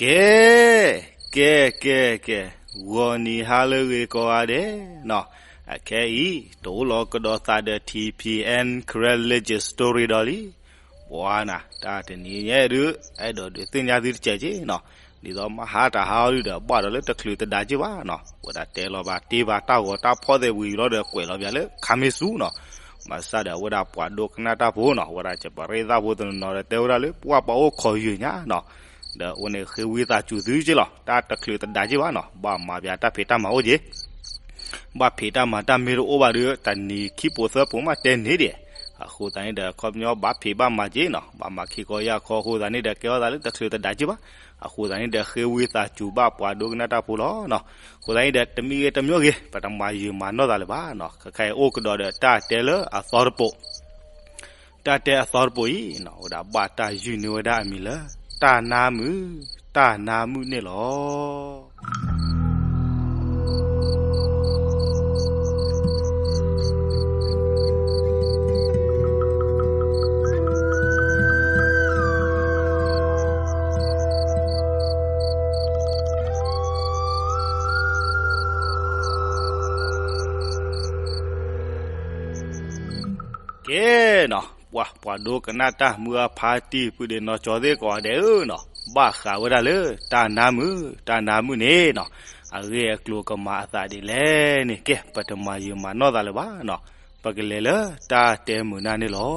ကဲ, ကဲ, ကဲ, ကဲ, ဂီၤနံၤဟါလၢအဂ့ၤကိးဂၤဒဲးနီၤ, အခဲအံၤ တအိၣ်လီၤကဒီးသးဒီး ထံၣ်ဖံၣ်အဲၣ် Karen Legend Story ဒီးလံ, ပှၤနၤ တၢ်တနံၤညါဒုး အဲၣ်ဒိးဒုးသ့ၣ်ညါသုတစဲးက့နီၤ, ဒ်သိးမဟါတဟါအီၤဒုးဒီး ဘၣ်ဒီးလၢတချုးတဒါက့ဘၣ်နီၤ, ဝဲဒၣ်တဲလီၤဘၣ်တ့ၢ်ဘၣ်တၢ်ဂီၤတၢ်ဖီၣ်သဲးဝံၤလီၤဒီး ကွဲးလီၤပၠးလၢ ခါမ့ၢ်ဆူနီၤ, ဘၣ်ဆၣ်ဒီးအဝဲဒၣ်ပှၤဒိကနၣ်တၢ်ဖိနီၤ, ဝဲဒၣ်ကပရ့သၣ်ဖိတနီၤနီၤဒီး တဲဝဲဒၣ်လၢပှၤပှၤအိၣ်ခိးယုာ်ညါနီၤ, ဒီးအဝဲန့ၣ်ဃ့ဝံသးစူၤသုက့လီၤ, တၢ်တချုးတဒါက့ဘၣ်နီၤ, ဘၣ်မၤပၠးတၢ်ဖံးတၢ်မၤအိၣ်က့ ဘၣ်ဖံးတၢ်မၤတၢ်မ့ၢ်တအိၣ်ဘၣ်ဒီး တနံၤခံပိၤသၢပိၤမးတဲန့ၣ်ဒဲး, အဃိသတးန့ၣ်ဒီး ခီပညီဘၣ်ဖံးဘၣ်မၤက့နီၤ, ဘၣ်မၤခံခီယၢ်ခီအဃိသတးန့ၣ်ဒီး ကဲထီၣ်သးလၢတချုးတဒါက့ဘၣ်, အဃိသတးန့ၣ်ဒီး ဃ့ဝံသးစူၤဘၣ်ပှၤဒိကနၣ်တၢ်ဖိလီၤနီၤ, အဃိသတးန့ၣ်ဒီး တမံၤဂ့ၤတမံၤဂ့ၤ ပတမၤယုာ်မၤနီၢ်သးလၢၤဘၣ်နီၤ, ခဲခါအံၤအိၣ်ကဒီးဒီးတၢ်တဲလၢအသီတပိၤ တၢ်တဲအသီတပိၤအံၤနီၤ, ဝဲဒၣ်ဘၣ်တၢ်ယုၢ်န့ၢ်ဝဲဒၣ်အမံၤလၢ တၢ်နါမုာ်, တၢ်နါမုာ်န့ၣ်လီၤ. ကဲနီၤ, ပှၤ ပှၤဒိကနၣ်တၢ်မုၢ်အဖါတံၢ် ပုၢ်ဒ့နီၢ်ကၠီသ့ၣ်ကိးဂၤဒဲးဧၢနီၤ, ဘၣ်ဃးဝဲဒၣ်လၢ တၢ်နါမုာ်, တၢ်နါမုာ်န့ၣ်နီၤ, အဂ့ၢ်အကျိၤကမၤအသးဒ်လဲၣ်န့ၣ် ကဲ ပတမၤယုာ်မၤနီၢ်သးလၢၤဘၣ်နီၤ, ပကလဲၤလၢတၢ်တဲမုာ်နၢ်န့ၣ်လီၤ.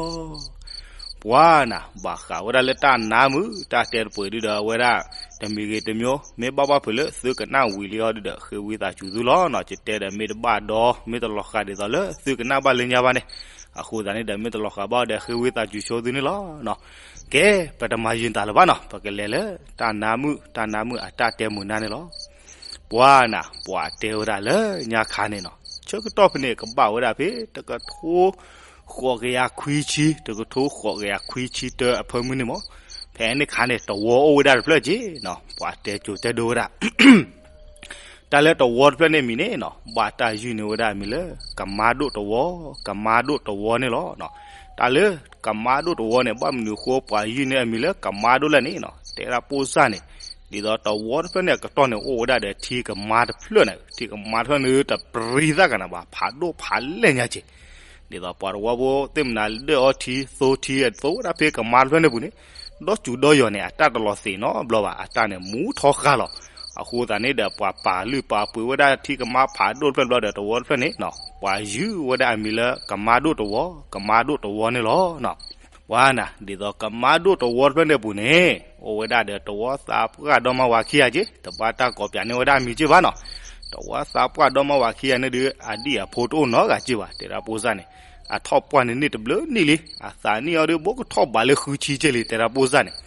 ပှၤနၤ ဘၣ်ဃးဝဲဒၣ်လၢတၢ်နါမုာ် တၢ်တဲတပှဲၤဒုဒီး အဝဲဒၣ် တမံၤဂ့ၤတမံၤ မ့ၢ်ဘၣ်ဘၣ်ဖုးလၢသုကနၣ်ဝံၤလံအီၤဒုဒီး ဃ့ဝံသးစူၤသုလီၤနီၤ, ယတဲဒီးမ့ၢ်တဘၣ်ဒီး မ့ၢ်တလီၤဃာ်ဒ်သိးလၢသုကနၣ်ဘၣ်လၢညါဘၣ်န့ၣ်, အဃိသတးန့ၣ်ဒီး မ့ၢ်တလီၤဃာ်ဘၣ်ဒီး ဃ့ဝံသးစူၤဆိသုန့ၣ်လီၤ. ကဲ ပတမၤယုာ်တၢ်လၢၤဘၣ်နီၤ, ပကလဲၤလၢ တၢ်နါမုာ် တၢ်နါမုာ်အတၢ်တဲမုာ်နၢ်န့ၣ်လီၤ. ပှၤနၤ ပှၤတဲဝဲဒၣ်လၢညါခါန့ၣ်နီၤ, ဆၢကတီၢ်ဖဲန့ၣ် ကဘၣ်ဝဲဒၣ်ဖဲ တကထိ ဃိးကယၤခွံဆံ တကထိဃိးကယၤခွံဆံတၢအဖၢမုၢ်န့ၣ်မး, ဖဲန့ၣ်ခါန့ၣ် တဝီအိၣ်ဝဲဒၣ်တဖျၢၣ်က့နီၤ, ပှၤတဲကိၤတဲဒိဝဲဒၣ် တၢ်လၢတဝီတဖျၢၣ်န့ၣ်မံၤန့ၣ်နီၤ, ဘၣ်တၢ်ယုၢ်န့ၢ်ဝဲဒၣ်အမံၤလၢ ကမါဒိၣ်တဝီ, ကမါဒိၣ်တဝီန့ၣ်လီၤ. တၢ်လၢ ကမါဒိၣ်တဝီန့ၣ် ဘၣ်မနုၤအဃိပှၤယုၢ်န့ၢ်အမံၤလၢ ကမါဒိၣ်လဲၣ်န့ၣ်နီၤ, တဲဒၣ်ပိၢ်စၢ်န့ၣ်, ဒ်သိးတဝီတဖျၢၣ်န့ၣ်အကတီၢ်န့ၣ် အိၣ်ဝဲဒၣ်ဒီးထံကမါတဖျၢၣ်န့ၣ်, ထံကမါတဖျၢၣ်န့ၣ် တပြံသၣ်ကနၤဘၣ်, ဖးဒိၣ်ဖးလဲၢ်ညါက့ၤ ဒ်သိးပှၤတဝီဖိသ့ၣ်မနုၤဒၢၣ်အီထံသိထံအသိဝဲဒၣ်ဖဲကမါတဖျၢၣ်န့ၣ်ပူၤန့ၣ်, ဒီးစူၤဒီးယီၤန့ၣ် အတၢ်တလီၤသ့ၣ်နီတဘျီဘၣ်, အတၢ်န့ၣ်မူထီဃာ်လီၤ. အဃိသတးန့ၣ်ဒီး ပှၤပာ်လုၢ်ပာ်ပှ့ၤဝဲဒၣ်ထံကမါဖးဒိၣ်တဖျၢၣ်တဘျီဒီးတဝီတဖျၢၣ်န့ၣ်နီၤ, ပှၤယုၢ်ဝဲဒၣ်အမံၤလၢကမါဒိၣ်တဝီ, ကမါဒိၣ်တဝီန့ၣ်လီၤ. ပှၤနၤ ဒ်သိးကမါဒိၣ်တဝီတဖျၢၣ်န့ၣ်ပူၤန့ၣ် အိၣ်ဝဲဒၣ်ဒီးတဝီသးပှၢ်ဒီမါဝၤခံဂၤက့, တဘၣ်တၢ်ကိးပၠးန့ၢ်ဝဲဒၣ်အမံၤက့ဘၣ်နီၤ. တဝီသးပှၢ်ဒီမါဝၤခံဂၤန့ၣ်ဒုး အဒံၣ်အဖိတအိၣ်နီတဂၤက့ဘၣ်, တဲဒၣ်ပိၢ်စၢ်န့ၣ်, အထီၣ်ပှၢ်န့ၣ်န့ၢ်တဘျုးနံၣ်လံ, အသးနံၣ်အီၤဒုး ဘိကထီၣ်ဘးလၢဃုဆံက့လံ, တဲဒၣ်ပိၢ်စၢ်န့ၣ်,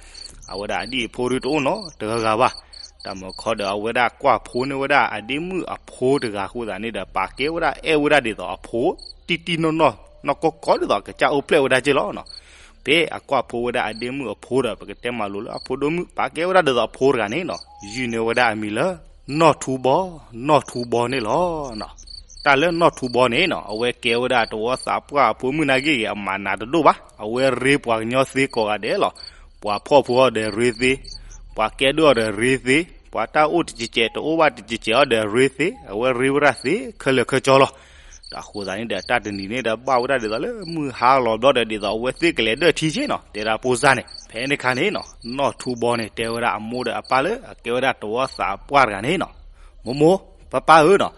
အဝဲဒၣ်အဒံၣ်အဖိဒုးတအိၣ်နီတဂၤဂၤဘၣ်. တၢ်မုၢ်ခီဒီးအဝဲဒၣ်ကွၢ်ဖိန့ၢ်ဝဲဒၣ်အဒ့မုၣ်အဖိတဂၤအဃိသတးန့ၣ်ဒီး ပာ်ကဲဝဲဒၣ်အဲၣ်ဝဲဒၣ်ဒ်သိးအဖိ တံၢ်တံၢ်နီၢ်နီၢ် နီၢ်ကီၢ်ကီၢ်ဒ်သိးကစၢ်အိၣ်ဖျဲၣ်ဝဲဒၣ်က့လီၤနီၤ. ဖဲအကွၢ်ဖိဝဲဒၣ်အဒ့မုၣ်အဖိဒီး ပကတဲမၤလိလၢအဖိဒိၣ်မုၣ် ပာ်ကဲဝဲဒၣ်ဒ်သိးအဖိတဂၤန့ၣ်နီၤ, ယုၢ်န့ၢ်ဝဲဒၣ်အမံၤလၢ နီၢ်ထူဘီ, နီၢ်ထူဘီန့ၣ်လီၤ. တၢ်လၢနီၢ်ထူဘီန့ၣ်နီၤ အဝဲကဲဝဲဒၣ်တဝီသးပှၢ်အဖိမုၣ်နာ်က့ဂ့ၤ အမၤနးတဒိၣ်ဘၣ်, အဝဲရ့ပှၤကညီသ့ကိးဂၤဒဲးလီၤ. ပှၤဖှီၣ်ဖိအီၤဒီးရ့သ့, ပှၤကဲဒိၣ်အီၤဒီးရ့သ့, ပှၤတၢ်အိၣ်တစဲးစဲးတအိၣ်ဘၣ်တစဲးစဲးအီၤဒီးရ့သ့, အဝဲရ့ဝဲဒၣ်သ့ခဲလၢာ်ခဲဆ့လီၤ. တၢ်ဃိသတးန့ၣ်ဒီး တၢ်တနံၤန့ၣ်ဒီး ဘၣ်ဝဲဒၣ်ဒ်သိးလၢမုၢ်ဟါလီၤဘျီဒီး ဒ်သိးအဝဲသ့ၣ်ကလဲၤဒၢၣ်ထံက့နီၤ, တဲဒၣ်ပိၢ်စၢ်န့ၣ်, ဖဲန့ၣ်ခါန့ၣ်နီၤ နီၢ်ထူဘီန့ၣ်တဲဝဲဒၣ်အမိၢ်ဒီးအပၢ်လၢအကဲဝဲဒၣ်တဝီသးပှၢ်တဂၤန့ၣ်နီၤ, မိၢ်မိၢ် ပၢ်ပၢ်ဧၢနီၤ,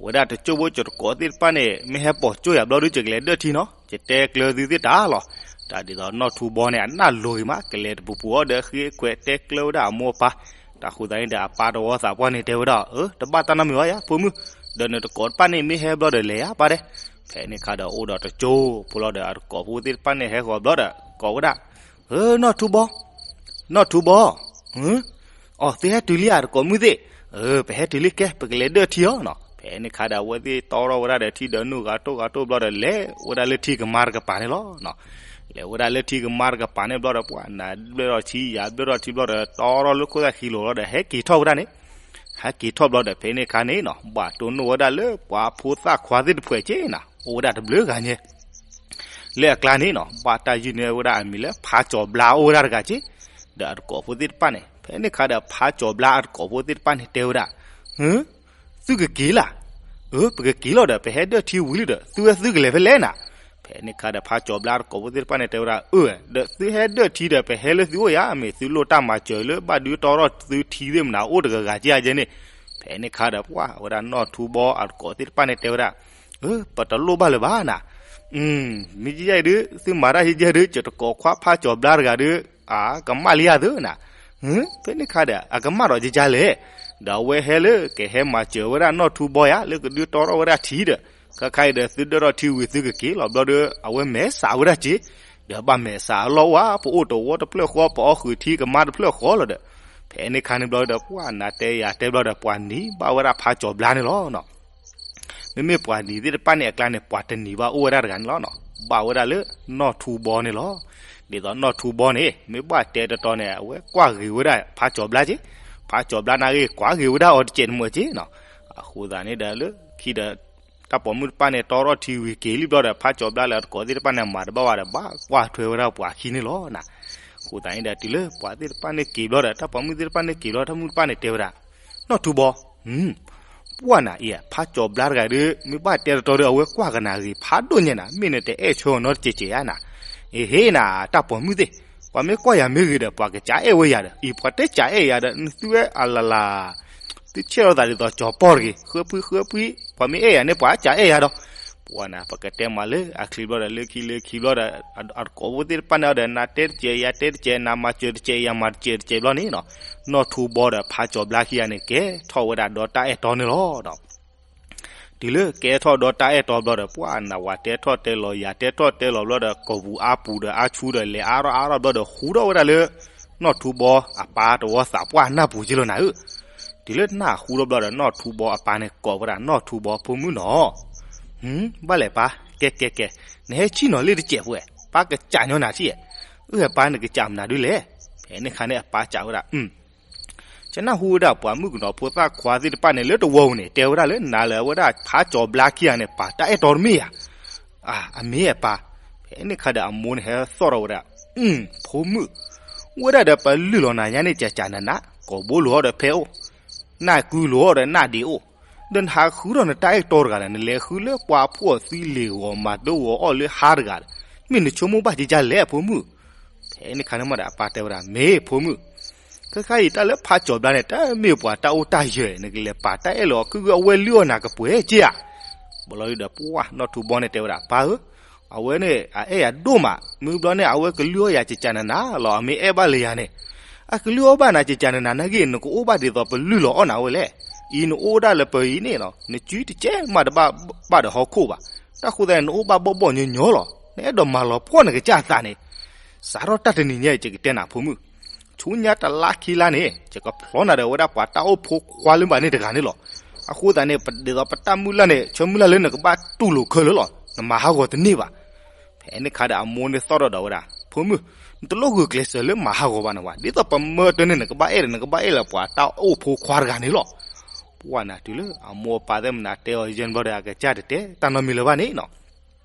ဝဲဒၣ်တကၠိၢ်ဖိကၠိတကိးသ့ၣ်တဖၣ်န့ၣ် မ့ၢ်ဟဲပိာ်ကၠိၢ်ယၤဘျီဒုး ယကလဲၤဒၢၣ်ထံနီၤ, ယတဲကျၢၤသုသ့ၣ်တၢ်လီၤ. တၢ်ဒ်သိးနီၢ်ထူဘီန့ၣ် အနၢ်လိၤဂ့ၤမး ကလဲၤတပူၤပူၤအီၤဒီး ဃ့ခွဲးတဲကျၢၤဝဲဒၣ်အမိၢ်အပၢ်. တၢ်ဃိသတးန့ၣ်ဒီး အပၢ်တဝီသးပှၢ်န့ၣ်တဲဝဲဒၣ်, အၢ တဘၣ်တၢ်နီတမံၤဘၣ်ယၤ ဖိမုၣ်, ဒီးနတကိးတဖၣ်န့ၣ်မ့ၢ်ဟဲဘျီဒီးလဲၤယၤပၢ်ဒဲး. ဖဲန့ၣ်ခါဒီးအိၣ်ဒီးတကၠိၢ်ဖိလီၤဒီး အတကိးဖိသ့ၣ်တဖၣ်န့ၣ်ဟဲဃီၤဘျီဒီး ကိးဝဲဒၣ်, အၢ နီၢ်ထူဘီ နီၢ်ထူဘီ, အီၤ သုဟဲတုၤလံဧါ တကိးမုၣ်သ့ၣ်, အၢ ပဟဲတုၤလံ ကဲ ပကလဲၤဒၢၣ်ထံအီၤနီၤ. ဖဲန့ၣ်ခါဒီး အဝဲသ့ၣ်တီထီၣ်ဝဲဒၣ်ဒီးထံဒီးနုာ်ဂၤတိၢ်ဂၤတိၢ်ဘျီဒီး လဲၤဝဲဒၣ်လၢထံကမါတကပၤန့ၣ်လီၤ. လဲၤဝဲဒၣ်လၢထံကမါတကပၤန့ၣ်ဘျီဒီး ပှၤနၤဘျၢၣ်ထီၣ်ထံ ယၤဘျၢၣ်ထီၣ်ထံဘျီဒီး တီထီၣ်လၢခိၣ်သၣ်ခံလိၤလီၤဒီး ဟဲက့ၤထီၣ်ဝဲဒၣ်န့ၣ်, ဟဲက့ၤထီၣ်ဘျီဒီး ဖဲန့ၣ်ခါန့ၣ်နီၤ ဘၣ်တိၢ်နီၣ်ဝဲဒၣ်လၢပှၤဖိသၣ်ခွါသ့ၣ်တဖုက့နီၤ အိၣ်ဝဲဒၣ်တဘျုးဂၤညါ လၢအကျါန့ၣ်နီၤ ဘၣ်တၢ်ယုၢ်န့ၢ်ဝဲဒၣ်အမံၤလၢ ဖးကၠီၤဘျါ အိၣ်ဝဲဒၣ်တဂၤက့, ဒီးအတကိးဖိသ့ၣ်တဖၣ်န့ၣ် ဖဲန့ၣ်ခါဒီး ဖးကၠီၤဘျါအတကိးဖိသ့ၣ်တဖၣ်န့ၣ်တဲဝဲဒၣ်, သုကက့ၤလၢ်, အၢ ပကက့ၤလီၤဒီး ပဟဲဒၢၣ်ထံဝံၤလံဒီး သုဝဲသုကလဲၤဖဲလဲၣ်နၤ. ဖဲန့ၣ်ခါဒီး ဖးကၠီၤဘျါအတကိးဖိသ့ၣ်တဖၣ်န့ၣ်တဲဝဲဒၣ်, အၢ ဒီးသုဟဲဒၢၣ်ထံဒီး ပဟဲလၢသုအိၣ်ယၤ, မ့ၢ်သုလိၣ်တၢ်မၤစၢၤလၢဘၣ်ဒုးတီထီၣ်သုထံသ့ၣ်မနၤအိၣ်တဂၤဂၤက့ယဲန့ၣ်. ဖဲန့ၣ်ခါဒီး ပှၤဝဲဒၣ်နီၢ်ထူဘီအတကိးသ့ၣ်တဖၣ်န့ၣ်တဲဝဲဒၣ်, အၢ ပတလိၣ်ဘၣ်လၢၤဘၣ်နၤ. မ့ၢ်ယဲအံၤဒုး သုမၤတၢ်ယဲယဲဒုး ယတကိးခွါဖးကၠီၤဘျါတဂၤဒီး အကမၣ်လံယၤသုနၤ. ဖဲန့ၣ်ခါဒီး အကမၣ်ဒီးယကလဲၣ်, ဒီးအဝဲဟဲလၢကဟဲမၤစၢၤဝဲဒၣ်နီၢ်ထူဘီယၤ လၢကဒုးတီထီၣ်ဝဲဒၣ်ထံဒီး ခဲခါအံၤဒီး သုဒၢၣ်ထီၣ်ထံဝံၤသုကက့ၤလီၤဘျီဒီး အဝဲမဲာ်ဆှးဝဲဒၣ်က့ၤ, ဒီးဘၣ်မဲာ်ဆှးအလီၢ်ဝဲ ပအိၣ်တဝီတဖျၢၣ်ဃီ ပအီၣ်ဃုာ်ထံကမါတဖျၢၣ်ဃီလီၤဒီး, ဖဲန့ၣ်ခါန့ၣ်ဘျီဒီး ပှၤနၤတဲယၤတဲဘျီဒီး ပှၤနံၤဘၣ်ဝဲဒၣ်ဖးကၠီၤဘျါန့ၣ်လီၤ. မ့မ့ၢ်ပှၤနံၤသ့ၣ်တဖၣ်န့ၣ်အကျါန့ၣ် ပှၤတနံၤဘၣ်အိၣ်ဝဲဒၣ်တဂၤန့ၣ်လီၤ. ဘၣ်ဝဲဒၣ်လၢနီၢ်ထူဘီန့ၣ်လီၤ. ဒ်သိးနီၢ်ထူဘီန့ၣ် မ့ၢ်ဘၣ်တဲတတီၤန့ၣ် အဝဲကွၢ်ဂ့ၤဝဲဒၣ်ဖးကၠီၤဘျါက့, ဖးကၠီၤဘျါနာ်ဂ့ၤ ကွၢ်ဂ့ၤဝဲဒၣ်အီၤတစဲးတမုာ်က့နီၤ. အဃိသတးန့ၣ်ဒီး လၢခံဒီး တၢ်ပိာ်မုၣ်တဖၣ်န့ၣ် တီထီၣ်ထံဝံၤက့ၤလံဘျီဒီး ဖးကၠီၤဘျါလၢအတကိးသ့ၣ်တဖၣ်န့ၣ် မၤတဘၣ်ဘၣ်ဒီး ဘၣ်ကွၢ်ထွဲဝဲဒၣ်ပှၤခံန့ၣ်လီၤနၤ. အဃိသတးန့ၣ်ဒီး တုၤလၢပှၤသ့ၣ်တဖၣ်န့ၣ်က့ၤဘျီဒီး တၢ်ပိာ်မုၣ်သ့ၣ်တဖၣ်န့ၣ်က့ၤဘျီ တၢ်မုၣ်တဖၣ်န့ၣ်တဲဝဲဒၣ်, နီၢ်ထူဘီ ပှၢ်နၤအံၤ ဖးကၠီၤဘျါတဂၤဒီး မ့ၢ်ဘၣ်တဲတတီၤဒီး အဝဲကွၢ်ကနၣ်ဂ့ၤဖးဒိၣ်ညါနၤ, မ့ၢ်နတအဲၣ်ဆၢအီၤနီတစဲးစဲးဧါနၤ. အ့ဟ့နၤ တၢ်ပိာ်မုၣ်သ့ၣ်, ပှၤမ့ၢ်ကွၢ်ယၤမ့ၢ်ဂ့ၤဒီး ပှၤကစးအဲၣ်ဝဲယၤဒီး အံၤ ပှၤတဲစးအဲၣ်ယၤဒီး နသုဝဲအလၢ်လၢ် သုဆဲးလီၤသးဒ်သိးကၠီၤပီၢ်တဂ့ၤ, ဃၢဖှံဃၢဖှံ, ပှၤမ့ၢ်အဲၣ်ယၤန့ၣ် ပှၤစးအဲၣ်ယၤဒီး ပှၢ်နၤ ပကတဲမးလၢအချံဘျီဒီး လၢခံလၢခံဘျီဒီး အတကိးဖိသ့ၣ်တဖၣ်န့ၣ်ဒီး နၤတဲတစဲး ယၤတဲတစဲး, နၤမၤစၢၤတစဲး ယၤမၤစၢၤတစဲးဘျီန့ၣ်နီၤ, နီၢ်ထူဘီဒီးဖးကၠီၤဘျါခံဂၤန့ၣ် ကဲထီၣ်ဝဲဒၣ်ဒီးတၢ်အဲၣ်တီန့ၣ်လီၤ. တုၤလၢကဲထီၣ်ဒီးတၢ်အဲၣ်တီဘျီဒီး ပှၢ်နၤ ဝၤတဲထီၣ်တဲလီၤ ယၤတဲထီၣ်တဲလီၤဘျီဒီး ကိာ်ပူၤအါပူၤဒီးအါဆူဒီး လဲၤအါထီၣ်အါထီၣ်ဘျီဒီး ဃူထီၣ်ဝဲဒၣ်လၢနီၢ်ထူဘီအပၢ်တဝီသးပှၢ်နၢ်ပူၤက့လီၤနၤဧၢ. တုၤလၢနၢ်ဟူထီၣ်ဘျီဒီး နီၢ်ထူဘီအပၢ်န့ၣ်ကိးဝဲဒၣ် နီၢ်ထူဘီဖိမုၣ်နီၤ, ဘၣ်လဲၣ်ပၢ်, ကဲကဲကဲ, နဟဲဆံၣ်နီၤလ့ၣ်တစဲးဖိဝဲ, ပၢ်ကစးညီနၤထံၣ်, အၢ ပၢ်နကစးမနုၤဒုလဲၣ်. ဖဲန့ၣ်ခါန့ၣ်အပၢ်စံးဝဲဒၣ် ယနၢ်ဟူဝဲဒၣ်ပှၤမုၣ်ကနီၤဖိသၣ်ခွါသ့ၣ်တဖၣ်န့ၣ် လၢတဝီပူၤန့ၣ် တဲဝဲဒၣ်လၢနၤလၢအဝဲဒၣ်ဖးကၠီၤဘျါခံဂၤန့ၣ် ပာ်တၢ်အဲၣ်တီတမ့ၢ်ဧါ. အမ့ၢ်ဧါပၢ်. ဖဲန့ၣ်ခါဒီးအမိၢ်န့ၣ်ဟဲသီၣ်ထီၣ်ဝဲဒၣ်, ဖိမုၣ်, ဝဲဒၣ်ဒီးပလုၢ်လီၤနၤညါန့ၣ် ကကနးနး, ကိာ်ဘိလိာ်အီၤဒီးဖဲအိၣ်, နၢ်ကုလိာ်အီၤဒီးနၢ်ဒ့အိၣ်, ဒီးနဟးဃုထီၣ်နတၢ်အဲၣ်တီတဂၤဒီး နလဲၤဃုလၢပှၤဖှီၣ်သံလ့ၤဂီၤမၤတဂီၤအီၣ်လၢဟါတဂၤဒီး, မ့ၢ်နဆိကမိၣ်ဘၣ်ကကလဲၣ်အဖိမုၣ်. ဖဲန့ၣ်ခါန့ၣ်မးဒီးအပၢ်တဲဝဲဒၣ် မ့ၢ်ဖိမုၣ်, ခဲခါအံၤတၢ်လၢဖးကၠီၤဘျါန့ၣ် တမ့ၢ်ပှၤတၢ်အိၣ်တၢ်ယၢၤ နကလဲၤပာ်တၢ်အဲၣ်လီၤ ခုဂုအဝဲလုၢ်အီၣ်နၤကပှဲၤက့ဧါ. ဘျီဒီးပှၢ်နီၢ်ထူဘီန့ၣ်တဲဝဲဒၣ် ပၢ်ဧၢ, အဝဲန့ၣ် အအဲၣ်ယၤဒိၣ်မး, မ့ၢ်ဘျီန့ၣ် အဝဲကလုၢ်အီၣ်ယၤကကနးနးလီၤ အမ့ၢ်အဲၣ်ဘၣ်လၢယၤန့ၣ်, အကလုၢ်အီၣ်ဘၣ်နၤကကနးနးနာ်က့ နကအိၣ်ဘၣ်ဒ်သိးပလုၢ်လီၤအီၣ်နၤဝဲလဲၣ်. အံၤနအိၣ်ဒၣ်လၢပှၤအံၤန့ၣ် နစုတကဲမးတဘၣ်ဘၣ်ဒီးဟီၣ်ခိၣ်ဘၣ်, တၢ်ဃိသတးန့ၣ် နအိၣ်ဘၣ်ဘီၣ်ဘီၣ်ညီညီလီၤ, နအဲၣ်ဒိးမၤလီၤပှီၢ်နကစၢ်အသးန့ၣ်, စးထီၣ်တၢ်တနံၤညါအံၤ ယကတဲနၤဖိမုၣ် ဆူညါတလါခံလါန့ၣ် ယကဖျီနၤဒီးဝဲဒၣ်ပှၤတၢ်အိၣ်ဖိခွါလၢဘၣ်န့ၣ်တဂၤန့ၣ်လီၤ. အဃိသတးန့ၣ် ဒ်သိးပတၢ်မုၢ်လၢ်န့ၣ် ဆၢမုၢ်လၢ်လၢနကဘၣ်တူၢ်လိာ်ခဲလၢာ်လီၤ, နမၤဟးဂီၤတန့ၢ်ဘၣ်. ဖဲန့ၣ်ခါဒီးအမိၢ်န့ၣ်သီၣ်ထီၣ်ဒီးဝဲဒၣ် ဖိမုၣ်, နတလိၣ်ဂုာ်ကျဲးစၢးလၢမၤဟးဂီၤဘၣ်နဝဲ, ဒ်သိးပမၢတၢ်န့ၣ် နကဘၣ်အဲၣ်လၢပှၤတၢ်အိၣ်ဖိခွါတဂၤန့ၣ်လီၤ. ပှၢ်နၤတုၤလၢအမိၢ်အပၢ်သ့ၣ်မနၤတဲအီၤယဲၢ်ဘျီဒီး အကစၢ်တတဲတၢ်နီတမံၤလၢၤဘၣ်န့ၣ်နီၤ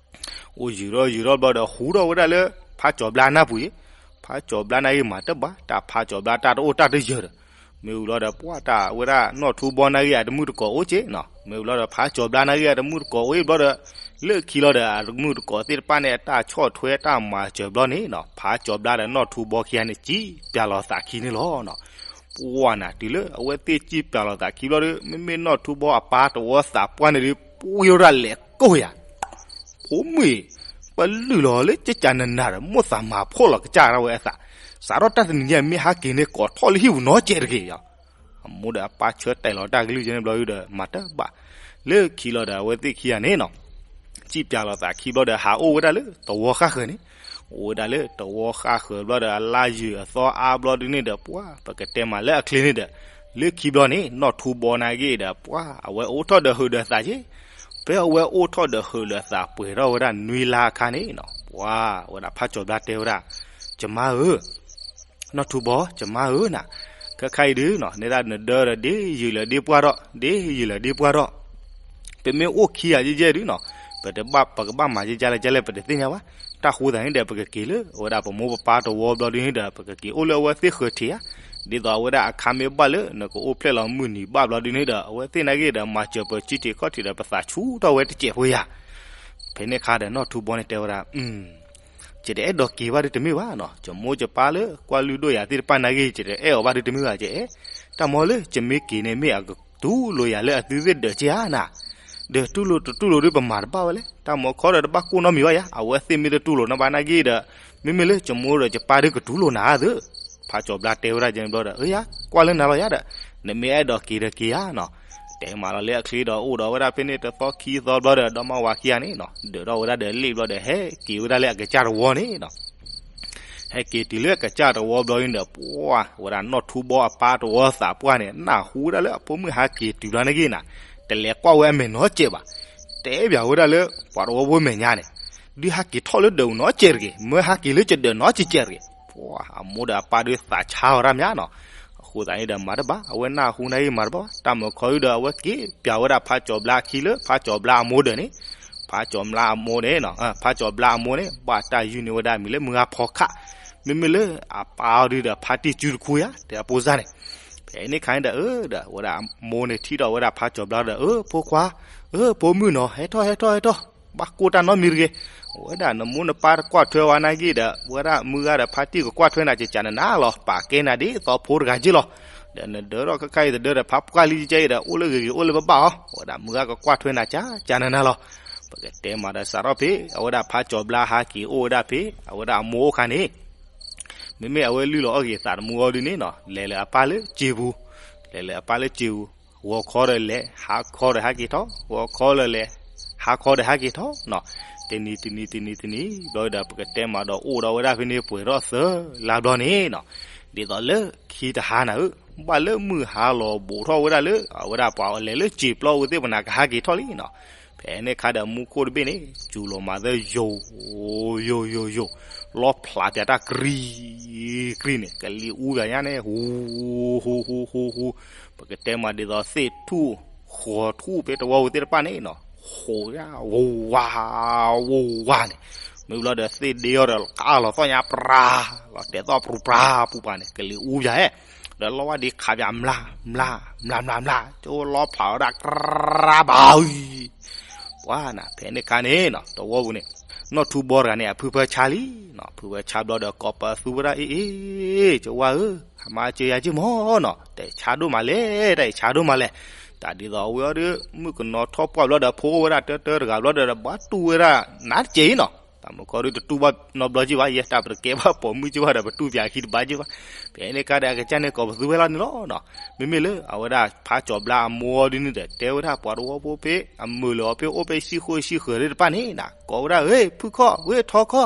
အိၣ်ယုၢ်ထီၣ်ယုၢ်ထီၣ်ဘျီဒီး ဟူးထီၣ်ဝဲဒၣ်လၢ ဖးကၠီၤဘျါနၢ်ပူၤအံၤ, ဖးကၠီၤဘျါနာ်ဂ့ၤမၤတဘၣ် တၢ်ဖးကၠီၤဘျါတၢ်တအိၣ်တၢ်တယၢၤဒီး, မ့ၢ်ဝံၤလီၤဒီး ပှၢ်တၢ်ဝဲဒၣ်နီၢ်ထူဘီနာ်ဂ့ၤ အတမုၣ်တကိးအိၣ်က့နီၤ, မ့ၢ်ဝံၤလီၤဒီး ဖးကၠီၤဘျါနာ်ဂ့ၤ အတမုၣ်တကိးအိၣ်အံၤဘျီဒီး, လၢခံလီၤဒီး အတမုၣ်တကိးသ့ၣ်တဖၣ်န့ၣ် အတၢ်ဆီၣ်ထွဲတၢ်မၤစၢၤဘျီန့ၣ်နီၤ, ဖးကၠီၤဘျါဒီးနီၢ်ထူဘီခံဂၤန့ၣ် စံၣ်ပျၢ်လီၤသးခံန့ၣ်လီၤနီၤ. ပှၢ်နၤတုၤလၢအဝဲသ့ၣ်စံၣ်ပျၢ်လီၤသးခံဘျီဒီး မ့မ့ၢ်နီၢ်ထူဘီအပၢ်တဝီသးပှၢ်န့ၣ်ဒီး ပှ့ၤထီၣ်ဒၣ်လဲာ်ကိၢ်ယၤ ဖိမုၣ်အံၤ, ပလုၢ်လီၤလၢကကနနၤဒီး မိၣ်သးမၤဖှီၣ်လီၤကစၢ်ဒၣ်ဝဲအသး, စးထီၣ်တၢ်တနံၤညါမ့ၢ်ဟးက့ၤန့ၣ် ကိးထီၣ်လၢဟံၣ်ပူၤနီတစဲးတဂ့ၤ. အမိၢ်ဒီးအပၢ်ဆၢတဲာ်လီၤတၢ်ကလုၢ်ကဲန့ၣ်ဘျီဒီး မၤတဘၣ်, လၢခံလီၤဒီး အဝဲသ့ၣ်ခံဂၤန့ၣ်နီၤ စံၣ်ပျၢ်လီၤသးခံဘျီဒီး ဟးအိၣ်ဝဲဒၣ်လၢသဝီဃၣ်ဃၢၤန့ၣ်, အိၣ်ဝဲဒၣ်လၢသဝီဃၣ်ဃၢၤဘျီဒီး အလါယုာ်အသီအါဘျီဒုန့ၣ်ဒီး ပှၢ် ပကတဲမးလၢအချ့န့ၣ်ဒီး, လၢခံဘျီန့ၣ် နီၢ်ထူဘီနာ်ဂ့ၤဒီး ပှၢ် အဝဲအိၣ်ထီၣ်ဒီးဟုးဒီးသးက့, ဖဲအဝဲအိၣ်ထီၣ်ဒီးဟုးဒီးသးပှဲၤထီၣ်ဝဲဒၣ်နွံလါအခါန့ၣ်နီၤ, ပှၢ် ဝဲဒၣ်ဖးကၠီၤဘျါတဲဝဲဒၣ်, ကမါဧၢ နီၢ်ထူဘီ ကမါဧၢနၤ, ခဲခါအံၤဒုနီၤ နဲဒၣ်နဒၢဒီး ဒ့ယုာ်လၢဒ့ပှၢ်ထီၣ် ဒ့ယုာ်လၢဒ့ပှၢ်ထီၣ်, ပမ့ၢ်အိၣ်ခံဂၤယဲၢ်ယဲၢ်ဒုနီၤ, ပတဘၣ် ပကဘၣ်မၤယဲၢ်ကလဲၣ်ကလဲၣ် ပတသ့ၣ်ညါဘၣ်. တၢ်ဃိသတးန့ၣ်ဒီး ပကက့ၤလၢအဝဲဒၣ်ပမိၢ်ပပၢ်တဝီဘျီဒုန့ၣ်ဒီး ပကက့ၤအိၣ်လၢအဝဲသ့ၣ်ဃၢၤထံးဧါ, ဒ်သိးအဝဲဒၣ်အခါမ့ၢ်ဘၣ်လၢ နကအိၣ်ဖျဲၣ်လီၤမုၢ်နံၤဘၣ်ဘျီဒ်န့ၣ်ဒီး အဝဲသ့ၣ်နာ်က့ဒီး မၤစၢၤပၢၤကံထံးခီၣ်ထံးဒီး ပသးဆူၣ်ထီၣ်ဝဲတစဲးဖိယၤ. ဖဲန့ၣ်ခါဒီး နီၢ်ထူဘီန့ၣ်တဲဝဲဒၣ်, ယတအဲၣ်ဒိးက့ၤဘၣ်ဒ်တမ့ၢ်ဘၣ်နီၤ, ယမိၢ်ယပၢ်လၢကွၢ်လုၢ်ဒိၣ်ယၤသ့ၣ်တဖၣ်နာ်က့ ယတအဲၣ်အီၤဘၣ်ဒ်တမ့ၢ်ဘၣ်, ယအဲၣ်တၢ်မီလၢ ယမ့ၢ်က့ၤန့ၣ် မ့ၢ်အကတူၢ်လိာ်ယၤလၢအသုသ့ၣ်ဒၢးက့ဧါနၤ, ဒီးတူၢ်လိာ်တတူၢ်လိာ်ဒ်ပမၤတဘၣ်ဝဲလဲၣ်, တၢ်မီခီဒီးတဘၣ်ကိၢ်နီတမံၤဘၣ်ယၤ, အဝဲသ့ၣ်မ့ၢ်တတူၢ်လိာ်နဘၣ်နာ်က့ဒီး မ့မ့ၢ်လၢယမိၢ်ဒီးယပၢ်ဒ်ကတူၢ်လိာ်နၤဧါသၢ. ဖးကၠီၤဘျါတဲဝဲဒၣ်ယဲန့ၣ်ဘျီဒီး အၢယၤ, ကွၢ်လၢနၤလီၤယၤဒီး, နမ့ၢ်အဲၣ်ဒိးက့ၤဒီးက့ၤဧါနီၤ. တဲမးလီၤလၢအချ့ဒီးအိၣ်ဒီးဝဲဒၣ်ဖဲန့ၣ်တသီခံသီဘျီဒီး ဒီမါဝၤခံဂၤန့ၣ်နီၤ ဒၢးထီၣ်ဝဲဒၣ်ဒီးလ့ၣ်ဘျီဒီး ဟဲက့ၤဝဲဒၣ်လၢအကစၢ်တဝီန့ၣ်နီၤ. ဟဲက့ၤတုၤလၢအကစၢ်တဝီဘျီန့ၣ်ဒီး ပှၢ်ဝဲဒၣ်နီၢ်ထူဘီအပၢ်တဝီသးပှၢ်န့ၣ် နၢ်ဟူဝဲဒၣ်လၢအဖိမုၣ်ဟးက့ၤတုၤဘျီနာ်က့နၤ, တလဲၤကွၢ်ဝဲအမဲာ်နီတစဲးဘၣ်. တဲဘၣ်ဝဲဒၣ်လၢ ပှၤတဝီဖိမဲာ်ညါန့ၣ် ဒုးဟးက့ၤထီၣ်လၢဒၢးနီတစဲးတဂ့ၤ, မၢဟးက့ၤလၢယဒၢးနီတစဲးတဂ့ၤ. ပှၢ်အမိၢ်ဒီးအပၢ်ဒုးသးဆါအီၤဒၣ်မးနီၤ. အဃိသတးန့ၣ်ဒီးမၤတဘၣ်, အဝဲနၢ်ဟူနာ်က့မၤတဘၣ်ဘၣ်, တၢ်မီခီဒီးအဝဲက့ၤပျးဝဲဒၣ်ဖးကၠီၤဘျါအခံလၢ ဖးကၠီၤဘျါအမိၢ်ဒၢးန့ၣ်, ဖးကၠီၤဘျါအမိၢ်န့ၣ်, ဖးကၠီၤဘျါအမိၢ်န့ၣ် ဘၣ်တၢ်ယုၢ်န့ၢ်ဝဲဒၣ်မံၤလၢမုၢ်ဂၤဖီခၣ်, မ့မ့ၢ်လၢအပၢ်အီၤဒုးဒီးဖါတံၢ်စုတခူယၤ တဲအဖိစၢ်န့ၣ်. ဖဲန့ၣ်ခါန့ၣ်ဒီး အၢ ဒီးဝဲဒၣ်အမိၢ်န့ၣ်ထံၣ်ထီၣ်ဝဲဒၣ်ဖးကၠီၤဘျါဒီး အၢ ဖိခွါ, အၢ ဖိမုၣ်နီၤ ဟဲထီၣ် ဟဲထီၣ် ဟဲထီၣ်, ဘၣ်ကိၢ်တၢ်နီတမံၤတဂ့ၤ. ဝဲဒၣ်နမိၢ်နပၢ်တကွၢ်ထွဲဝဲနာ်က့ဒီး ဝဲဒၣ်မုၢ်ဂၤဒီးဖါတံၢ်ကကွၢ်ထွဲနၤ ကကနနၤလီၤ, ပာ်ကဲနၤဒ်သိးဖိတဂၤက့လီၤ. ဒီးနဒၢထီၣ်ခဲခါအံၤတဒၢဒီး ဖးပှၢ်လံကကဲအံၤဒီး အိၣ်လၢဂ့ၤဂ့ၤ အိၣ်လၢဘၣ်ဘၣ်အီၤ, ဝဲဒၣ်မုၢ်ဂၤကကွၢ်ထွဲနၤ ကကနနၤလီၤ. ပကတဲမးဒီးစးထီၣ်ဖဲ အဝဲဒၣ်ဖးကၠီၤဘျါဟးက့ၤအိၣ်ဝဲဒၣ်ဖဲ အဝဲဒၣ်အမိၢ်အိၣ်ခါန့ၣ် မ့မ့ၢ်အဝဲလုၢ်လီၤအီၣ်က့ၤသးတမူအီၤဒုးန့ၣ်နီၤ လဲၤလၢအပၢ်လၢစံာ်ပူၤ, လဲၤလၢအပၢ်လၢစံာ်ပူၤ, ဂီၤခီဒီးလဲၤ ဟါခီဒီးဟးက့ၤထီၣ်, ဂီၤခီဒီးလဲၤ ဟါခီဒီးဟးက့ၤထီၣ်နီၤ, တနံၤတနံၤတနံၤတနံၤ ဘျီဒီးပကတဲမးဒီးအိၣ်ဒီးဝဲဒၣ်ဖဲန့ၣ်ပှဲၤထီၣ်သၢလါဘျီန့ၣ်နီၤ, ဒ်သိးလၢခံတဟါနၤဧၢ, ဘၣ်လၢမုၢ်ဟါလီၤဘူးထီၣ်ဝဲဒၣ်လၢ အဝဲဒၣ်ပှၤလဲၤလၢစံာ်ပျီဝဲသ့ၣ်ပနၢ်ကဟးက့ၤထီၣ်လံနီၤ, ဖဲန့ၣ်ခါဒီးမူခိၣ်တဘ့ၣ်န့ၣ် စူၤလီၤမၤသၢယိာ် ယိာ်ယိာ်ယိာ်, လီဖျးပၠးတၢ်ကြံ ကြံန့ၣ် ကလံၤအူပၠးညါန့ၣ် ဟူ ဟူ ဟူ ဟူ ဟူ, ပကတဲမးဒ်သိးသ့ၣ်ထူၣ်ဃီၤထူၣ်ဖဲတဝီဝဲသ့ၣ်တဖၣ်န့ၣ်နီၤ ဟူညါ ဝူဝါ ဝူဝါန့ၣ်, မ့ၢ်ဘျီဒီးသ့ၣ်ဒ့အီၤဒီးကးလီၤသီၣ်ညါပြၤ လီၤတဲာ်သီၣ်ပြူပြၤပူၤပၤန့ၣ် ကလံၤအူပၠးဧဲ, ဒီးလီဝဲဒ်ခးပၠးမျး မျး မျး မျး မျး ကၠိလီဖျးဝဲဒၣ်ကြၢးဘၣ် ပှၤနၤ ဖဲန့ၣ်ခါန့ၣ်နီၤ တဝီပူၤန့ၣ် နီၢ်ထူဘီတဂၤန့ၣ် အဖုဖၢဆါလံနီၤ, ဖုဖၢဆါဘျီဒီးကိးပသူဝဲဒၣ် အ့ အ့ ကဝါဧၢ, ဟးမၤစၢၤယၤက့မၢ်နီၤ, တဆါဒိၣ်မးလဲၣ်, တၢ်အံၤဆါဒိၣ်မးလဲၣ်, တၢ်ဒ်သိးအဝဲအီၤဒီး မုၣ်ကနီၤထီၣ်ပှၢ်ဘျီဒီး ဖိအိၣ်ဝဲဒၣ်တၢတၢတဂၤဘျီဒီး ဘၣ်တူၢ်ဝဲဒၣ်နးတကဲးအံၤနီၤ, တၢ်မုၢ်ကီၢ်ဒုးတတူၢ်ဘၣ်နီတဘျီက့ဘၣ်, ယဲတၢ်ပတကဲဘၣ်ပိာ်မုၣ်က့ဘၣ်ဒီး ပတူၢ်ပၠးခံတဘၣ်က့ဘၣ်, ဖဲန့ၣ်ခါဒီးအကစၢ်န့ၣ်ကိးပသူဝဲလီၤန့ၣ်လီၤနီၤ, မ့မ့ၢ်လၢအဝဲဒၣ်ဖးကၠီၤဘျါအမိၢ်အီၤဒ်န့ၣ်ဒီး တဲဝဲဒၣ်ပှၤတဝီဖိဖဲ အမုာ်လၢအီၤဖဲအိၣ်ဖဲဆံဃိဆံဃၢၤသ့ၣ်တဖၣ်န့ၣ်နီၤ ကိးဝဲဒၣ် ဧ့ ဖုခီၣ် ဝ့ၢ် ထီခီၣ်,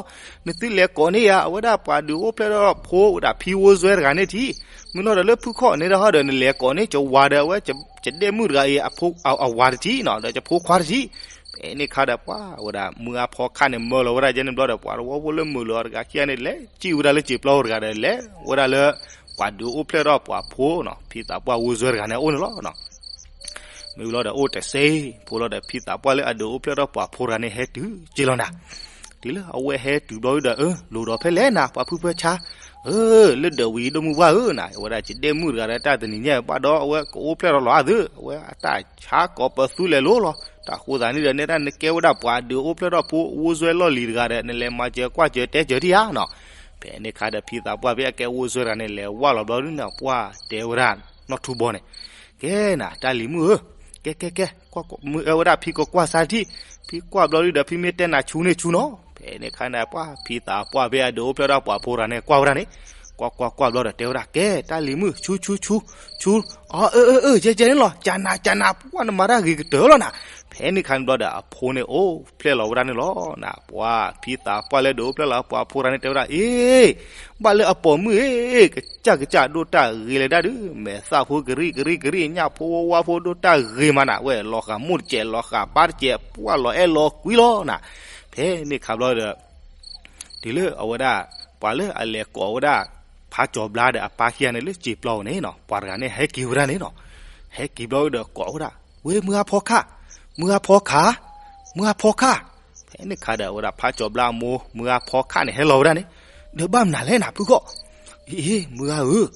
နသုလဲၤကိးန့ၢ်ယၤ အဝဲဒၣ်ပှၤဒုးအိၣ်ဖျဲၣ်ထီၣ်ဖိဝဲဒၣ်ဖံဝိစွဲတဂၤန့ၣ်ထံး, မ့ၢ်လီၤဒီးလၢဖုခီၣ်န့ၣ်ဒီးဟီဒီး နလဲၤကိးန့ၢ်ကဝၤဒီးအဝဲ ကဒဲၣ်မုၣ်တဂၤအံၤ အဝၤတထံးနီၤ ဒီးကဖိခွါတထံး, ဖဲန့ၣ်ခါဒီးပှၤဝဲဒၣ်မုၢ်အါဖီခါန့ၣ် မၢလီၤဝဲဒၣ်ယဲန့ၣ်ဘျီဒီး ပှၤတဝီဖိလၢမုာ်လၢအီၤတဂၤခံဂၤန့ၣ် လဲၤစံၣ်ဝဲဒၣ်လၢစံာ်ပျီတဂၤဒီး လဲၤဝဲဒၣ်လၢ ပှၤဒုးအိၣ်ဖျဲၣ်ထီၣ်ပှၤဖိနီၤ ဖံသးပှၢ်ဝိစွဲတဂၤန့ၣ်အအိၣ်န့ၣ်လီၤ. မ့ၢ်ဘျီဒီးအိၣ်တစဲးဖိလီၤဒီး ဖံသးပှၢ်လၢအဒုးအိၣ်ဖျဲၣ်ထီၣ်ပှၤဖိတဂၤန့ၣ် ဟဲတုၤက့လီၤနၤ, တုၤလၢအဝဲဟဲတုၤဘျီဒီး အၢ လိၤဒီးဖဲလဲၣ်နၤ ပှၤဖုဖၢဆါ, အၢ လၢဒၢးဝံၤဒိၣ်မုၢ်ပှၢ်ဧၢနၤ အဝဲဒၣ်ကဒဲၣ်မုၣ်တဂၤဒီးတၢ်တနံၤညါဘၣ်ဒီး အဝဲကအိၣ်ဖျဲၣ်ထီၣ်လီၤအသး အဝဲအတၢ်ဆါကိးပသူလဲၤလိၤလီၤ. တၢ်ဃိသးန့ၣ်ဒီး နဲဒၣ်နကဲဝဲဒၣ်ပှၤဒုးအိၣ်ဖျဲၣ်ထီၣ်ဖိဝိစွဲလီၢ်လံၤတဂၤဒီး နလဲၤမၤစၢၤကွၢ်စၢၤတဲစၢၤထံဧါနီၤ. ဖဲန့ၣ်ခါဒီး ဖံသးပှၢ်ဖဲအကဲဝိစွဲတဂၤန့ၣ် လဲၤဝၢ်လီၤဘျီဒုန့ၣ် ပှၢ်တဲဝဲဒၣ်နီၢ်ထူဘီန့ၣ် ကဲနၤ တၢ်လံၤမုၣ်ဧၢ, ကဲ ကဲ ကဲ မ့ၢ်အၢဝဲဒၣ်ဖံကကွၢ်စၢ်ထံ, ဖံကွၢ်ဘျီဒုဒီး ဖံမ့ၢ်တဲနၤဆူန့ၣ်ဆူနီၤ. ဖဲန့ၣ်ခါန့ၣ် ပှၢ်ဖံသးပှၢ်ဖဲအဒုးအိၣ်ဖျဲၣ်ထီၣ်ပှၤဖိတဂၤန့ၣ် ကွၢ်ဝဲဒၣ်န့ၣ်, ကွၢ်ကွၢ်ကွၢ်ဘျီဒီးတဲဝဲဒၣ် ကဲ တၢ်လံၤမုၣ် ဆူ ဆူ ဆူ, အီ အၢ အၢ အၢ ယဲ ယဲန့ၣ်လီၤ ကနၤ ကနၤ ပှၢ်နမၤတၢ်ဂ့ၤကတၢၢ်လီၤနၤ. ဖဲန့ၣ်ခါန့ၣ်ဘျီဒီး အဖိန့ၣ်အိၣ်ဖျဲၣ်လီၤဝဲဒၣ်န့ၣ်လီၤနၤ. ပှၢ်ဖံသးပှၢ်လၢဒုးအိၣ်ဖျဲၣ်လီၤပှၤဖိတဂၤန့ၣ်တဲဝဲဒၣ် အ့ ဘၣ်လၢအပိာ်မုၣ်အ့ ကစၢ်ကစၢ်ဒိၣ်တၢ်ဂ့ၤလဲၤဒၣ်ဒုး မဲာ်သၣ်ဖိကရံၣ်ကရံၣ်ကရံၣ် ညၣ်ဖိဝါဝါဖိဒိၣ်တၢ်ဂ့ၤမးနၤ ဝဲလီၤဃာ်မိၢ်တစဲး လီၤဃာ်ပၢ်တစဲး ပှၢ်လီၤအဲၣ်လီၤကွံလီၤနၤ. ဖဲန့ၣ်ခါဘျီဒီး တုၤလၢအဝဲဒၣ် ပှၤလၢအလဲၤကိးဝဲဒၣ် ဖးကၠီၤဘျါဒီးအပၢ်ခံဂၤန့ၣ်လၢစံာ်ပျီန့ၣ်နီၤ ပှၤတဂၤန့ၣ်ဟဲက့ၤဝဲဒၣ်န့ၣ်နီၤ. ဟဲက့ၤဘျီဒီးကိးဝဲဒၣ် ဝ့ၢ် မုၢ်ဂၤဖီခါ, မုၢ်ဂၤဖီခါ, မုၢ်ဂၤဖီခါ. ဖဲန့ၣ်ခါဒီး အဝဲဒၣ်ဖးကၠီၤဘျါအမိၢ် မုၢ်ဂၤဖီခါန့ၣ် ဟဲလီၤဝဲဒၣ်န့ၣ်, ဒီးဘၣ်မနုၤလဲၣ်နၤ ဖုခီၣ်. အ့ မုၢ်ဂၤဧၢ,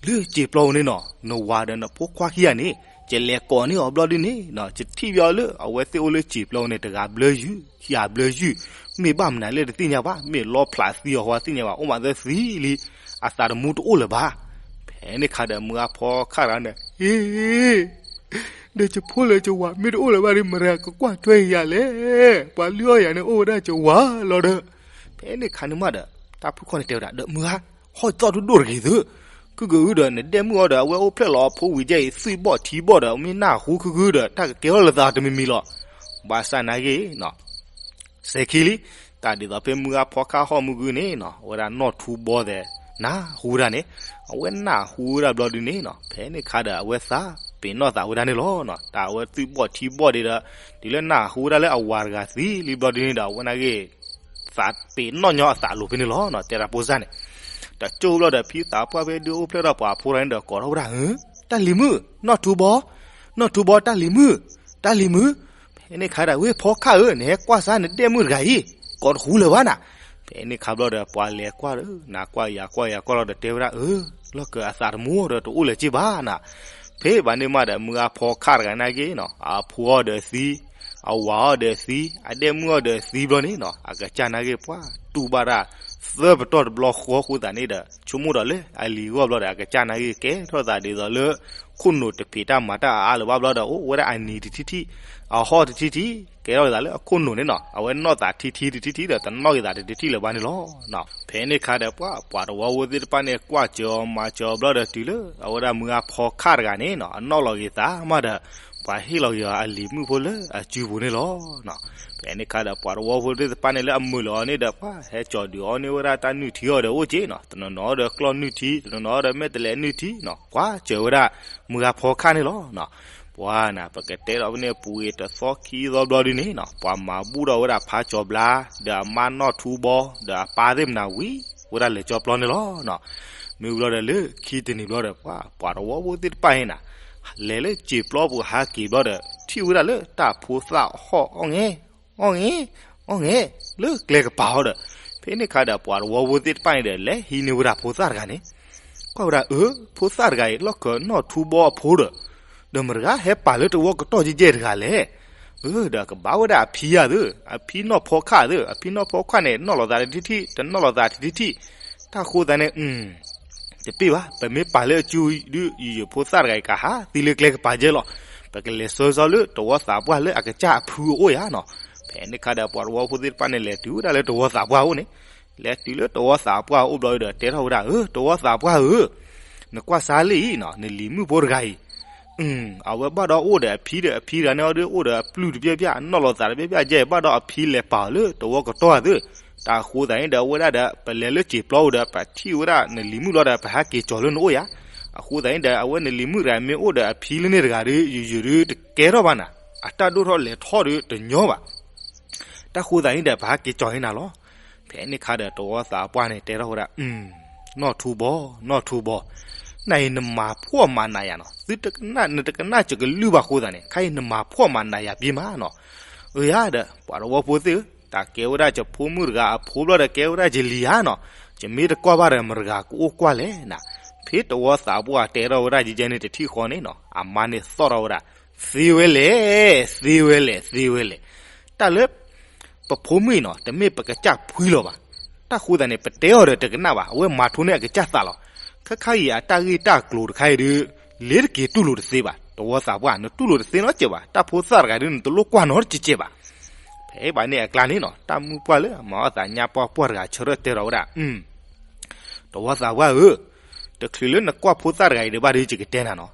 လၢစံာ်ပျီပူၤန့ၣ်နီၤ, နဝၤဒီးနဖိခွါခံဂၤန့ၣ် ယလဲၤကိးန့ၢ်အီၤဘျီဒုန့ၣ်နီၤ, ယထံၣ်ဘၣ်အီၤလၢအဝဲသ့ၣ်အိၣ်လၢစံာ်ပျီပူၤန့ၣ် တဂၤဘျၢယုၢ် ခံဂၤဘျၢယုၢ်, မ့ၢ်ဘၣ်မနုၤလဲၣ်တသ့ၣ်ညါဘၣ်, မ့ၢ်လီဖျးသံအီၤဃီသ့ၣ်ညါဘၣ်, အိၣ်မးသၢသံလံ, အသးတမူတအိၣ်လၢၤဘၣ်. ဖဲန့ၣ်ခါဒီးမုၢ်ဂၤဖီခါတဂၤန့ၣ် ဟ့ ဒီးယဖိလၢယဝၤမ့ၢ်တအိၣ်လၢၤဘၣ်ဒီး မတၤကကွၢ်ထွဲယၤလဲၣ်, ပှၤလုၢ်အီၣ်ယၤန့ၣ်အိၣ်ဝဲဒၣ်ယဝၤလီၤဒီး. ဖဲန့ၣ်ခါန့ၣ်မးဒီး တၢ်ဖုၣ်ခီၣ်န့ၣ်တဲဝဲဒၣ် ဒီးမုၢ်ဂၤ ဟီၣ်သီၣ်ဒိၣ်ဒိၣ်တဂ့ၤသု, ကုၢ်ကဂုဒီး နဒဲမုၣ်အီၤဒီး အဝဲအိၣ်ဖျဲၣ်လီၤအဖိဝံၤယဲအံၤ သွံၣ်ဘီၣ်ထံဘီၣ်ဒီး မ့ၢ်နၢ်ဟူကုၢ်ကဂုဒီး တၢ်ကကဲထီၣ်လၢသးတမံၤမံၤလီၤ. ဘၣ်ဆၣ်နာ်က့နီၤ စဲၤခံလံ, တၢ်ဒ်သိးဖဲမုၢ်ဂၤဖီခါဟီၣ်မုၢ်ဂုၢ်န့ၣ်နီၤ အဝဲဒၣ်နီၢ်ထူဘီသဲး နၢ်ဟူဝဲဒၣ်န့ၣ်, အဝဲနၢ်ဟူဝဲဒၣ်ဘျီဒုန့ၣ်နီၤ ဖဲန့ၣ်ခါဒီးအဝဲသးပ့ၤနီၣ်သးဝဲဒၣ်န့ၣ်လီၤ. တၢ်အဝဲသွံၣ်ဘီၣ်ထံဘီၣ်ဒံးဒီး တုၤလၢနၢ်ဟူဝဲဒၣ်လၢအဝၤတဂၤသံလံဘျီဒုန့ၣ်ဒီး အဝဲနာ်က့ သးပ့ၤနီၣ်ညီအသးလိၤဖဲန့ၣ်လီၤ. တဲတၢ်ဖိစၢ်န့ၣ် တကၠိၢ်ဘျီဒီး ဖံသးပှၢ်ဖဲဒုးအိၣ်ဖျဲၣ်ထီၣ်ပှၤအဖိတဂၤန့ၣ်ဒီး ကိးထီၣ်ဝဲဒၣ်ဧၢ, တၢ်လံၤမုၣ်, နီၢ်ထူဘီ, နီၢ်ထူဘီ တၢ်လံၤမုၣ်, တၢ်လံၤမုၣ်. ဖဲန့ၣ်ခါဒီး ဝ့ၢ်ဖီခါဧၢ, နဟဲကွၢ်စၢ်နဒဲမုၣ်တဂၤအံၤ ကိးတဟူလၢၤဘၣ်နၤ. ဖဲန့ၣ်ခါဘျီဒီး ပှၤလဲၤကွၢ်ဒီး နကွၢ်ယၤကွၢ်ယၤကွၢ်လီၤဒီးတဲဝဲဒၣ် အၢ လီၢ်ကၢအသးတမူဒီးတအိၣ်လၢၤက့ဘၣ်နၤ. ဖဲဘၣ်န့ၣ်မးဒီး မုၢ်ဂၤဖီခါတဂၤနာ်က့နီၤ အဖိအီၤဒီးသံ, အဝၤအီၤဒီးသံ, အဒဲမုၣ်အီၤဒီးသံဘျီန့ၣ်နီၤ အကစၢ်နာ်က့ပှၤတူၢ်ဘၣ်တၢ်သၢပတီၢ်တဘျီဃီအဃိသတးန့ၣ်ဒီး ဆိကမိၣ်ဒီးလၢအလံၤအဂီၢ်ဘျီဒီး အကစၢ်နာ်က့ကဲထီၣ်သးဒ်သိးလၢ ခိၣ်နူာ်တဖံးတၢ်မၤတၢ်အါအါလၢၤဘၣ်ဘျီဒီး အိၣ်ဝဲဒၣ်အနံၤတထံၣ်ထံၣ်, အဟီၣ်တထံၣ်ထံၣ်, ကဲထီၣ်သးလၢအခိၣ်နူာ်န့ၣ်နီၤ အဝဲနီၢ်သးထံထံၣ်တထံၣ်ထံၣ်ဒီး တနီၣ်ဂ့ၤသးတထံၣ်ထံၣ်လၢၤဘၣ်န့ၣ်လီၤ. ဖဲန့ၣ်ခါဒီး ပှၤ ပှၤတဝီဖိသ့ၣ်တဖၣ်န့ၣ် ကွၢ်စၢၤအီၤမၤစၢၤအီၤဘျီဒီး တုၤလၢအဝဲဒၣ်မုၢ်ဂၤဖီခါတဂၤန့ၣ်နီၤ အနီၣ်လီၤက့ၤသးမးဒီး ပှၤဟ့ၣ်လီၤက့ၤအီၤအလံၤမုၣ်ဖိလၢအစုပူၤန့ၣ်လီၤ. ဖဲန့ၣ်ခါဒီး ပှၤတဝီဖိသ့ၣ်တဖၣ်န့ၣ် လၢအမုာ်လီၤအီၤန့ၣ်ဒီး ပှၤဟဲကၠီၤဒုးအီၤန့ၢ်ဝဲဒၣ်တၢ်နုၢ်ထံအီၤဒီးအိၣ်က့နီၤ, တနီၤနီၤဒီးကျီၢ်နုၢ်ထံ, တနီၤနီၤဒီးမဲာ်တဲးလဲးနုၢ်ထံနီၤ, ကွၢ်စၢၤဝဲဒၣ်မုၢ်ဂၤဖီခါန့ၣ်လီၤ. ပှၤနၤ ပကတဲဒီးဖဲန့ၣ် ပူၤဂ့ၤတသီခံသီဘျီဒုန့ၣ်နီၤ ပှၤမၤဘူၣ်ထီၣ်ဝဲဒၣ်ဖးကၠီၤဘျါ ဒီးအမါနီၢ်ထူဘီ ဒီးအပၢ်သ့ၣ်မနၤဝံၤ ဝဲဒၣ်လဲၤကၠီပျီန့ၣ်လီၤ. မ့ၢ်ဘျီဒီးလၢခံတနံၤဘျီဒီး ပှၤ ပှၤတဝီဖိသ့ၣ်တဖၣ်အံၤနၤ လဲၤလၢစံာ်ပျီပူၤဟးက့ၤဘျီဒီး ထံၣ်ဝဲဒၣ်လၢတၢ်ဖိသၣ်ဟီၣ်အီၣ်ငဲ အီၣ်ငဲ အီၣ်ငဲ လၢကျဲကပၤအီၤဒီး ဖဲန့ၣ်ခါဒီး ပှၤတဝီဖိသ့ၣ်တဖၣ်န့ၣ်ဒီး လဲၤဟံးန့ၢ်ဝဲဒၣ်ဖိသၣ်တဂၤန့ၣ် ကွၢ်ဝဲဒၣ် အၢ ဖိသၣ်တဂၤအံၤ လီၢ်ခၢၣ်နီၢ်ထူဘီအဖိဒီး ဒီးမတၤတဂၤဟဲပာ်လၢတဝီကတီၢ်ကဲကဲတဂၤလဲၣ်. အၢ ဒီးကဘၣ်ဝဲဒၣ်အဖံဧါသၢ, အဖံနီၢ်ဖီခါသၢ, အဖံနီၢ်ဖီခါန့ၣ် နီၣ်လီၤသးတထံၣ်ထံၣ် တနီၣ်လီၤသးတထံၣ်ထံၣ်, တၢ်ဃိသးန့ၣ် တပ့ၢ်ဘၣ်, ပမ့ၢ်ပာ်လၢအစုဒုး ယယဖိသၣ်တဂၤအံၤကဟးသံလၢကျဲကပၤကဲလီၤ. ပကလဲၤဆှၢဆီလၢတဝီသးပှၢ်လၢအကစၢ်အဖုအအိၣ်ဧါနီၤ. ဖဲန့ၣ်ခါဒီး ပှၤတဝီဖိသ့ၣ်တဖၣ်န့ၣ် လဲၤတုၤဝဲဒၣ်လၢတဝီသးပှၢ်အအိၣ်န့ၣ်, လဲၤတုၤလၢတဝီသးပှၢ်အအိၣ်ဘျီဒီး တဲထီၣ်ဝဲဒၣ် အၢ တဝီသးပှၢ်ဧၢ, နကွၢ်စၢ်လံအံၤနီၤ နလံၤမုၣ်ဖိတဂၤအံၤ အဝဲဘၣ်ဒီးအိၣ်ဒီးအဖံဒီး အဖံတဂၤန့ၣ်အီၤဒီး အိၣ်ဒီးအပျုၢ်တဘျီဘျီ အနီၣ်လီၤသးတဘျီဘျီ ယဲဘၣ်ဒီးအဖံလဲၤပာ်အီၤလၢတဝီကတီၢ်သၢ, တၢ်အဃိသတးန့ၣ်ဒီး အဝဲဒၣ်ဒီး ပလဲၤလၢစံာ်ပျီပူၤဒီး ပထံၣ်ဝဲဒၣ်နလံၤမုၣ်လီၤဒီး ပဟဲက့ၤကၠီၤလၢနအိၣ်ယါ. အဃိသတးန့ၣ်ဒီး အဝဲနလံၤမုၣ်တဂၤမ့ၢ်အိၣ်ဒီးအဖံလၢန့ၣ်တဂၤဒီး ယုာ်ယုာ်ဒီးတကဲထီၣ်ဘၣ်နၤ, အတၢ်ဒိၣ်ထီၣ်လဲၤထီၣ်ဒီးတညီဘၣ်. တၢ်ဃိသတးန့ၣ်ဒီး ပဟဲက့ၤကၠီၤန့ၢ်နၤလီၤ. ဖဲန့ၣ်ခါဒီး တဝီသးပှၢ်န့ၣ် တဲထီၣ်ဝဲဒၣ် နီၢ်ထူဘီ, နီၢ်ထူဘီ, နၤအံၤနမၤဖှီၣ်မၤနးယၤနီၤ, သုတကနၣ် နတကနၣ်စကလုၢ်ဘၣ်ဃိသတးန့ၣ် ခဲအံၤနမၤဖှီၣ်မၤနးယၤပ့မးနီၤ. အၢယၤဒီး ပှၤတဝီဖိသ့ၣ်ဧၢ, တၢ်ကဲဝဲဒၣ်ယဖိမုၣ်တဂၤအဖိဘျီဒီး ကဲဝဲဒၣ်ယလံၤဧါနီၤ, ယမ့ၢ်တကွၢ်ဘၣ်ဒီး မတဂၤကအိၣ်ကွၢ်လဲၣ်နၤ. ဖဲတဝီသးပှၢ်တဲထီၣ်ဝဲဒၣ်ယဲန့ၣ်တထံၣ်ဃီန့ၣ်နီၤ အမါန့ၣ်သီၣ်ထီၣ်ဝဲဒၣ် သ့ဝဲလဲၣ်, သ့ဝဲလဲၣ်, သ့ဝဲလဲၣ်. တၢ်လၢ ပဖိမုၣ်အံၤနီၤ တမ့ၢ်ပကစၢ်ဖှံလီၤဘၣ်. တၢ်ဃိသတးန့ၣ် ပတဲအီၤဒီးတကနၣ်ဘၣ်, အဝဲမၤထူန့ၢ်အကစၢ်သးလီၤ. ခဲခါအံၤအတၢ်ဂ့ၢ်တၢ်ကျိၤတခါအံၤဒီး လ့ၤတက့ၤတူၢ်လိာ်တသ့ဘၣ်, တဝီသးပှၢ် နတူၢ်လိာ်တသ့နီတစဲးဘၣ်, တၢ်ဖိသၣ်တဂၤဒီး နတလိၣ်ကွၢ်နီတစဲးဘၣ်. ဖဲဘၣ်န့ၣ်အကျါန့ၣ်နီၤ တၢ်မုၣ်ပှၢ်လၢအမၤအီၣ်သးညါပှၢ်ပှၢ်တဂၤဆၢထၢၣ်တဲထီၣ်ဝဲဒၣ် တဝီသးပှၢ်ဧၢ, တချုးလၢနကွၢ်ဖိသၣ်တဂၤအံၤဒံးဘၣ်ဒီး ယကတဲနၤနီၤ.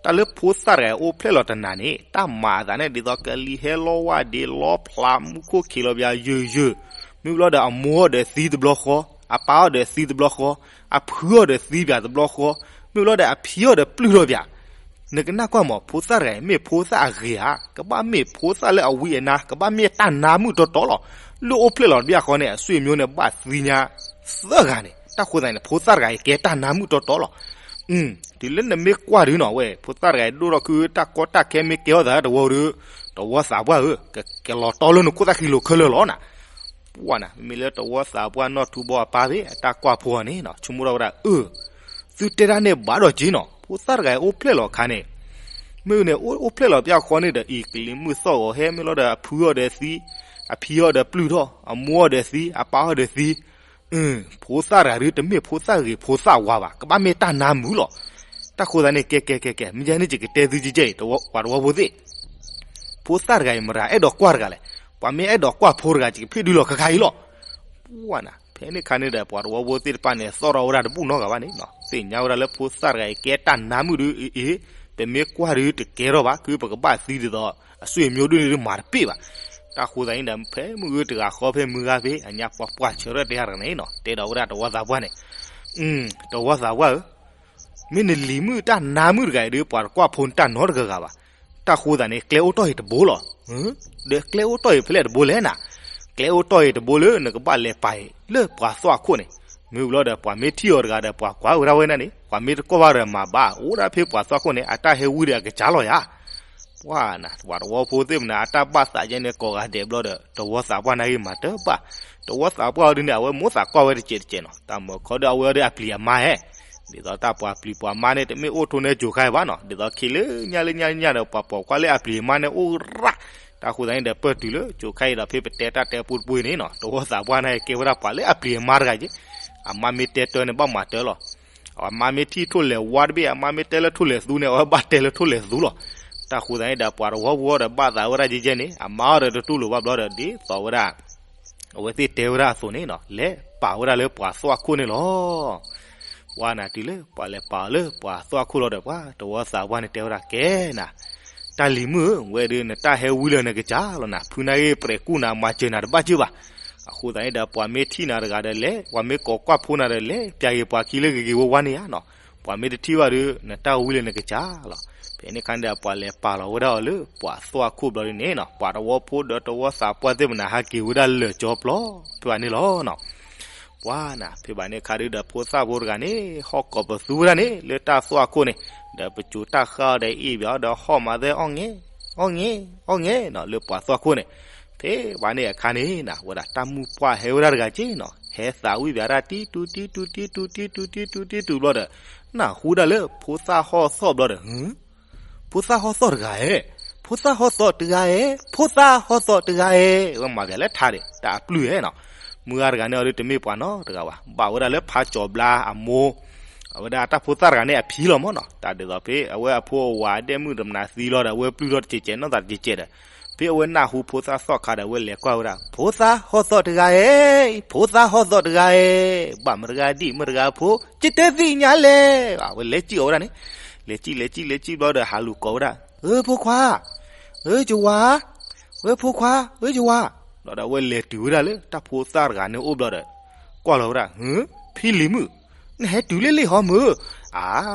တၢ်လၢဖိသၣ်တဂၤအံၤအိၣ်ဖျဲၣ်လီၤတနၤန့ၣ် တၢ်မၤအသးန့ၣ် ဒ်သိးကလံၤဟဲလီဝါဒ့လီဖျး မူခိၣ်ခံးလီၤပယၤယုာ်ယုာ်, မ့ၢ်ဘျီဒီးအမိၢ်အီၤဒီးသံတဘျီဃီ, အပၢ်အီၤဒီးသံတဘျီဃီ, အဖုအီၤဒီးသံပယၤတဘျီဃီ, မ့ၢ်ဘျီဒီးအဖံအီၤဒီးပျုၢ်လီၤပယၤ နကနၣ်ကွၢ်မး ဖိသၣ်တဂၤအံၤ မ့ၢ်ဖိသၣ်အဂ့ၤဧါ, ကဘၣ်မ့ၢ်ဖိသၣ်လၢအဝံအနါ, ကဘၣ်မ့ၢ်တၢ်နါမုာ်တီတီလီၤ. လၢအိၣ်ဖျဲၣ်လီၤတဘျီဃီန့ၣ် အဆွေမျိုးန့ၣ် ဘၣ်သံညါသၢဂၤန့ၣ်, တၢ်ဃိသတးန့ၣ် ဖိသၣ်တဂၤအံၤကဲတၢ်နါမုာ်တီတီလီၤ. တုၤလၢနမ့ၢ်ကွၢ်ဒုးနီၤဝဲ ဖိသၣ်တဂၤအံၤဒိၣ်ထီၣ်ခု တၢ်ကီတၢ်ခဲမ့ၢ်ကဲထီၣ်သးတဝီဒီး တဝီသးပှၢ်ဧၢ, ကကလီၤတီလၢနခိၣ်သၣ်ဃံလိာ်ခဲလၢာ်လီၤနၤ. ပှၢ်နၤ မ့မ့ၢ်လၢတဝီသးပှၢ်နီၢ်ထူဘီအပၢ်သ့ၣ် အတၢ်ကွၢ်ဖိအီၤန့ၣ် ဆိကမိၣ်ထီၣ်ဝဲဒၣ် အၢ သုတဲဒၣ်န့ၣ်ဘၣ်ဒီးက့နီၤ, ဖိသၣ်တဂၤအံၤအိၣ်ဖျဲၣ်လီၤအခါန့ၣ်, မ့ၢ်န့ၣ် အိၣ်ဖျဲၣ်လီၤပျၢ်ဃီန့ၣ်ဒီး အံၤကလံၤမုၢ်သီၣ်ဂီၤဟဲမ့ၢ်လီၤဒီး အဖုအီၤဒီးသံ, အဖံအီၤဒီးပျုၢ်ထီၣ်, အမိၢ်အီၤဒီးသံ, အပၢ်အီၤဒီးသံ, ဖိသၣ်တဂၤဒုး တမ့ၢ်ဖိသၣ်ဂ့ၤဖိသၣ်ဝါဘၣ်, ကဘၣ်မ့ၢ်တၢ်နါမုာ်လီၤ. တၢ်ဃိသးန့ၣ် ကဲကဲကဲကဲ မ့ၢ်ယဲန့ၣ် ယကတဲသုကဲကဲအံၤ ပှၤတဝီဖိသ့ၣ်, ဖိသၣ်တဂၤအံၤ မတၤအဲၣ်ဒိးကွၢ်တဂၤလဲၣ်, ပှၤမ့ၢ်အဲၣ်ဒိးကွၢ်ဖိတဂၤ ယကဖ့ၣ်ဒုးလီၤခါခါအံၤလီၤ. ပှၢ်နၤ ဖဲန့ၣ်ခါန့ၣ်ဒီး ပှၤတဝီဖိသ့ၣ်တဖၣ်န့ၣ် သီၣ်ထီၣ်ဝဲဒၣ်တဘူၣ်နီတဂၤဘၣ်န့ၣ်, သ့ၣ်ညါဝဲဒၣ်လၢဖိသၣ်တဂၤအံၤ ကဲတၢ်နါမုာ်ဒုးအ့ၣ်, ပမ့ၢ်ကွၢ်ဒုးတကဲထီၣ်ဘၣ်, ခုပကဘၣ်သံဒ်သိး အဆွေမျိုးဒုးန့ၣ်ဒုးမၤတပ့ၢ်ဘၣ်. တၢ်ဃိသးန့ၣ်ဒီး ဖဲမုၢ်ဂ့ၤတဂၤဃီဖဲမုၢ်ဂၤဖဲ အညါပှၢ်ပှၢ်ဆၢထၢၣ်တဲတဂၤန့ၣ်နီၤ တဲဒီးဝဲဒၣ်တဝီသးပှၢ်န့ၣ်, တဝီသးပှၢ်ဧၢ, မ့ၢ်နလံၤမုၣ်တၢ်နါမုၣ်တဂၤအံၤဒုး ပှၤတကွၢ်ဖိနတၢ်နီတဂၤဂၤဘၣ်. တၢ်ဃိသးန့ၣ် ကျဲအိၣ်တီၢ်အံၤတဘိလီၤ. ဒီးကျဲအိၣ်တီၢ်အံၤဖဲလဲၣ်တဘိလဲၣ်နၤ, ကျဲအိၣ်တီၢ်အံၤတဘိလၢနကဘၣ်လဲၤပာ်အံၤလၢပှၤသွၣ်ခိၣ်န့ၣ်, မ့ၢ်ဘျီဒီး ပှၤမ့ၢ်ထံၣ်အီၤတဂၤဒီး ပှၤကွၢ်ဝဲဒၣ်ဝဲန့ၣ်, ပှၤမ့ၢ်တကွၢ်ဘၣ်ဒီးမၤဘၣ် အိၣ်ဒၣ်ဖဲပှၤသွၣ်ခိၣ်န့ၣ် အတၢ်ဟဲဝံဒီးအကစၢ်လီၤယၤ ပှၢ်နၤ ပှၤတဝီဖိသ့ၣ်မနၤ အတၢ်ဘၣ်သးယဲန့ၣ် ကိးဂၤဒဲးဘျီဒီး တဝီသးပှၢ်နာ်ဂ့ၤမၤတၢ်ဘၣ်. တဝီသးပှၢ်အီၤဒုးန့ၣ် အဝဲမိၢ်သးကွၢ်ဝဲတစဲးတစဲးနီၤ, တၢ်မၤခီဒီးအဝဲအီၤဒီးအပျံၤအမါဟဲ, ဒ်သိးတၢ်ပှၤပျံၤပှၤမါန့ၣ် တမ့ၢ်အိၣ်ထိးန့ၢ်ကိၤခါအံၤဘၣ်နီၤ, ဒ်သိးခံလၢညါလၢညါညါဒီး ပှၤပိာ်ခွါလၢအပျံၤအမါန့ၣ်အိၣ်ရၣ်, တၢ်ဃိသးန့ၣ်ဒီး ပၢၢ်တုၤလၢကိၤခါအံၤဒီး ဖဲပတဲတၢ်တဲပူတပူန့ၣ်နီၤ, တဝီသးပှၢ်နာ်ဂ့ၤကဲဝဲဒၣ်ပှၤလၢအပျံၤအမါတဂၤက့, အမါမ့ၢ်တဲတၢ်န့ၣ် ဘၣ်မၤတၢ်လီၤ. အမါမ့ၢ်ထံၣ်ထိၣ်လဲၤဝါတဘ့ၣ် အမါမ့ၢ်တဲလၢထိၣ်လဲၤသူန့ၣ် အဝဲဘၣ်တဲလၢထိၣ်လဲၤသူလီၤ. တၢ်ဃိသးန့ၣ်ဒီး ပှၤတဝီဖိဒီးဘၣ်သးဝဲဒၣ်ယဲယဲန့ၣ် အမါအီၤဒီးတတူၢ်လိာ်ဘၣ်ဘျီဒီး ဒ်သိးဝဲဒၣ် အဝဲသ့ၣ်တဲဝဲဒၣ်အသိးန့ၣ်နီၤ လဲၤပာ်ဝဲဒၣ်လၢပှၤသွၣ်ခိၣ်န့ၣ်လီၤ. ပှၢ်နၤတုၤလၢပှၤလဲၤပာ်အီၤလၢပှၤသွၣ်ခိၣ်လီၤဒီး ပှၤတဝီသးပှၢ်န့ၣ်တဲဝဲဒၣ်ကဲနၤ, တၢ်လံၤမုၣ်ဧၢ, ဝဲဒုးနတၢ်ဟဲဝံလၢနကစၢ်လီၤနၤ, ဖုနာ်ဂ့ၤ ပြဲးကူၣ်နၤ မၤစၢၤနၤတဘၣ်စၢၤဘၣ်. အဃိသတးန့ၣ်ဒီး ပှၤမ့ၢ်ထံၣ်နၤတဂၤဒီးလဲၤ, ပှၤမ့ၢ်ကိးကွၢ်ဖိနၤဒီးလဲၤ, ပျၢ်ဂ့ၤပှၤခံလၢဂ့ၤဂ့ၤဝါဝါန့ၣ်ဧါနီၤ, ပှၤမ့ၢ်တထံၣ်ဘၣ်ဒီး နတၢ်ဝံလၢနကစၢ်လီၤ. ဖဲန့ၣ်ခါန့ၣ်ဒီး ပှၤလဲၤပာ်လီၤဝဲဒၣ်အီၤလၢပှၤသွၣ်ခိၣ်ဘျီဒ်န့ၣ်နီၤ, ပှၤတဝီဖိဒီးတဝီသးပှၢ်သ့ၣ်မနၤ ဟဲက့ၤဝဲဒၣ်လၢာ်ကၠီပျီ ဖဲဘၣ်န့ၣ်လီၤနီၤ. ပှၢ်နၤ ဖဲဘၣ်န့ၣ်အခါဒုးဒီး ဖိသၣ်ဖိတဂၤန့ၣ် ဟီၣ်ကိးပသူဝဲဒၣ်န့ၣ် လၢတၢ်သွၣ်ခိၣ်န့ၣ်, ဒီးပစိၤတၢ်ဃၢ်အီၤဒီးအ့ၣ်ဘၣ်အီၤဒီး ဟီၣ်မးသဲအီၣ်ငဲ, အီၣ်ငဲ, အီၣ်ငဲနီၤ လၢပှၤသွၣ်ခိၣ်န့ၣ်. ဖဲဘၣ်န့ၣ်အခါန့ၣ်နၤ ဝဲဒၣ်တၢ်မုၣ်ပှၢ်ဟဲဝဲဒၣ်တဂၤက့နီၤ, ဟဲသးဝံၣ်ဘၣ်ဒၣ် တံတူ တံတူ တံတူ တံတူ တံတူ တံတူ ဘျီဒီး နၢ်ဟူဒၣ်လၢဖိသၣ်ဟီၣ်သီၣ်ဘျီဒီး ဖိသၣ်ဟီၣ်သီၣ်တဂၤဧၢ, ဖိသၣ်ဟီၣ်သီၣ်တဂၤဧၢ, ဖိသၣ်ဟီၣ်သီၣ်တဂၤဧၢ, ဝဲမၤဘၣ်လၢထါဒံး တၢ်အပျုၢ်ဧါနီၤ. မုၢ်ဂၤတဂၤန့ၣ်အီၤဒုးတမ့ၢ်ပှၤနီတဂၤဘၣ်, ဘၣ်ဝဲဒၣ်လၢဖးကၠီၤဘျါအမိၢ်, အဝဲဒၣ်တၢ်ဖိသၣ်တဂၤန့ၣ်အဖံလီၤမ့ၢ်နီၤ, တၢ်ဒ်သိးဖဲအဝဲအဖိအဝၤဒဲမုၣ်တမနၤသံလီၤဒီး အဝဲပျုၢ်ထီၣ်တကဲးကဲးနီၢ်သးတကဲးကဲးဒီး, ဖဲအဝဲနၢ်ဟူဖိသၣ်သီၣ်ခါဒီး အဝဲလဲၤကွၢ်ဝဲဒၣ် ဖိသၣ်ဟီၣ်သီၣ်တဂၤဧၢ, ဖိသၣ်ဟီၣ်သီၣ်တဂၤဧၢ, ဘၣ်မတဂၤဒံးမတဂၤဖိ ယတဲသ့ၣ်ညါလဲၣ်, အဝဲလဲၤစံၣ်အီၤဝဲဒၣ်န့ၣ်, လဲၤစံၣ်လဲၤစံၣ်လဲၤစံၣ်ဘျီဒီး ဟးလူၤကိးဝဲဒၣ် ဧၢဖိခွါ, ဧၢယဝၤ, ဧၢဖိခွါ, ဧၢယဝၤ, ဒီးဒီးအဝဲလဲၤတုၤဝဲဒၣ်လၢတၢ်ဖိသၣ်တဂၤန့ၣ်အိၣ်ဘျီဒီး, ကွၢ်လီၤဝဲဒၣ်, ဖံလံၤမုၣ်, နဟဲတုၤလၢလံဟီမုၢ်, အါ,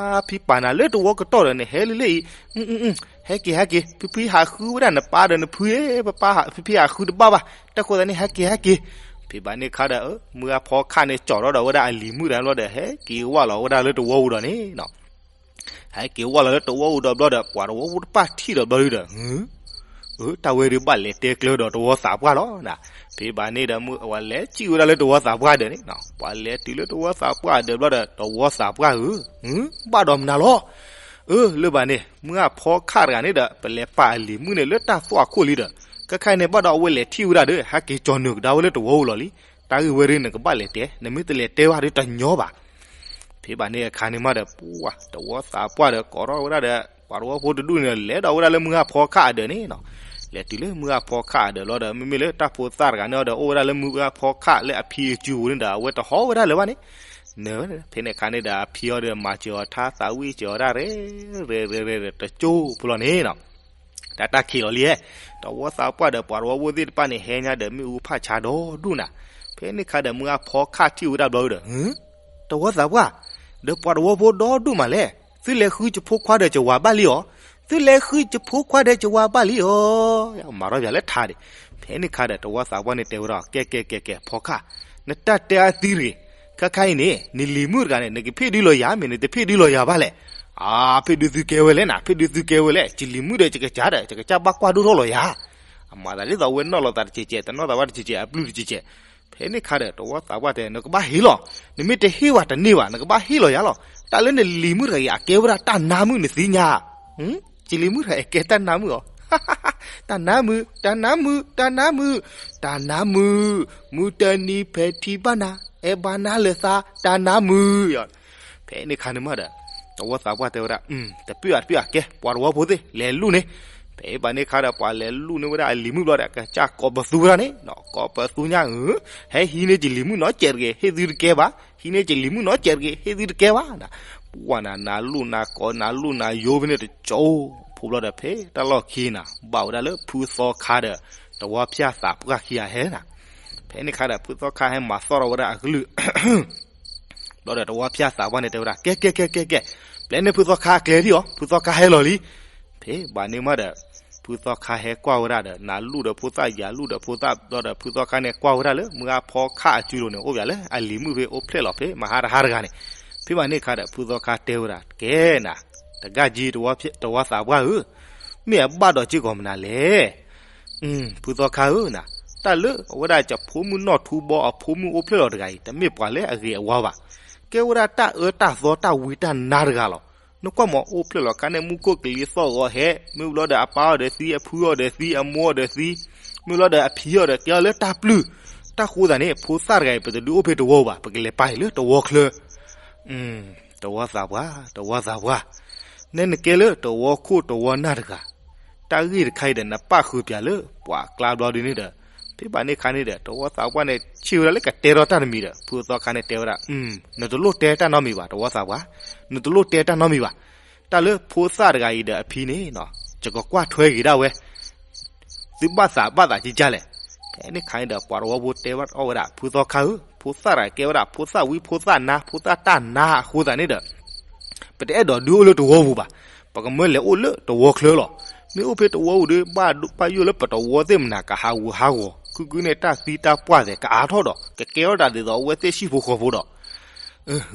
ဖံပာ်နၤလၢတဝီကတီၢ်ဒီး နဟဲလၢလၢအံၤ, ဟဲက့ၤဟဲက့ၤ, ဖံဖံဟးဃုဝဲဒၣ်နပၢ်ဒီးနဖု, ပပၢ်, ဖံဖံဟးဃုတဘၣ်ဘၣ်, တၢ်ဃိသတးန့ၣ် ဟဲက့ၤဟဲက့ၤ. ဖံဘၣ်န့ၣ်အခါဒီး မုၢ်အဖီခၣ်န့ၣ် ကၠီၤထီၣ်ဒီးဝဲဒၣ်အလံၤမုၣ်တဂၤဘျီဒီး ဟဲက့ၤဝၢ်လီၤဝဲဒၣ်လၢတဝီပူၤဒီးန့ၣ်နီၤ ဟဲက့ၤဝၢ်လီၤလၢတဝီပူၤဒီးဘျီဒီး ပှၤတဝီဖိတဖၣ်ထံၣ်ဒီးဘျီဒုဒီး, ဧၢ, တၢ်ဝဲဒုးဘၣ်လဲၤတဲကျၢၤဒီးတဝီသးပှၢ်လီၤ. ဖဲဘၣ်န့ၣ်ဒီး မုၢ်အဝဲလဲၤစံၣ်ဝဲဒၣ်လၢတဝီသးပှၢ်ဒီးန့ၣ်, ပှၤလဲၤတုၤလၢတဝီသးပှၢ်ဒီးဘျီဒီး တဝီသးပှၢ်ဧၢ, ဘၣ်ဒီးမနုၤလီၤ. အၢ, လၢဘၣ်န့ၣ် မုၢ်အဖီခၣ်တဂၤန့ၣ်ဒီး ပလဲၤပာ်အလံၤမုၣ်န့ၣ်လၢတၢ်သွၣ်ခိၣ်လံဒီး, ခဲခါအံၤန့ၣ်ဘၣ်ဒီးအဝဲလဲၤထံၣ်ဝဲဒၣ်ဒီး ဟဲက့ၤကၠီၤနုာ်ကဒါဝဲလၢတဝီပူၤလီၤလံ. တၢ်ဂ့ၢ်ဝဲဒၣ်နကဘၣ်လဲၤတဲ, နမ့ၢ်တလဲၤတဲဘၣ်ဒီးတညီဘၣ်. ဖဲဘၣ်န့ၣ်အခါန့ၣ်မးဒီး ပှၤတဝီသးပှၢ်ဒီး ကိးထီၣ်ဝဲဒၣ်ဒီး ပှၤတဝီဖိတဒူၣ်န့ၣ် လဲၤဒီးဝဲဒၣ်လၢမုၢ်အဖီခၣ်အဒၢးန့ၣ်နီၤ. လဲၤတုၤလၢမုၢ်အဖီခၣ်အဒၢးလီၤဒီး မ့မ့ၢ်လၢတၢ်ဖိသၣ်တဂၤန့ၣ်ဒီး အိၣ်ဝဲဒၣ်လၢမုၢ်အဖီခၣ်လၢအဖံအစုပူၤန့ၣ်ဒီး အဝဲတဟီၣ်ဝဲဒၣ်လၢၤဘၣ်န့ၣ်, နၢၤဝဲဒၣ် ဖဲန့ၣ်အခါန့ၣ်ဒီး အဖံအီၤဒီးမၤစၢၤအီၤထါသးဝံၣ်စၢၤအီၤဒၣ် ရဲၣ်ရဲၣ်ရဲၣ်ရဲၣ်ဒီး တကၠိဖိလီၤန့ၣ်နီၤ. တၢ်တၢ်ခံးလီၤလံဧါ. တဝီသးပှၢ်ဒီးပှၤတဝီဖိသ့ၣ်တဖၣ်န့ၣ် ဟဲညါဒီးမ့ၣ်အူဖးဆါဒီဒူၣ်နၤ. ဖဲန့ၣ်အခါဒီး မုၢ်အဖီခၣ်ထံၣ်ဝဲဒၣ်ဘျီဒီး တဝီသးပှၢ်, ဒီးပှၤတဝီဖိဒီဒူၣ်မးလဲၣ်, သုလဲၤဃုယဖိခွါဒီးယဝၤဘၣ်လံဧါ, သုလဲၤဃုယဖိခွါဒီးယဝၤဘၣ်လံဧါ. မၤထီၣ်ယၤလၢထါဒံး. ဖဲန့ၣ်အခါဒီး တဝီသးပှၢ်န့ၣ်တဲဝဲဒၣ် ကဲကဲကဲကဲ ဖီခၣ်, နတၢ်တဲအသံတဂ့ၤ. ခဲခါအံၤန့ၣ် နလံၤမုၣ်တဂၤန့ၣ် နကဖ့ၣ်ဒုးလီၤယၤ မ့ၢ်နတဖ့ၣ်ဒုးလီၤယၤဘၣ်လဲၣ်. အါ, ဖ့ၣ်ဒုးသုကဲဝဲလဲၣ်နၤ, ဖ့ၣ်ဒုးသုကဲဝဲလဲၣ်, ယလံၤမုၣ်ဒီးယကစၢ်ဒီး ယကစၢ်ဘၣ်ကွၢ်ဒိၣ်ထီၣ်လီၤယၤ. အမၤသးဒ်သိးအဝဲနီၣ်လီၤသးတကဲးကဲး, တနီၣ်သးဘၣ်တကဲးကဲး, အပျုၢ်တကဲးကဲး. ဖဲန့ၣ်အခါဒီး တဝီသးပှၢ်တဲ နကဘၣ်ဟ့ၣ်လီၤ, နမ့ၢ်တဟ့ၣ်ဝဲတန့ၢ်ဘၣ်, နကဘၣ်ဟ့ၣ်လီၤယၤလီၤ. တၢ်လၢနလံၤမုၣ်တဂၤအံၤ အကဲဝဲဒၣ်တၢ်နါမုၣ်နသ့ၣ်ညါ, ကလံၤမုၣ်တဂၤအံၤကဲတၢ်နါမုၣ်အီၤ, တၢ်နါမုၣ်, တၢ်နါမုၣ်, တၢ်နါမုၣ်, တၢ်နါမုၣ်, မုၢ်တနံၤဖဲထံဘၣ်နၤ, အဲၣ်ဘၣ်နၤလၢသး, တၢ်နါမုၣ်. ဖဲန့ၣ်ခါန့ၣ်မးဒီး တဝီသးပှၢ်တဲဝဲဒၣ်, တပၢၢ်အတပၢၢ်အကဲ ပှၤတဝီဖိသ့ၣ် လဲၤလူၣ်န့ၣ်, ဖဲဘၣ်န့ၣ်ခါဒီး ပှၤလဲၤလူၣ်န့ၢ်ဝဲဒၣ်အလံၤမုၣ်ဘျီဒီး ကစၢ်ကိးပသူဝဲဒၣ်န့ၣ်, ကိးပသူညါဧၢ, ဟဲဟံးန့ၢ်ကလံၤမုၣ်နီတစဲးတဂ့ၤ ဟ့ၣ်သုတကဲဘၣ်, ဟံးန့ၢ်ကလံၤမုၣ်နီတစဲးတဂ့ၤ ဟ့ၣ်သုတကဲဘၣ်. ပှၤနၤ နၤလူၣ်နၤကိး နၤလူၣ်နၤယိဖဲန့ၣ်တကၠိ, ဖိဘျီဒီးဖဲတၢ်လီၢ်ခံနၤ ဘၣ်ဝဲဒၣ်လၢဖုသီခါဒီး တဝီဖၠၣ်သးပှၢ်ခံဂၤဟဲနၤ, ဖဲန့ၣ်ခါဒီး ဖုသီခါဟဲမၤသီၣ်ထီၣ်ဝဲဒၣ်အကလုၢ် ဘျီဒီးတဝီဖၠၣ်သးပှၢ်န့ၣ်တဲဝဲဒၣ် ကဲ ကဲ ကဲ ကဲ ကဲ, ပျဲန့ၢ်ဖုသီခါအကျဲဒံးအီၤ ဖုသီခါဟဲလီၤလံ. ဖဲဘၣ်န့ၣ်မးဒီး ဖုသီခါဟဲကွၢ်ဝဲဒၣ်ဒီး နၤလူၣ်ဒီးဖိသၣ် ယၤလူၣ်ဒီးဖိသၣ် ဘျီဒီးဖုသီခါန့ၣ်ကွၢ်ဝဲဒၣ်လၢ မုၢ်အါဖီခၣ်အစုလိၤန့ၣ် အိၣ်ပၠးလၢအလံၤမုၣ်ဖဲအိၣ်ဖျဲၣ်လီၤဖဲမဟါတဟါတဂၤန့ၣ်, ဖဲဘၣ်န့ၣ်ခါဒီး ဖုသီခါတဲဝဲဒၣ် ကဲနၤ, တဂၤကံ တဝီသးပှၢ်ဧၢ, မ့ၢ်အဘၣ်ဒီးက့ၢ်ဂီၤမနုၤလဲၣ် ဖုသီခါဧၢနၤ, တၢ်လၢအဝဲဒၣ်ယဖိမုၣ်နီၢ်ထူဘီ အဖိမုၣ်အိၣ်ဖျဲၣ်လီၤတဂၤအံၤ တမ့ၢ်ပှၤလၢအဂ့ၤအဝါဘၣ်. ကဲဝဲဒၣ်တၢ်အၢတၢ်သီတၢ်ဝံတၢ်နါတဂၤလီၤ. နကွၢ်မးအိၣ်ဖျဲၣ်လီၤခါန့ၣ် မူခိၣ်ကလံၤသီၣ်ဂီၤဟဲ, မ့ၢ်ဘျီဒီးအပၢ်အီၤဒီးသံ, အဖုအီၤဒီးသံ, အမိၢ်အီၤဒီးသံ, မ့ၢ်ဘျီဒီးအဖံအီၤဒီးကဲအီၤလၢတၢ်ပျုၢ်. တၢ်ဃိသးန့ၣ် ဖိသၣ်တဂၤအံၤ ပတဒုးအိၣ်ဖဲတဝီပူၤဘၣ်, ပကလဲၤပာ်အံၤလၢတဝီချၢ တဝီသးပှၢ်, တဝီသးပှၢ်, နဲနကဲလၢတဝီခိၣ်တဝီနၢ်တဂၤ, တၢ်ဂ့ၢ်တခါအံၤဒီး နပၣ်ဃုာ်ပၠးလၢပှၤအကျါဘျီဒ်န့ၣ်ဒီး, ဖဲဘၣ်န့ၣ်ခါန့ၣ်ဒီး တဝီသးပှၢ်န့ၣ် ဆံးဝဲဒၣ်လၢကတဲထီၣ်တၢ်တမံၤဒီး ဖုသီခါန့ၣ်တဲဝဲဒၣ်, နတလိၣ်တဲတၢ်နီတမံၤဘၣ် တဝီသးပှၢ်, နတလိၣ်တဲတၢ်နီတမံၤဘၣ်. တၢ်လၢဖိသၣ်တဂၤအံၤဒီးအဖံန့ၣ် ယကကွၢ်ထွဲက့ၤဒၣ်ဝဲ သုဘၣ်သးဘၣ်သးကံကၢ်လဲၣ်. ဖဲန့ၣ်ခါန့ၣ်ဒီး ပှၤတဝီဖိတဲဘၣ်အီၤဝဲဒၣ် ဖုသီခါဧၢ, ဖိသၣ်တဂၤကဲဝဲဒၣ် ဖိသၣ်ဝံဖိသၣ်နါ ဖိသၣ်တၢ်နါအဃိသတးန့ၣ်ဒီး ပတအဲၣ်ဒိးဒုးအိၣ်လၢတဝီပူၤဘၣ်. ပကမၢလဲၤအိၣ်လၢတဝီချၢလီၤ. မ့ၢ်အိၣ်ဖဲတဝီပူၤဒီး ဘၣ်ဒိဘၣ်ယိၣ်လၢပတဝီသ့ၣ်မနၤ ကဟးဂူာ်ဟးဂီၤ ကုကုန့ၣ်တၢ်သံတၢ်ပှၢ်သဲးကအါထီၣ်ဒီး ကကဲထီၣ်တၢ်ဒ်သိးအဝဲသ့ၣ်ဟံၣ်ဖိဃီဖိဒီး ဂ့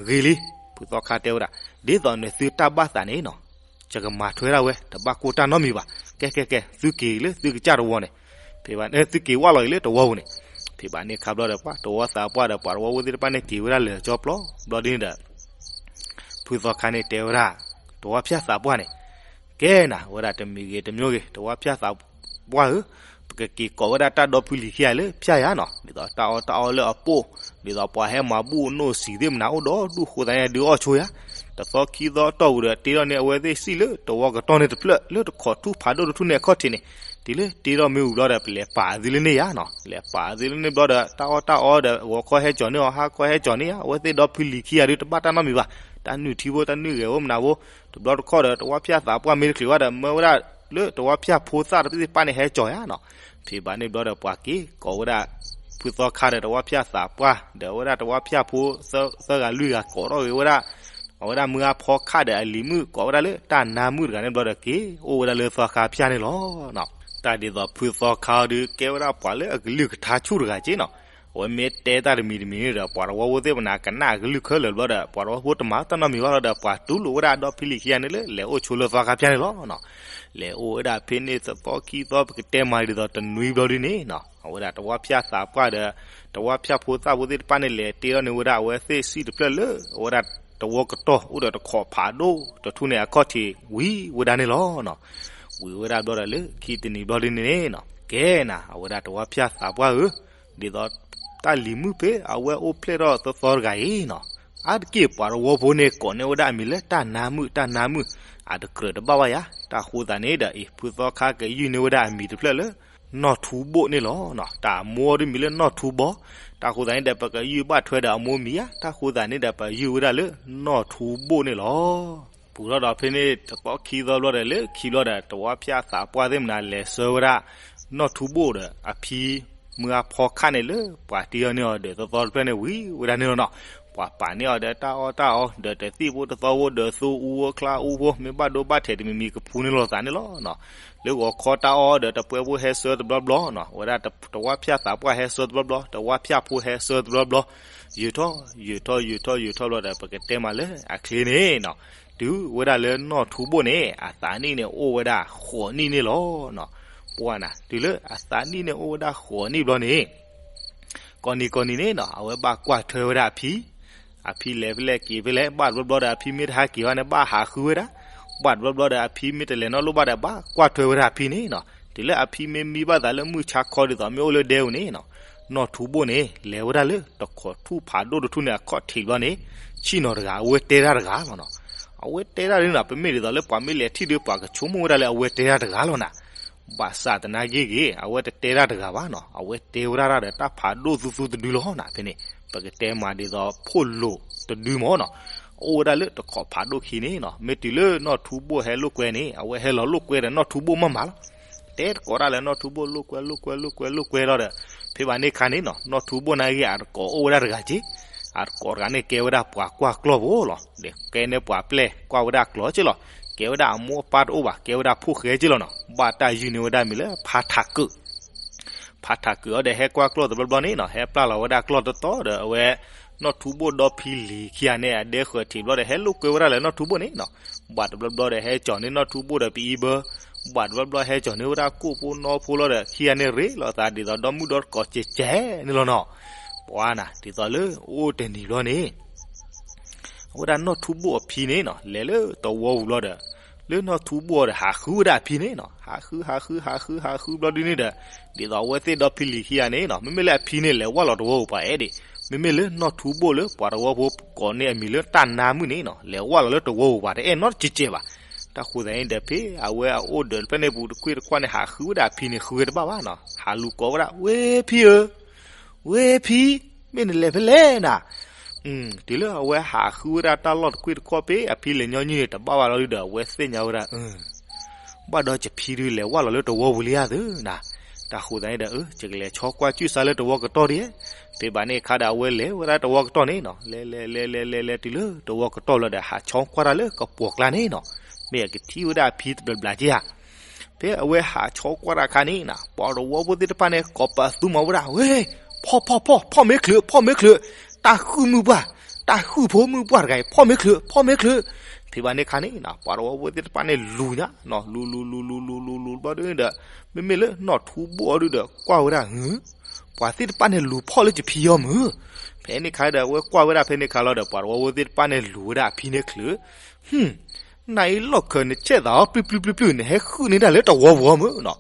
ၤလံ, ဖုသီခါတဲဝဲဒၣ်, ဒ်သိးနသုတၢ်ဘၣ်သးန့ၣ်နီၤ, ယကမၤထွဲဒၣ်ဝဲ တဘၣ်ကိၢ်တၢ်နီတမံၤဘၣ်. ကဲ ကဲ ကဲ သုက့ၤလၢသုကစၢ်တဝီန့ၣ်, ဖဲဘၣ် သုက့ၤဝဲလီၤအံၤလၢတဝီပူၤန့ၣ်. ဖဲဘၣ်န့ၣ်ခါဘျီဒီး ပှၤတဝီသးပှၢ်ဒီး ပှၤတဝီဖိသ့ၣ်တဖၣ်န့ၣ် က့ၤဝဲဒၣ်လၢာ်ကၠီပျီ ဘျီဒ်န့ၣ်ဒီး ဖုသီခါန့ၣ်တဲဝဲဒၣ် တဝီဖၠၣ်သးပှၢ်န့ၣ်, ကဲနၤ ဝဲဒၣ်တမံၤဂ့ၤတမံၤဂ့ၤ တဝီဖၠၣ်သးပှၢ်ဧၢ, ပကက့ၤကိးဝဲဒၣ်တၢ်ဒီဖုလံၤခံဂၤလၢဖၠၣ်ယၤနီၤ, ဒ်သိးတၢ်အီၣ်တၢ်အီလၢအပိၢ်, ဒ်သိးပှၤဟဲမၤဘူၣ်အနိၣ်စံာ်သ့ၣ်မနၤအိၣ်ဒီးဒူၣ်ဃိသးန့ၣ် ဒုးအီၣ်ဆိယၤ, တသီခံသီတီၢ်ပူၤဒီး တ့ထီၣ်န့ၢ်အဝဲသ့ၣ်စံၣ်လၢတဝီကတီၢ်န့ၣ်တဖျၢၣ် လၢတခိးထူၣ်ဖးဒိၣ်တထူၣ်န့ၣ်အခီၣ်ထံးန့ၣ်, တုၤလၢတ့ထီၣ်မ့ၢ်ဝံၤဘျီဒီး ပလဲၤပာ်အသုလၢန့ၣ်ယၤနီၤ, လဲၤပာ်အသုလၢန့ၣ်ဘျီဒီး တၢ်အီၣ်တၢ်အီဒီး ဂီၤခီဟဲကၠီၤန့ၢ်အီၤ ဟါခီဟဲကၠီၤန့ၢ်ယၤ, အဝဲသ့ၣ်ဒီဖုလံၤခံဂၤဒုး တဘၣ်တၢ်နီတမံၤဘၣ်, တၢ်နုၢ်ထံဖိ တၢ်နုၢ်ဂဲၤဖိမနၤဖိ, တဘျီတခီၣ်ဒီး တဝီဖၠၣ်သးပှၢ်မ့ၢ်တချုးဘၣ်ဒီး မၢဝဲဒၣ်လၢတဝီဖၠၣ်ဖိသၣ်သ့ၣ်တဖၣ်န့ၣ် ဟဲကၠီၤယၤနီၤ. ဖဲဘၣ်န့ၣ်ဘျီဒီး ပှၤက့ၤကိးဝဲဒၣ် ဖုသီခါဒီး တဝီဖၠၣ်သးပှၢ် ဒီးဝဲဒၣ်တဝီဖၠၣ်ဖိ သၢဂၤလွံၢ်ဂၤ ကိးထီၣ်က့ၤဝဲဒၣ် အဝဲဒၣ်မုၢ်အါဖီခၣ်ဒီးအလံၤမုၣ် ကိးဝဲဒၣ်လၢတၢ်နါမုၣ်တဂၤန့ၣ်ဘျီဒီး က့ၤအိၣ်ဝဲဒၣ်လၢသီခါဖၠၣ်န့ၣ်လီၤ. တၢ်ဒ်သိးဖုသီခါအီၤဒုး ကဲဝဲဒၣ်ပှၤလၢအကလုၢ်ကထါဆူၣ်တဂၤက့နီၤ, အဝဲမ့ၢ်တဲတၢ်တမံၤတမံၤန့ၣ်ဒီး ပှၤတဝီဖိသ့ၣ်မနၤ ကနၣ်အကလုၢ်ခဲလၢာ်ဘျီဒီး ပှၤတဝီဖိတမၤတၢ်နီတမံၤဘၣ်လီၤဒီး ပှၤတူၢ်လိာ်ဝဲဒၣ်ဒီဖုလံၤခံဂၤန့ၣ်လၢ လဲၤအိၣ်ဆိလၢသီခါဖၠၣ်န့ၣ်လီၤ. လဲၤအိၣ်ဝဲဒၣ်ဖဲန့ၣ်သီခံသီ ပကတဲမၤဒ်သိးတနွံဘျီဒ်န့ၣ်နီၤ, အဝဲဒၣ်တဝီဖၠၣ်သးပှၢ်ဒီး တဝီဖၠၣ်ဖိသၣ်ဖိသ့ၣ်တဖၣ်န့ၣ် လဲၤတ့ထီၣ်န့ၢ်ဝဲဒၣ်အဝဲသ့ၣ်စံၣ်တဖျၢၣ်လၢ အဝဲဒၣ်တဝီကတီၢ် အိၣ်ဒီးတခိးဖးဒိၣ်တထူၣ်န့ၣ်အခီၣ်ထံး ဝံၤဝဲဒၣ်န့ၣ်လီၤ. ဝံၤဝဲဒၣ်ဘျီဒီးလၢခံတနံၤဘျီဒ်န့ၣ်န့ၣ်နီၤ, ကဲနၤ အဝဲဒၣ်တဝီဖၠၣ်သးပှၢ်ဧၢ, ဒ်သိးတၢ်လံၤမုၣ်ဖဲအဝဲအိၣ်ဖျဲၣ်ထီၣ်သီသီတဂၤအံၤနီၤ, အါတက့ၢ်ပှၤတဝီဖိန့ၣ် ကိးန့ၢ်ဝဲဒၣ်အမံၤလၢတၢ်နါမုၣ် တၢ်နါမုၣ်, အတကြၢးတဘၣ်ဘၣ်ယၤ, တၢ်ဃိသးန့ၣ်ဒီးအံၤ ဖုသီခါကယုၢ်န့ၢ်ဝဲဒၣ်အမံၤတဖျၢၣ်လၢ နီၢ်ထူဘိၣ်န့ၣ်လီၤ. တၢ်အမိၢ်ဒ်မံၤလၢနီၢ်ထူဘီ, တၢ်ဃိသးန့ၣ်ဒီး ပကယုၢ်ဘၣ်ထွဲဒီးအမိၢ်မံၤဧါ, တၢ်ဃိသးန့ၣ်ဒီး ပယုၢ်ဝဲဒၣ်လၢနီၢ်ထူဘိၣ်န့ၣ်လီၤ. ပူၤထီၣ်ဒီးဖဲန့ၣ် တသီခံသီဘျီဒီး လၢခံဘျီဒီး တဝီဖၠၣ်သးပှၢ်သ့ၣ်မနၤ လဲၤဆှၢဝဲဒၣ် နီၢ်ထူဘိၣ်ဒီးအဖံ မုၢ်အါဖီခၣ်န့ၣ်လၢ ပှၤတ့ထီၣ်န့ၢ်အီၤဒီးသီသီတဖျၢၣ်န့ၣ် ဝံၤဝဲဒၣ်န့ၣ်လီၤနီၤ. ပှၤပာ်န့ၢ်အီၤဒီးတၢ်အီၣ်တၢ်အီ ဒီးတသ့ၣ်ဖိတသီဖိ ဒီးသိအူဖိ ချါအူဖိ မ့ၢ်ဘၣ်ဒိဘၣ်ထဲးတမံၤမံၤ ကဖူန့ၢ်လိာ်သးန့ၣ်လီၤနီၤ. လၢဂီၤခီတၢ်အီၣ်အီဒီး တပှဲၤဖိဟဲဆှၢတဘျီဘျီနီၤ, ဝဲဒၣ်တဝီဖၠၣ်သးပှၢ်ဟဲဆှၢတဘျီဘျီ, တဝီဖၠၣ်ဖိဟဲဆှၢတဘျီဘျီ, ယုာ်ထီၣ် ယုာ်ထီၣ် ယုာ်ထီၣ် ယုာ်ထီၣ်ဘျီဒီး ပကတဲမးလၢအချ့န့ၣ်နီၤ, တုၤဝဲဒၣ်လၢနီၢ်ထူဘိၣ်န့ၣ် အသးနံၣ်န့ၣ် အိၣ်ဝဲဒၣ်ဃိးနံၣ်န့ၣ်လီၤနီၤ. ပှၤနၤ တုၤလၢအသးနံၣ်န့ၣ် အိၣ်ဝဲဒၣ်ဃိးနံၣ်ဘျီန့ၣ် ကိးနံၤကိးနံၤန့ၣ်နီၤ အဝဲဘၣ်ကွၢ်ထွဲဝဲဒၣ်အဖံ, အဖံလဲၤဖဲလဲၣ်က့ၤဖဲလဲၣ် ဘၣ်တဘျီဘျီဒီး အဖံမ့ၢ်တဟးက့ၤဘၣ်န့ၣ် ဘၣ်ဟးဃုဝဲဒၣ်, ဘၣ်တဘျီဘျီဒီး အဖံမ့ၢ်တလဲၤနီၣ်လိၣ်ဘၣ်ဒီး ဘၣ်ကွၢ်ထွဲဝဲဒၣ်အဖံန့ၣ်နီၤ. တုၤလၢအဖံမ့ၢ်မံဘၣ်သးလၢမုၢ်ဆါခီဒ်သိးမ့ၢ်အိၣ်လၢဒဲဧိၤန့ၣ်နီၤ, နီၢ်ထူဘိၣ်န့ၣ် လဲၤဝဲဒၣ်လၢတခိးထူၣ်ဖးဒိၣ်တထူၣ်န့ၣ် အခီၣ်ထံးဘျီန့ၣ် ဆ့ၣ်နီၤတဂၤ အဝဲတဲတၢ်တဂၤလီၤနီၤ. အဝဲတဲတၢ်ဒ်န့ၣ်နီၤ ပမ့ၢ်ဒ်သိးလၢ ပှၤမ့ၢ်လဲၤထံၣ်ဒီး ပှၤကဆိကမိၣ်ဝဲဒၣ်လၢအဝဲတဲတၢ်တဂၤလီၤနၤ. ဘၣ်ဆၣ်သနာ်က့ဂ့ၤ အဝဲတတဲတၢ်တဂၤဘၣ်နီၤ, အဝဲတဲဝဲဒၣ်ဒီးတၢ်ဖးဒိၣ်သူသူတဒုလီၤနၤ. ဖဲန့ၣ် ပကတဲမးဒ်သိးဖိလိာ်တဒုမ့ၢ်နီၤ, အိၣ်ဝဲဒၣ်လၢတခိးဖးဒိၣ်ခံန့ၣ်နီၤ. မ့ၢ်တုၤလၢနီၢ်ထူဘိၣ်ဟဲလိာ်ကွဲန့ၣ် အဝဲဟဲလီၤလိာ်ကွဲဒီးနီၢ်ထူဘိၣ်မးမးလီၤ. တဲတကိးတၢ်လၢနီၢ်ထူဘိၣ် လိာ်ကွဲ လိာ်ကွဲ လိာ်ကွဲလီၤဒီး ဖဲဘၣ်န့ၣ်အခါန့ၣ်နီၤ နီၢ်ထူဘိၣ်န့ၣ်ဂ့ၤ အတကိးအိၣ်ဝဲဒၣ်တဂၤက့, အတကိးတဂၤန့ၣ် ကဲဝဲဒၣ်ပှၤကွၢ်ကျီၢ်ဖိလီၤ. ကဲန့ၣ်ပှၤပျဲၢ်ကွၢ်ဝဲဒၣ်ကျီၢ်က့လီၤ. ကဲဝဲဒၣ်အမိၢ်အပၢ်တအိၣ်ဘၣ်, ကဲဝဲဒၣ်ဖိၣ်ဃဲက့လီၤနီၤ. ဘၣ်တၢ်ယုၢ်န့ၢ်ဝဲဒၣ်မံၤလၢဖါထးကုး ဖါထးကုးအီၤဒီး ဟဲကွၢ်ကျီၢ်တဘျီဘျီန့ၣ်နီၤ ဟဲပျၢ်လီၤဝဲဒၣ်ကျီၢ်တတီၤဒီး အဝဲ နီၢ်ထူဘိၣ်ဒီဖံလံၤခံဂၤန့ၣ် အဒဲဃၢၤထံးဘျီဒီး ဟဲလိာ်ကွဲဝဲဒၣ်လၢနီၢ်ထူဘိၣ်န့ၣ်နီၤ. ဘၣ်တဘျီဘျီဒီး ဟဲကၠီၤန့ၢ်နီၢ်ထူဘိၣ်ဒီးပအံဘၢ, ဘၣ်တဘျီဘျီဟဲကၠီၤန့ၢ်ဝဲဒၣ်ကိၣ်ဖိနီဖိလီၤဒီး ခံဂၤန့ၣ်ရ့လိာ်သးဒ်သိးဒီမုၣ်ဒီတကိးကဲကဲန့ၣ်လီၤနီၤ. ပှၤနၤ ဒ်သိးလၢအိၣ်တနံၤဘျီန့ၣ် အဝဲဒၣ်နီၢ်ထူဘိၣ်အဖံန့ၣ်နီၤ လဲၤလၢတဝီပူၤဘျီဒီး လၢနီၢ်ထူဘိၣ်အီၤဒီး ဟးဃုဝဲဒၣ်အဖံန့ၣ်နီၤ. ဟးဃု ဟးဃု ဟးဃု ဟးဃုဘျီဒ်န့ၣ်ဒီး ဒ်သိးအဝဲသ့ၣ်ဒီဖံလံၤခံဂၤန့ၣ်နီၤ မ့မ့ၢ်လၢအဖံန့ၣ် လဲၤဝၢ်လီၤတဝီပူၤပှၤအဲၣ်ဒံး, မ့မ့ၢ်လၢနီၢ်ထူဘိၣ်လၢပှၤတဝီဖိကိးန့ၢ်အမံၤလၢတၢ်နါမုၣ်န့ၣ်နီၤ လဲၤဝၢ်လီၤလၢတဝီပူၤပှၤတအဲၣ်နီတစဲးစဲးဘၣ်. တၢ်ဃိသတးန့ၣ်ဒီး ဖဲအဝဲအအိၣ်ဒီးဖဲန့ၣ်ပူၤတကွ့ၢ်တကွၢ်န့ၣ် ဟးဃုဝဲဒၣ်အဖံန့ၣ် ဃုဝဲတဘၣ်ဘၣ်နီၤ ဟးလူၤကိးဝဲဒၣ် ဝ့ၢ်ဖံဧၢ ဝ့ၢ်ဖံ, မ့ၢ်နလဲၤဖဲလဲၣ်နၤ. တုၤလၢအဝဲဟးဃုဝဲဒၣ်တၢ်လီၢ်တကွ့ၢ်တကွၢ်ဖဲအဖံလဲၤညီနုၢ်န့ၣ် တဘၣ်ဘၣ်လီၤဒုဒီး အဝဲသ့ၣ်ညါဝဲဒၣ် ဘၣ်ဒီးယဖံဒုးလဲၤဝၢ်လီၤလၢတဝီပူၤလံဧါသ့ၣ်နၤ. တၢ်ဃိသတးန့ၣ်ဒီး ယကလဲၤဆီကွၢ်စူၣ်စၢ်လၢတဝီကတီၢ်ဒံး. ဖဲဘၣ်န့ၣ်အခါဒီး အဝဲလဲၤဝဲဒၣ်တဝီကတီၢ်န့ၣ်နီၤ လဲၤလဲၤလဲၤလဲၤလဲၤလဲၤတုၤလၢတဝီကတီၢ်လီၤဒီး ဟးဆီကွၢ်တၢ်လၢကပိာ်ကျါန့ၣ်နီၤ မ့ၢ်အကထံၣ်ဝဲဒၣ်အဖံတဘျီဘျီက့ဧါ. ဖဲအဝဲဟးဆီကွၢ်တၢ်အခါန့ၣ်နီၤ ပှၤတဝီဖိသ့ၣ်တဖၣ်န့ၣ် ကိးပသူမၤဝဲဒၣ် ဝ့ၢ် ဖီၣ်ဖီၣ်ဖီၣ် ဖီၣ်မ့ၢ်ချုး ဖီၣ်မ့ၢ်ချုး, တၢ်ဃုမုၢ်ပှၢ် တၢ်ဃုဖိမုၢ်ပှၢ်တဂၤအံၤ ဖီၣ်မ့ၢ်ချုး ဖီၣ်မ့ၢ်ချုး. ဖဲဘၣ်န့ၣ်အခါန့ၣ်နီၤ ပှၤတဝီဖိသ့ၣ်တဖၣ်န့ၣ်လူၤညါနီၤ လူၤလူၤလူၤလူၤလူၤလူၤလူၤဘျီဒ်န့ၣ်ဒီး မ့မ့ၢ်လၢနီၢ်ထူဘိၣ်အီၤဒုဒီး ကွၢ်ဝဲဒၣ် ဟု ပှၤသ့ၣ်တဖၣ်န့ၣ်လူၤဖီၣ်လၢယဖံအီၤမုၢ်. ဖဲန့ၣ်အခါဒီး အဝဲကွၢ်ဝဲဒၣ်ဖဲန့ၣ်အခါလီၤဒီး ပှၤတဝီဖိသ့ၣ်တဖၣ်န့ၣ်လူၤဝဲဒၣ်အဖံန့ၣ်ချုး ဟူ နအံၤလီၢ်ခၢးနဆဲးသးအီၤပျုၢ်ပျုၢ်ပျုၢ်ပျုၢ် နဟဲဃုန့ၢ်ဒၣ်လၢတဝီပူၤအီၤမုၢ်နီၤ.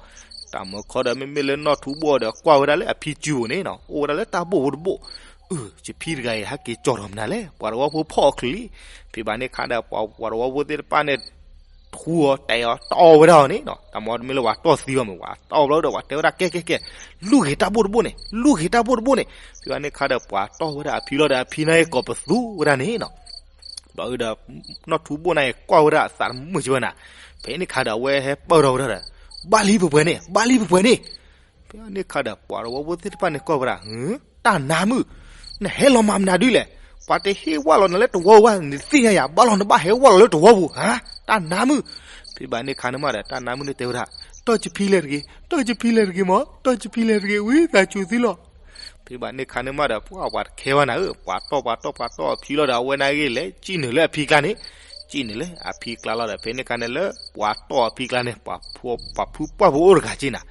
တၢ်မၢခီဒီးမ့မ့ၢ်လၢနီၢ်ထူဘိၣ်အီၤဒီး ကွၢ်ဝဲဒၣ်လၢအဖံစုပူၤန့ၣ်နီၤ အိၣ်ဝဲဒၣ်လၢတၢ်ဘိၣ်ဖိတဘိၣ်. အၢ ယဖံတဂၤအံၤ ဟဲက့ၤကၠီၣ်ထီၣ်မနုၤလဲၣ် ပှၤတဝီဖိဖီၣ်အီၤချုးလံ. ဖဲဘၣ်န့ၣ်အခါဒီး ပှၤတဝီဖိသ့ၣ်တဖၣ်န့ၣ် ထူအီၤတဲာ်အီၤတီၢ်ဝဲဒၣ်အီၤန့ၣ်နီၤ တၢ်မၢတမ့ၢ်လၢပှၤတီၢ်သံအီၤမ့ၢ် ပှၤတီၢ်ဘျီဒီး ပှၤတဲဝဲဒၣ် ကဲကဲကဲ လူၤဂ့ၤတၢ်ဘိၣ်တဘိၣ်န့ၣ် လူၤဂ့ၤတၢ်ဘိၣ်တဘိၣ်န့ၣ်. ဖဲဘၣ်န့ၣ်အခါဒီး ပှၤတီၢ်ဝဲဒၣ်အဖံလီၤဒီး အဖံန့ၣ်က့ၤကိးပသူဝဲဒၣ်န့ၣ်နီၤ ဘျီဒီး နီၢ်ထူဘိၣ်န့ၣ် ကွၢ်ဝဲဒၣ်အသးတမုာ်က့ဘၣ်နၤ. ဖဲန့ၣ်အခါဒီး အဝဲဟဲပၢၢ်ထီၣ်ဝဲဒၣ်ဒီး ဘၣ်လံပှဲၤပှဲၤန့ၣ် ဘၣ်လံပှဲၤပှဲၤန့ၣ်. ဖဲန့ၣ်အခါဒီး ပှၤတဝီဖိသ့ၣ်တဖၣ်န့ၣ်ကွၢ်ဝဲဒၣ် ဟု တၢ်နါမုၣ် နဟဲလီၤမၤမနုၤဒ်လဲၣ်. ပှၤတဟ့ၣ်ဝၢ်လီၤနၤလၢတဝီပူၤဘၣ် နသ့ၣ်ညါယၤ ဘၣ်လီၤနဘၣ်ဟဲဝၢ်လီၤလၢတဝီပူၤ ဟါ တၢ်နါမုၣ်. ဖဲဘၣ်န့ၣ်အခါန့ၣ်မးဒီး တၢ်နါမုၣ်န့ၣ်တဲဝဲဒၣ် တီၢ်ယဖံလဲၤတဂ့ၤ တီၢ်ယဖံလဲၤတဂ့ၤမး တီၢ်ယဖံလဲၤတဂ့ၤ ဝံသးစူၤသုလီၤ. ဖဲဘၣ်န့ၣ်အခါန့ၣ်မးဒီး ပှၤပှၤတခဲဘၣ်နၤဧၢ ပှၤတီၢ်ပှၤတီၢ်ပှၤတီၢ်အဖံလီၤဒီး အဝဲန့ၣ်ဂ့ၤလဲၤစံၣ်နုာ်လၢအဖံကျါန့ၣ် စံၣ်နုာ်လၢအဖံကျါလီၤဒီး ဖဲန့ၣ်အခါန့ၣ်လၢ ပှၤတီၢ်အဖံကျါန့ၣ် ပှၤဖုပှၢ်ဖိအိၣ်တဂၤက့နၤ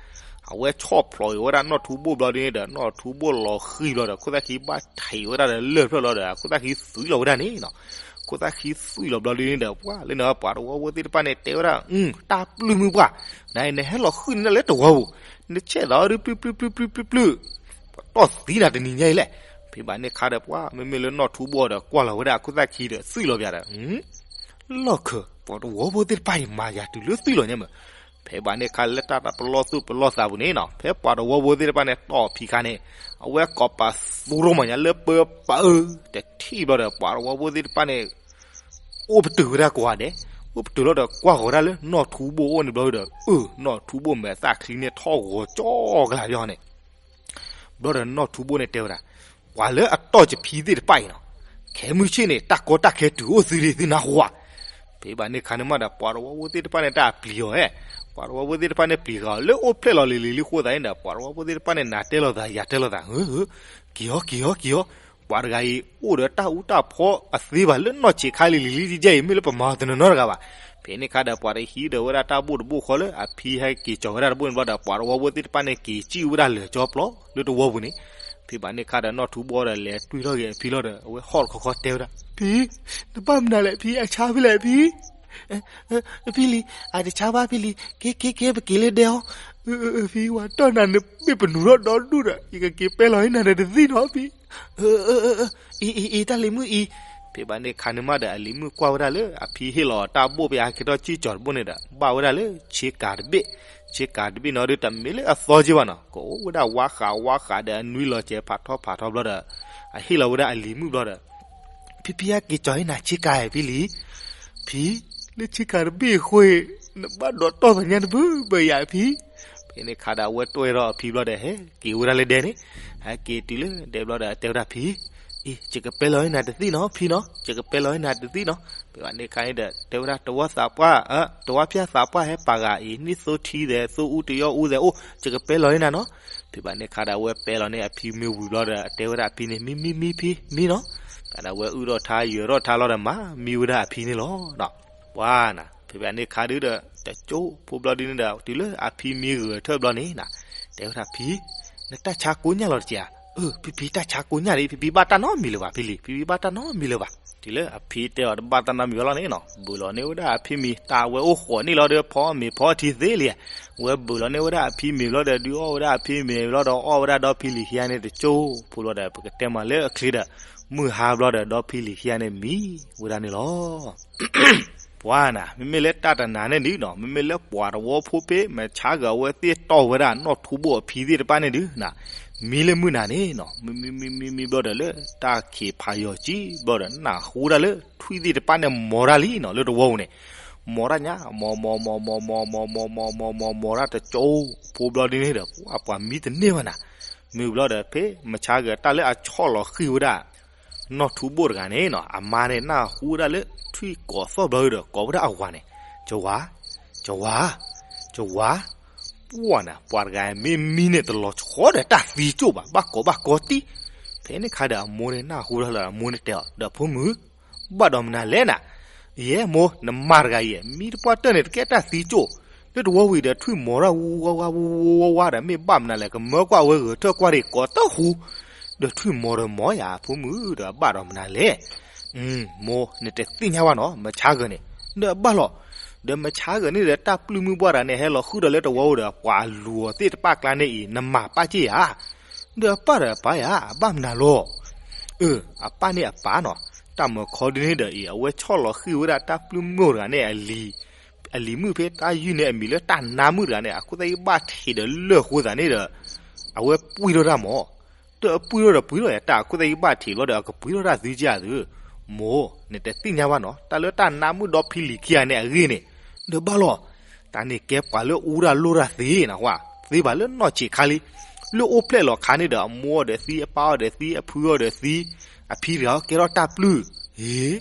အဝဲဆီၣ်ဖျိးအံၤဝဲဒၣ်နီၢ်ထူဘိၣ်ဘျီဒ်န့ၣ်ဒီး နီၢ်ထူဘိၣ်လီၤဃံၤဘျီဒီး ခိၣ်သၣ်ခံဘၣ်ထံးဝဲဒၣ်ဒီးလၢၢ်ဖျၢၣ်လီၤဒီး အခိၣ်သၣ်ခံသွံလီၤဝဲဒၣ်န့ၣ်နီၤ. ခိၣ်သၣ်ခံသွံလီၤဘျီဒ်န့ၣ်ဒီး ပှၤလၢန့ၣ် ပှၤတဝီဖိသ့ၣ်တဖၣ်န့ၣ်တဲဝဲဒၣ် တၢ်ပျုၢ်မုၢ်ပှၢ် နအံၤနဟဲလီၤဃံၤန့ၢ်ဒၣ်လၢတဝီပူၤ နဆဲးသးအီၤဒုးပျုၢ်ပျုၢ်ပျုၢ်ပျုၢ်ပျုၢ်ပျုၢ် ပှၤတီၢ်သံနၤတနံၤညါအံၤလဲၣ်. ဖဲဘၣ်န့ၣ်ခါဒီးပှၤမ့မ့ၢ်လၢနီၢ်ထူဘိၣ်ဒီးကွၢ်လီၤဝဲဒၣ်အခိၣ်သၣ်ခံဒီးသွံလီၤပၠးဒီး လီၢ်ခၢၣ် ပှၤတဝီဖိသ့ၣ်တဖၣ်အံၤမၤယၤတုၤလၢသွံလီၤညါမး. ဖဲဘၣ်န့ၣ်ခါလၢတၢ်တၢ်ပလီၢ်သူၣ်ပလီၢ်သးပူၤန့ၣ်နီၤ ဖဲပှၤတဝီဖိသ့ၣ်တဖၣ်န့ၣ်တီၢ်အဖံခါန့ၣ် အဝဲကိးပသူရိမးညါလၢပၢပၢတထံၣ်ဘျီဒီး ပှၤတဝီဖိသ့ၣ်တဖၣ်န့ၣ် အိၣ်ပတုာ်ဝဲဒၣ်ကိးဂၤဒဲး အိၣ်ပတုာ်လီၤဒီးကွၢ်ဃီၤဝဲဒၣ်လၢနီၢ်ထူဘိၣ်အအိၣ်န့ၣ်ဘျီဒီး အၢ နီၢ်ထူဘိၣ်မဲာ်သၣ်ချံန့ၣ်ထီၣ်ဂီၤကၠီကလာ်ဘျီန့ၣ် ဘျီဒီးနီၢ်ထူဘိၣ်န့ၣ်တဲဝဲဒၣ် ပှၤလၢအတီၢ်ယဖံသ့ၣ်တဖၣ်အံၤနီၤ ခဲမုၢ်ဆ့ၣ်န့ၣ် တၢ်ကီတၢ်ခဲတုၤအိၣ်သုလံသုနၢ်ဟူဧါ. ဖဲဘၣ်န့ၣ်ခါန့ၣ်မးဒီး ပှၤတဝီဖိသ့ၣ်တဖၣ်န့ၣ်တၢ်ပျံၤအီၤဧါ ပှၤတဝီဖိသ့ၣ်တဖၣ်န့ၣ်ပျံၤဃာ်အီၤလၢအိၣ်ဖျဲၣ်လီၤလံၤလံၤလံအဃိသတးန့ၣ်ဒီး ပှၤတဝီဖိသ့ၣ်တဖၣ်န့ၣ်နၤတဲလိာ်သးယၤတဲလိာ်သး ဟု က့ၤအီၤက့ၤအီၤက့ၤအီၤ ပှၤတဂၤအံၤ အိၣ်ဒီးတၢ်အူတၢ်ဖီအသ့ဘၣ်လၢနီၢ်ဆံးခါလံၤလံၤလံၤတကဲအံၤ မ့ၢ်လၢပမၤအီၤတနီၤနီၤတဂၤဘၣ်. ဖဲန့ၣ်ခါဒီး ပှၤတဟံးဒီးဝဲဒၣ်တၢ်ဘိၣ်တဘိၣ်ဃီလၢအဖံဟဲက့ၤကၠီၤဝဲဒၣ်တဘိၣ်န့ၣ်ဘျီဒီး ပှၤတဝီဖိသ့ၣ်တဖၣ်န့ၣ်က့ၤစံၣ်ဝဲဒၣ်လၢာ်ကၠီပျီလၢတဝီပူၤန့ၣ် ဖံဘၣ်န့ၢ်ခါဒီးနီၢ်ထူဘိဒီးလဲၤတွံၢ်ထီၣ်က့ၤအဖံလီၤဒီး အဝဲဟီၣ်တခီခီတဲဝဲဒၣ်, ဖံ, နဘၣ်မနုၤလဲၣ်ဖံ, အဆါဖဲလဲၣ်ဖံ. ဖံလံၤ, အတဆါဘၣ်ဖံလံၤ, က့ၤက့ၤက့ၤ ပက့ၤလၢဒဲအီၤ. ဖံဝဲတီၢ်နၤန့ၣ် မ့ၢ်ပနူၤထီၣ်ဒီဒူၣ်ဒီး ယကက့ၤပဲလီၤဟ့နၤဒီးတသ့ၣ်နီၤဖံ. အအအအ, အံၤအံၤအံၤ တၢ်လံၤမုၣ်အံၤ. ဖံဘၣ်န့ၢ်ခါန့ၣ်မးဒီး အလံၤမုၣ်ကွၢ်ဝဲဒၣ်လၢအဖံဟ့ၣ်လီၤတၢ်ဘိၣ်ဖဲအဟဲက့ၤထီၣ်ကံၢ်ကၠီၤတဘိၣ်န့ၣ်ဒီး ဘၣ်ဝဲဒၣ်လၢဆ့ကၤတဘ့ၣ်, ဆ့ကၤတဘ့ၣ်နီၤဒီး တမ့ၢ်လၢအသီက့ဘၣ်နီၤ, ကအိၣ်ဝဲဒၣ်ဝါဃးဝါဃးဒီးအနွံလီၤစဲးဖးထီဖးထီဘျီဒီး အဟ့ၣ်လီၤဝဲဒၣ်အလံၤမုၣ်ဘျီဒီး, ဖံဖံဧၢ က့ၤကၠီၤဟ့နၤဆ့ကၤဧါဖံလံၤ. ဖံ, လၢဆ့ကၤတဘ့ၣ်အဃိအံၤ နဘၣ်ဒိးတီၢ်သညါတဘၢဘၢယၤဖံ. ဖဲန့ၣ်ခါဒီးအဝဲတွဲၢ်ထီၣ်အဖံဘျီဒီး ဟဲက့ၤဝဲဒၣ်လၢဒဲန့ၣ်, ဟဲက့ၤတုၤလၢဒဲဘျီဒီး တဲဝဲဒၣ်ဖံ, အံၤ ယကပဲလီၤဟ့နၤတသ့ၣ်နီၤဖံနီၤ, ယကပဲလီၤဟ့နၤတသ့ၣ်နီၤ. ဖံဘၣ်န့ၢ်ခါန့ၣ်ဒီး တဲဝဲဒၣ် တဝီသးပှၢ်, တဝီဖၠၣ်သးပှၢ်ဟဲပာ်ဂၤအံၤ နံၣ်သိထံဒီး သိအူတယီၢ်အူသဲးအိၣ် ယကပဲလီၤဟ့နၤနီၤ. ဖံဘၣ်န့ၢ်ခါဒီး အဝဲပဲလီၤန့ၢ်အဖံမ့ၢ်ဝံၤဘျီဒီး အတဲဝဲဒၣ်အဖံန့ၣ် မံမံမံဖံ မံနီၤ. ဖဲဒီးအဝဲအုၣ်ထီၣ်ထါယၢၤထီၣ်ထါလီၤဒီး မၤမံဝဲဒၣ်အဖံန့ၣ်လီၤ. ပှၤနၤ, ဖဲဘၣ်န့ၢ်ခါဒုဒီး တကၠိဖိဘျီဒုန့ၣ်ဒီး တုၤလၢအဖံမံဂၢၢ်ထၢၣ်ဘျီန့ၣ်နၤ, တဲဝဲဒၣ်ဖံ, နတၢ်ဆါကိညၢ်လီၤတက့ၢ်ဧါ. အၢ ဖံဖံတၢ်ဆါကိညၢ်လံ, ဖံဖံဘၣ်တၢ်နီတမံၤလၢၤဘၣ်ဖံလံၤ, ဖံဖံဘၣ်တၢ်နီတမံၤလၢၤဘၣ်. တုၤလၢအဖံတဲအီၤတဘၣ်တၢ်နီတမံၤဘၣ်လီၤန့ၣ်နီၤ, ဘုးလီၤန့ၢ်ဝဲဒၣ်အဖံမံၤ တၢ်ဝဲအိၣ်ဃိးနံၣ်လီၤဒီး ဖီမ့ၤဖီထံသ့လံ. ဝဲဘုးလီၤန့ၢ်ဝဲဒၣ်အဖံမံၤဘျီဒီး ဒုးအီၣ်ဝဲဒၣ်အဖံမံၤဘျီဒီး အီၣ်ဝဲဒၣ်ဒီဖံလံၤခံဂၤန့ၣ်တကၠိဖိလီၤဒီး ပကတဲမးလၢအချ့ဒီး မုၢ်ဟါဘျီဒီး ဒီဖံလံၤခံဂၤန့ၣ်မံဝဲဒၣ်န့ၣ်လီၤ. ပှၤနၤ, မ့မ့ၢ်လၢတၢ်တနၤန့ၣ်ဒုးနီၤ, မ့မ့ၢ်လၢပှၤတဝီဖိဖဲ မဆါဂၤအဝဲသ့ၣ်တီၢ်ဝဲဒၣ်နီၢ်ထူဘိၣ်အဖံသ့ၣ်တဖၣ်န့ၣ်ဒုးနၤ, မံလၢမုၢ်နၤန့ၣ်နီၤ, မံမံမံမံမံဘျီဒီး လၢတၢ်ခံးဖးယီၤကံဘျီဒီး နၢ်ဟူဒၣ်လၢထွံၣ်သ့ၣ်တဖၣ်န့ၣ် မီၤတၢ်လံနီၤ, လၢတဝီပူၤန့ၣ် မီၤတၢ်ညါ, မီၤမီၤမီၤမီၤမီၤမီၤမီၤမီၤမီၤမီၤမီၤမီၤတၢ်တကၠိဖိဘျီဒုန့ၣ်ဒီး ပှၤမံတန့ၢ်ဘၣ်နၤ. မ့ၢ်ဘျီဒီး ဖဲမဆါဂၤတၢ်လၢအဆီၣ်လီၤဃံၤဝဲဒၣ် နီၢ်ထူဘိၣ်တဂၤန့ၣ်နီၤ, အမါန့ၣ် နၢ်ဟူဝဲဒၣ်လၢထွံၣ်ကိးသီၣ်ဘျီဒီး ကိးဝဲဒၣ်အဝၤန့ၣ်, ကဝၤ, ကဝၤ, ကဝၤ. ပှၤနၤ, ပှၤတဂၤမ့ၢ်မံန့ၣ် တလီၤဆီဒီးတၢ်သံကၠိၣ်ဘၣ်, ဘၣ်ကိးဘၣ်ကိးတံၢ်. ဖဲန့ၣ်ခါဒီးအမိၢ်န့ၣ် နၢ်ဟူထီၣ်လၢအမိၢ်န့ၣ်တဲအီၤဒီး ဖိမုၣ်, ဘၣ်ဒီးမနုၤလဲၣ်နၤ. ယဲမိၢ်, နမါတဂၤအံၤ မံတပှၢ်တၢၢ်န့ၣ် တကဲတၢ်သံကၠိၣ်, လၢတဝီဝံၤဒီး ထွံၣ်မီၤတၢ်ဝူဝါဝါဝူဝါဝါဒီး မ့ၢ်ဘၣ်မနုၤလဲၣ်, ကမၢကွၢ်ဝဲဂဲၤထၢၣ်ကွၢ်ဒံး ကိးတၢ်ဟူ, ဒီးထွံၣ်မီၤဒီးမီၤယၤ ဖိမုၣ်, ဒီးအဘၣ်ဒီးမနုၤလဲၣ်. မိၢ်, နတသ့ၣ်ညါဘၣ်နီၤ, မဆါဂၤန့ၣ် ဒီးအဘၣ်လီၤ. ဒီးမဆါဂၤန့ၣ်ဒီး တၢ်ပျုၢ်မုၢ်ပှၢ်တဂၤန့ၣ် ဟဲလီၤဃုာ်ဒီးလၢတဝီဝံၤဒီး ပှၤလူၤအီၤသ့ၣ်တဖၣ်ကျါန့ၣ်အံၤ နမၤပာ်က့ၢ်ဧါ. ဒီးအပၢ်ဒီးအပၢ်ယၤ အဘၣ်မနုၤလီၤ. အၢ, အပၢ်န့ၣ်အပၢ်နီၤ, တၢ်မုၢ်ခီဒုန့ၣ်ဒီးအံၤ အဝဲဆီၣ်လီၤဃံၤဝဲဒၣ်တၢ်ပျုၢ်မိၢ်တဂၤန့ၣ် အလံၤမုၣ်ဖဲတၢ်ယုၢ်န့ၣ် အမံၤလၢတၢ်နါမုၣ်တဂၤန့ၣ် အခိၣ်သ့ၣ်ဘၣ်ထံးဒီးလၢၢ်အဃိသတးန့ၣ်ဒီး အဝဲပှံၢ်ထီၣ်တၢ်မီၤ. ဒီးအပှံၢ်ထီၣ်ဒီးပှံၢ်ထီၣ်ယၤ တၢ်အခိၣ်သ့ၣ်ဘၣ်ထံးဘျီဒီး အကပှံၢ်ထီၣ်တၢ်သုက့ၢ်သု, မိၢ်, နတသ့ၣ်ညါဘၣ်နီၤ, တၢ်လၢတၢ်နါမုၣ်ဒီဖံလံၤခံဂၤန့ၣ်အဂ့ၢ်န့ၣ်, ဒီးဘၣ်လီၤ. တၢ်န့ၣ်ကဲပှၤလၢအူတၢ်လိၣ်တၢ်သ့နၤ, သ့ဘၣ်လၢနီၢ်ဆံးခါလံ. လၢအိၣ်ဖျဲၣ်လီၤခါန့ၣ်ဒီး အမိၢ်အီၤဒီးသံ, အပၢ်အီၤဒီးသံ, အဖုအီၤဒီးသံ, အဖံတဂၤကဲထီၣ်တၢ်ပျုၢ်, ဟ့,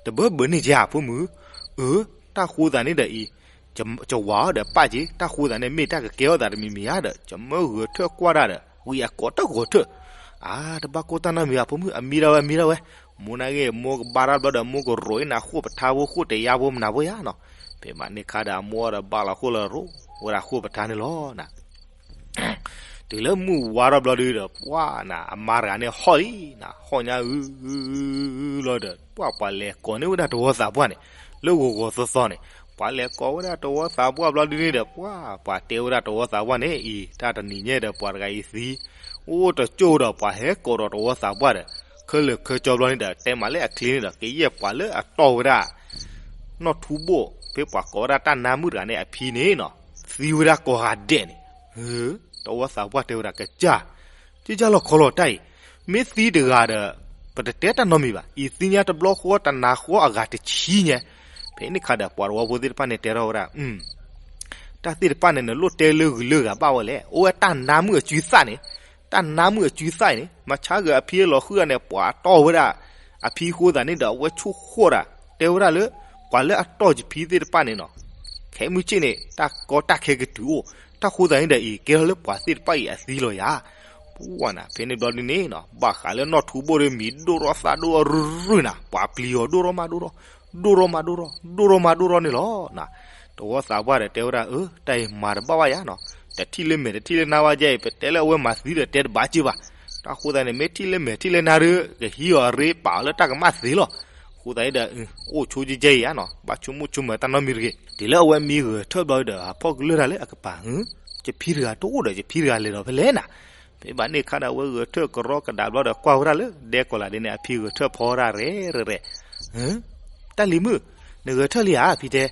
တဘၢဘၢန့ၣ်က့ဧါ ဖိမုၣ်. အၢ, တၢ်ဃိသးန့ၣ်ဒီးအံၤ ကဝၤအီၤဒီးပၢ်က့ၤ, တၢ်ဃိသးန့ၣ် မ့ၢ်တၢ်ကကဲထီၣ်သးတမံၤမံၤဧါဒီး ကမၢဂဲၤထၢၣ်ကွၢ်တၢ်ဒီး ဝံၤအကိးတၢ်ဂီၤထၢၣ်. အါ, တဘၣ်ကိၢ်တၢ်နီတမံၤဘၣ် ဖိမုၣ်, အမံဒၣ်ဝဲ အမံဒၣ်ဝဲ. မိၢ်န့ၣ်ဂ့ၤ မိၢ်ကဘါတၢ်ဘျီဒီး မိၢ်ကရိးအံၤနၤ ဃိၣ်ပထါဖိ ဃိၣ်တယါဖိ မနၤဖိယါနီၤ. ဖဲမးန့ၣ်ခါဒီး အမိၢ်ဒီးဘၣ်လီၤဃိၣ်လၢရိဝဲဒၣ်ဃိၣ်ပထါန့ၣ်လီၤ. တုၤလၢမုၢ်ဝါထီၣ်ဘျီဒုဒီး ပှၤနၤ အမါတဂၤန့ၣ်ဟီၣ်လံနၤ, ဟီၣ်ညါအုလီၤဒီး ပှၤပှၤလဲၤကိးန့ၢ်ဝဲဒၣ်တဝီသးပှၢ်န့ၣ် လၢဂီၤဂီၤသီသီန့ၣ်, ပှၤလဲၤကိးဝဲဒၣ်တဝီသးပှၢ်ဘျီဒုန့ၣ်ဒီး ပှၤ ပှၤတဲဝဲဒၣ်တဝီသးပှၢ်န့ၣ်အံၤ တၢ်တနံၤညါဒီး ပှၤတဂၤအံၤသံ, အိၣ်တကၠိၢ်ဒီး ပှၤဟဲကိးဒီးတဝီသးပှၢ်ဒီး ခဲလၢာ်ခဲဆ့ဘျီန့ၣ်ဒီး တဲမးလၢအချ့န့ၣ်ဒီး ကယဲၢ်ပှၤလၢအတီၢ်ဝဲဒၣ် နီၢ်ထူဘိၣ် ဖဲပှၤကိးဝဲဒၣ်တၢ်နါမုၣ်တဂၤန့ၣ် အဖံန့ၣ်နီၤ, သံဝဲဒၣ်ကိးဂၤဒဲးန့ၣ်, တဝီသးပှၢ်တဲဝဲဒၣ် ကစၢ်, ကစၢ်လီၤခီလီၤတၢ်အံၤ, မ့ၢ်သံတဂၤဒီး ပတတဲတၢ်နီတမံၤဘၣ်, အံၤသံညါတဘျီဃီ တနၤဃီအဂၤတဆံညါ. ဖဲန့ၣ်ခါဒီး ပှၤတဝီဖိသ့ၣ်တဖၣ်န့ၣ်တဲထီၣ်ဝဲဒၣ် တၢ်သ့ၣ်တဖၣ်န့ၣ် နလိၣ်တဲလၢဂုၤလၢဂၤဘၣ်ဝဲလဲၣ်, အိၣ်ဝဲတၢ်နါမုၣ်အစုသၣ်န့ၣ်, တၢ်နါမုၣ်အစုသၣ်အံၤန့ၣ် မဆါဂၤအဖံအလီၤဃုာ်ဂၤန့ၣ် ပှၤတီၢ်ဝဲဒၣ်အဖံအဃိသတးန့ၣ်ဒီး အဝဲဆိၣ်ဃီၣ်ဒၣ် တဲဝဲဒၣ်လၢ ပှၤလၢအတီၢ်ယဖံသ့ၣ်တဖၣ်န့ၣ်နီၤ, ခဲမုၢ်ဆ့ၣ်န့ၣ် တၢ်ကီတၢ်ခဲကတုၤအိၣ်, တၢ်ဃိသတးန့ၣ်ဒီးအံၤ ကဲထီၣ်လၢပှၤသ့ၣ်တဖၣ်အံၤအသံလီၤယၤ. ပှၤနၤ ဖဲန့ၣ်ဘျီဒုန့ၣ်နီၤ ဘၣ်ဃးလၢနီၢ်ထူဘိၣ်ဒီးမံၤဒိၣ်ထီၣ်သၣ်ဒိၣ်ထီၣ်ရုၢ်ရုၢ်နၤ, ပှၤပျံၤအီၤဒိၣ်ထီၣ်မးဒိၣ်ထီၣ်, ဒိၣ်ထီၣ်မးဒိၣ်ထီၣ်, ဒိၣ်ထီၣ်မးဒိၣ်ထီၣ်န့ၣ်လီၤ. တဝီသးပှၢ်ဒီးတဲဝဲဒၣ် အၢ တၢ်အံၤမၤတဘၣ်ဘၣ်ယၤနီၤ, တထံၣ်လၢမဲာ်တထံၣ်လၢနါဘၣ်ယဲအံၤ ပတဲလၢအဝဲမၤသံဒီးတဲတဘၣ်က့ၢ်ဘၣ်, တၢ်ဃိသတးန့ၣ် မ့ၢ်ထံၣ်လၢမဲာ်ထံၣ်လၢနါဒုး ကဟံးအီၤအရ့ပာ်အီၤလၢတၢ်ကမၣ်သ့လီၤ. ဃိသတးဒီး အိၣ်ဆိကဲကဲအံၤဧါနီၤ, ဘၣ်ဆိကမိၣ်ဆိကမးတၢ်နီတမံၤတဂ့ၤ. တုၤလၢအဝဲမံဂဲၤထၢၣ်ဘျီဒီး အဖီၣ်ကလုၢ်တၢ်လၢအကပၤ, ယဖံတဂၤတအိၣ်ဒီး ယဖံတဂၤလဲၤဒီးဖဲလဲၣ်နၤ. ဖဲဘၣ်န့ၣ်အခါဒီး အဝဲဂဲၤထၢၣ်ကရီကဒါဘျီဒီး ကွၢ်ဝဲဒၣ်လၢဒဲကီၤလၤဒ်န့ၣ် အဖံဂဲၤထၢၣ်ဖီဝဲဒၣ်ရဲၣ်ရဲၣ်, တၢ်လံၤမုၣ်, နဂဲၤထၢၣ်လံဧါ ဖံတဲ.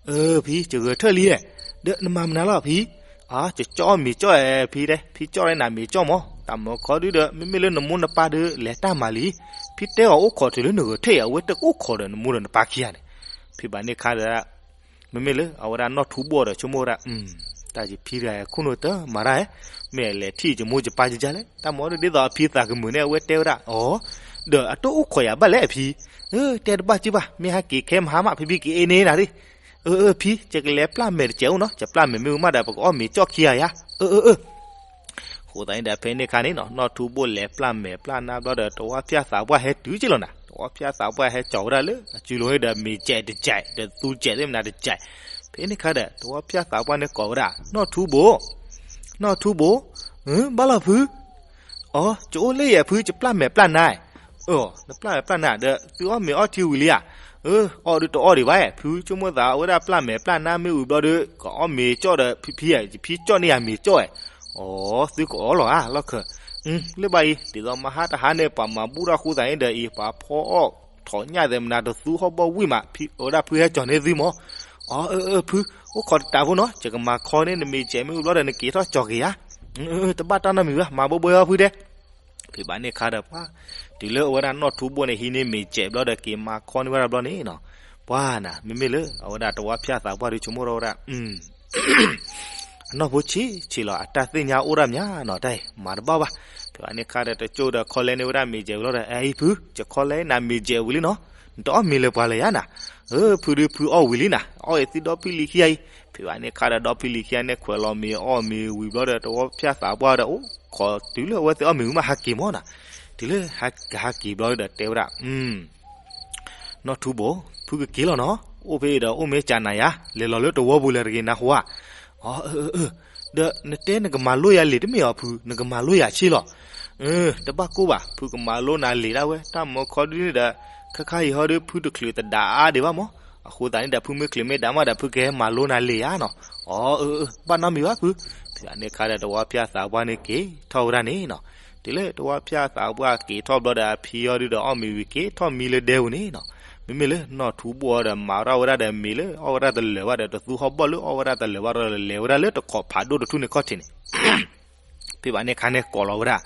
အၢ ဖံ ယဂဲၤထၢၣ်လံဧါ. ဒီးနမၤမနုၤလီၤဖံ. အၢ ယကၠီၣ်အီၣ်မ့ၤကၠီၣ်ဧါ ဖံတဲ, ဖံကၠီၣ်လၢနၤမ့ၤကၠီၣ်မး, တၢ်မၢခီဒုဒီး မ့မ့ၢ်လၢနမိၢ်နပၢ်ဒုး လဲၤတၢ်မၤလံ. ဖံတဲအီၤအိၣ်ခိးတုၤလၢနဂဲၤထၢၣ်အံၤ အဝဲတအိၣ်ခိးဒီးနမိၢ်ဒီးနပၢ်ခံဂၤန့ၣ်. ဖဲဘၣ်န့ၣ်အခါဒီး မ့မ့ၢ်လၢအဝဲဒၣ်နီၢ်ထူဘိၣ်ဒီးဆိကမိၣ်ဝဲဒၣ်, တၢ်ယဖံတဂၤအခိၣ်နူာ်တမၤတၢ်, မ့ၢ်အလဲၤထံၣ်ယမိၢ်ယပၢ်ကကလဲၣ်, တၢ်မၤဒီးဒ်သိးအဖံသးကမုာ်န့ၣ် အဝဲတဲဝဲဒၣ်, အီၤ, ဒီးအတအိၣ်ခိးယၤဘၣ်လဲၣ်အဖံ, တဲတဘၣ်က့ၢ်ဘၣ်, မ့ၢ်ဟဲက့ၤခဲမဟါမး ဖံဖံက့ၤအ့န့နၤဒ်, အၢ အၢ ဖံ ယကလဲၤပျၢ်မဲာ်တစဲးအိၣ်နီၤ, ယပျၢ်မဲာ်မ့ၢ်ဝံၤမးဒီး ပကအီၣ်မ့ၤကၠီၣ်ခံဂၤယါ, အၢ အၢ အၢ ဃိသတးန့ၣ်ဒီး ဖဲန့ၣ်အခါန့ၣ်နီၤ နီၢ်ထူဘိၣ်လဲၤပျၢ်မဲာ်ပျၢ်နါဘျီဒီး တဝီဖၠၣ်သးပှၢ်ဟဲတုၤက့ၤလီၤနၤ, တဝီဖၠၣ်သးပှၢ်ဟဲကၠီၤဝဲဒၣ်လၢအစုလိၤန့ၣ်ဒီး မ့ၤစဲးတစဲး ဒီးသူစဲးသ့ၣ်မနုၤတစဲး. ဖဲန့ၣ်အခါဒီး တဝီဖၠၣ်သးပှၢ်န့ၣ်ကိးဝဲဒၣ် နီၢ်ထူဘိၣ်, နီၢ်ထူဘိၣ်, ဘၣ်လီၤဖု အီၤ ယအိၣ်လၢယဲၢ်ဖု ယပျၢ်မဲာ်ပျၢ်နါ, အၢ နပျၢ်မဲာ်ပျၢ်နါ ဒီးသုအီၣ်မ့ၤအီထံဝံၤလံဧါ, အၢ အီၣ်ဒုးတအီၣ်ဒံးဘၣ်, ဖုဆိကမိၣ်သးအဝဲဒၣ်ပျၢ်မဲာ်ပျၢ်နါမ့ၢ်ဝံၤဘျီဒီး ကအီၣ်မ့ၤကၠီၣ်ဒီးဖံဖံဧါ, ယဖံကၠီၣ်န့ၢ်ယၤမ့ၤကၠီၣ်ဧါ, အီၤ သုကအီၣ်လီၤဧါ လီၢ်ခၢၣ်, လၢဘၣ်အံၤ ဒ်သိးမဟါတဟါန့ၣ် ပှၤမၤဘူၣ်ထီၣ်ဃိသတးန့ၣ်ဒီးအံၤ ပှၤဖီအီၣ်ထီၣ်ညၣ်သ့ၣ်မနုၤတသူဟီၣ်ဘီၣ်ဝံၣ်မး, ဖံအဝဲဒၣ်ဖုဟဲကၠီၤန့ၢ်သုမး, အီၤ အၢ အၢ ဖု အိၣ်ခိးတတးဖိနီၤ, ယကမၤခီန့ၢ်နမ့ၤစဲးမ့ၢ်ဝံၤဘျီဒီး နက့ၤထီၣ်ကၠီၤက့ၤယါ, တဘၣ်တၢ်နီတမံၤဘၣ် မၤဘိဘိအီၤဖုတဲ ဖဲဘၣ်န့ၣ်အခါဒီးပှၤ တုၤလၢအဝဲဒၣ်နီၢ်ထူဘိၣ်န့ၣ် ဟံးန့ၢ်မ့ၤစဲးဘျီဒီး က့ၤမၤခီန့ၢ်ဝဲဒၣ်ဘျီန့ၣ်နီၤ, ပှၤနၤ မ့မ့ၢ်လၢအဝဲဒၣ်တဝီဖၠၣ်သးပှၢ်ဒီးဆိကမိၣ်ထီၣ်ဝဲဒၣ် အနီၢ်ဖိဆံးဆံးလီၤ အတၢ်သ့ၣ်ညါအိၣ်ဒၣ်မးနီၤ, တၢ်အံၤမၤတဘၣ်ဘၣ်. ဖဲဘၣ်န့ၣ်အခါဒီး တကၠိၣ်ဒီးခီလဲန့ၢ်ဝဲဒၣ်မ့ၤစဲးဝံၤလီၤဒီး အအံၤဖု ယခီလဲနၤမ့ၤစဲးဝံၤလံနီၤ, နတအီၣ်မ့ၤလၢပှၤလၢၤယါနၤ, ဖုဒုးဖုအီၣ်ဝံၤလံနၤ, အီၣ်အံၤသုဒီဖံလံၤခံဂၤအံၤ. ဖဲဘၣ်န့ၣ်အခါဒီး ဒီဖံလံၤခံဂၤန့ၣ် ခွဲးလီၤမ့ၤအီၣ်မ့ၤဝံၤဘျီဒီး တဝီဖၠၣ်သးပှၢ်ဒီး အိၣ်ခိးတုၤလၢအဝဲသ့ၣ်အီၣ်မ့ၤဝံၤမးဟးက့ၤမးနီၤ, တုၤလၢကဟးက့ၤဘျီဒီးတဲဝဲဒၣ် နီၢ်ထူဘိၣ် ဖုကက့ၤလီၤနီၤ, အိၣ်ဖဲအံၤဒီးအိၣ်မ့ၢ်ကနၤယါ, လဲၤလီၤလၢတဝီပူၤလၢတဂ့ၤနၤဃိဧါ. အၢ အၢ အၢ ဒီးနတဲနကမၤလိယၤလံာ်တမ့ၢ်အီၤဖု, နကမၤလိယၤဆ့လီၤ. တဘၣ်ကိၢ်ဘၣ်, ဖုကမၤလိနၤလံာ်ဒၣ်ဝဲ, တၢ်မၢခီဒုန့ၣ်ဒီး ခါခါအံၤဟီဒု ဖုတချုးတဒးအါဒံးဘၣ်မး, အဃိသတးန့ၣ်ဒီး ဖုမ့ၢ်ချုးမ့ၢ်ဒးမးဒီး ဖုကဟဲမၤလိနၤလံာ်ဧါနီၤ. အီ အၢ အၢ ဘၣ်နီတမံၤဘၣ်ဖု. ဖဲန့ၣ်အခါဒီး တဝီဖၠၣ်သးပှၢ်န့ၣ်က့ၤထီၣ်ဝဲဒၣ်န့ၣ်နီၤ. တုၤလၢတဝီဖၠၣ်သးပှၢ်က့ၤထီၣ်ဘျီဒီး အဖံအီၤဒုဒီးအီၣ်မ့ၤဝံၤက့ၤထီၣ်မံလၢဒဲပူၤန့ၣ်နီၤ. မ့မ့ၢ်လၢနီၢ်ထူဘိၣ်အီၤဒီး မၤထီၣ်ဝဲဒၣ်ဒီးမ့ၤလၢအီၣ်ဝဲဒၣ်တလၢာ်ဘၣ်ဒီး တသူဟီၣ်ဘီၣ်လၢအီၣ်ဝဲဒၣ်တလၢာ်ဘၣ်ဒီး လဲၤဝဲဒၣ်လၢတခိးဖးဒိၣ်တထူၣ်န့ၣ်ခီၣ်ထံးန့ၣ် ဖဲဘၣ်န့ၣ်အခါန့ၣ်ကိးလီၤဝဲဒၣ်,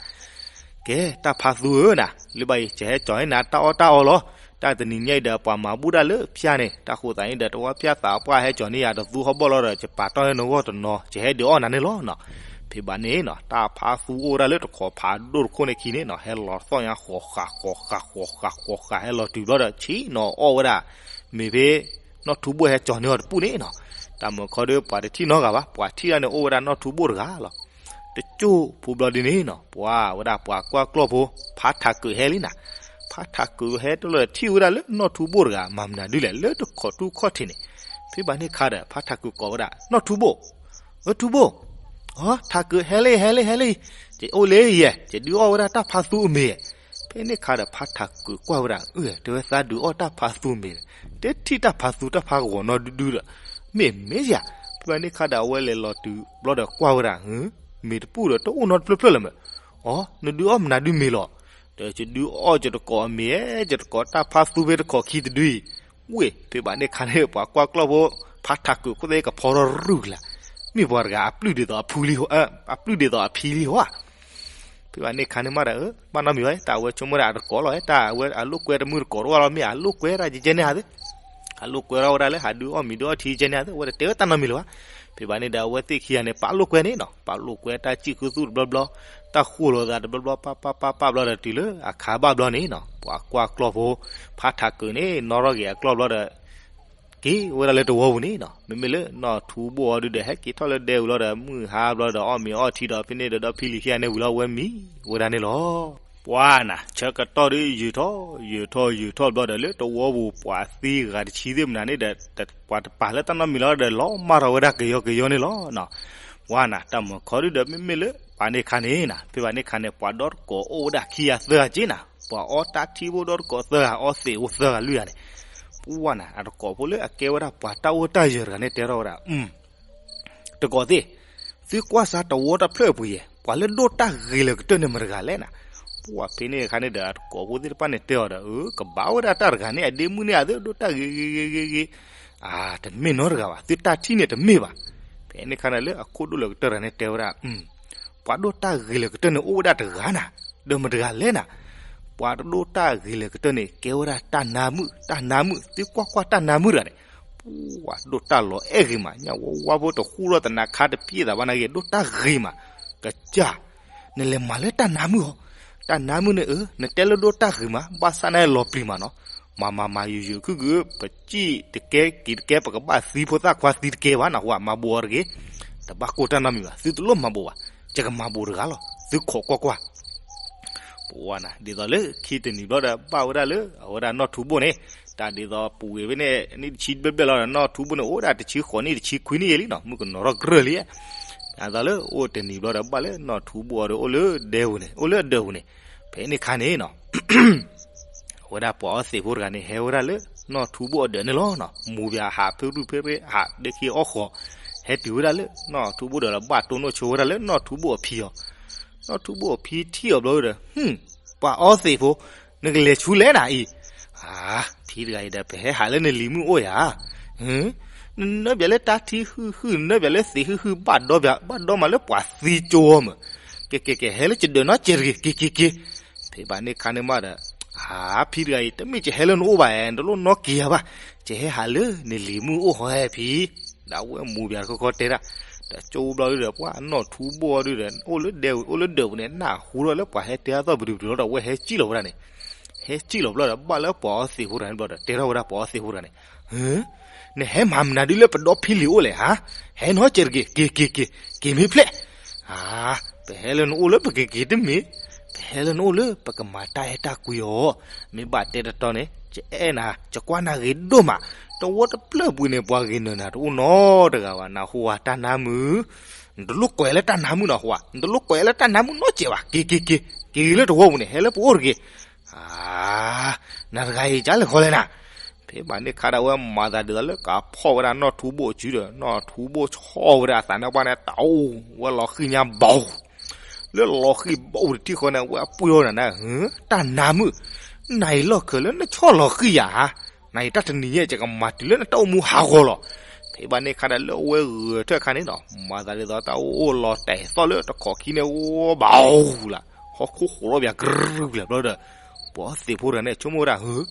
ကဲ တၢ်ဖးသူဧၢနၤ, လၢဘၣ်အံၤ ယဟဲကၠီၤန့ၢ်နၤတၢ်အီၣ်တၢ်အီလီၤ. တၢ်တနံၤညါအံၤဒီး ပှၤမၤဘူၣ်တၢ်လၢဖၠၣ်န့ၣ်, တၢ်ဃိသးန့ၣ်ဒီး တဝီဖၠၣ်သးပှၢ်ဟဲကၠီၤန့ၢ်ယၤတသူဟီၣ်ဘီၣ်လီၤဒီး ယပာ်တ့ၢ်နဂီၢ်တနီၤ ယဟဲဒုးအီၣ်နၤန့ၣ်လီၤနီၤ. ဖဲဘၣ်န့ၣ်နီၤ တၢ်ဖးသူအိၣ်ဝဲဒၣ်လၢတခိးဖးဒိၣ်တခိၣ်န့ၣ်ခံန့ၣ်နီၤ ဟဲလီၤသီၣ်ညါဃီၤဃးဃီၤဃးဃီၤဃးဃီၤဃး ဟဲလီၤတုၤဘျီဒီး ဆ့ၣ်နီၤအီၣ်ဝဲဒၣ် မ့ၢ်ဖဲ နီၢ်ထူဘိၣ်ဟဲကၠီၤန့ၢ်အီၤတပူၤန့ၣ်နီၤ. တၢ်မၢခီဒီးပှၤတထံၣ်နီတဂၤဘၣ်, ပှၤထံၣ်တၢ်န့ၣ်အိၣ်ဝဲဒၣ်နီၢ်ထူဘိၣ်တဂၤလီၤ. တကၠိၢ်ဖိဘျီဒ်န့ၣ်နီၤ ပှၤဝဲဒၣ်ပှၤကွၢ်ကျီၢ်ဖိ ဖးထးကုးဟဲလံနၤ. ဖးထးကုးဟဲတလီၤထံၣ်ဝဲဒၣ်လၢနီၢ်ထူဘိၣ်တဂၤ မၤမနုၤဒုလဲၣ် လၢတခိးထူၣ်ခီၣ်ထံးန့ၣ်. ဖဲဘၣ်န့ၣ်အခါဒီး ဖးထးကုးကိးဝဲဒၣ် နီၢ်ထူဘိၣ်, အၢ ထူဘိၣ်, အီ ထးကုးဟဲလံ ဟဲလံ ဟဲလံ, ယအိၣ်လၢယဲၢ် ယဒုးအီၣ်ဝဲဒၣ်တၢ်ဖးသူအမ့ၤ. ဖဲန့ၣ်အခါဒီး ဖးထးကုးကွၢ်ဝဲဒၣ် အၢ တဲဝဲသးဒုးအီၣ်တၢ်ဖးသူမ့ၤ, တထံၣ်တၢ်ဖးသူတၢ်ဖးဂီၤနီတဒုဒီး မ့ၢ်မ့ၢ်ယၤ. ဖဲဘၣ်န့ၣ်အခါဒီး အဝဲလဲၤလီၤတုၤဘျီဒီးကွၢ်ဝဲဒၣ် မ့ၤတပူၤဒီးတအိၣ်နီတဖျၢၣ်ဖျၢၣ်လၢၤမး. အီ နဒုးအီၣ်မနုၤဒုမ့ၤလီၤ. ဒီးယဒုးအီၣ်ယတကိးအမ့ၤ, ယတကိးတၢ်ဖးသူဖဲတခိးခံတဒုအံၤ. ဝ့ၢ် ဖဲဘၣ်န့ၣ်အခါန့ၣ် ပှၤကွၢ်ကျီၢ်ဖိ ဖးထးကုးခိၣ်သ့ၣ်ကဖီထီၣ်ရုၢ်ကလာ်, မ့ၢ်ပှၤတဂၤအပျုၢ်ဒ်သိးအဖံလံ, အပျုၢ်ဒ်သိးအဖံလံဧါ. ဖဲဘၣ်န့ၣ်အခါန့ၣ်မးဒီး ဘၣ်နီတမံၤဘၣ်, တၢ်အဝဲဆိကမိၣ်ဒၣ်အတကိးလီၤ, တၢ်အဝဲအလိာ်ကွဲတမုၢ်တကိးတအိၣ်လီၤ, မ့ၢ်အလိာ်ကွဲတၢ်ကကဲန့ၢ်ဧါသ့, အလိာ်ကွဲထီၣ်ဝဲဒၣ်လၢဟးဒုးအီၣ်မ့ၤဒုးအီထံကဲန့ၢ်ဧါသ့, အဝဲတတဲဝဲတၢ်နီတမံၤလၢၤဘၣ်. ဖဲဘၣ်န့ၣ်ဒီး အဝဲသ့ၣ်ခံဂၤန့ၣ် ပာ်လိာ်ကွဲန့ၣ်နီၤ, ပာ်လိာ်ကွဲတၢ်စံၣ်ခူသူၣ်တဘျီဘျီ, တၢ်ဃိလိာ်သးတဘျီဘျီ ပၢ်ပၢ်ပၢ်ပၢ်ဘျီဒီး တုၤလၢအခါဘၣ်ဘျီန့ၣ်နီၤ, ပှၤကွၢ်ကျီၢ်ဖိ ဖးထးကုးန့ၣ် နီၣ်ထီၣ်က့ၤအကျီၢ်ဘျီဒီး က့ၤဝဲဒၣ်လၢတဝီပူၤန့ၣ်နီၤ, မ့မ့ၢ်လၢနီၢ်ထူဘိၣ်အီၤဒုဒီး ဟဲက့ၤထီၣ်လၢဒဲဝံၤလီၤဒီး မုၢ်ဟါဘျီဒီး အီၣ်မ့ၤအီထံဒီး ဖဲန့ၣ်ဒီး ဒီဖံလံၤခံဂၤန့ၣ်ဝံၤလီၤ ဝဲမံဝဲဒၣ်န့ၣ်လီၤ. ပှၤနၤ ဆၢကတီၢ်ဒုးယုာ်ထီၣ် ယုာ်ထီၣ် ယုာ်ထီၣ်ဘျီဒီး လၢတဝီပူၤပှၤသံဂၤတဆံသ့ၣ်မနုၤန့ၣ်ဒီး ပှၤတပာ်လၢတၢ်နီတမံၤလီၤဒီး လီၤမၢ်ထီၣ်ဝဲဒၣ်ကယီကယီန့ၣ်လီၤ. ပှၤနၤ တၢ်မုာ်ခီဒုဒီး မ့မ့ၢ်လၢ ပှၤန့ၣ်ခါန့ၣ်နၤ ဖဲဘၣ်န့ၣ်ခါန့ၣ် ပှၤဒီတကိးအိၣ်ဝဲဒၣ်ခံဂၤသၢဂၤက့နၤ, ပှၤအီတၢ်ထံဖိဒီတကိးသၢဂၤ အီသ့ၣ်ဖိသၢဂၤလွံၢ်ဂၤန့ၣ်, ပှၤနၤ အတကိးဖိလၢအကဲဝဲဒၣ်ပှၤတၢ်အိၣ်တၢ်ယၢၤတဂၤန့ၣ် တဲထီၣ်ဝဲဒၣ် တကိးသ့ၣ်, သုကွၢ်စၢ်တဝီတဖျၢၣ်အပူၤယဲၢ်, ပှၤလၢဒိၣ်တၢ်ဂ့ၤလၢာ်ကတၢၢ်န့ၣ်မတၤတဂၤလဲၣ်နၤ. ပှၤဖဲန့ၣ်အခါန့ၣ်ဒီး အတကိးဖိသ့ၣ်တဖၣ်န့ၣ်တဲအီၤဒီး အၢ ကဘၣ်ဝဲဒၣ်တၢ်တဂၤန့ၣ် အဒ့မုၣ်န့ၣ် အသုဒိၣ်တၢ်ဂ့ၤဂ့ၤဂ့ၤဂ့ၤဂ့ၤ, အတမ့ၢ်နီတဂၤဘၣ်, သုတၢ်ထံၣ်န့ၣ်တမ့ၢ်ဘၣ်. ဖဲန့ၣ်အခါန့ၣ်လၢအခိၣ်ဒိၣ်လၢာ်ကတၢၢ်တဂၤန့ၣ်တဲဝဲဒၣ် ပှၤဒိၣ်တၢ်ဂ့ၤလၢာ်ကတၢၢ်န့ၣ်အိၣ်ဝဲဒၣ်တဂၤနၤ, ဒီးမတၤတဂၤလဲၣ်နၤ. ပှၤတဒိၣ်တၢ်ဂ့ၤလၢာ်ကတၢၢ်န့ၣ် ကဲဝဲဒၣ်တၢ်နါမုၣ်, တၢ်နါမုၣ်, သုကွၢ်ကွၢ်တၢ်နါမုၣ်တဂၤန့ၣ်, ပှၤဒိၣ်တၢ်လီၤအဲၣ်ဂ့ၤမး, ညၣ်ဝါဝါဖိတဃူထီၣ်သနးခါတပျ့ၤသးဘၣ်နာ်က့ၤ ဒိၣ်တၢ်ဂ့ၤမး, ကစၢ်, နလဲၤမၤလၢတၢ်နါမုၣ်အီၤ, တၢ်နါမုၣ်န့ၣ်အၢ နတဲလၢဒိၣ်တၢ်ဂ့ၤမး ဘၣ်ဆၣ်န့ၣ်လီၤပျံၤမးနီၤ, မၤမၤမၤယိာ်ယိာ်ခုၣ်ခုၣ် ပစံၣ်တကဲက့ၤတကဲ ပကဘၣ်သံဖိသၣ်ခွါသံတကဲဘၣ်နၢ်ဟူဧါ, မၤဘူးအီၤတဂ့ၤ, တဘၣ်ကိၢ်တၢ်နီတမံၤဘၣ်, သုတလိၣ်မၤဘူးဘၣ်, ယကမၤဘူးတဂၤလီၤ, သုခိးကွၢ်ကွၢ် ပဝါနၤ ဒ်သိးလၢခံတနံၤဘျီဒီး ဘၣ်ဝဲဒၣ်လၢအဝဲဒၣ်နီၢ်ထူဘိၣ်န့ၣ်, တၢ်ဒ်သိးပူၤဝ့ၤဖဲန့ၣ် နံၣ်တဆံဘျဲၣ်ဘျဲၣ်လီၤဒီး နီၢ်ထူဘိၣ်န့ၣ် အိၣ်ဝဲဒၣ်တဆံဃိးနံၣ်တဆံခွံနံၣ်ယဲလံနီၤ, မုၣ်ကနီၤထီၣ်ကြၢးလံ, အသိးလၢအိၣ်တနံၤဘျီဒီး ဘၣ်လၢနီၢ်ထူဘိၣ်အီၤဒီး အိၣ်လၢဒဲပူၤန့ၣ် အိၣ်လၢအဒၢးပူၤန့ၣ်, ဖဲန့ၣ်ခါန့ၣ်နီၤ အဝဲဒၣ်ပှၤအီသံးဖိတဂၤန့ၣ် ဟဲဝဲဒၣ်လၢနီၢ်ထူဘိၣ်အဒၢးန့ၣ်လီၤနီၤ, မူၤဘၣ်ဟးဖုရူၢ်ဖဲရ့ဟးဒ့ခံအီၣ်ဃီ, ဟဲတုၤဝဲဒၣ်လၢနီၢ်ထူဘိၣ်ဒီး ဘၣ်တိၢ်နီၣ်ဆိဝဲဒၣ်လၢနီၢ်ထူဘိၣ်အဖံအီၤ, နီၢ်ထူဘိၣ်အဖံထံၣ်အီၤဘျီဒီး ဟူၣ်, ပှၤအီသံးဖိ, နကလဲၤဆူလဲၣ်နၤအံၤ, အါ, ဖံတဂၤအံၤဒီး ပဟဲဟးလၢနလံၤမုၣ်အိၣ်ယၤ, နနၢဘၣ်လၢတၢ်ထံဟုၣ်ဟုၣ် နနၢဘၣ်လၢသံးဟုၣ်ဟုၣ် ဘၣ်ဒီဘၣ် ဘၣ်ဒီမးလၢပှၤသံကၠိအီၤမး, ကဲကဲကဲ ဟဲလၢယဒၢးနီတစဲးတဂ့ၤ က့ၤက့ၤက့ၤ, ဖဲဘၣ်န့ၣ်ခါန့ၣ်မးဒီး, အါ, ဖံတဂၤအံၤ တမ့ၢ်ယဟဲလၢနအိၣ်ဘၣ်ဧါ, နတလိၣ်နီၣ်က့ၤယၤဘၣ်, ယဟဲဟးလၢနလံၤမုၣ်အိၣ်ဟီဟဲဖံ, ဒီးအဝဲမူၤဘၣ်တခီခီတဲဒၣ်, တကၠိဘျီဒုဒီး ပှၤနီၢ်ထူဘိၣ်အီၤဒုဒီး အိၣ်လၢဒဲပူၤ အိၣ်လၢဒၢးပူၤန့ၣ် နၢ်ဟူထီၣ်လၢပှၤဟဲတဲအသီၣ်ပဒုပဒုလီၤဒီး အဝဲဟဲစံၣ်လီၤဝဲဒၣ်န့ၣ်, ဟဲစံၣ်လီၤဘျီဒီး ဘၣ်လၢပှၤအီသံးဖိတဂၤန့ၣ်ဘျီဒီး တဲထီၣ်ဝဲဒၣ်ပှၤအီသံးဖိတဂၤန့ၣ်, နဟဲမၤမနုၤဒုလၢပဒီဖံလံၤအိၣ်လဲၣ်ဧါ, ဟဲနီတစဲးတဂ့ၤ က့ၤက့ၤက့ၤ က့ၤမ့ၢ်ဖျဲၣ်, အါ, ပဟဲလၢနအိၣ်လၢပကက့ၤတမ့ၢ်, ပဟဲလၢနအိၣ်လၢပကမၤတၢ်အဲၣ်တၢ်ကွံအီၤ, မ့ၢ်ဘၣ်တဲတတီန့ၣ် ယအဲၣ်နၤ ယကွၢ်နၤဂ့ၤဒိၣ်မး, တဝီတဖျၢၣ်ပူၤန့ၣ် ပှၤဂ့ၤနၢၤနၤတအိၣ်နီတဂၤဘၣ် နၢ်ဟူဧါ တၢ်နါမုၣ်, နတလိၣ်ကွဲးလၢတၢ်နါမုၣ်နီတစဲးဘၣ် က့ၤက့ၤက့ၤ က့ၤလၢတဝီပူၤန့ၣ် ဟဲလၢပအိၣ်တဂ့ၤ, အါ, နၤတဂၤအံၤ ကလဲၤဃီလဲၣ်နၤ, ဖဲဘၣ်န့ၣ်ခါဒီး အဝဲမၤသးဒ်သိးလၢကဖီၣ်ဝဲဒၣ်နီၢ်ထူဘိၣ်အစုဒီး နီၢ်ထူဘိၣ်ဆီၣ်ဝဲဒၣ်အသးန့ၣ်ဘၣ်န့ၣ် တအိၣ်ဝဲလီၤဃံၤညါဘီ, လၢလီၤဃံၤဘီတထံၣ်ဃီန့ၣ် အဝဲအပှ့ၤအီၤနၤန့ၣ်, တၢ်နါမုၣ်, နၤအံၤလီၢ်ခၢၣ်လၢနဆီၣ်လီၤဃံၤယၤဧါ, နၤအံၤတၢ်တနံၤညါ ယကမၤတုၤလၢနတၢ်အိၣ်မူဟးဂီၤလီၤ, ဖဲဘၣ်န့ၣ်ခါဒီး လၢအဝဲဂဲၤထၢၣ်အခါန့ၣ်ဒီး မၤသးဒ်သိးတၢ်အိၣ်လီၤတဲာ်သီၣ်လၢတခိးခံန့ၣ် အိၣ်ဘၣ်အူလၢ်, ဟီၣ်ခိၣ်ဃိးလီၤဘၣ်ကရူၢ်လၢ်ဘျီဒီး, ပှၤအီသံးဖိတဂၤန့ၣ် ဆိကမိၣ်ဝဲဒၣ် ဧၢ,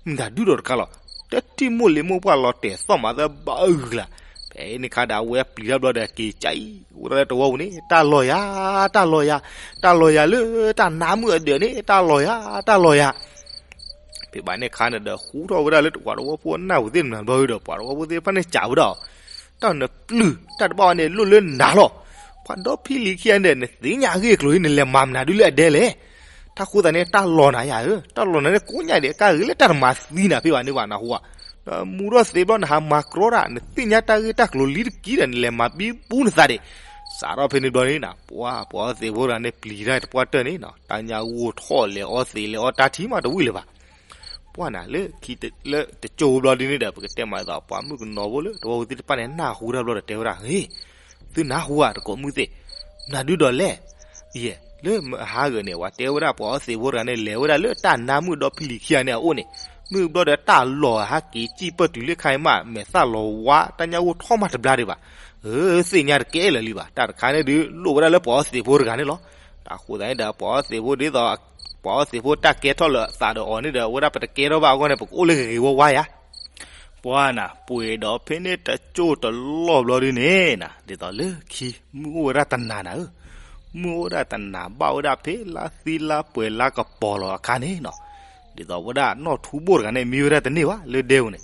မတၤဒုဒီးတကါလီၤ, တထံၣ်မိၢ်လံၤမိၢ်ပှၢ်လီၤတဲာ်သီၣ်မး သဘၣ်အူလၢ်, ဖဲန့ၣ်ခါဒီး အဝဲပျံၤတၢ်ဘျီဒီး က့ၤကၢ်အံၤ ဝဲဒၣ်လၢတဝီပူၤန့ၣ် တၢ်လီၤယၤ, တၢ်လီၤယၤ, တၢ်လီၤယၤလၢတၢ်နါမုၣ်အဒၢးန့ၣ် တၢ်လီၤယၤ, တၢ်လီၤယၤ ဖဲဘၣ်န့ၣ်ခါန့ၣ်ဒီး ဟူထီၣ်ဝဲဒၣ်လၢပှၤတဝီဖိအနၢ်ပူၤသ့ၣ်တဖၣ်ဘျီဒီး ပှၤတဝီဖိသ့ၣ်တဖၣ်န့ၣ်စံးဝဲဒၣ်, တၢ်နပျုၢ် တၢ်တဘၣ်ဝဲန့ၣ် လိၣ်လၢနၤလီၤ, ပှၤဒီဖံလံၤခံဂၤန့ၣ် နသ့ၣ်ညါအဂ့ၢ်အကျိၤအံၤ နလဲၤမၤမနုၤဒုလၢအဒဲလဲၣ်, တၢ်ဃိသးန့ၣ် တၢ်လီၤနၤယၤဧၢ, တၢ်လီၤနၤန့ၣ် ကိးညါဒံး ကါဂ့ၤလၢတၢ်တမၤသံနၤ ဖဲဘၣ်န့ၣ်ဘၣ် နၢ်ဟူဧါ, ဒီးမူထီၣ်သ့ဘျီ နဟးမၤကြီတၢ် နသ့ၣ်ညါတၢ်ဂ့ၢ်တၢ်ကျိၤလံတက့ၢ်ဒီး နလဲၤမၤဘံဘူနသးဒံး, စးထီၣ်ဖဲန့ၣ်ဘျီန့ၣ် ပှၤ ပှၤအီသံးဖိတဂၤန့ၣ် ပျံၤတၢ်တပှၢ်တၢၢ်န့ၣ် တၢ်ညါဂိၢ်ထီၣ်လဲၤအီသံး လဲၤအီတၢ်ထံမးတဝံၤလၢၤဘၣ်, ပှၤနၤ လၢခံ လၢတကၠိဘျီဒ်န့ၣ်ဒီး ပကတဲမးဒ်သိး ပှၤမုၣ်ကနီၤဖိလၢတဝီဖိသ့ၣ်တဖၣ်န့ၣ် နၢ်ဟူတၢ်ဘျီဒီးတဲဝဲဒၣ် ဟ့ၣ်, သုနၢ်ဟူဧါ တကိးမုၣ်သ့ၣ်, နၤဒုဒီးလဲၣ်, ယဲၢ် လၢမဟါဂၤန့ၣ် ပှၤတဲဝဲဒၣ် ပှၤအီသံးဖိတဂၤန့ၣ် လဲၤဝဲဒၣ်လၢတၢ်နါမုၣ်ဒီဖံလံၤခံဂၤန့ၣ်အအိၣ်န့ၣ်, မုၢ်ဘျီဒီးတၢ်လီၤဟးက့ၤစံၣ်ပၢၢ်တုၤလၢခါအံၤမး မဲာ်သၣ်လီၤဝါ တၢ်ညါဂိၢ်ထီၣ်မးတဘျါဒံးဘၣ်, အၢ သ့ၣ်ညါတကဲလၢာ်လံဘၣ်, တၢ်တခါန့ၣ်ဒုး လိၣ်ဝဲဒၣ်လၢပှၤအီသံးဖိတဂၤန့ၣ်လီၤ, တၢ်ဃိသးန့ၣ်ဒီး ပှၤအီသံးဖိဒ်သိး ပှၤအီသံးဖိတၢ်ကဲထီၣ်လၢအသးဒီးအီၤန့ၣ်ဒီး အဝဲဒၣ်ပတကဲထီၣ်ဘၣ်အဂီၢ်န့ၣ် ပကအိၣ်လၢဂ့ၤဂ့ၤဝါဝါယၤ ပှၤနၤ ပှ့ၤဒီးဖဲန့ၣ်တကၠိတလီၢ်ဘျီဒ်န့ၣ်နၤ ဒ်သိးလၢခံ မုၢ်အိၣ်ဝဲဒၣ်တနၤနၤဧၢ, မုၢ်အိၣ်ဝဲဒၣ်တနၤ ဘၣ်ဝဲဒၣ်ဖဲလါသံလါပှဲၤလါကပီၤလီၤအခါန့ၣ်နီၤ, ဒ်သိးဝဲဒၣ်နီၢ်ထူဘိၣ်တဂၤန့ၣ် မံဝဲဒၣ်တန့ၢ်ဘၣ် လၢဒဲပူၤန့ၣ်,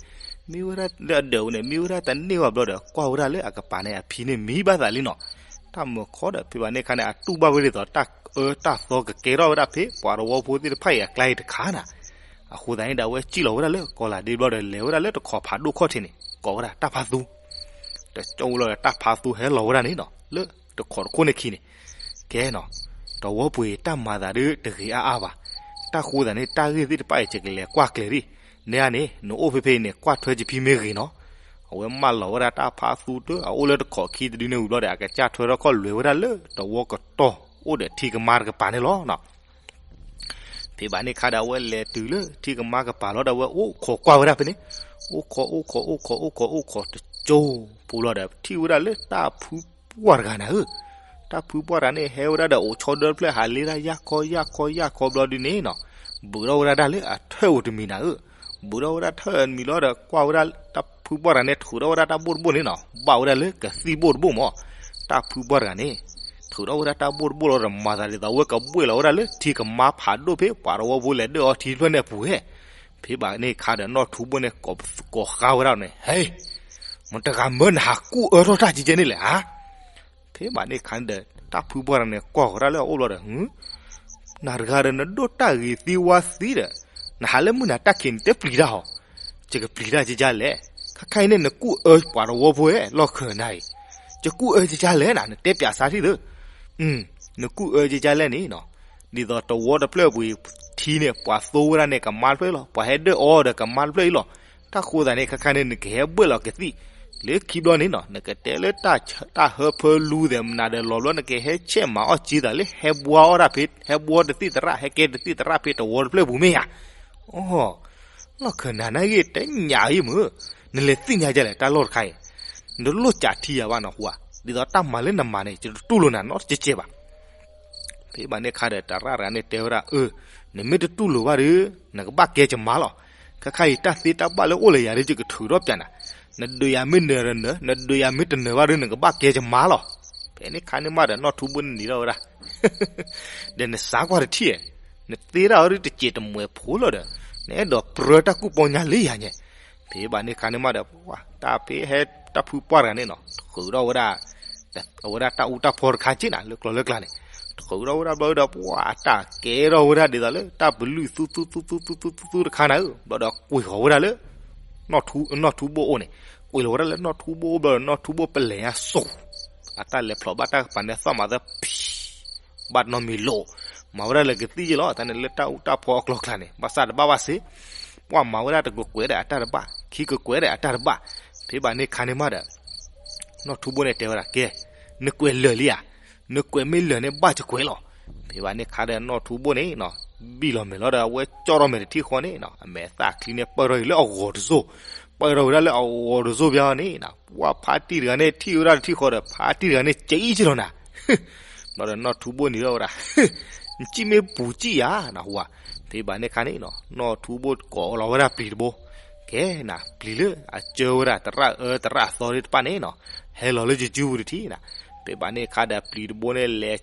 မံဝဲဒၣ်လၢအဒၢးပူၤန့ၣ် မံဝဲဒၣ်တန့ၢ်ဘၣ်ဘျီဒီး ကွၢ်ဝဲဒၣ်လၢအကပၤန့ၣ် အဖံန့ၣ်မံဘၣ်သးလံနီၤ, တၢ်မုာ်ခီဒီး ဖဲဘၣ်န့ၣ်အခါန့ၣ် အတူၢ်ဘၣ်ဝဲဒ်သိး တၢ်အၢတၢ်သီကကဲထီၣ်ဝဲဒၣ်ဖဲ ပှၤတဝီဖိသ့ၣ်တဖၣ်အံၤအကျါအံၤတခါနၤ အဃိသတးန့ၣ်ဒီး အဝဲစံၣ်လီၤဝဲဒၣ်လၢကီၤလၤဒ့ဘျီဒီး လဲၤဝဲဒၣ်လၢတခီဖးဒိၣ်ခီၣ်ထံးန့ၣ် ကိးဝဲဒၣ်တၢ်ဖးသူ, တကၠိလီၤဒီး တၢ်ဖးသူဟဲလီၤဝဲဒၣ်န့ၣ်နီၤ လၢတခီတခိၣ်န့ၣ်ခံန့ၣ်, က ကဲနီၤ, တဝီပူၤအံၤ တၢ်မၤသးဒ်တဂ့ၤအါအါဘၣ်. တၢ်ဃိသးန့ၣ် တၢ်ဂ့ၢ်သ့ၣ်တဖၣ်အံၤ ယကလဲၤကွၢ်ကျဲၤဒံး. နဲအန့ၣ် နအိၣ်ဖဲဖဲအံၤန့ၣ် ကွၢ်ထွဲယဖံမ့ၢ်ဂ့ၤနီၤ. အဝဲမၢလီၤဝဲဒၣ်တၢ်ဖးသူတၢၢ် အအိၣ်လၢတခိးခံတဒုန့ၣ်ဝံၤဘျီဒီး အကစၢ်ထွဲထီၣ်ခီၣ်လွဲၤဝဲဒၣ်လၢတဝီကတီၢ် အိၣ်ဒီးထံကမါတကပၤန့ၣ်လီၤ. ဖဲဘၣ်န့ၣ်ခါဒီး အဝဲလဲၤတုၤလၢထံကမါကပၤလီၤဒီး အဝဲအိၣ်ခိးကွၢ်ဝဲဒၣ်ဖဲန့ၣ်, အိၣ်ခိး အိၣ်ခိး အိၣ်ခိး အိၣ်ခိး အိၣ်ခိးတကၠိပူၤလီၤဒီး ထံၣ်ဝဲဒၣ်လၢတၢ်ဖုပှၢ်တဂၤနၤဧၢ. တၢ်ဖုပှၢ်တဂၤန့ၣ် ဟဲဝဲဒၣ်ဒီးအိၣ်ဆီဒၢတဖျၢၣ် ဟးလ့ဒၣ်ယၢ်ခီယၢ်ခီယၢ်ခီဘျီဒုန့ၣ်နီၤ, ဘုးထီၣ်ဝဲဒၣ်တၢ်လၢအထၢၣ်ဧိၤတမံၤနၤဧၢ. ဘုးထီၣ်ဝဲဒၣ်ထၢၣ်တမံၤလီၤဒီး ကွၢ်ဝဲဒၣ်တၢ်ဖုပှၢ်တဂၤန့ၣ် ထုးထီၣ်ဝဲဒၣ်တၢ်ဘိၣ်တဘိၣ်န့ၣ်နီၤ, ဘၣ်ဝဲဒၣ်လၢကသံၣ်ဘိၣ်တဘိၣ်မး. တၢ်ဖုပှၢ်တဂၤန့ၣ် ထုးထီၣ်ဝဲဒၣ်တၢ်ဘိၣ်တဘိၣ်လီၤဒီး မၤသးဒ်သိး အဝဲကဘှ့ၣ်လီၤဝဲဒၣ်လၢထံကမါဖးဒိၣ်ဖဲ ပှၤတဝီဖိလဲၤဒၢၣ်အီထံတဖျၢၣ်န့ၣ်အပူၤဧဲ. ဖဲဘၣ်န့ၣ်ခါဒီး နီၢ်ထူဘိၣ်န့ၣ် ကိးဃါဝဲဒၣ်န့ၣ်, ဟဲ, မတၤတဂၤမၢနဟးကူၣ်အၢထီၣ်တၢ်ကဲကဲန့ၣ်လဲၣ်ဧါ. ဖဲဘၣ်န့ၣ်ခါဒီး တၢ်ဖုပှၢ်တဂၤန့ၣ် ကွၢ်ဃီၤဒၣ်လၢအအိၣ်ဘျီဒီး, နၤတဂၤဒီး နဒိၣ်တၢ်ဂ့ၤသံဝါသံဒီး နဟးလၢမုၢ်နၤတၢ်ခံး နတပျံၤတၢ်ဟီ, ယကပျံၤတၢ်ကဲကဲလဲၣ်. ခဲခါအံၤန့ၣ် နကူၣ်အၢပှၤတဝီဖိဧဲ လီၢ်ခၢၣ်နၤအံၤ, ယကူၣ်အၢကဲကဲလဲၣ်နၤ နတဲပၠးစါထံၣ်သၢ နကူၣ်အၢကဲကဲလဲၣ်န့ၣ်နီၤ, ဒ်သိးတဝီတဖျၢၣ်ပူၤအံၤ ထံန့ၣ် ပှၤသိဝဲဒၣ်န့ၣ် ကမါတဖျၢၣ်အံၤလီၤ, ပှၤဟဲဒၢၣ်အီဒီးကမါတဖျၢၣ်အံၤလီၤ. တၢ်ဃိသးန့ၣ် ခဲခါန့ၣ် နကဟဲဘှ့ၣ်လီၤကသံၣ် လၢခံဘျီန့ၣ်နီၤ, နကတဲလၢတၢ်ဟၢဖၢလူသဲးမနုၤဒီးလီၤဘျီ နကဟဲဆဲးမၤအီၣ်က့ၤသးလၢ ဟဲဘှါအီၣ်တၢ်ဖဲ ဟဲဘှါတသ့ၣ်သရၣ် ဟဲကဲတသ့ၣ်သရၣ်ဖဲတဝီတဖျၢၣ်ပူၤမ့ၢ်ဧါ. အိ, လီၢ်ခၢၣ်နၤနၢ်ဂ့ၢ်တညးအံၤမုၢ်, နလဲၤသ့ၣ်ညါကလဲၣ် တၢ်လီၢ်တခါအံၤ, နတလိၣ်ကးထံယၤဘၣ်နီၤဟူဧါ, ဒ်သိးတၢ်မၤလၢနမၤန့ၣ် ယတတူၢ်လိာ်နၤနီတကဲကဲဘၣ်. ဖဲဘၣ်န့ၣ်ခါဒီး တရၣ်တဂၤန့ၣ်တဲဝဲဒၣ်, အၢ, နမ့ၢ်တတူၢ်လိာ်ဘၣ်ဒီး နကဘၣ်ကဲယမါလီၤ. ခဲခါအံၤ တၢ်သ့တၢ်ဘၣ်လၢအိၣ်လၢယၤဒီး ယကထုးထီၣ်ပၠးနၤ, နဒုးယၤမ့ၢ်နၢၤဒီးနၢၤ, နဒုးယၤမ့ၢ်တနၢၤဘၣ်ဒီး နကဘၣ်ကဲယမါလီၤ. ဖဲန့ၣ်ခါန့ၣ်မးဒီး နီၢ်ထူဘိန့ၣ်နံၤထီၣ်ဝဲဒၣ် ဒီးနစးကွၢ်တထံၣ်ဧါ, နသ့ဒၣ်အီၤဒ်တစဲးတမှဲၤဖိလီၤဒီး နအဲၣ်ဒိးပြၢတၢ်ကူၣ်ပီညါလၢယၤညါ. ဖဲဘၣ်န့ၣ်ခါန့ၣ်မးဒီး တၢ်ဖဲဟဲတၢ်ဖုပှၢ်တဂၤန့ၣ်နီၤ ထုးထီၣ်ဝဲဒၣ် အဝဲဒၣ်တၢ်အူတၢ်ဖီတခါက့နၤ လၢကျီလၢကျါန့ၣ်, ထုးထီၣ်ဝဲဒၣ်ဘျီဒီး ပှၤအတၢ်ကဲထီၣ်ဝဲဒၣ်ဒ်သိးလၢ တၢ်ပလုၢ်သူသူသူသူသူသူတခါနၤဧၢ, ဘျီဒီးကွံာ်ဃီၤဝဲဒၣ်လၢ နီၢ်ထူဘိအိၣ်န့ၣ်, ကွံာ်လီၤဝဲဒၣ်လၢနီၢ်ထူဘိအိၣ်ဘျီဒီး နီၢ်ထူဘိပလဲၤညါစိၤ အတၢ်လဲၤဖျိးဘၣ်တၢ်ကပၤန့ၣ် သီၣ်မးသၢ ဘၣ်နီတမံၤလိာ်, မၤဝဲဒၣ်လၢကသံၣ်ယ့လီၤ တၢ်န့ၣ်လၢတၢ်အူတၢ်ဖီအကျီကျါန့ၣ် ဘၣ်ဆၣ်တဘၣ်ဘၣ်စ့ၢ်, ပှၤမၤဝဲဒၣ်တကကွဲးဒီးအတၢ်တဘၣ်, ခံကကွဲးဒီးအတၢ်တဘၣ်. ဖဲဘၣ်န့ၣ်ခါန့ၣ်မးဒီး နီၢ်ထူဘိန့ၣ်တဲဝဲဒၣ် ကဲ, နကွဲးလၢာ်လံဧါ, နကွဲးမ့ၢ်လၢာ်န့ၣ် ဘၣ်ယကွဲးလီၤ. ဖဲဘၣ်န့ၣ်ခါဒီး နီၢ်ထူဘိန့ၣ် ဘံၣ်လီၤမဲာ်လီၤဒီး အဝဲကၠီၣ်ထီၣ်မဲာ်တထံၣ်ဃီန့ၣ် အမဲာ်သၣ်ချံန့ၣ် ပၢၢ်ထီၣ်အံၤလၢအဂီၤတစိၢ်, ပၢၢ်ထီၣ်ဝဲဒၣ်လၢအဂီၤတစိၢ်ဘၣ်န့ၣ် ပှၤဖါတံၢ်တဂၤန့ၣ် ထံၣ်ဝဲဒၣ်တထံၣ်ဃီဒီး ဖါတံၢ်တဂၤန့ၣ် ကဲအံၣ်ကလီၤနၤ ဘျီဒီးနီၢ်ထူဘိန့ၣ်ဒီးဝဲဒၣ်, နစံၣ်မ့ၢ်ပူၤစံၣ်ယၤနဟူဧါ. ဖဲဘၣ်န့ၣ်ခါန့ၣ် နီၢ်ထူဘိကိးလီၤဝဲဒၣ်ပျံၤတဘိ, ကဲနၤ ပျံၤလၢအစၢဝဲဒၣ်တရၣ်အၢတရၣ်သီသ့ၣ်တဖၣ်န့ၣ်နီၤ, ဟဲလီၤလၢယစုပူၤတထံၣ်နၤ. ဖဲဘၣ်န့ၣ်ခါဒီးပျံၤတဘိန့ၣ်လဲၤ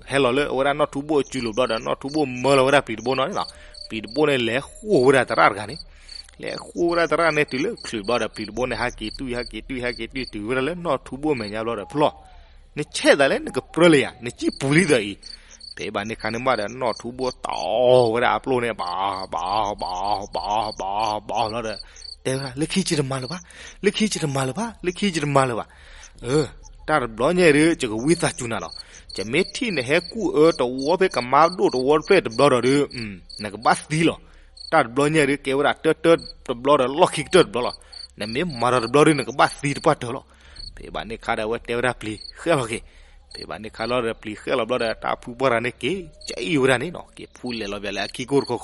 ဟဲလီၤလၢအဝဲဒၣ်နီၢ်ထူဘိအစုလိၤဘျီဒီး နီၢ်ထူဘိမၢလီၤဝဲဒၣ်ပျံၤတဘိနီၤန့ၣ်နီၤ, ပျံၤတဘိန့ၣ်လဲၤဃိာ်ဝဲဒၣ်တရၣ်တဂၤန့ၣ်, လဲၤဃိာ်ဝဲဒၣ်တရၣ်န့ၣ်တုၤလၢချုးဘျီဒီး ပျံၤတဘိန့ၣ် ဟးက့ၤတွံၢ် ဟဲက့ၤတွံၢ် ဟဲက့ၤတွံၢ် တုၤဝဲဒၣ်လၢနီၢ်ထူဘိမဲာ်ညါဘျီဒီး ဖျီၣ်, နဆဲးသးလဲၣ် နကပြၢလၢယၤ နစံၣ်ပူၤလံသးအံၤ. ဖဲဘၣ်န့ၣ်ခါန့ၣ်မးဒီး နီၢ်ထူဘိတီဝဲဒၣ်အပျိၢ်န့ၣ် ဘၣ် ဘၣ် ဘၣ် ဘၣ် ဘၣ် ဘၣ်လီၤဒီး တဲဝဲဒၣ် လၢခံယတမၤလၢၤဘၣ်, လၢခံယတမၤလၢၤဘၣ်, လၢခံယတမၤလၢၤဘၣ်. အၢ, တၢ်တဘျီညါဒီး ယကဝံသးစူၤနၤလီၤ. ယမ့ၢ်ထံၣ်နဟဲကူၣ်အၢတဝီဖဲကမါဒိၣ်တဝီတဖျၢၣ်တဘျီဒီး နကဘၣ်သံလီၤ. တၢ်တဘျီညါဒီး ကဲဝဲဒၣ်တၢတၢတဘျီဒီး လီၢ်ခံကတၢၢ်တဘျီလီၤ. နမ့ၢ်မၤဒီးတဘျီဒီး နကဘၣ်သံတပှၢ်တၢၢ်လီၤ. ဖဲဘၣ်န့ၣ်ခါဒီး အဝဲတဲဝဲဒၣ်ပျံၤဃဲလီၤက့ၤ. ဖဲဘၣ်န့ၣ်ခါလီၤဒီး ပျံၤဃဲလီၤဘျီဒီး တၢ်ဖုပှၢ်တဂၤန့ၣ်က့ၤ ကအံၣ်ဝဲဒၣ်န့ၣ်နီၤ, က့ၤဖူလဲၤလီၤဘၣ်လၢအခံကိၢ်တခီ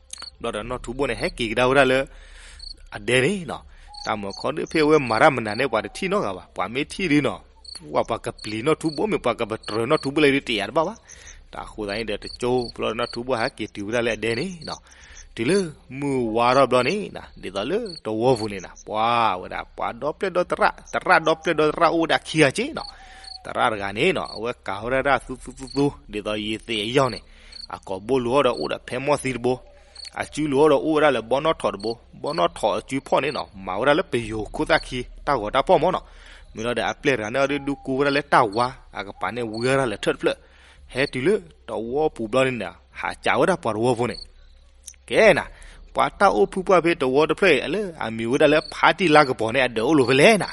ခီ ဘျီဒီးနီၢ်ထူဘိန့ၣ် ဟဲက့ၤကဒါဝဲဒၣ်လၢအဒဲန့ၣ်နီၤ. တၢ်မၤခီဒ်ဖဲအဝဲမၤတၢ်မနုၤန့ၣ် ပှၤတထံၣ်နီတဂၤဘၣ်. ပှၤမ့ၢ်ထံၣ်ဒ်နီၤ, ပှၤ ပှၤကပျံၤနီၢ်ထူဘိ မ့ၢ်ပှၤကပတြၢၤနီၢ်ထူဘိလၢဒ်တယာ်တဘၣ်ဘၣ်. တၢ်ဃိသတးန့ၣ်ဒီး တကၠိဘျီဒီး နီၢ်ထူဘိဟဲက့ၤတုၤဝဲဒၣ်လၢအဒဲန့ၣ်နီၤ. တုၤလၢမုၢ်ဝါထီၣ်ဘျီန့ၣ်နီၤ, ဒ်သိးလၢတဝီပူၤန့ၣ်နီၤ, ပှၤဝဲဒၣ် ပှၤဒီပျဲၢ်ဒီသရၣ်, သရၣ်ဒီပျဲၢ်ဒီသရၣ်အိၣ်ဝဲဒၣ်ခံဂၤက့နီၤ. သရၣ်တဂၤန့ၣ်နီၤ, အဝဲကၤဝဲဒၣ်တၢ်သူသူသူသူ ဒ်သိးယသ့ၣ်အယီၢ်န့ၣ်, အကိာ်ဘိလူၤအီၤဒီးအိၣ်ဒီးဖဲမီၢ်သံတဘိ, အစုလူၤအီၤဒီးအိၣ်ဝဲဒၣ်လၢဘီနီၣ်ထိးတဘိ, ဘီနီၣ်ထိးအစုဖီၣ်န့ၣ်နီၤ, မၤဝဲဒၣ်လၢပယိၤခိၣ်သၣ်ခံ တၢ်ဂီၤတၢ်ဖီၣ်မးနီၤ. မ့ၢ်လီၤဒီးအပျဲၢ်တဂၤန့ၣ်အီၤဒုးဒူကိဝဲဒၣ်လၢတၢ်ဝါ, အကပၤန့ၣ်ဝံအီၤဒၣ်လၢထၢၣ်တဖျၢၣ်, ဟဲတုၤလၢတဝီပူၤဘျီန့ၣ်နီၤ, ဟးကးဝဲဒၣ်ပှၤတဝီဖိန့ၣ် ကဲနၤ, ပှၤတၢ်အိၣ်ဖုပှၢ်ဖဲတဝီတဖျၢၣ်အံၤ လၢအမံၤဝဲဒၣ်လၢဖါတံၢ်လါကပီၤန့ၣ် အဒၢးအိၣ်လိာ်ဖဲလဲၣ်နၤ.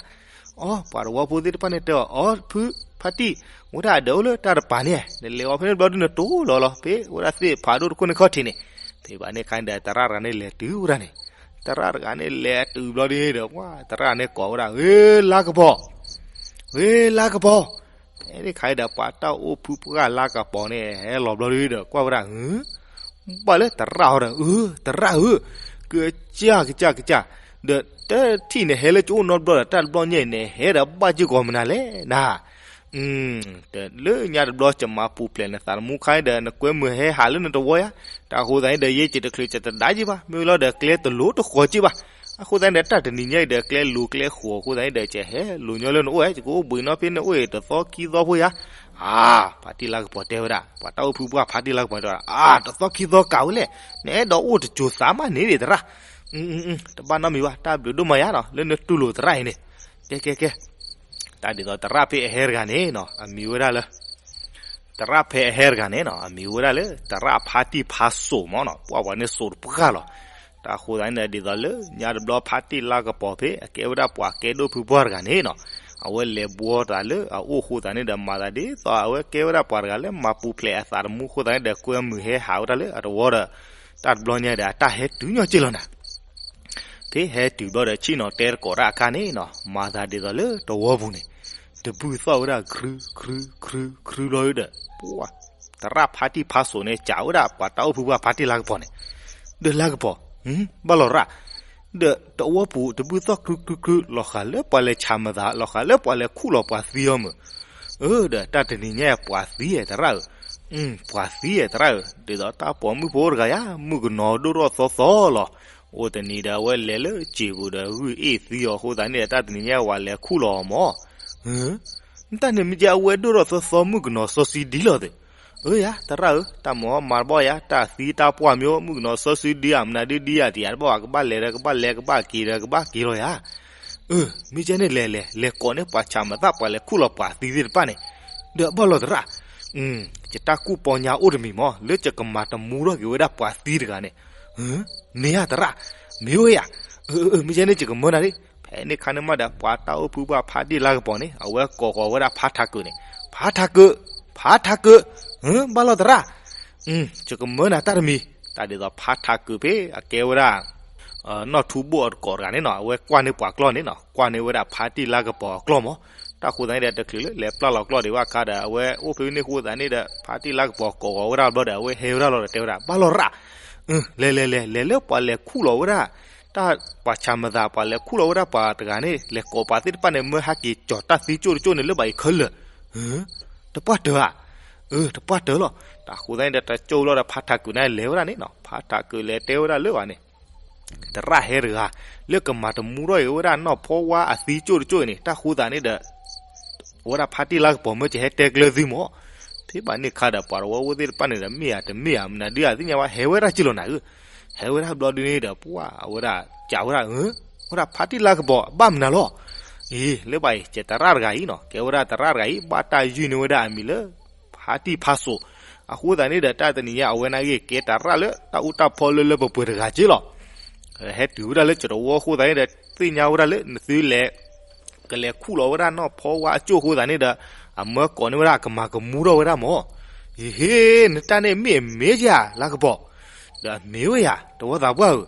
အီ, ပှၤတဝီဖိသ့ၣ်တဖၣ်န့ၣ်တဲအီၤ, အီ, ဖု, ဖ ဖါတံၢ်, ဝဲဒၣ်အဒၢးအိၣ်လၢတၢ်တပၤန့ၣ်, နလဲၤအီၤဖဲန့ၣ်တဘျီဒုးနတိၢ်လီၤလီၤ ဖဲဝဲဒၣ်သ့ၣ်ဖးဒိၣ်တခိၣ်န့ၣ်ခီၣ်ထံးန့ၣ်, ဖဲဘၣ်န့ၣ်ခါန့ၣ်ဒီး သရၣ်တဂၤန့ၣ်လဲၤတုၤဝဲဒၣ်န့ၣ်, သရၣ်တဂၤန့ၣ်လဲၤတုၤဘျီဒုးဒီး ပှၤသရၣ်န့ၣ်ကိးဝဲဒၣ် ဂ့ၤလါကပီၤ, ဂ့ၤလါကပီၤ, ဖဲန့ၣ်ခါန့ၣ်ဒီး ပှၤတၢ်အိၣ်ဖုပှၢ်လါကပီၤန့ၣ် ဟဲလီၤဘျီဒုးဒီး ကွၢ်ဝဲဒၣ် ဘၣ်လၢသရၣ်အီၤဒီး, အၢ သရၣ်ဧၢ, ကစၢ်ကစၢ်ကစၢ်, ဒီးတထံၣ်န့ၣ်ဟဲလၢကအိၣ်နီတဘျီဒီး တၢ်တဘျီညါအံၤန့ၣ် ဟဲဒီးဘၣ်က့ၤဂီၤမနုၤလဲၣ်နၤ, ဒီးလၢညါတဘျီ ယမၤပူၤဖျဲးနသးသမူခါန့ၣ်ဒီး နကွဲမုာ်ဟဲဟးလၢနတဝီယါ, တၢ်အဃိသတးန့ၣ်ဒီး ယဲယတချုးယတဒါက့ၤဘၣ်, မ့ၢ်လီၤဒီးကျဲတလိၤတဃီၤက့ၤဘၣ်, အဃိသတးန့ၣ်ဒီး တၢ်တနံၤညါအံၤဒီး ကျဲလိၤကျဲဃိၤအဃိသတးန့ၣ်ဒီး ယဟဲလိၤညီလၢနအိၣ်ဧါ, ယကအိၣ်ဘှံးနီၣ်ဖဲနအိၣ်အံၤ တသီခံသီဖိယါ, အါ, ဖါတံၢ်လါကပီၤတဲဝဲဒၣ်, ပှၤတၢ်အိၣ်ဖုပှၢ်ဖါတံၢ်လါကပီၤတဲဝဲဒၣ်, အါ, တသီခံသီကးဝဲလဲၣ်, နအဲၣ်ဒိးအိၣ်တစိၤသးမးန့ၣ်ဒံးသရၣ်, တဘၣ်နီတမံၤဘၣ်, တၢ်ဘျုးဒိၣ်မးယါနီၤ လၢနတူၢ်လိာ်သရၣ်အံၤန့ၣ်, ကဲကဲကဲ, တၢ်ဒ်သိးသရၣ်ဖဲအဟဲတဂၤန့ၣ်နီၤ အမံၤဝဲဒၣ်လၢ သရၣ်ဖဲအဟဲတဂၤန့ၣ်နီၤ အမံၤဝဲဒၣ်လၢ သရၣ်ဖါတံၢ်ဖါစိၤမၢ်နီၤ, ပှၤပှၤန့ၣ်စိၤတပှၢ်လီၤ, တၢ်အဃိသတးန့ၣ်ဒီး ဒ်သိးလၢညါတဘျီဖါတံၢ်လါကပီၤဖဲ အကဲဝဲဒၣ်ပှၤကဲဒိၣ်ဖုပှၢ်တဂၤန့ၣ်နီၤ, အဝဲလဲၤဘှီသးလၢအအိၣ်အဃိသတးန့ၣ်ဒီး မၤသးဒ်သိးအဝဲကဲဝဲဒၣ်ပှၤတဂၤလၢမၤပူၤဖျဲးအသးသမူအဃိသတးန့ၣ်ဒီး ကွဲမုာ်ဟဲဟးဝဲဒၣ်လၢအတဝီဒီး တၢ်တဘျီညါဒီး အတၢ်ဟဲတုၤညီက့ၢ်လီၤနၤ ဖဲဟဲတုၤဘျီဒီး ဆ့ၣ်နီၤတဲတကိးတၢ်အခါန့ၣ်နီၤ မၤသးဒ်သိးလၢတဝီပူၤန့ၣ် တဘုၣ်သီၣ်ဝဲဒၣ် ခြူ ခြူ ခြူ ခြူ ဘျီဒီး ပှၤ သရၣ်ဖါတံၢ်ဖါစိၤန့ၣ် စံးဝဲဒၣ်ပှၤတၢ်အိၣ်ဖုပှၢ်ဖါတံၢ်လါကပီၤန့ၣ်, ဒီးလါကပီၤ, ဘၣ်လီၤရၣ်, ဒီးတဝီပူၤတဘုၣ်သီၣ် ခြူ ခြူ ခြူ လီၤဃာ်လၢပှၤလဲၤဆးမသး လီၤဃာ်လၢပှၤလဲၤခူၣ်လီၤပှၤသံအီၤမုၢ်, အၢ ဒီးတၢ်တနံၤညါပှၤသံဧါသရၣ်ဧၢ, ပှၤသံဧါသရၣ်ဧၢ, ဒ်သိးတၢ်ပိာ်မုၣ်ဖိတဂၤယါ မုၣ်ကနီၤဒိၣ်ထီၣ်သီသီလီၤ, အိၣ်တနံၤဒီးအဝဲလဲၤလၢစံာ်ပူၤဒီးဂုၢ်အ့ၣ်သံအီၤအဃိသတးန့ၣ်ဒီး တၢ်တနံၤညါပှၤလဲၤခူၣ်လီၤအီၤမၢ်, တၢ်န့ၣ်မ့ၢ်ကဲအဝဲဒိၣ်ထီၣ်သီသီမုၣ်ကနီၤစီဆှံဒ်လီၤသ့ၣ်, အၢယါ သရၣ်ဧၢ, တၢ်မၤမၤတဘၣ်ယါ တၢ်သံတၢ်ပှၢ်မ့ၢ်အိၣ် မုၣ်ကနီၤစီဆှံဒ်အမနုၤဒ်ဒ်ယါတယါတဘၣ်ဘၣ် ကဘၣ်လဲၤဒီးကဘၣ်လဲၤ ကဘၣ်က့ၤဒီးကဘၣ်က့ၤလီၤယါ, အၢ မ့ၢ်ကဲန့ၣ်လဲၤလဲၤ လဲၤကိးန့ၢ်ပှၤဆးမသး ပှၤလဲၤခူၣ်လီၤပှၤသံသ့ၣ်တဖၣ်န့ၣ်, ဒီးဘၣ်လီၤသရၣ်, ယတၢ်ကူၣ်ပီညါအိၣ်တမံၤမၢ် လၢယကမၤတမူထီၣ်က့ၤဝဲဒၣ်ပှၤသံတဂၤန့ၣ်, မ့ၢ်ဧါသရၣ်, မ့ၢ်ဝဲယါ, အၢ မ့ၢ်ကဲန့ၣ်ယကမၢနၤလံ, ဖဲန့ၣ်ခါန့ၣ်မးဒီး ပှၤတၢ်အိၣ်ဖုပှၢ်ဖါတံၢ်လါကပီၤန့ၣ် အဝဲကိးဃီၤဝဲဒၣ်ဖါထးကုာ်န့ၣ်, ဖါထးကုာ်, ဖါထးကုာ်, ဘၣ်လီၤသရၣ်, ယကမၢနၤတၢ်တမံၤ, တၢ်ဒ်သိးဖါထးကုာ်ဖဲအကဲဝဲဒၣ် နီၢ်ထူဘိၣ်အတကိးတဂၤန့ၣ်နီၤ အဝဲကွၢ်န့ၢ်ပှၤကျီၢ်န့ၣ်နီၤ ကွၢ်န့ၢ်ဝဲဒၣ်ဖါတံၢ်လါကပီၤအကျီၢ်မၢ်, တၢ်ဃိသတးန့ၣ်ဒီး တချုးလၢလဲၤပျၢ်လီၤကျီၢ်ဒံးဘၣ်အခါဒီး အဝဲအိၣ်ဖဲန့ၣ်ဃိသတးန့ၣ်ဒီး ဖါတံၢ်လါကပီၤကိးဃီၤဝဲဒၣ်ဘျီဒီး အဝဲဟဲဝဲဒၣ်လီၤဒီးတဲဝဲဒၣ် ဘၣ်လီၤရၣ်, လဲၤလဲၤလဲၤလဲၤလၢပှၤလဲၤခူၣ်လီၤဝဲဒၣ် တၢ်ပှၤဆးမသး ပှၤလဲၤခူၣ်လီၤဝဲဒၣ်ပှၤတဂၤန့ၣ် လဲၤကိးပှၤသ့ၣ်တဖၣ်န့ၣ် မၢဟဲက့ၤကၠီၤတၢ်သံကၠိၣ်တကၠိၣ်န့ၣ်လၢဘၣ်အံၤခဲလၢာ်, တပှၢ်တၢၢ်ဧါ, အၢ တပှၢ်တၢၢ်လီၤ, တၢ်ဃိသတးန့ၣ်ဒီး တကၠိၣ်လီၤဒီးဖါထးကုာ်န့ၣ်လဲၤဝဲဒၣ်န့ၣ်နီၤ ဖါထးကုာ်လဲၤတဲဝဲဒၣ်လၢဘၣ်န့ၣ် သရၣ်ဟဲတဂၤ လၢကမၤတမူထီၣ်က့ၤဝဲဒၣ်နီၢ်ဖီဝါအသံကၠိၣ်တကၠိၣ်အံၤန့ၣ် တၢ်ဃိသတးန့ၣ်ဒီး အဝဲဒၣ်ဖါတံၢ်လါကပီၤမၢကဟဲတဲကျၢၤသုမၢ်, ဖဲဘၣ်န့ၣ်ခါဒီး ပှၤတဝီဖိသ့ၣ်တဖၣ်န့ၣ်ဒီး မ့ၢ်ဧါတမ့ၢ်ဧါ မနုၤဒုးဧါသ့ၣ်ညါဘၣ် ဟဲဝဲဒၣ်က့ၢ်လီၤနၤဧၢ, ဟဲဝဲဒၣ်ဘျီဒုးန့ၣ်ဒီး ပှၤအဝဲဒၣ်စံးဝဲဒၣ် အၢ ဝဲဒၣ်ဖါတံၢ်လါကပီၤ ဘၣ်မနုၤလီၤ, အံၤ လၢဘၣ်အံၤ ကဲသရၣ်တဂၤအံၤနီၤ ကဲဝဲဒၣ်သရၣ်တဂၤအံၤ ဘၣ်တၢ်ယုၢ်န့ၢ်ဝဲဒၣ်အမံၤလၢ ဖါတံၢ်ဖါစိၤ, အဃိသတးန့ၣ်ဒီး တၢ်တနံၤညါအဝဲနာ်က့ၤ ကဲသရၣ်လၢတၢ်အူတၢ်ဖီလၢလၢပှဲၤပှဲၤတဂၤက့ၢ်လီၤ, ဟဲတုၤဝဲဒၣ်လၢကတဝီအဃိသတးန့ၣ်ဒီး သ့ၣ်ညါဝဲဒၣ်လၢနသုလဲၤ ကလဲၤခူၣ်လီၤဝဲဒၣ်နီၢ်ဖီဝါအကၠိၣ်အဃိသတးန့ၣ်ဒီး အမၢကိးန့ၢ်ဝဲဒၣ်ကမၤကမူထီၣ်ဝဲဒၣ်မၢ်, ဟ့ နတၢ်န့ၣ်မ့ၢ်အမ့ၢ်ဧါ လါကပီၤ, ဒီးအမ့ၢ်ဝဲယါ တဝီသးပှၢ်ဧ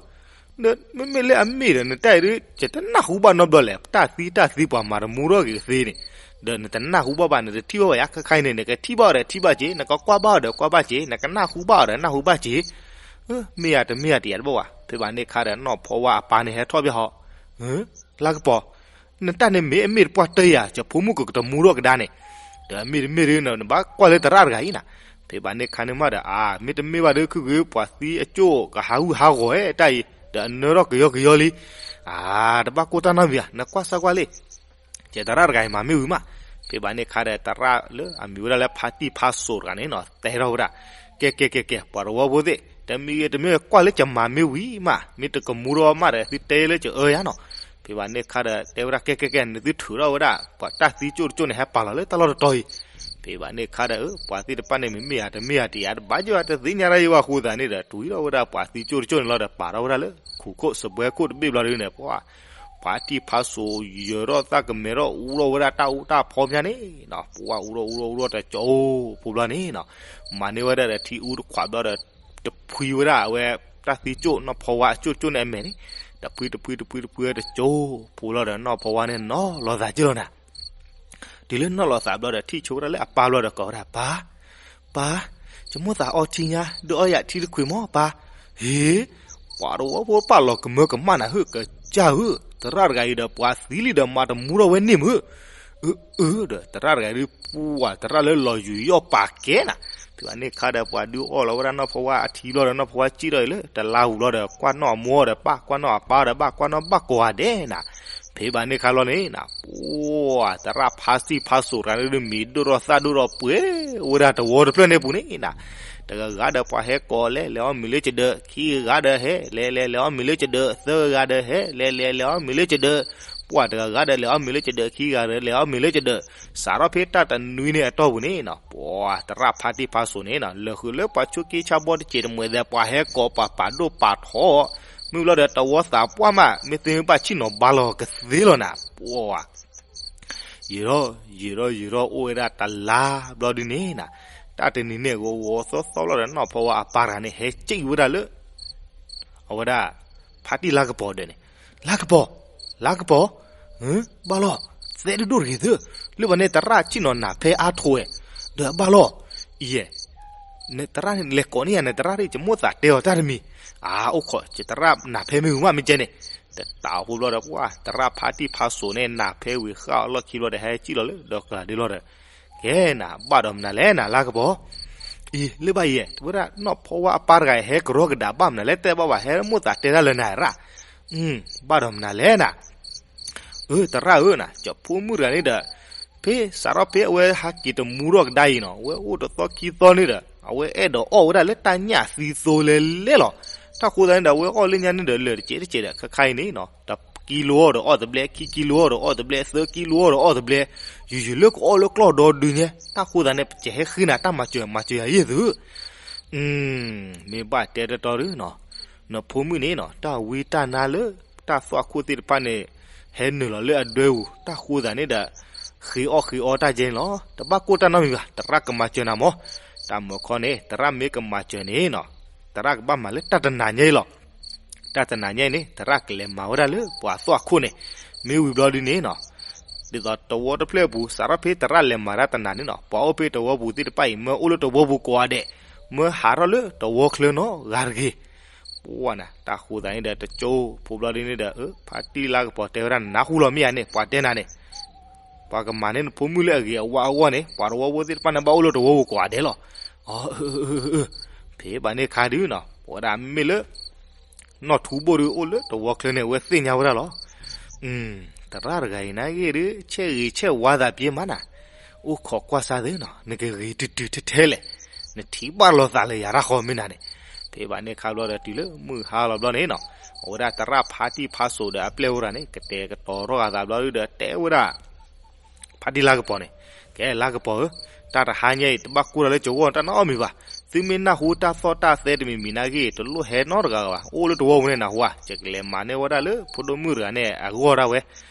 ၢ, ဒီးမ့မ့ၢ်လၢအမ့ၢ်ဒီး နတၢ်အံၤဒုး ယတနၢ်ဟူဘၣ်နီတဘျီလဲၣ် တၢ်သံတၢ်သံပှၤမၤတမူထီၣ်က့ၤသ့န့ၣ်, ဒီးနတနၢ်ဟူဘၣ်ဘၣ် နတထံၣ်ဘၣ်ဝဲယါ ခဲခါအံၤန့ၣ် နကထံၣ်ဘၣ်အီၤဒီးထံၣ်ဘၣ်က့ၤ နကကွၢ်ဘၣ်အီၤဒီးကွၢ်ဘၣ်က့ၤ နကနၢ်ဟူဘၣ်အီၤဒီးနၢ်ဟူဘၣ်က့ၤ, မ့ၢ်ယါတမ့ၢ်ယါတယါတဘၣ်ဝဲ, ဖဲဘၣ်န့ၣ်ခါဒီးနီၢ်ဖီဝါအပၢ်န့ၣ်ဟဲထီၣ်ဘၣ်ဟီ, လါကပီၤ, နတၢ်န့ၣ်မ့ၢ်အမ့ၢ်တပှၢ်တၢၢ်ဧါ ယဖိမုၣ်ကကတမူထီၣ်ကဒါန့ၣ်, ဒီးအမ့ၢ်တမ့ၢ်ဒုး နဘၣ်ကွၢ်လၢသရၣ်တဂၤအံၤနၤ, ဖဲဘၣ်န့ၣ်ခါန့ၣ်မးဒီး အါ မ့တမ့ၢ်ဘၣ်ဒီး ခုၣ်ဂ့ၤပှၤသံအကၠိၣ်ကဟးဂူာ်ဟးဂီၤဧါ တၢ်အံၤ ဒီးအနၢထီၣ်ကယီကယီလံ, အါ တဘၣ်ကိၢ်တၢ်နီတမံၤဧါ နကွၢ်စၢ်ကွၢ်လံ ကဲသရၣ်တဂၤအံၤမၤမ့ၢ်ဝံၤမး, ဖဲဘၣ်န့ၣ်ခါဒီး သရၣ်လၢအမံၤဝဲဒၣ်လၢဖါတံၢ်ဖါစိၤတဂၤန့ၣ်နီၤ တဲထီၣ်ဝဲဒၣ်, ကဲကဲကဲကဲ ပှၤတဝီဖိသ့ၣ် တမံၤဂ့ၤတမံၤဂ့ၤ ကွၢ်လၢကမၤမ့ၢ်ဝံၤမး မ့ၢ်တကမူထီၣ်မးဒီး သုတဲလၢကအၢယါနီၤ, ဖဲဘၣ်န့ၣ်ခါဒီး တဲဝဲဒၣ် ကဲကဲကဲ နသုထုးထီၣ်ဝဲဒၣ် ပှၤတၢ်သံကၠိၣ်တကၠိၣ်န့ၣ် ဟဲပာ်လီၤလၢတၢ်လီၢ်တတီၤအံၤ, ဖဲဘၣ်န့ၣ်ခါဒီး ပှၤသ့ၣ်တဖၣ်န့ၣ် မ့မ့ၢ်ယါတမ့ၢ်ယါတယါတဘၣ်ယါ တသ့ၣ်ညါတၢ်ယါဝဲအဃိသတးန့ၣ်ဒီး တုၤထီၣ်ဝဲဒၣ်ပှၤသံကၠိၣ်တကၠိၣ်န့ၣ်လီၤဒီး ပာ်ထီၣ်ဝဲဒၣ်လၢ ခူၣ်ခိၣ်စပွဲခိၣ်တဘ့ၣ်ဘျီဒုးန့ၣ် ပှၤ ဖါတံၢ်ဖါစိၤ ယၢၤထီၣ်သၣ်ကမဲထီၣ် အူထီၣ်ဝဲဒၣ်တၢ်အူတၢ်ဖီမးန့ၣ်နီၤ, ပှၢ်အူထီၣ်အူထီၣ်အူထီၣ်တကၠိဖိဘျီန့ၣ်နီၤ, မၤန့ၢ်ဝဲဒၣ်ဒီးထံအူတခွးဘျီဒီး တဖှံဝဲဒၣ်အဝဲ တၢ်သံကၠိၣ်နီၢ်ဖီဝါအကၠိၣ်ကၠိၣ်န့ၣ်အမဲာ်န့ၣ်, တဖှံတဖှံတဖှံတဖှံတကၠိဖိလီၤဒီး နီၢ်ဖီဝါန့ၣ်နီၤလီၤသးက့ၢ်လီၤနၤ. တုၤလၢနီၢ်လီၤသးဘျီဒီး ထံၣ်ဆိဝဲဒၣ်လၢအပၢ်ဘျီဒီး ကိးဝဲဒၣ်ပၢ်, ပၢ်, ယမိၣ်သးအီထံညါ ဒုးအီယၤထံတခွံမးပၢ်. ဟ့, ပှၤတဝီဖိပာ်လီၤကမၢကမၣ်နၤဧၢ ကစၢ်ဧၢ, သရၣ်တဂၤအံၤဒီး ပှၤသံလံဒီး မၤတမူထီၣ်ဝဲန့ၣ်မုၢ်. အၢ အၢ ဒီးသရၣ်တဂၤဒုး ပှၢ်သရၣ်လၢလီၤယူၤယီၣ်ပာ်ကဲနၤ, ဖဲဘၣ်န့ၣ်ခါဒီး ပှၤဒုးအီၣ်လီၤဝဲဒၣ်နီၢ်ဖီဝါအထံဘျီဒီး နီၢ်ဖီဝါစံၣ်ထီၣ်အံၤလၢတလါပူၤဘျီဒီး ကွၢ်နီၢ်အမိၢ်ဒီး ဘၣ်ကွၢ်နီၢ်အပၢ်ဒီး ဘၣ်ကွၢ်နီၢ်ဘၣ်ကိးဂၤဒဲးနၤ. ဖဲဘၣ်န့ၣ်ခါလီၤန့ၣ်နၤ, ပှၢ်သရၣ်ဖါတံၢ်ဖါစိၤတဂၤန့ၣ်ဒုး မံၤဒိၣ်ထီၣ်သၣ်ဒိၣ်ထီၣ်ပှဲၤဝဲဒၣ်တဝီတဖျၢၣ်န့ၣ်ပူၤန့ၣ်နၤ, တဂၤဂၤဒီးပှၤဟဲကိးလဲၤ လဲၤအီၣ်မ့ၤလၢကဒၢး, ခံဂၤဂၤဒီးဟဲ လဲၤလဲၤလဲၤအီၣ်မ့ၤလၢကဒၢး, သၢဂၤဂၤဒီးဟဲ လဲၤလဲၤ လဲၤအီၣ်မ့ၤလၢကဒၢး, ပှၢ်တဂၤဂၤဒီးလဲၤအီၣ်မ့ၤလၢကဒၢး, ခံဂၤဒီးလဲၤအီၣ်မ့ၤလၢကဒၢး, စးထီၣ်ဖဲတၢ်တနွံန့ၣ်အတီၢ်ပူၤန့ၣ်နၤ, ပှၢ်သရၣ်ဖါတံၢ်ဖါစိၤန့ၣ်နၤ လၢာ်ဃုာ်လၢပှၤဆိးက့ဆါဘီတစဲးတမှဲးသဲး ပှၤဟဲကိးပာ်ပာ်ဒိၣ်ပာ်ထီ မုၢ်ဘျီဒီးတဝီသးပှၢ်မး မ့ၢ်သ့မ့ၢ်ဘၣ်ဆ့ၣ်နီၤဘါလီၤကသ့လီၤနၤ, ပှၢ် ယံာ်ထီၣ် ယံာ်ထီၣ် ယံာ်ထီၣ်အိၣ်ဝဲဒၣ်တလါဘျီဒုန့ၣ်နၤ, တၢ်တနံၤန့ၣ်ဂီၤဂီၤသီသီလီၤဒီး နီၢ်ဖီဝါအပၢ်တဂၤန့ၣ် ဟဲစံၣ်ဝဲဒၣ်လၢ အဝဲဒၣ် ဖါတံၢ်လါကပီၤဒၢးန့ၣ်, လါကပီၤ, လါကပီၤ, ဘၣ်လီၤ, သဲဒိၣ်ဒိၣ်တဂ့ၤသု, လၢဘၣ်န့ၣ်သရၣ်ဆ့ၣ်နီၤနၢ်ဖဲအါထိးဝဲ, ဒီးဘၣ်လီၤ, အံၤ သရၣ်လဲၤကိးန့ၢ်ယၤန့ၣ် သရၣ်ရံၣ် ယမိၣ်သးတဲအီၤတၢ်တမံၤ, အါ အိၣ်ခိး ယသရၣ်နၢ်ဖဲမ့ၢ်ဝံၤမးမ့ၢ်ကဲန့ၣ်, တတးအီၤဖိဘျီဒီး ပှၢ်သရၣ်ဖါတံၢ်ဖါစိၤန့ၣ် နၢ်ဖဲဝံၤဃၣ်အီၤလီၢ်ခံဘျီဒီး ဟဲစံၣ်လီၤလၢဒီးကျါဒ့လီၤဒီး, ကဲနၤ ဘၣ်ဒီးမနုၤလဲၣ်နၤ လါကပီၤ, အံၤ လၢဘၣ်ယဲ တဝဲဒၣ်နီၢ်ဖီဝါအပၢ်တဂၤအံၤ ဟဲကရီကဒါဘၣ်မနုၤလဲၣ် တဲဘၣ်ဝဲ ဟဲမိၣ်သးတဲတၢ်လၢနၤရၣ်, ဘၣ်ဒီးမနုၤလဲၣ်နၤ အၢ သရၣ်ဧၢနၤ ကၠီဖိမုၣ်တဂၤန့ၣ်ဒီး, ဖဲစးထီၣ်ဖဲအဝဲဟးက့ၤတမူထီၣ်ကဒါအံၤနီၤ အဝဲအိၣ်တသီခံသီန့ၣ်ဒီး အဝဲအဲၣ်ဒိးအီၣ်ဝဲဒၣ်လၢတၢ်ညၣ်သံသိလဲလဲလီၤ. တၢ်ဃိသတးန့ၣ်ဒီး အဝဲအီၣ်လၢညါန့ၣ်ဒီး လၢာ်တစဲးတစဲးဒီး ခဲခါအံၤန့ၣ်နီၤ တကံလိအီၣ်ဒီးအီၣ်တဘျဲ ခံကံလိအီၣ်ဒီးအီၣ်တဘျဲ သၢကံလိအီၣ်ဒီးအီၣ်တဘျဲ, ယုၢ်ယုၢ်လၢကအီၣ်လၢကျီၢ်ဒီဒုညါ တၢ်ဃိသတးန့ၣ် ပကဟဲဃ့နၤတၢ်မၤစၢၤ မၤစၢၤယၤယဲၢ်သု မ့ၢ်ဘၣ်တဲတတီၤဒုနီၤ, နဖိမုၣ်န့ၣ်နီၤ တၢ်ဝံတၢ်နါလၢ တၢ်သွၣ်ခိၣ်သ့ၣ်တဖၣ်န့ၣ် ဟဲနုာ်လီၤလၢအဒွဲပူၤ တၢ်ဃိသတးန့ၣ်ဒီး ဃ့အီၣ်ဃ့အီတၢ်ကဲန့ၣ်လီၤ. တဘၣ်ကိၢ်တၢ်နီတမံၤဘၣ် သရၣ်ကမၤစၢၤနၤမး, တၢ်မၤခီန့ၣ် သရၣ်မ့ၢ်ကမၤစၢၤန့ၣ်နီၤ သရၣ်ကဘၣ်မၤလၢတၢ်တနၤညါအံၤလီၤ. တၢ်တနၤညါအံၤန့ၣ် သရၣ်ကလဲၤမၤဝဲဒၣ်လၢပှၤသွၣ်ခိၣ်န့ၣ်, မ့ၢ်ဝံၤဘျီဒုန့ၣ်နီၤ ဒ်သိးတဝီတဖျၢၣ်အပူၤ စးထီၣ်ဖဲသရၣ်လဲၤမၤတၢ်တနၤန့ၣ်နီၤ ပှၤအိၣ်ဖဲတဝီပူၤသ့ၣ်တဖၣ်အံၤ မၢအိၣ်လၢတဝီပူၤကိးဂၤဒဲး, မၢဟးထီၣ်လၢတဝီချၢနီတဂၤတဂ့ၤ. ပှၢ်နၤ တၢ်ဃိသတးန့ၣ်ဒီး တကၠိဖိဘျီဒုန့ၣ်ဒီး ဖါတံၢ်လါကပီၤတဲဝဲဒၣ် နနၢ်ဟူလီၤမ့ၢ်ဧါန့ၣ် ပှၤတဲနၤန့ၣ် ပှၤကမၤန့ၢ်နဖိမုၣ်လၢအဂ့ၤအဝါအဂီၢ်န့ၣ် ပှၤတဝီဖိသ့ၣ်တဖၣ်န့ၣ် ဘၣ်အိၣ်လၢတဝီပူၤကိးဂၤဒဲးလီၤ. အၢ အၢ အၢ အၢ ဖဲဘၣ်န့ၣ်ခါဒုနီၤ ပဝဲဒၣ်မ့ၢ်လၢ နီၢ်ထူဘိၣ်ဒုအိၣ်လၢတဝီချၢန့ၣ် အဝဲသ့ၣ်ညါဝဲဒၣ်လီၤ. သရၣ်တဂၤအံၤနာ်ဂ့ၢ်ဒု ဆဲးဂ့ၤဆဲးဝါသးပှဲၤမးနၤ, အိၣ်ခိးကွၢ်စၢ်သ့နီၤ နကဂ့ၤတုၤတုၤထဲထဲလဲၣ်, နထံၣ်ဘၣ်လိာ်သးလၢယၤတၢ်ဃီမ့ၢ်နၤန့ၣ်. ဖဲဘၣ်န့ၣ်ခါဘျီဒီး တုၤလၢမုၢ်ဟါလီၤဘျီန့ၣ်နီၤ အဝဲဒၣ်သရၣ်ဖါတံၢ်ဖါစိၤဒီးအပျဲၢ်ဝဲဒၣ်န့ၣ် ကတဲာ်ကတီၤထီၣ်အသးဘျီဒုဒီး တဲဝဲဒၣ် ဖါတံၢ်လါကပီၤန့ၣ်, ကဲလါကပီၤဧၢ, တၢ်တဟါညါအံၤ တဘၣ်ကိၢ်တၢ်လၢကဝီၤတၢ်နီတမံၤဘၣ်. သုမ့ၢ်နၢ်ဟူတၢ်သီၣ်တၢ်သဲတမံၤမံၤနာ်ဂ့ၢ် တလိၣ်ဟဲနီတဂၤဘၣ်. အိၣ်လၢတဝီပူၤန့ၣ်နၢ်ဟူဧါ, ယကလဲၤမၤန့ၢ်ဝဲဒၣ်လၢဖိဒိၣ်မုၣ်တဂၤန့ၣ်အဂီၢ်ဒၣ်ဝဲ.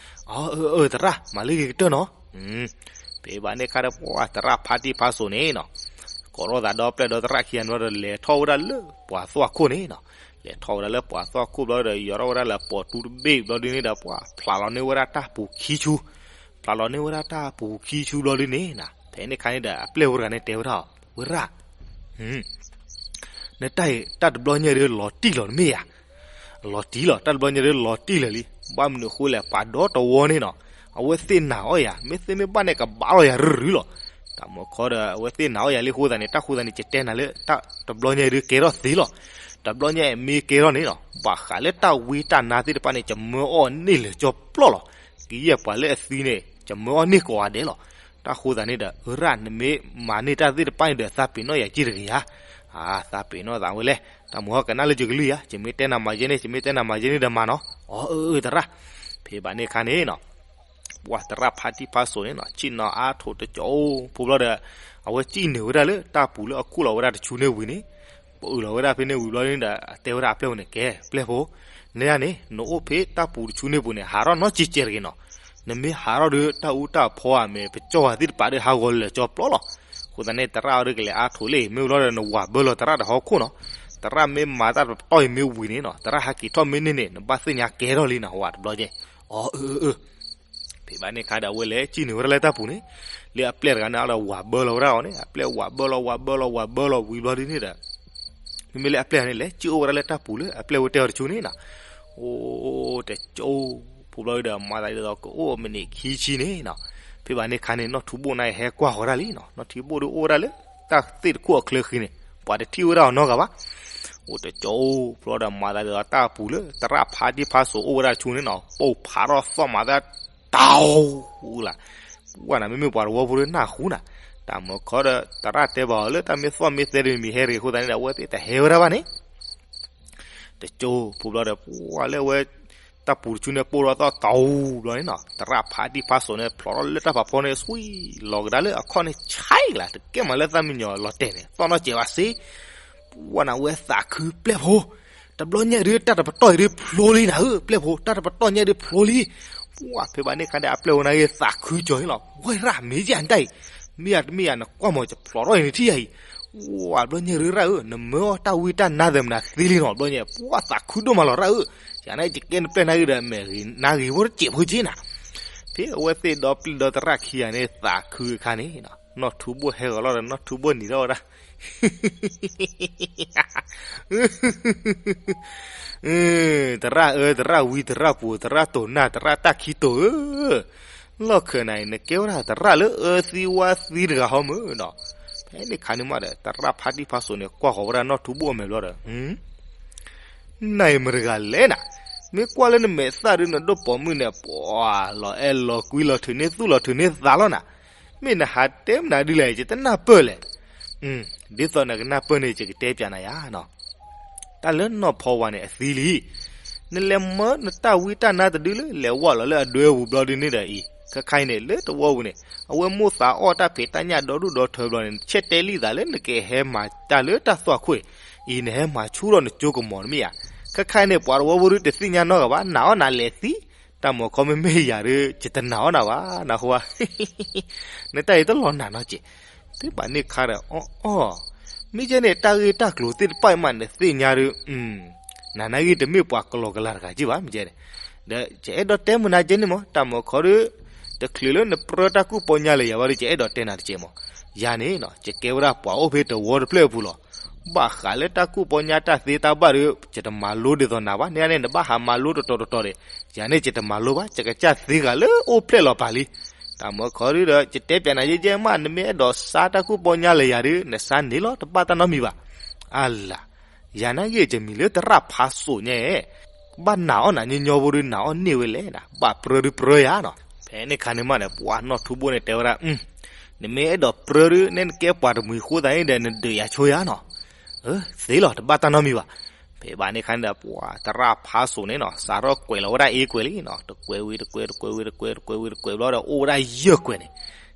အၢ အၢ အၢ သရၣ် မၤလၢဂ့ၤကတၢၢ်နီၤ. ဖဲဘၣ်န့ၣ်ခါဒီးပှၤသရၣ်ဖါတံၢ်ဖါစိၤန့ၣ်နီၤ ကိးထီၣ်သးဒီပျဲၢ်ဒီသရၣ်ခံဂၤန့ၣ်ဒီး လဲၤထီၣ်ဝဲဒၣ်လၢပှၤသွၣ်ခိၣ်န့ၣ်နီၤ. လဲၤထီၣ်ဝဲဒၣ်လၢပှၤသွၣ်ခိၣ်ဘျီဒီး ယီၤထီၣ်ဝဲဒၣ်လၢပိာ်တူတဘ့ၣ်ဘျီဒုန့ၣ်ဒီး ပှၤဖျးလီၤန့ၢ်ဝဲဒၣ်တၢ်ပူၤခံဆူ ဖျးလီၤန့ၢ်ဝဲဒၣ်တၢ်ပူၤခံဆူဘျီဒုန့ၣ်နီၤ. ဖဲန့ၣ်ခါန့ၣ်ဒီး အပျဲၢ်ဖိတဂၤန့ၣ်တဲဝဲဒၣ်အီၤ, ဝဲရၣ် နတၢ်အံၤ တၢ်တဘျီညါဒုလီၤတံၢ်လီၤနမ့ၢ်ဧါ. လီၤတံၢ်လီၤ, တၢ်တဘျီညါဒုလီၤတံၢ်လီၤလံ. ဘၣ်မနုၤအဃိလဲၣ်, ပှၤဒီတဝီန့ၣ်နီၤ အဝဲသ့ၣ်နာ်အီၣ်ယၤ, မ့ၢ်သ့မ့ၢ်ဘၣ်န့ၣ် ကဘၣ်လီၤယၤရုၢ်ရုၢ်လီၤ. တၢ်မၤခီဒီး အဝဲသ့ၣ်နာ်အီၣ်ယၤလံအဃိသတးန့ၣ် တၢ်ဃိသတးန့ၣ် ယတဲနၤလၢ တၢ်တဘျီညါဒုကဲထီၣ်သ့လီၤ. တဘျီညါအံၤမ့ၢ်ကဲထီၣ်န့ၣ်နီၤ ဘၣ်ဃးလၢတၢ်ဝံတၢ်နါသ့ၣ်တဖၣ်န့ၣ် ယမၢအီၣ်န့ၢ်လၢာ်ကၠီပျီလီၤ. ကယဲၢ်ပှၤလၢအသံန့ၣ် ယမၢအီၣ်န့ၢ်ကိးဂၤဒဲးလီၤ. တၢ်ဃိသတးန့ၣ်ဒီး ဝဲရၣ် နမ့ၢ်မၤန့ၢ်တၢ်သ့ၣ်တဖၣ်န့ၣ်ဒီး သးပ့ၤနီၣ်ယၤက့ၢ်တဂ့ၤဧါ. အါ သးပ့ၤနီၣ်သးဝဲလဲၣ်, တၢ်မုၢ်ဟီကနၣ်လၢယကလုၢ်ဧါ, ယမ့ၢ်တဲနၤမၤယဲန့ၣ် ယမ့ၢ်တဲနၤမၤယဲန့ၣ်ဒီးမၤနီၤ. အီ အၢ အၢ သရၣ်. ဖဲဘၣ်န့ၣ်ခါန့ၣ်နီၤ ပှၤသရၣ်ဖါတံၢ်ဖါစိၤန့ၣ်နီၤ ဆ့ၣ်နီၤအါထီၣ်တကၠိဖိဘျီဒီး အဝဲစံၣ်နုာ်ဝဲဒၣ်လၢတၢ်ပူၤလၢအခိၣ်လီၤဝဲဒၣ်တဆူန့ၣ်ဝံၤန့ၣ်, ပအုးလီၤဝဲဒၣ်ဖဲန့ၣ်ဝံၤဘျီန့ၣ်ဒီး တဲဝဲဒၣ်အပျဲၢ်ဖိန့ၣ် ကဲ ပျဲၢ်ဖိ, နန့ၣ် နအိၣ်ဖဲတၢ်ပူၤတဆူန့ၣ်ပူၤန့ၣ် ဟးထီၣ်နီတစဲးတဂ့ၤနီၤ. နမ့ၢ်ဟးထီၣ်ဒီး တၢ်အူတၢ်ဖီဧါ မ့ၢ်ပကၠီၣ်ဧါသ့ၣ်တဖၣ်ဒီး ဟးဂီၤလၢာ်ကၠီပျီလီၤ. အဃိသတးန့ၣ် သရၣ်အံၤဒုးကလဲၤအါထိးလံ မ့ၢ်ဝံၤလီၤဒီး နဝၤဘၢလီၤသရၣ်ဒီးဟီၣ်ခိၣ်နီၤ. သရၣ်မ့ၢ်မၤတၢ်တပတီၢ်အံၤမ့ၢ်ဝံၤန့ၣ်နီၤ, သရၣ်ဟဲက့ၤထီၣ်မ့ၢ်န့ၢ်န့ၣ် နဘၣ်သ့ၣ်ညါကဲထီၣ်လံနီၤ, ဝဲတဘျီကဲ. အီ အၢ အၢ အၢ ဖဲဘၣ်န့ၣ်ခါဒီး အဝဲလဲၤစံၣ်န့ၢ်ဝဲဒၣ်လၢတၢ်ပူၤန့ၣ်, လၢအပျဲၢ်တဂၤန့ၣ်ဒီး ဝၤဘၢလီၤဝဲဒၣ်အီၤန့ၣ်, အပျဲၢ်ဝၤဘၢလီၤ ဝၤဘၢလီၤ ဝၤဘၢလီၤဝံၤဘျီဒ်န့ၣ်ဒီး, မ့မ့ၢ်လၢအပျဲၢ်န့ၣ် လဲၤစံၣ်အိၣ်ဝဲဒၣ်လၢတၢ်ပူၤလၢအပျဲၢ်ဝဲတဲအီၤတဆူန့ၣ်နီၤ. အိ တကၠိ ဖိဘျီဒီး မၤသးဒ်သိးကအိၣ်မံးနံးခံဆံန့ၣ်နီၤ. ဖဲဘၣ်န့ၣ်ခါန့ၣ် နီၢ်ထူဘိၣ်န့ၣ်ဟဲကွၢ်ဃီၤဒၣ်လံနီၤ, နီၢ်ထူဘိၣ်ဒုးအိၣ်ဝဲဒၣ်လၢ တၢ်သ့ၣ်တခိၣ်အချၢဃံန့ၣ် ပှၤတထံၣ်ဝဲဒၣ်အီၤနီတဂၤဘၣ်. အိ တကၠိ ဖိဘျီဒီး မၤသးဒ်သိးတၢ်ပူၤလၢ သရၣ်ဖါတံၢ်ဖါစိၤအိၣ်ဝဲဒၣ်ဆူန့ၣ်နီၤ, ပိာ်ဖးထီၣ်သီၣ်မၤသး တၢ်အူလၢ်, ပှၢ်နၤ မ့မ့ၢ်ပှၤတဝီဖိဒုးနၢ်ဟူနၤ, တၢ်မၢခီဒီး သရၣ်တဲဘၣ်အီၤလၢတၢ်မ့ၢ်သီၣ်မ့ၢ်သဲဒုးမ့ၢ်ဟဲတဂ့ၤအဃိသတးန့ၣ်ဒီး အဝဲသ့ၣ်တဟဲဝဲဒၣ်ဘၣ်န့ၣ် တကၠိ ဖိဘျီဒီး ပှၢ်လၢအဝဲ တၢ်ပူၤတဆူန့ၣ် ပိာ်ထီၣ်သီၣ်တၢ်အူဘျီန့ၣ်နီၤ, သရၣ်ဖါတံၢ်ဖါစိၤန့ၣ် ဖျိးထီၣ်လၢတၢ်ဖးဖီန့ၣ် ဆွံလီၤကဒါလၢအခီၣ်န့ၣ် ဆဲးကလၤ တကဲမးလၢသၣ်မံယီၤလီၤတဲာ်န့ၣ် သီၣ်နီၣ်စဲးဘၣ်စ့ ပှၢ်နၤဝဲသးခုပျဲၢ်ဖိ, တဘျီညါဒုး တၢ်တပတီၢ်အံၤဒုးဖျိလံနၤဧၢ ပျဲၢ်ဖိ, တၢ်တပတီၢ်ညါဒုးဖျိလံ. ပှၢ်ဖဲဘၣ်န့ၣ်ခါဒီး အပျဲၢ်ဖိန့ၣ်ဂ့ၤသးခုကၠီၤန့ၣ်လီၤ. ဝဲရၣ်မ့ၢ်ယၤဒၣ်အံၤ, မ့ၢ်ယၤတမ့ၢ်ယၤ နကွၢ်မး ယဖျိးထီၣ်အံၤန့ၣ်ထံၣ်ယၤအံၤ. ပှၢ်ဘျီညါဒုးရၣ်ဧၢ, နမၢအီၣ်တၢ်ဝံတၢ်နါသ့ၣ်မနုၤသ့လံနီၤ, ဘျီညါ ပှၢ်သးခုဒိၣ်မးလီၤရၣ်ဧၢ, ယၤန့ၣ် ယကဲနပျဲၢ်နၤဂ့ၤဒီး မ့ၢ်ဂ့ၤနၤဂ့ၤဖိတစဲးဖိက့နၤ. ဖဲအဝဲသ့ၣ်ဒီပျံၤဒီသရၣ်ခံဂၤန့ၣ် သးခုအခါန့ၣ် နီၢ်ထူဘိၣ်ဟဲဂီၤလီၤဒီး နီၢ်ထူဘိၣ်နံၤထီၣ်ဝဲဒၣ် သရၣ်အၢ သရၣ်ဝံ သရၣ်ပူၤ သရၣ်တိာ်နၢ် သရၣ်တၢ်ခံတိာ်ဧၢ, လီၢ်ခၢၣ်နၤအံၤ နကဲဝဲဒၣ်သရၣ်လၢအၢသံဝါသံတဂၤဟီမုၢ်နီၤ. ဖဲန့ၣ်ခါန့ၣ်မးဒီး သရၣ်ဖါတံၢ်ဖါစိၤန့ၣ် ကွၢ်ဃီၤဝဲဒၣ်နီၢ်ထူဘိၣ်အမဲာ်ဘျီဒီး နၤအံၤမတၤတဂၤလဲၣ်နၤ, မ့ၢ်ကွၢ်လၢနမဲာ်သၣ်ဒုး နဒိၣ်ပိာ်မုၣ်န့ၣ် ပှၤလီၤအဲၣ်လီၤကွံလီၤထုးန့ၢ်သူၣ်လီၤထုးန့ၢ်သးလီၤနၤ, မ့ၢ်နဟးတဲမနုၤဒ်လဲၣ် ယတနၢ်ပၢၢ်လဲၣ်. ဒ်သိးနကနၢ်ပၢၢ်န့ၣ် ယကတဲပၠးနၤယၤနီၤ. တၢ်လၢနီၢ်ဖီဝါန့ၣ်အသံလံ. နလဲၤမၢနတၢ်ဝံတၢ်နါတဒုလၢ လဲၤဝဲလီၤလၢအဒွဲပူၤဘျီဒုန့ၣ်ဒီးအံၤ ခဲခါအံၤန့ၣ် လၢတဝီပူၤန့ၣ် အဝဲမိၢ်သးအီၣ်တၢ်ဖံးတၢ်ညၣ်ဒီဒူၣ်ဒီထၢဘျီန့ၣ် နဆဲးတဲလံသးလၢနကဟဲမၤတၢ်လၢတၢ်သွၣ်ခိၣ်အံၤ, နဟဲမၤဆူၣ်ထီၣ်နကၠိကမီၤတမ့ၢ်ဧါ. ခဲခါအံၤန့ၣ် ပှၤတဝီဖိဒုတသ့ၣ်ညါနီတဂၤဘၣ်, နာ်အီၣ်နၤလဲၤသံ, တၢ်မၢခီမ့မ့ၢ်ယၤဒု ယတနာ်အီၣ်နၤဘၣ် နၢ်ဟူဧါ. နတၢ်အံၤတလီၤနာ်နီတစဲး. ဖဲဘၣ်န့ၣ်ခါဒီး အီၣ်အီၣ်, မ့ၢ်ကဲန့ၣ် တၢ်ဂ့ၢ်တၢ်ကျိၤသ့ၣ်တဖၣ်အံၤမး နသ့ၣ်ညါဒု နၤနာ်ဂ့ၢ်တမ့ၢ်ပှၤကလီကလီတဂၤက့ဘၣ် မ့ၢ်ကဲန့ၣ်. ဒီးယအဲၣ်ဒိးတဲမနုၤကဲန့ၣ်မး တၢ်မၢခီဒု တချုးလၢနပြၢတၢ်ကူၣ်ပီညါလၢယၤဘၣ်ဒု ယအဲၣ်ဒိးတဲနၤတစဲးမး. ယၤန့ၣ် ယကဲဝဲဒၣ်ပှၤအိၣ်ဖဲတဝီတဖျၢၣ်အပူၤလီၤ. ဘၣ်ဃးလၢတၢ်ကူၣ်ပီညါတၢ်သ့တၢ်ဘၣ်ဒု ယတမၤလိဒ်သိးနၤဘၣ်. နန့ၣ် နဘၣ်ဟးမၤလိတတီၤတတီၤဒီး ယၤန့ၣ် ယတမၤလိဘၣ်, ယကစၢ်သ့ဂၤလၢအိၣ်ဖျဲၣ်လီၤပာ်လံ. တၢ်မၢခီဒုဒီး ယတဲပၠးနၤယဲယဲမး နမ့ၢ်အဲၣ်ဒိးစါတၢ်ကူၣ်ပီညါလၢယၤဒု နစါန့ၢ်လီၤ တဘၣ်တၢ်နီတမံၤဘၣ်. အလၤ, ယၤနာ်ဂ့ၢ်ယမံၤလၢသရၣ်ဖးစိၤညါ, ဘၣ်နာ်အီၣ်နၤညီညီဖိဒု နာ်အီၣ်န့ၢ်ဝဲလဲၣ်နၤ, ဘၣ်ပြၢဒုပြၢယၤနီၤ. ဖဲန့ၣ်ခါန့ၣ်မးဒီး ပှၤနီၢ်ထူဘိၣ်န့ၣ်တဲဝဲဒၣ်, နမ့ၢ်အဲၣ်ဒိးပြၢဒု နဲနကဲပှၤတမှံၤဃိသးန့ၣ်ဒီး နဒုးယၤဆိယၤနီၤ. သ့လီၤ တဘၣ်တၢ်နီတမံၤဘၣ်. ဖဲဘၣ်န့ၣ်ခါန့ၣ်ဒီး ပှၤသရၣ်ဖးစိၤန့ၣ်နီၤ စးထီၣ်ကွဲးလီၤဝဲဒၣ်အ့ကွဲးလံနီၤ, တကွဲးဝံၤတကွဲး တကွဲးဝံၤတကွဲး တကွဲးဝံၤတကွဲးဘျီဒီး အိၣ်ဝဲဒၣ်ယဲၢ်ကွဲးန့ၣ်.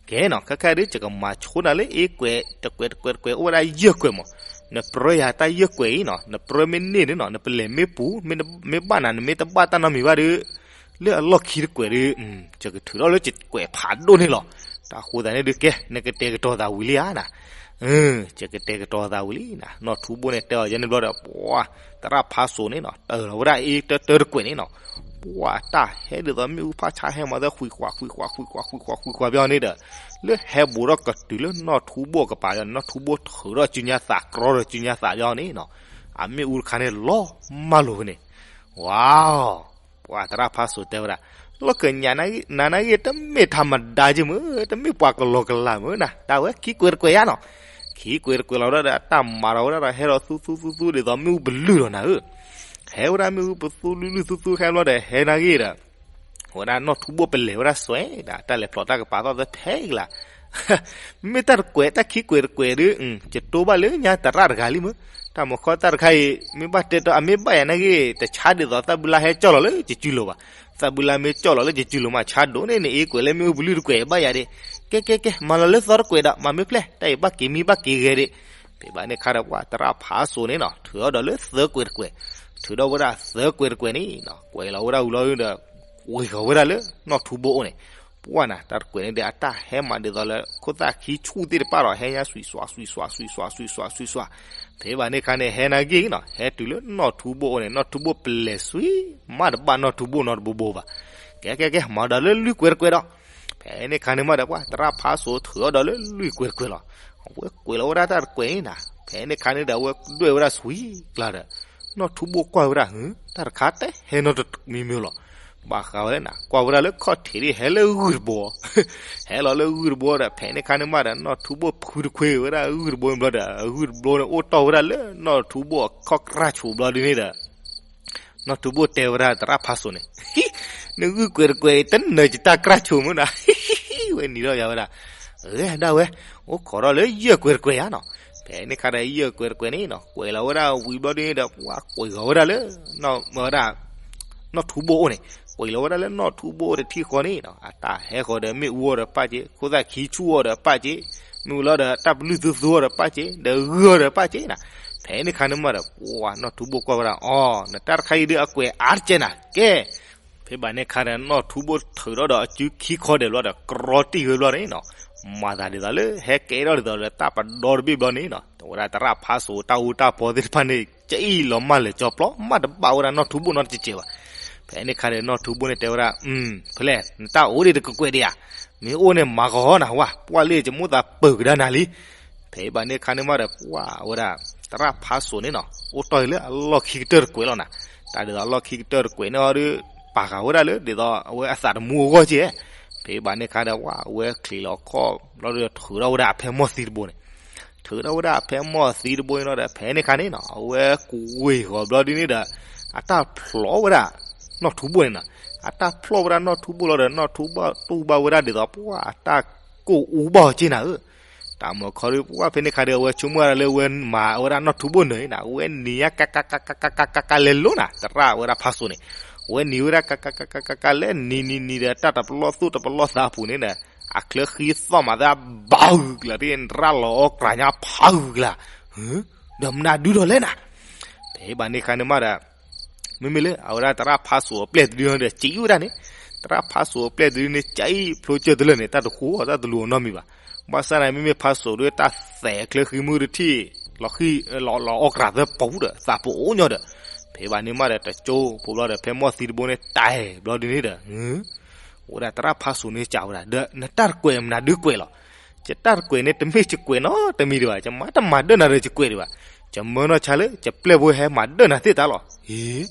ကဲနီၤ ခဲခါဒု ယကမၤဆိနၤလၢအ့ကွဲး တကွဲးတကွဲးတကွဲး အိၣ်ဝဲဒၣ်ယဲၢ်ကွဲးမး, နပြၢယၤတၢ်ယဲၢ်ကွဲးအံၤနီၤ, နပြၢမ့ၢ်န့ၢ်န့ၣ်နီၤ နပလဲၤမ့ၢ်ပူၤ မ့ၢ်ဘၣ်နၤ နမ့ၢ်တဘၣ်တၢ်နီတမံၤဘၣ်ဒု လၢအလီၢ်ခံတကွဲးဒု ယကထုးထီၣ်လၢယကွဲးဖးဒိၣ်န့ၣ်လီၤ. တၢ်ဃိသးန့ၣ်ဒုကဲ နကတဲာ်ကတီၤသးဝံၤလံဧါနၤ. ယကတဲာ်ကတီၤသးဝံၤလံနၤ. နီၢ်ထူဘိၣ်န့ၣ်တဲအီၤယဲန့ၣ်ဘျီဒီး ပှၤသရၣ်ဖးစိၤန့ၣ်နီၤ တၢ်လီၤဝဲဒၣ်အ့တၢတၢတကွဲးန့ၣ်နီၤ. ပှၤတၢ်ဟဲဒ်သိးမ့ၣ်အူဖးဆါဟဲမၤသၢ ဃုၤဃွး ဃုၤဃွး ဃုၤဃွး ဃုၤဃွး ဃုၤဃွး ပျီန့ၣ်ဒီး လၢဟဲဘူးထီၣ်ကတုၤလၢနီၢ်ထူဘိၣ်ကပၤဒီး နီၢ်ထူဘိၣ်ထုးထီၣ်စုညါသးကြီဒီးစုညါသးပျီန့ၣ်နီၤ. အမ့ၣ်အူတခါန့ၣ် လီၤမၢ်လိာ်ဖဲန့ၣ်. ဝါ ပှၤသရၣ်ဖးစိၤတဲဝဲဒၣ်, လီၢ်ခၢၣ်ညါနၤနာ်ဂ့ၢ် တမ့ၢ်ထးမဒါက့မ့ၢ် တမ့ၢ်ပှၤကလီကလီမ့ၢ်နၤ တၢ်ဝဲခံကွဲးတကွဲးယါနီၤ. ခံကွဲးတကွဲးလီၤဒီး တၢ်မၤထီၣ်ဝဲဒၣ်ဒီး ဟဲဒီးသူသူသူသူဒ်သိးမ့ၣ်အူပလုၢ်လီၤနၤဧၢ. ဟဲဝဲဒၣ်မ့ၣ်အူပသူလုၢ်လုၢ်သူသူ ဟဲဘျီဒီး ဟဲနာ်ဂ့ၢ်ဒီး ဝဲဒၣ်နီၢ်ထူဘိၣ်ပလဲၤဝဲဒၣ်စွဲဒၣ် တၢ်လဲၤဖျိးတၢ်ကပၤသီၣ်သဖဲကလၤ မ့ၢ်တၢ်တကွဲး တၢ်ခံကွဲးတကွဲးဒု ယတိဘၣ်လၢညါသရၣ်တဂၤလံမ့ၢ်. တၢ်မၢခီတၢ်တခါအံၤ မ့ၢ်ဘၣ်တဲတီ အမ့ၢ်ဘၣ်ယၤနာ်ဂ့ၢ် တဆါဒ်သိးသၣ်ဘုလါဟဲကၠီၣ်လီၤလၢယစုလိၤဘၣ်. သၣ်ဘုလါမ့ၢ်ကၠီၣ်လီၤလၢယစုလိၤမး ဆါဒိၣ်န့ၣ် နအ့ကွဲးလၢမ့ၣ်အူပလုၢ်တကွဲးဘၣ်ယၤဒ့ၣ်. ကဲကဲကဲ မၤလီၤလၢသီတကွဲးဒီး မၤမ့ၢ်ဖျဲၣ် တၢ်အံၤဘၣ်က့ၤမံဘၣ်က့ၤဂဲၤဒ့ၣ်. ဖဲဘၣ်န့ၣ်ခါဒီး ပှၤသရၣ်ဖးစိၤန့ၣ်နီၤ ထုးထီၣ်ဒီးလၢသၢကွဲးတကွဲး ထုးထီၣ်ဝဲဒၣ်သၢကွဲးတကွဲးန့ၣ်နီၤ, ကွဲးလီၤဝဲဒၣ်ဝံၤလီၤဒီး ဝ့ၤဃီၤဝဲဒၣ်လၢနီၢ်ထူဘိအိၣ်န့ၣ်, ပှၢ်နၤ တၢ်တကွဲးန့ၣ်ဒီး အတၢ်ဟဲမးဒ်သိးလၢ ခိၣ်သၣ်ခံဆူၣ်သ့ၣ်တဖၣ်ဒီး ဟဲညါစွံးစွး စွံးစွး စွံးစွး စွံးစွး စွံးစွး, ဖဲဘၣ်န့ၣ်ခါန့ၣ် ဟဲနာ်က့ၤနီၤ, ဟဲတုၤလၢနီၢ်ထူဘိအိၣ်န့ၣ် နီၢ်ထူဘိပလဲၤစွံး မးတဘၣ်နီၢ်ထူဘိနီတဘိဘိဘၣ်. ကဲ ကဲ ကဲ မၤဒီးလၢလွံၢ်ကွဲးတကွဲးဒီး ဖဲန့ၣ်ခါန့ၣ်မးဒီး ပှၢ်သရၣ်ဖးစိၤထုးထီၣ်ဒီးလၢလွံၢ်ကွဲးတကွဲးလီၤ. အဝဲကွဲးလီၤဝဲဒၣ်တၢ်တကွဲးန့ၣ်နၤ, ဖဲန့ၣ်ခါန့ၣ်ဒီး အဝဲဒွဲၣ်ဝဲဒၣ်စွံးကျါဒီး နီၢ်ထူဘိကွၢ်ဝဲဒၣ် ဟ့ တၢ်တခါတဟဲနီတမံၤမံၤလီၤ. ဘၣ်ဃးဝဲလၢနၤ ကွၢ်ဝဲဒၣ်လၢခီၣ်ထံးဒ်ဟဲလၢဂုၢ်တဘိ, ဟဲလီၤလၢဂုၢ်တဘိဒီး ဖဲန့ၣ်ခါန့ၣ်မးဒီး နီၢ်ထူဘိဖုတခွ့ဝဲဒၣ်ဂုၢ်တဘိဘျီဒီး ဂုၢ်တဘိန့ၣ်အိၣ်တီၢ်ဝဲဒၣ်လၢနီၢ်ထူဘိအခီၣ်ကြၢ်ဆိးဘျီဒ်န့ၣ်ဒီး နီၢ်ထူဘိတဲဝဲဒၣ်သရၣ်ဖးစိၤန့ၣ်, နဂုၢ်ကွဲးတကွဲး တနၢၤယတၢ်ကြၢ်ဆိးမုၢ်နၤ, ဝဲနံၤထီၣ်ယၤဝဲဒၣ်, အၢ ဒၣ်ဝဲ, အိၣ်ခိးထီၣ်လၢယဲၢ်ကွဲးတကွဲးဧါနီၤ. ဖဲန့ၣ်ခါဒီးယဲၢ်ကွဲးတကွဲးန့ၣ်နီၤ ကွဲးလီၤဝဲဒၣ်ဝံၤဘျီဒ်န့ၣ်ဒီး ပှၢ်ကွဲးဃီၤဝဲဒၣ်လၢ ဝဲဒၣ် နီၢ်ထူဘိအိၣ်န့ၣ်, ကွဲးလီၤဝဲဒၣ်လၢနီၢ်ထူဘိအိၣ်တထံၣ်ဃီန့ၣ်နီၤ အတၢ်ဟဲဃီၤဒီးမ့ၣ်အူအီၤဒီးပၣ်က့, ခိၣ်သၣ်ခံဆူၣ်အီၤဒီးပၣ်က့, မ့ၣ်အူလီၤဒီးတၢ်ပလုၢ်သူသူအီၤဒီးပၣ်က့, ဒီးဂုၢ်အီၤဒီးပၣ်က့နၤ. ဖဲန့ၣ်ခါန့ၣ်မးဒီး ပှၢ်နီၢ်ထူဘိကွၢ်ဝဲဒၣ် အီ နတၢ်တခါအံၤဒ်အကွဲးအါတကဲနၤ ကဲ ဖဲဘၣ်န့ၣ်ခါဒီး နီၢ်ထူဘိထုးထီၣ်ဒီးအစုခံခီဒဲးဘျီဒီး ကြီတံၢ်ဝဲဘျီန့ၣ်နီၤ, မၤသးဒ်သိးလၢ ဟဲကဲထီၣ်ဒ်သိးလၢတၢ်ပဒီတဘ့ၣ်ဘျီန့ၣ်နီၤ, အဝဲဒၣ်သရၣ်ဖးစိၤတၢ်အူတၢ်ပီသ့ၣ်တဖၣ်န့ၣ် ကအံၣ်လီၤမၢ်လၢာ်ကၠီပျီ မးတဘၣ်ဝဲဒၣ်နီၢ်ထူဘိနီတစဲးဘၣ်. ဖဲန့ၣ်ခါဒီး နီၢ်ထူဘိန့ၣ်တဲဝဲဒၣ် ဖဲလဲၣ် နတၢ်အိၣ်ဒံးတကကွဲးဒံးဧါ, မ့ၢ်အိၣ်န့ၣ်မၤကီးနၤဝဲ, ပှၢ်လၢယမိၣ်သးပၢၤကဒါနၤလံ. ဖဲဘၣ်န့ၣ်ခါန့ၣ်မးဒီး ပှၢ်ဝဲဒၣ် သရၣ်ဖးစိၤန့ၣ်နီၤ အိၣ်တီၢ်အံၤလၢအလီၢ်ခံကတၢၢ်တကွဲးလီၤနၤ. တၢ်ဒ်သိးအလီၢ်ခံကတၢၢ်တကွဲးန့ၣ်အီၤဒီး ပာ်ဃာ်ဝဲဒၣ်လၢ ဒ်သိးအဝဲအသးတမူအဂီၢ်က့. ဖဲဘၣ်န့ၣ်ခါဒီး ပှၢ်အဝဲချံးလီၤခီၣ်ဘျီဒီး ထုးထီၣ်ဝဲဒၣ်အဖဲမီၢ်သံတဘိန့ၣ်, ထုးထီၣ်ဝဲဒၣ်အဖဲမီၢ်သံတဘိန့ၣ်ဒီး ဖဲန့ၣ်ခါန့ၣ်နီၤ အဝဲကွ့ၤဃီၤဘျီဒ်န့ၣ်ဒီး အတၢ်ဖျိးဝဲဒၣ် နီၢ်ထူဘိန့ၣ်နီၤ. အတၢ်ဖျိးဝဲဒၣ်နီၢ်ထူဘိလီၤဒီး နီၢ်ထူဘိတူၢ်ဘၣ်ဝဲဒၣ်ဒ်သိး ပှၢ်အတၢ်ကိၢ်အူဘၣ်အီၤက့နၤဧၢ. တၢ်မၤခီဒီး ပှၢ်ဖဲန့ၣ်ခါဒီး အဝဲဆိကမိၣ်ဝဲဒၣ်လၢအဝဲမၤဝဲဒၣ်နီၢ်ထူဘိနၢၤအံၤနၤ အဝဲနံၤညါကကကကကကကလဲၤလိၤနၤ သရၣ်ဝဲဒၣ်ဖးစိၤန့ၣ်, အဝဲနံၤဝဲဒၣ်ကကကကကကလဲၤနံၤနံၤနံၤဒီး တၢ်တပလီၢ်သူၣ်တပလီၢ်သးအပူၤန့ၣ်ဒီး အချၢဃံသီၣ်မးသးဘၣ်ဂုာ်ကျါ တရၣ်လီၤအီၣ်ကြၤညါဖးဂုာ်ကျါ, ဒီးမနုၤဒုးဒီးလဲၣ်နၤ. ဖဲဘၣ်န့ၣ်ခါန့ၣ်မးဒီး မ့မ့ၢ်လၢအဝဲဒၣ်သရၣ်ဖးစိၤအပျဲၢ်တဒုန့ၣ်ဒီး စံးဝဲဒၣ်န့ၣ်, သရၣ်ဖးစိၤအပျဲၢ်တဒုန့ၣ် ကအံၣ်ဖျိကၢၢ်တလၢာ်န့ၣ် တၢ်တဃိအီၤ တၢ်တလူၤအီၤနီတမံၤဘၣ်. ဘၣ်ဆၣ်န့ၣ် မ့မ့ၢ်ဖးစိၤဒုးတၢ်သဲးချၢဃံမုၢ်တထံၣ် လီၤဃံ လီၤလီၤအီၣ်ကြၤသၢပူၤဒီး သးပအိၣ်ညီဒီး, ဖဲဘၣ်န့ၣ်မးဒီး တကၠိဖိဘျီဒီး ဖဲမီၢ်သံတဘိန့ၣ် တၢ်ဘျီဒ်န့ၣ်ဒီး ဝဲဒၣ်သရၣ်ဖးစိၤန့ၣ်စံးဝဲဒၣ် ဒီးနတၢ်တကွဲးမနုၤဒုးကွဲးလီၤ. ယတၢ်တကွဲးန့ၣ် တမ့ၢ်ယကွဲးနီတမံၤဒံးဘၣ်, ယမၤတမၤဒၢၣ်နၤဒီးယကွဲးဒံးဘၣ်. ယမၢနီၢ်ဆါလၢ ယပျဲၢ်ဖိဟဲမၤဒၢၣ်နၤသ့ၣ်တၢ်လီၤ. ဟ့,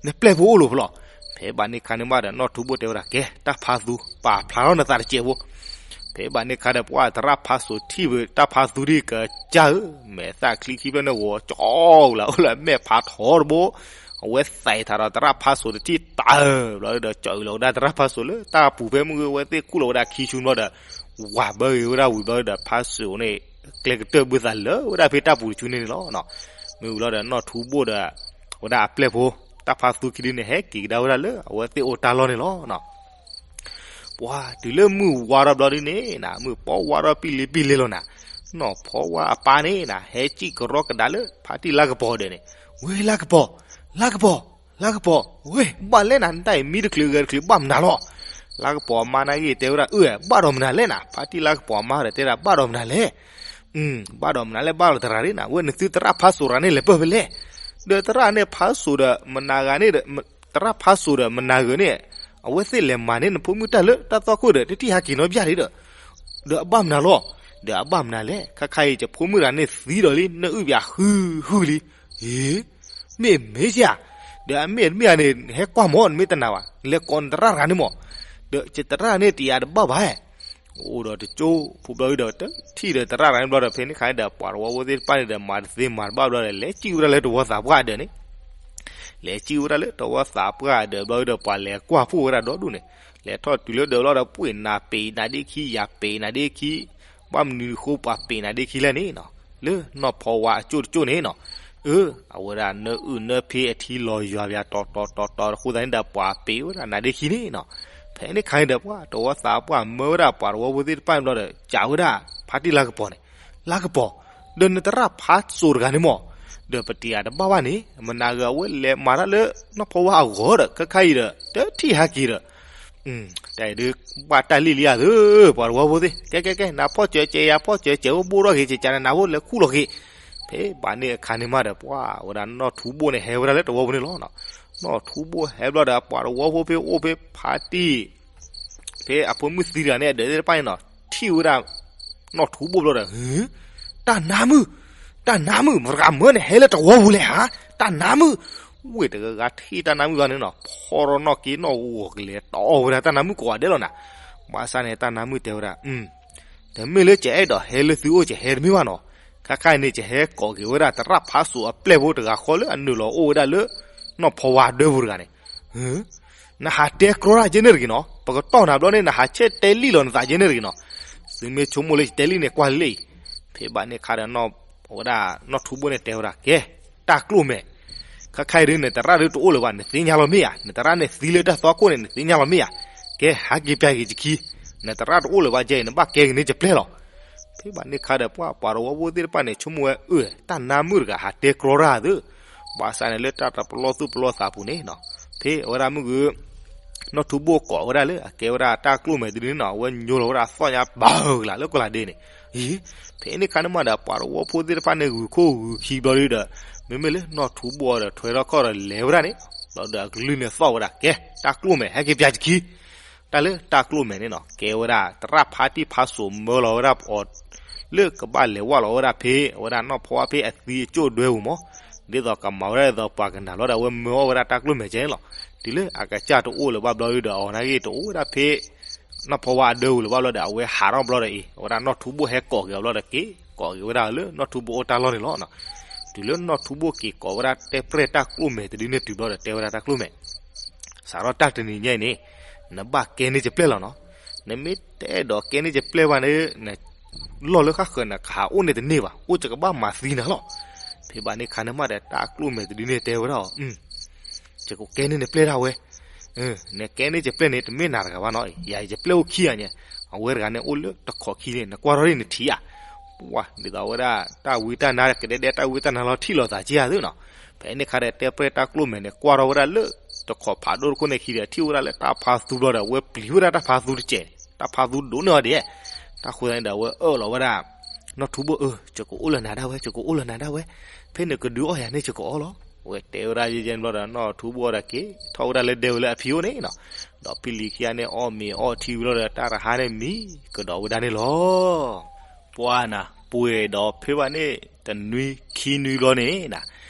နပျဲၢ်ဖိအိၣ်လီၤဖဲလဲၣ်. ဖဲဘၣ်န့ၣ်ခါန့ၣ်မးဒီး နီၢ်ထူဘိတဲဝဲဒၣ် ကဲ တၢ်ဖးသူ ပာ်ဖျါထီၣ်နသးတစဲးဖိ. ဖဲဘၣ်န့ၣ်ခါဒီး ပှၢ်သရၣ်ဖးစိၤထံၣ်ဝဲ တၢ်ဖးသူဒ်ကစၢ်ဧၢ, မဲာ်သၣ်ချံခံဖျၢၣ်န့ၣ်ဂီၤကၠီကလါ အိၣ်လၢအမဲာ်ဖးထီတဘိ, အဝဲသဲးထီၣ်ဒီးသရၣ်ဖးစိၤတထံၣ်တၢ်ဘျီဒီး ကၠီအုးလီၤဝဲဒၣ်သရၣ်ဖးစိၤလၢတၢ်ပူၤဖဲမုၢ်ဂ့ၤ အဝဲသ့ၣ်ခူၣ်လီၤဝဲဒၣ်ခံဆူဘျီဒီး ဝၤဘၢဂ့ၤဝဲဒၣ်ဝံၤဘျီဒီး ဖးစိၤန့ၣ် ကျဲကတၢၢ်ဘုသးလၢဝဲဒၣ်ဖဲတၢ်ပူၤတဆူန့ၣ်န့ၣ်လီၤ. မ့ၢ်ဝံၤလီၤဒီး နီၢ်ထူဘိဒီး ဝဲဒၣ်အပျဲၢ်ဖိ တၢ်ဖးသူခံဒုန့ၣ် ဟဲက့ၤကဒါဝဲဒၣ်လၢအဝဲသ့ၣ်အိၣ်တၢ်လီၢ်န့ၣ်လီၤ. ပှၢ်တုၤလၢမုၢ်ဝါထီၣ်ဘျီဒ်န့ၣ်နၤ, မုၢ်ပီဝါထီၣ်ပံလ့ပံလ့လီၤနၤ, နီၢ်ဖီဝါအပၢ်န့ၣ်နၤ ဟဲစံၣ်ကရီကဒါလၢဖါတံၢ်လါကပီၤဒၢးန့ၣ်, ဝ့ၢ်လါကပီၤ, လါကပီၤ, လါကပီၤ, ဝ့ၢ် ဘၣ်လဲၣ်နၤ နတၢ်အံၤမံတချုးဂဲၤတချုးဘၣ်မနုၤလီၤ. လါကပီၤအမါနာ်က့ၤတဲဝဲဒၣ် အၢ ဘၣ်ဒီးမနုၤလဲၣ်နၤ, ဖါတံၢ်လါကပီၤအမါဒီးတဲဒၣ် ဘၣ်ဒီးမနုၤလဲၣ် ဘၣ်ဒီးမနုၤလဲၣ် ဘၣ်ဒီးတရၣ်ဒ်နၤ, ဝဲနသုသရၣ်ဖးစိၤတဂၤန့ၣ်လဲၤပၢၢ်ဖဲလဲၣ်. ဒီးသရၣ်န့ၣ်ဖးစိၤဒီးမနၤဂၤန့ၣ်ဒီး သရၣ်ဖးစိၤဒီးမနၤဂၤန့ၣ် အဝဲသ့ၣ်လဲၤမၤန့ၢ်နဖိမုၣ်တၢ်လၢတၢ်သီခိၣ်ဒီး တထံၣ်ဟးက့ၤနီတဘျီဒံးဒီး, ဒီးအဘၣ်မနုၤလီၤ. ဒီးအဘၣ်မနုၤလဲၣ်, ခါခါအံၤယဖိမုၣ်တဂၤန့ၣ်သံဒီးလံ နအုၣ်ပၠးဟုဟုလံ. ဟ့ မ့ၢ်မ့ၢ်ဧါ, ဒီးအမ့ၢ်တမ့ၢ်ဧါန့ၣ် ဟဲကွၢ်မၢ် နမ့ၢ်တနာ်ဘၣ် လဲၤကိးနသရၣ်တဂၤန့ၣ်မၢ်. ဒီးယသရၣ်န့ၣ်တယၤတဘၣ်ဘၣ် အိၣ်ဒီးတကၠိဖိဘျီဒီး တထံၣ်ဒီးသရၣ်တဂၤန့ၣ်ဘျီဒီး ဖဲန့ၣ်ခါန့ၣ်ဒီး ပှၤတဝီဖိသ့ၣ်တဖၣ်န့ၣ်ဒီး မၤတသ့မၤတဘၣ်ဘျီဒီး လဲၤစံၣ်ဝဲဒၣ်လၢတဝီသးပှၢ်အဒၢးန့ၣ်, လဲၤစံၣ်ဝဲဒၣ်လၢတဝီသးပှၢ်အဒၢးဘျီဒီး ပှၤလဲၤကွၢ်ဖှိၣ်ဝဲဒၣ်ဒီဒူၣ်န့ၣ်, လဲၤထီၣ်တုၤလၢဒၢးဘျီဒီး ပှ့ၤနၤပ့ၤနၤဒ့ခံ ယၤပ့ၤနၤဒ့ခံ, ဘၣ်မနုၤဃိပှၤပ့ၤနၤဒ့ခံလဲၣ်န့ၣ်နီၤ, လၢနီၢ်ဖီဝါအကၠိတကၠိန့ၣ်နီၤ, အၢ အဝဲဒၣ်နအုၣ်နဖ့အထံလီၤယွၤပၠးတီတီတီတီအဃိသတးန့ၣ်ဒီး ပှၤပ့ၤဝဲဒၣ်နၤဒ့ခံန့ၣ်နီၤ. ဖဲန့ၣ်ခါန့ၣ်ဒီး ပှၤတဝီသးပှၢ်မၢဝဲဒၣ်ပှၤတဝီဖိသ့ၣ်တဖၣ်န့ၣ်ဘျီဒီး စံးဝဲဒၣ်ဖါတံၢ်လါကပီၤန့ၣ်, လါကပီၤ, ဒီးနသရၣ်ဖးစိၤတဂၤန့ၣ်မၢ်, ဒီးပတယၤတဘၣ်ဘၣ်န့ၣ် မနၤဂ့ၤအဝဲလဲၤမၤတၢ်လၢနီၢ်ဖီဝါအဂီၢ်ဒီး ခဲခါအံၤဒီး တထံၣ်ဟဲက့ၤဒီး တၢ်အံၤဒုး ဘၣ်တၢ်လံၣ်လံအသး ပှၤတဝီဖိသ့ၣ် ကဲကဲကဲ နၤဖီၣ်စၢၤကဲ ယၤဖီၣ်စၢၤကဲ အိၣ်ဘိၣ်ထီၣ်က့ၤ ကကနနၤဖိလဲၤခူၣ်လီၤက့ၤ. ဖဲဘၣ်န့ၣ်အခါန့ၣ်မးဒီး ပှၤဝဲဒၣ်နီၢ်ထူဘိၣ်န့ၣ်ဟဲဝဲဒၣ်လၢတဝီပူၤန့ၣ်လီၤ. နီၢ်ထူဘိၣ်ဟဲဘျီဒီး ပှၤတဝီဖိဖဲအိၣ်ဖဲဖးတံၢ် ဖဲအဖိမုၣ်သံတဂၤန့ၣ် အဒၢးသ့ၣ်တဖၣ်န့ၣ်နီၤ ထံၣ်ဝဲဒၣ် နီၢ်ထူဘိၣ်ဘျီဒီး တၢ်နါမုၣ်, တၢ်နါမုၣ် မတဂၤမၢန့ၣ် ဟဲလၢတဝီပူၤလဲၣ်ဧါ, တၢ်နါမုၣ်. ဝ့ၢ်တဂၤဂၤထံၣ်တၢ်နါမုၣ်ဘၣ်န့ၣ်နီၤ ဖီထီၣ်နီၣ်က့နီၣ်ဂီၤကလဲၤတီၢ်ဝဲဒၣ်တၢ်နါမုၣ်ကိးဂၤဒဲးလီၤနၤ. ဘၣ်ဆၣ်န့ၣ် တၢ်နါမုၣ်တဲဝဲဒၣ် တမ့ၢ်လၢယအဲၣ်ဒိးဟဲလၢသုအိၣ်ယဟဲတမ့ၢ်ဘၣ်နီၤ. ခဲခါအံၤန့ၣ် ယဟဲကိးက့ၤဝဲဒၣ်သရၣ်ဖးစိၤအပျဲၢ်ဖိတဂၤဃီလၢအနုာ်လီၤအိၣ်ဝဲဒၣ်လၢ နီၢ်ဖီဝါအဒၢပူၤတဂၤန့ၣ် နဟးတဲကြီတၢ်ကဲန့ၣ်တဂ့ၤနီၤ, ပကတီၢ်နၤဘျီန့ၣ် နဟးဆဲးတဲလံၣ်လီၤနသးကဲန့ၣ်တဂ့ၤနီၤ. သုမ့ၢ်ဆိကမိၣ်လၢယတဲလံၣ်န့ၣ် ကွၢ်လံလၢအံၤ. ဖဲဘၣ်န့ၣ်အခါဒီး ဝဲဒၣ်နီၢ်ထူဘိၣ်န့ၣ်တဲဝဲဒၣ် ကဲ, တၢ်ကျိၣ်မဲာ်, ခဲခါအံၤဒုး နသရၣ်ဒုးတအိၣ်လၢၤဘၣ် နသ့ၣ်ညါလီၤမ့ၢ်ဧါ, နသရၣ်န့ၣ်သံလၢတၢ်သွၣ်ခိၣ်န့ၣ် နသ့ၣ်ညါလီၤမ့ၢ်ဧါ. ကဲ ဟဲက့ၤပျၢ်က့ၤယခံ, နသရၣ်တအိၣ်လၢၤဘၣ်ကဲအံၤ နဘၣ်ကဲက့ၤန့ၢ်ယပျဲၢ်လီၤ. ဖဲဘၣ်န့ၣ်အခါဒီး ပှၤပှၤတဝီဖိသ့ၣ်တဖၣ်န့ၣ် ဆိကမိၣ်ဝဲ အၢ တၢ်နါမုၣ်တဂၤဟးတဲကြီတၢ်သ့, ဘၣ်ဆၣ်န့ၣ်လၢတၢ်တပလီၢ်သူၣ်ပလီၢ်သးပူၤန့ၣ်နီၤ, ဖဲအဝဲဒၣ်မုၢ်ဂုၤ နီၢ်ထူဘိၣ်ကိးဝဲဒၣ်လၢအကဲဝဲဒၣ်တၢ်ကျိၣ်မဲာ်တဒုန့ၣ်နီၤ အဝဲညိလီၤဝဲဒၣ်အသီၣ်ညါဘၣ်ဂၤလၢကလၤဒ့န့ၣ်, အံၤ, ဖဲန့ၣ်အခါန့ၣ်မးဒီး ပှၤတဝီဖိသ့ၣ်တဖၣ်န့ၣ်ဂုာ်ခိၣ်ဂုာ်ခံဘျီဒုဒီး မ့မ့ၢ်လၢနီၢ်ထူဘိၣ်အီၤဒီးထွဲထီၣ်ခီၣ်ဒီးလဲၤဝဲဒၣ်န့ၣ်, ဘျီဒီးအကလုၢ်န့ၣ်သီၣ်ဝဲဒၣ် ကဲ တၢ်ကျိၣ်မဲာ် ဟဲက့ၤပျၢ်ယခံ တၢ်လၢတၢ်ကျိၣ်မဲာ်န့ၣ်နီၤ ကဲဝဲဒၣ် သရၣ်ဖးတံၢ်ဖးစိၤမၢလီၤဝဲဒၣ်အီၤ လၢကဘၣ်လဲၤဝဲလီၤဝဲဒၣ်ဖဲ အဝဲဒၣ်နီၢ်ဖီဝါဖဲအသံအကၠိၣ်ဒွဲပူၤမး, ဒ်သိးကမၤဝဲဒၣ်ဒ်သိးပှၤကနၣ်လီၤဒီး အဝဲမၢအီၣ်ဝဲဒၣ်တၢ်ကျိၣ်မဲာ်ကဲန့ၣ်လီၤ. တုၤလၢအကစၢ်တအိၣ်လၢၤဘၣ်ဘျီဒုဒီး အဝဲနာ်က့တအိၣ်ဝဲဒၣ်ဖဲ နီၢ်ဖီဝါအဒၢပူၤလၢၤဘၣ်ဘျီဒီး အဝဲဟးထီၣ်ဘျီဒီးအံၤ အဝဲဒၣ်နီၢ်ထူဘိၣ်ဟဲကိးက့ၤအီၤဘျီဒီးက့ၤ ကိးက့ၤဝဲဒၣ်လၢနီၢ်ထူဘိၣ်အိၣ်တၢ်လီၢ်န့ၣ်လီၤ. တုၤလၢနီၢ်ထူဘိၣ်က့ၤကိးဝဲဒၣ်တဲပြဲၢ်တၢ်ကျိၣ်မဲာ်တဒုန့ၣ်တုၤဘျီဒီး တဲဝဲဒၣ်တၢ်ကျိၣ်မဲာ် စးထီၣ်တၢ်တနံၤညါအံၤန့ၣ် နဘၣ်ကဲန့ၢ်ယပျဲၢ်လီၤနီၤ. နမ့ၢ်တအဲၣ်ဒိးကဲန့ၢ်ယပျဲၢ်ဘၣ်န့ၣ် နလီၢ်လၢဃၣ်ဃၢၤ နကဟးအိၣ်န့ၣ်တန့ၢ်ဘၣ်, အိၣ်ယကဘၣ်မၤသံနၤလီၤ. ဖဲဘၣ်န့ၣ်အခါန့ၣ်မးဒီး တၢ်ကျိၣ်မဲာ်တဒုန့ၣ်တဲဝဲဒၣ်အီၤ ယကကဲန့ၢ်နပျဲၢ်ဒၣ်ဝဲ, နကဲန့ၢ်ယပျဲၢ်န့ၣ် တမ့ၢ်နၤတဂၤဘၣ်နီၤ, ယၤယပျဲၢ်အိၣ်ခံဂၤညါ, အဝဲတဂၤန့ၣ်အိၣ်လၢတခိးခံန့ၣ် နကွၢ်ထီၣ်ဒ်နထံၣ်ဧါ. ပှၤ ဒ်သိးဝဲဒၣ် တၢ်ဝံတၢ်နါ ကဒဲဒဲတၢ်ဝံတၢ်နါလီၤထံၣ်လိာ်သးက့ဧါသ့နီၤ. ဖဲန့ၣ်အခါဒီး တဲပြဲၢ်တၢ်ကျိၣ်မဲာ်န့ၣ် ကွၢ်ထီၣ်ဝဲဒၣ်လၢ တခိးဖးဒိၣ်တခိၣ်န့ၣ်ခံဒီး ထံၣ်ဝဲဒၣ်လၢတၢ်ဖးသူဘျီဒီး အဝဲပျံၤဝဲဒၣ်တၢ်ဖးသူတစဲးန့ၣ် တၢ်ဖးသူဒိၣ်န့ၢ်အီၤဒဲး တၢ်ဃိသတးန့ၣ်ဒီး အဝဲအၢၣ်လီၤဝဲဒၣ် နီၢ်ထူဘိၣ်ဧၢ, ယကအိၣ်လၢနၤဒၣ်ဝဲ, ယကအိၣ်လၢနၤဒၣ်ဝဲ, ဖဲနကဒုးအီၣ်ယၤန့ၣ် ယကအီၣ်လီၤ. အဝဲတဲဝဲဒၣ်ယဲယဲန့ၣ်ဘျီဒီး နီၢ်ထူဘိၣ်ဒီးက့ၤ ထီၣ်ဝဲဒၣ်လၢဒဲဝဲလၢအဖံအိၣ်န့ၣ်နီၤ. ဒီးဖံလံၤခံဂၤန့ၣ် အီၣ်မ့ၤအီထံဝံၤလီၤဒီး တၢ်တဟါန့ၣ်မံကဒီးဝဲဒၣ်န့ၣ်လီၤ. ပှၤနၤ ပှဲၤဒီးဖဲဘၣ်န့ၣ် တနွံခံနွံလီၤန့ၣ်နၤ,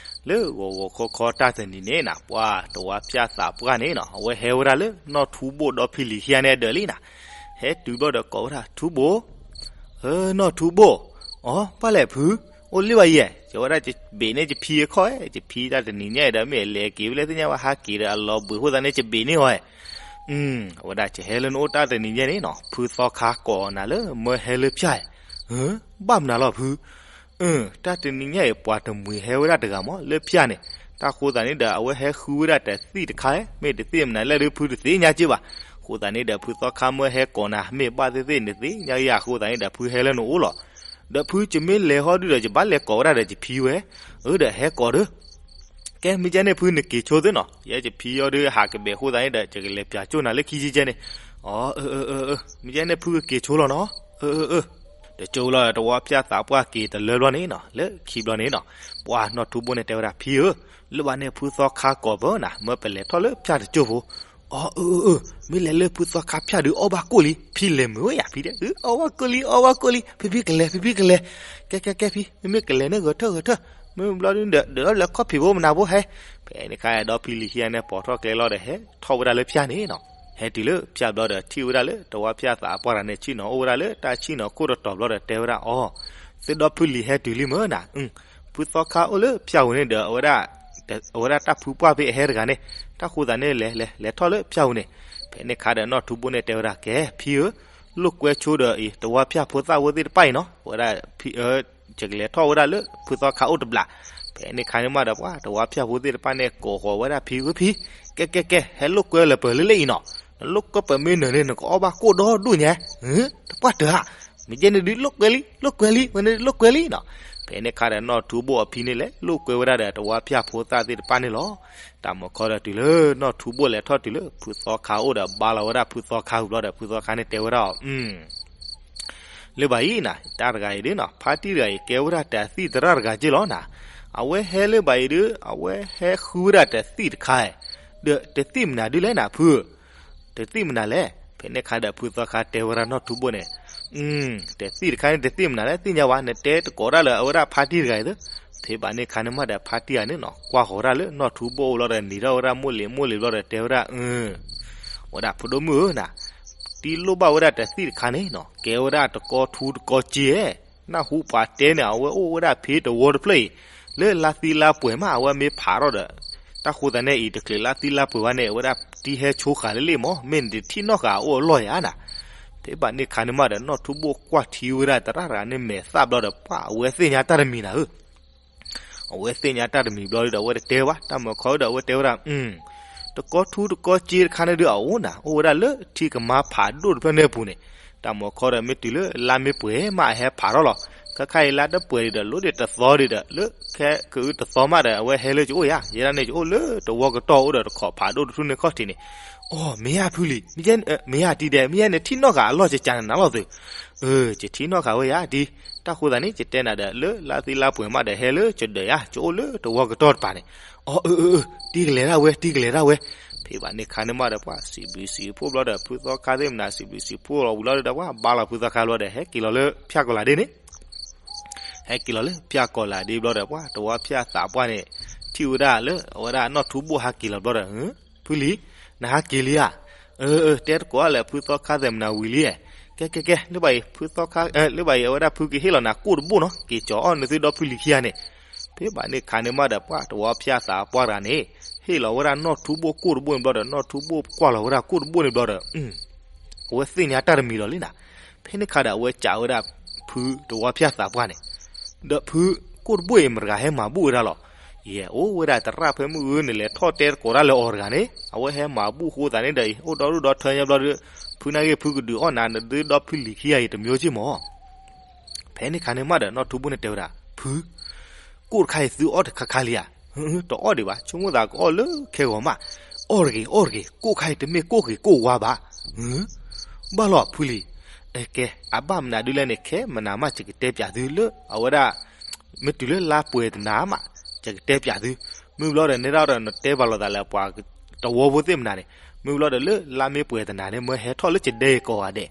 လၢဂီၤဂီၤခီခီတၢ်တနံၤန့ၣ်နၤ ပှၤတဝါပၠၣ်သးပှၢ်န့ၣ်နီၤ အဝဲဟဲဝဲဒၣ်လၢနီၢ်ထူဘိၣ်ဒီးဖံလံၤခံဂၤန့ၣ်အဒၢးလံနၤ. ဟဲတုၤဘျီဒီးကိးဝဲဒၣ် ထူဘိၣ် ဧၢ နီၢ်ထူဘိၣ်, အီ ဘၣ်လဲၣ်ဖု, အိၣ်လံဘၣ်ယဲ, ယဝဲဒၣ်ယဘ့ၣ်န့ၢ်ယဖံအခီၣ်, ယဖံတၢ်တနံၤညါအံၤဒီး မ့ၢ်အလဲၤက့ၤဖဲလဲၣ်သ့ၣ်ညါဘၣ် ဟးက့ၤဒီးအလီၤဘှံးအဃိသတးန့ၣ် ယဘ့ၣ်န့ၢ်အီၤ, အဝဲဒၣ်ယဟဲလၢနအိၣ်တၢ်တနံၤညါန့ၣ်နီၤ ဖုသီခါကိးနၤလၢမၢဟဲလၢပၠၣ်, ဘၣ်မနုၤလီၤဖု, တၢ်တနံၤညါအံၤ ပှၤတမှံၤဟဲဝဲဒၣ်တဂၤမး လၢပၠၣ်န့ၣ်, တၢ်ဃိသတးန့ၣ်ဒီး အဝဲဟဲဃုဝဲဒၣ်တသံၣ်တခါ, မ့ၢ်တသံၣ်မနုၤလဲၣ်ဒီး ဖုတသ့ၣ်ညါက့ဘၣ်. အဃိသတးန့ၣ်ဒီး ဖုသီခါမၢဟဲကိးနၤ မ့ၢ်ဘၣ်သ့ၣ်သ့ၣ် နသ့ၣ်ညါယၤ အဃိသတးန့ၣ်ဒီး ဖုဟဲလၢနအိၣ်လီၤ. ဒီးဖု ယမ့ၢ်လဲၤဟီဒုဒီး ယဘၣ်လဲၤကိးဝဲဒၣ်ဒီးယဖံဝဲ, အၢ ဒီးဟဲကိးဒီး ကဲ မ့ၢ်ကဲန့ၣ်ဖု နက့ၤဆိသ့နီၤ, ယဲယဖံအီၤဒီး ဟးကဘဲးအဃိသတးန့ၣ်ဒီး ယကလဲၤပၠးကၠိၣ်နၤလၢခံကဲန့ၣ်, အၢ မ့ၢ်ကဲန့ၣ်ဖုကက့ၤဆိလီၤနီၤ, အၢ အၢ တကၠိလီၤ တဝါပၠၣ်သးပှၢ်က့ၤတလၢဘျီန့ၣ်နီၤ လၢခံဘျီန့ၣ်နီၤ, ပှၤနီၢ်ထူဘိၣ်န့ၣ်တဲဝဲဒၣ် ဖံဧၢ, လၢဘၣ်န့ၣ်ဖုသီခါကိးပၢနၤ မၢပလဲၤထီၣ်လၢပၠၣ်တကၠိၢ်ဖိ, အၢ အၢ အၢ မ့ၢ်လဲၤလၢဖုသီခါပၠၣ်ဒုးအီၣ်ဘၣ်ကိၣ်လံ, ဖံလဲၤမုာ်ဝဲယၤဖံတဲ, အီၣ်ဘၣ်ကိၣ်လံ အီၣ်ဘၣ်ကိၣ်လံ, ဖံဖံကလဲၤ ဖံဖံကလဲၤ, ကဲကဲကဲဖံ မ့မ့ၢ်ကလဲၤန့ၣ်ဂဲၤထၢၣ်ဂဲၤထၢၣ်, မ့ၢ်ဘျီဒုဒီး ဒုးအီၣ်လဲၤခီၣ်ဖံးဖိမနၤဖိဟဲ, ဖဲန့ၣ်ခါဒီးဖံလံၤခံဂၤန့ၣ် ပိာ်ထီၣ်ကျဲလီၤဒီး ဟဲထီၣ်ဝဲဒၣ်လၢပၠၣ်န့ၣ်နီၤ, ဟဲတုၤလၢပၠၣ်ဘျီဒီး ထံၣ်ဝဲဒၣ်လၢတဝါပၠၣ်သးပှၢ်တဂၤန့ၣ် ဆ့ၣ်နီၤအိၣ်ဝဲဒၣ်လၢတၢ်ဆ့ၣ်နီၤခိၣ်တတီၤဘျီဒီး တဲဝဲဒၣ်အီၤ, သ့ၣ်ဒီဖုလံၤဟဲတုၤလံမၢနၤ, ဖုသီခါအိၣ်လၢပၠၣ်ဝဲန့ၣ်ဒီး အဝဲဒၣ် အဝဲဒၣ်တၢ်ဖုပှၢ်ဖဲအဟဲတဂၤန့ၣ်, တၢ်ဃိသးန့ၣ်လဲၤလဲၤလဲၤထီၣ်လၢပၠၣ်ဝဲန့ၣ်, ဖဲန့ၣ်ခါဒီးနီၢ်ထူဘိၣ်န့ၣ်တဲဝဲဒၣ် ကဲ ဖံဧၢ, လိာ်ကွဲဆိဒီးအံၤ တဝါပၠၣ်ဖိသၣ်ဝဲသ့ၣ်တဖၣ်အံၤနီၤ, ဝဲဒၣ်ဖံဧၢ, ယကလဲၤထီၣ်ဝဲဒၣ်လၢဖုသီခါအိၣ်တဘျီ, ဖဲန့ၣ်ခါန့ၣ်မးဒီးပှၤတဝါပၠၣ်ဖိသ့ၣ်တဖၣ်န့ၣ် ကိးဃီၤဝဲဒၣ်ဖံဧၢဖံ, ကဲကဲကဲ ဟဲလိာ်ကွဲလၢပၢၤလၢလၢအံၤနီၤ, နလိာ်ကွဲပၢၤမ့ၢ်နၢၤန့ၣ် နကအီၣ်ဘၣ်ကိၣ်ဒီဒူၣ်ညါ, တပှၢ်တၢၢ်ဧါ, မ့ၢ်ကဲန့ၣ်ဒုးလိာ်ကွဲလံ လိာ်ကွဲလံ ဝဲန့ၣ်ဒုးလိာ်ကွဲလံနီၤ, ဖဲန့ၣ်ခါဒီးနီၢ်ထူဘိၣ်အဖံန့ၣ်လဲၤလိာ်ကွဲဝဲဒၣ်ဒီးတဝီဖၠၣ်ဖိသၣ်သ့ၣ်တဖၣ်န့ၣ်လီၤ. တၢ်မုၢ်ခီဒီးတုၤလၢနီၢ်ထူဘိၣ်လဲၤထီၣ်တုၤလၢဖုသီခါအိၣ်ဒီးဘါလီၤဝဲဒၣ်ဖုသီခါဝံၤဘျီဒီး ဖုသီခါန့ၣ်တဲဝဲဒၣ်အီၤ လၢဘၣ်အံၤနၤ တၢ်တဂၤအံၤဒ်နီၤ ဖါတံၢ်တဂၤအံၤ ကဲဝဲဒၣ်တၢ်သံၣ်သရၣ်တဂၤက့လီၤနၤ. အဝဲဟဲလၢဘၣ်အံၤဒ် အဝဲဟဲဃုဝဲဒၣ်တၢ်သံၣ်တခါ ဒီးတသံၣ်မနုၤဒ်လဲၣ်နၤဖု တသံၣ်မနုၤလဲၣ်. ဖဲန့ၣ်ခါဒီးဖုသီခါတဲဝဲဒၣ်နီၢ်ထူဘိၣ်န့ၣ် တသံၣ်တခါန့ၣ် တသံၣ်မနုၤလဲၣ် သ့ၣ်ညါဝဲ နတဲတကိးဒၣ်လၢအဝဲဒၣ်ဖါတံၢ်တဂၤအံၤသ့. ဖဲဘၣ်န့ၣ်ခါန့ၣ်မးဒီးဖါတံၢ်ဂၤန့ၣ်နီၤ ကွၢ်ဃီၤဒၣ်လၢနီၢ်ထူဘိၣ်အိၣ်လီၤဒီးနံၤထီၣ်ဝဲဒၣ်မိၢ်လံၤမိၢ်လံၤဘျီဒီးတဲဝဲဒၣ် ဝဲဒၣ်ဖိဒိၣ်မုၣ်ဧၢနၤ တံၢ်လိၣ်ဘၣ်ဝဲဒၣ်တသံၣ်တခါန့ၣ်နီၤ ကဲဝဲဒၣ်တကီထူတကီစ့ နၢ်ဟူပှၤတဲန့ၣ် အဝဲအိၣ်ဝဲဒၣ်ဖဲတဝီတဖျၢၣ်အံၤ လၢလါသံလါပှဲၤမး အဝဲမ့ၢ်ဖးထီၣ်ဒီး တၢ်ဃိသးန့ၣ်အံၤ တချုးလါသံလါပှဲၤဝဲန့ၣ် အဝဲဒၣ်တံၢ်ဟဲဆိဃာ်လၢလ့ၣ်မး မ့ၢ်နတထံၣ်နီၣ်ဃာ်အအိၣ်အလီၢ်ယၤနၤ. ဖဲဘၣ်န့ၣ်ခါန့ၣ်မးဒီး နီၢ်ထူဘိၣ်ကွၢ်ထံဝဲဒၣ်သရၣ်တဂၤန့ၣ်မဲာ်သၣ်ဘျီဒီး ပှၤအဝဲသ့ၣ်ညါတၢ်တမံၤနၤဧၢ အဝဲသ့ၣ်ညါတၢ်တမံၤဘျီဒီး အဝဲတတဲဘၣ် တၢ်မုၢ်ခီဒီး အဝဲတဲဝဲဒၣ် တကီထူတကီစ့တခါန့ၣ်ဒုးအအိၣ်နၤ အိၣ်ဝဲဒၣ်လၢထံကမါဖးဒိၣ်တဖျၢၣ်န့ၣ်အပူၤန့ၣ် တၢ်မုၢ်ခီဒီး မ့ၢ်တုၤလၢလါမ့ၢ်ပှဲၤမးအဟဲဖးထီၣ်လီၤ. ခဲခါအံၤလါတပှဲၤဒံးဒီး လိၣ်ဒံးတသီဒံးဒီး လၢခဲကအုတသီမးဒီး အဝဲဟဲလၢကအိၣ်ယၤ ယဲဒၣ်န့ၣ် ယအိၣ်လၢတဝီကတီၢ်အိၣ်ဒီးတခိးဖးဒိၣ်တထူၣ်န့ၣ်ခီၣ်ထံးန့ၣ်. အိ မ့ၢ်ယၤဖုလံၤ မ့ၢ်ယၤတံၢ်ဒဲး မ့ၢ်ယၤနထံၣ်နီၣ်ဃာ်အလီၢ်ကကနၤနၤလီၤသု ယထံၣ်နီၣ်ဃာ်ဝဲယၤတံၢ် တၢ်ဃိသးန့ၣ် ယတဲနၤဒီး လၢလါသံလါပှဲၤမးဒီး ဟဲလၢကဒၢးယၤ ကအိၣ်လၢတဝီကတီၢ်တပၤန့ၣ်. အိ အၢ အၢ အၢ တံၢ်ကလဲၤဒၣ်ဝဲ တံၢ်ကလဲၤဒၣ်ဝဲ. ဖဲဘၣ်န့ၣ်ခါန့ၣ်မးဒီး ပှၤစံးဘျုးစံးဖှိၣ်ဘျီဒီး ဖုသီခါသ့ၣ်မနၤ စံးဘျုးစံးဖှိၣ်လီၤဝံၤလီၤဒီး ပှၤဘါလီၤဖုသီခါဘျီဒီး ဟဲက့ၤလီၤလၢဖၠၣ်ကီၤလးဒ့န့ၣ် ဟဲက့ၤလီၤလၢဖၠၣ်ကီၤလးဒ့ဘျီဒီး ပှၤတဝီဖၠၣ်သးပှၢ်န့ၣ် ထံၣ်ဝဲဒၣ်လၢ အဝဲဒၣ်နီၢ်ထူဘိၣ်ဟးက့ၤလီၤဘျီဒီး ဖုလံၤ နဟးက့ၤလံဧါ. အၢ အၢ တဲတကိးလၢဖုသီခါသ့ၣ်မနၤဝံၤလံ. ကဲ ကဲ ကဲ လၢဘၣ်အံၤ ဖုသီခါ လၢဘၣ်အံၤ အဝဲဒၣ်ဖုကဟ့ၣ်လီၤနၤကိၣ်တဘိၣ်နီၤ က့ၤကၠီၤအီၣ်နသုဒီဖုလံၤခံဂၤန့ၣ်. ဖဲဘၣ်န့ၣ်ခါန့ၣ်မးဒီး ပှၤတဝီဖၠၣ်သးပှၢ်တဂၤန့ၣ် ဟ့ၣ်လီၤဝဲဒၣ်နီၢ်ထူဘိၣ်ကိၣ်တဘိၣ်န့ၣ်ဘျီဒီး နီၢ်ထူဘိၣ်ကွၢ်လီၤဝဲဒၣ်ကိၣ်တဘိၣ်န့ၣ်ဘျီဒီး အဝဲသ့ၣ်ညါတၢ်တမံၤလီၤလံနၤ. ဖဲန့ၣ်ခါဒီး အဝဲစံးဝဲဒၣ်ဖုတဝီဖၠၣ်သးပှၢ်န့ၣ် ဒီးဖု ကိၣ်တဘိၣ်အံၤ မတၤတဂၤဟဲမၤဘူၣ်ဝဲဒၣ်လီၤ. ယဲ အိၣ်ဝဲဒၣ်သရၣ်ဖဲမုၢ်ဂုၢ် နလဲၤထီၣ်တဲသကိးတၢ်လၢအီၤတဂၤန့ၣ် အဝဲဟဲမၤဘူၣ်ဃိသးန့ၣ်ဒီး အိၣ်ဒီဒူၣ်ဒီထၢညါဘျီဒီး ဖုနာ်ဂ့ၢ်ဖုကဒုးအီၣ်နၤ နသုဒီဖုလံၤခံဂၤအံၤတမျိုးစ့ၢ်မး. ဖဲန့ၣ်ခါန့ၣ်မးဒီး နီၢ်ထူဘိၣ်န့ၣ်တဲဝဲဒၣ် ဖု ကိၣ်တခါအံၤသုအီၣ်တခါခါလံဧါ. တအီၣ်ဒံးဘၣ် ဆိကမိၣ်သးကအီၣ်လၢခဲဂီၤမး. အီၣ်တဂ့ၤ အီၣ်တဂ့ၤ ကိၣ်ခါအံၤတမ့ၢ်ကိၣ်ဂ့ၤကိၣ်ဝါဘၣ်. ဘၣ်လီၤဖုလံၤ. ကဲ အဘၣ်မနုၤဒ်လဲၣ်န့ၣ် ခဲမနုၤမး ယကတဲပျးသုလၢ အဝဲဒၣ် မ့ၢ်တုၤလၢလါပှဲၤတနၤမး ယကတဲပျးသု. မုၢ်ဘျီဒီး နဲဒၣ်ဒီးနတဲပာ်လီၤသးလၢပှၤတဝီဖိသ့ၣ်မနၤန့ၣ် မုၢ်ဘျီဒီးလၢလါမ့ၢ်ပှဲၤတနၤန့ၣ် မၢဟဲထီၣ်လၢကဒဲကီးဂၤဒဲး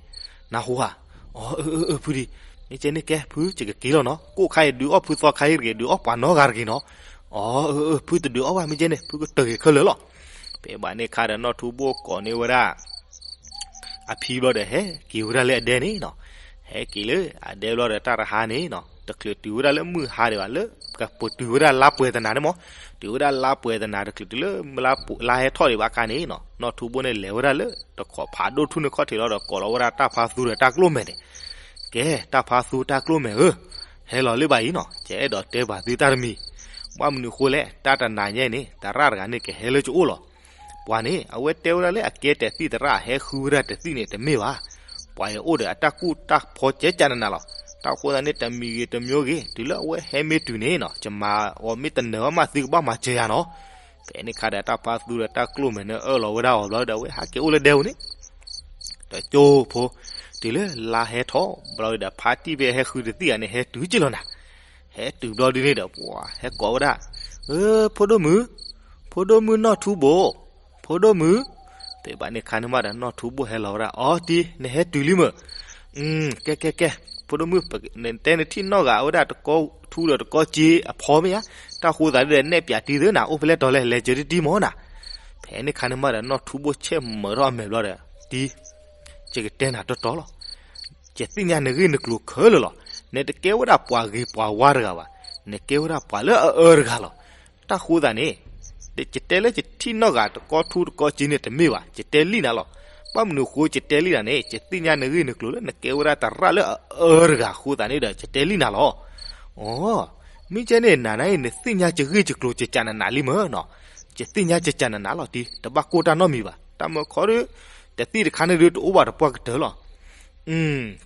နၢ်ဟူဧါ. အၢ အၢ အၢ ဖုဒံး မ့ၢ်ကဲန့ၣ်ကဲ ဖု ယကက့ၤလီၤနီၤ ကိၣ်ခါအံၤဒုးအီၣ်ဖုသီခါအံၤတဂ့ၤ ဒုးအီၣ်ပှၤနီတဂၤတဂ့ၤနီၤ. အၢ အၢ အၢ ဖုတဒုးအီၣ်ဘၣ် မ့ၢ်ကဲန့ၣ် ဖုကတၢၢ်ဂ့ၤခဲလၢာ်လီၤ. ဖဲဘၣ်န့ၣ်ခါဒီး နီၢ်ထူဘိၣ်ကိးန့ၢ်ဝဲဒၣ် အဖံဘျီဒီး ဟဲက့ၤဝဲဒၣ်လၢအဒဲန့ၣ်နီၤ. ဟဲက့ၤလၢအဒဲဘျီဒီး တၢ်တဟါန့ၣ်နီၤ တချုးတုၤဝဲဒၣ်လၢမုၢ်ဟါဒံးဘၣ် လၢကပတုၤဝဲဒၣ်လါပှဲၤတနၤန့ၣ်မး. တုၤဝဲဒၣ်လါပှဲၤတနၤ တချုးတုၤလၢ လါဟဲထီၣ်ဒံးဘၣ်အခါန့ၣ်နီၤ နီၢ်ထူဘိၣ်န့ၣ် လဲၤဝဲဒၣ်လၢတခိးဖးဒိၣ်ထူၣ်န့ၣ်ခီၣ်ထံးလီၤဒီး ကိးလီၤဝဲဒၣ်တၢ်ဖါသူဒီးတၢ်ကျိၣ်မဲာ်န့ၣ်. ကဲ တၢ်ဖါသူတၢ်ကျိၣ်မဲာ်ဧၢ, ဟဲလီၤလၢဘၣ်အံၤနီၤ ယအဲၣ်ဒိးတဲပာ်သုတၢ်တမံၤ. ဘၣ်မနုၤဃိလဲၣ် တၢ်တနၤညါအံၤန့ၣ် သရၣ်တဂၤန့ၣ် ကဟဲလၢကအိၣ်လီၤ. ပှၤန့ၣ် အဝဲတဲဝဲဒၣ်လၢအကဲတသံၣ်သရၣ် ဟဲဃုဝဲဒၣ်တသံၣ်န့ၣ် တမ့ၢ်ဘၣ်. ပှၤအံၤအိၣ်ဒီးအတၢ်ကူၣ်တၢ်ဖီကဲကနနၤလီၤ. တၢ်ဃိသတးန့ၣ် တမံၤဂ့ၤတမျိုးဂ့ၤ တုၤလၢအဝဲဟဲမ့ၢ်တုၤန့ၣ်နီၤ ယမၤအီၤမ့ၢ်တနၢၤဘၣ်မး သုကဘၣ်မၤစၢၤယၤနီၤ. ဖဲန့ၣ်ခါဒီး တၢ်ဖါသူဒီးတၢ်ကျိၣ်မဲာ်န့ၣ် အၢၣ်လီၤဝဲဒၣ်အီၤဘျီဒီး အဝဲဟးက့ၤအိၣ်လၢဒဲဧိၤန့ၣ် တကၠိဖိ, တုၤလၢလါဟဲထီၣ်ဘျီဒီး ဖါတံၢ်ဖဲဟဲဃုတသံၣ်ဧါန့ၣ် ဟဲတုၤက့ၤလီၤနၤ. ဟဲတုၤဘျီဒုန့ၣ်ဒီး ပှၤဟဲကိးဝဲဒၣ်, ဖိဒိၣ်မုၣ်, ဖိဒိၣ်မုၣ်နီၢ်ထူဘိၣ်, ဖိဒိၣ်မုၣ်. ဖဲဘၣ်န့ၣ်ခါန့ၣ်မးဒီး နီၢ်ထူဘိၣ်ဟဲလီၤဝဲဒၣ်, အီတံၢ် နဟဲတုၤလံမ့ၢ်. ကဲ ကဲ ကဲ ဖိဒိၣ်မုၣ်, နတဲနထံၣ်နီၣ်ဂၤဝဲဒၣ်တကီထူဒီးတကီစ့အဖီမ့ၢ်ဧါ. တၢ်ဃိသးဒ်ဒီးနဲၣ်ပၠးတံၢ်သုနၤ အိၣ်ဖဲလဲၣ်တီၤလဲၣ် လဲၤစၢၤတံၢ်တံၢ်မ့ၢ်နၤ. ဖဲန့ၣ်ခါန့ၣ်မးဒီး နီၢ်ထူဘိၣ်ဆဲးမၢထီၣ်အမဲာ်ဘျီဒီး, တံၢ်, ယကတဲနၤတီတီလီၤ. ယသ့ၣ်ညါနဂ့ၢ်နကျိၤခဲလၢာ်လီၤ. နတကဲဝဲဒၣ်ပှၤဂ့ၤပှၤဝါတဂၤဘၣ်. နကဲဝဲဒၣ်ပှၤလၢအအၢတဂၤလီၤ. တၢ်ဃိသးန့ၣ်, ယတဲလၢယထံၣ်နီၣ်ဂၤတကီထူတကီစ့န့ၣ်တမ့ၢ်ဘၣ်, ယတဲလံနၤလီၤ. ဘၣ်မနုၤဃိယတဲလံနၤန့ၣ် ယသ့ၣ်ညါနဂ့ၢ်နကျိၤလၢနကဲဝဲဒၣ်သရၣ်လၢအအၢတဂၤအဃိသတးန့ၣ်ဒီး ယတဲလံနၤလီၤ. အိ, မ့ၢ်ကဲန့ၣ် နၤနၤအံၤ နသ့ၣ်ညါယဂ့ၢ်ယကျိၤကကနနၤလံမ့ၢ်နီၤ. ယသ့ၣ်ညါကကနနၤလီၤတံၢ်, တဘၣ်ကိၢ်တၢ်နီတမံၤဘၣ်. တၢ်မၢခီဒီး တသံၣ်တခါန့ၣ်ဒုးတအိၣ်ဘၣ်တပှၢ်ကတၢၢ်လီၤ.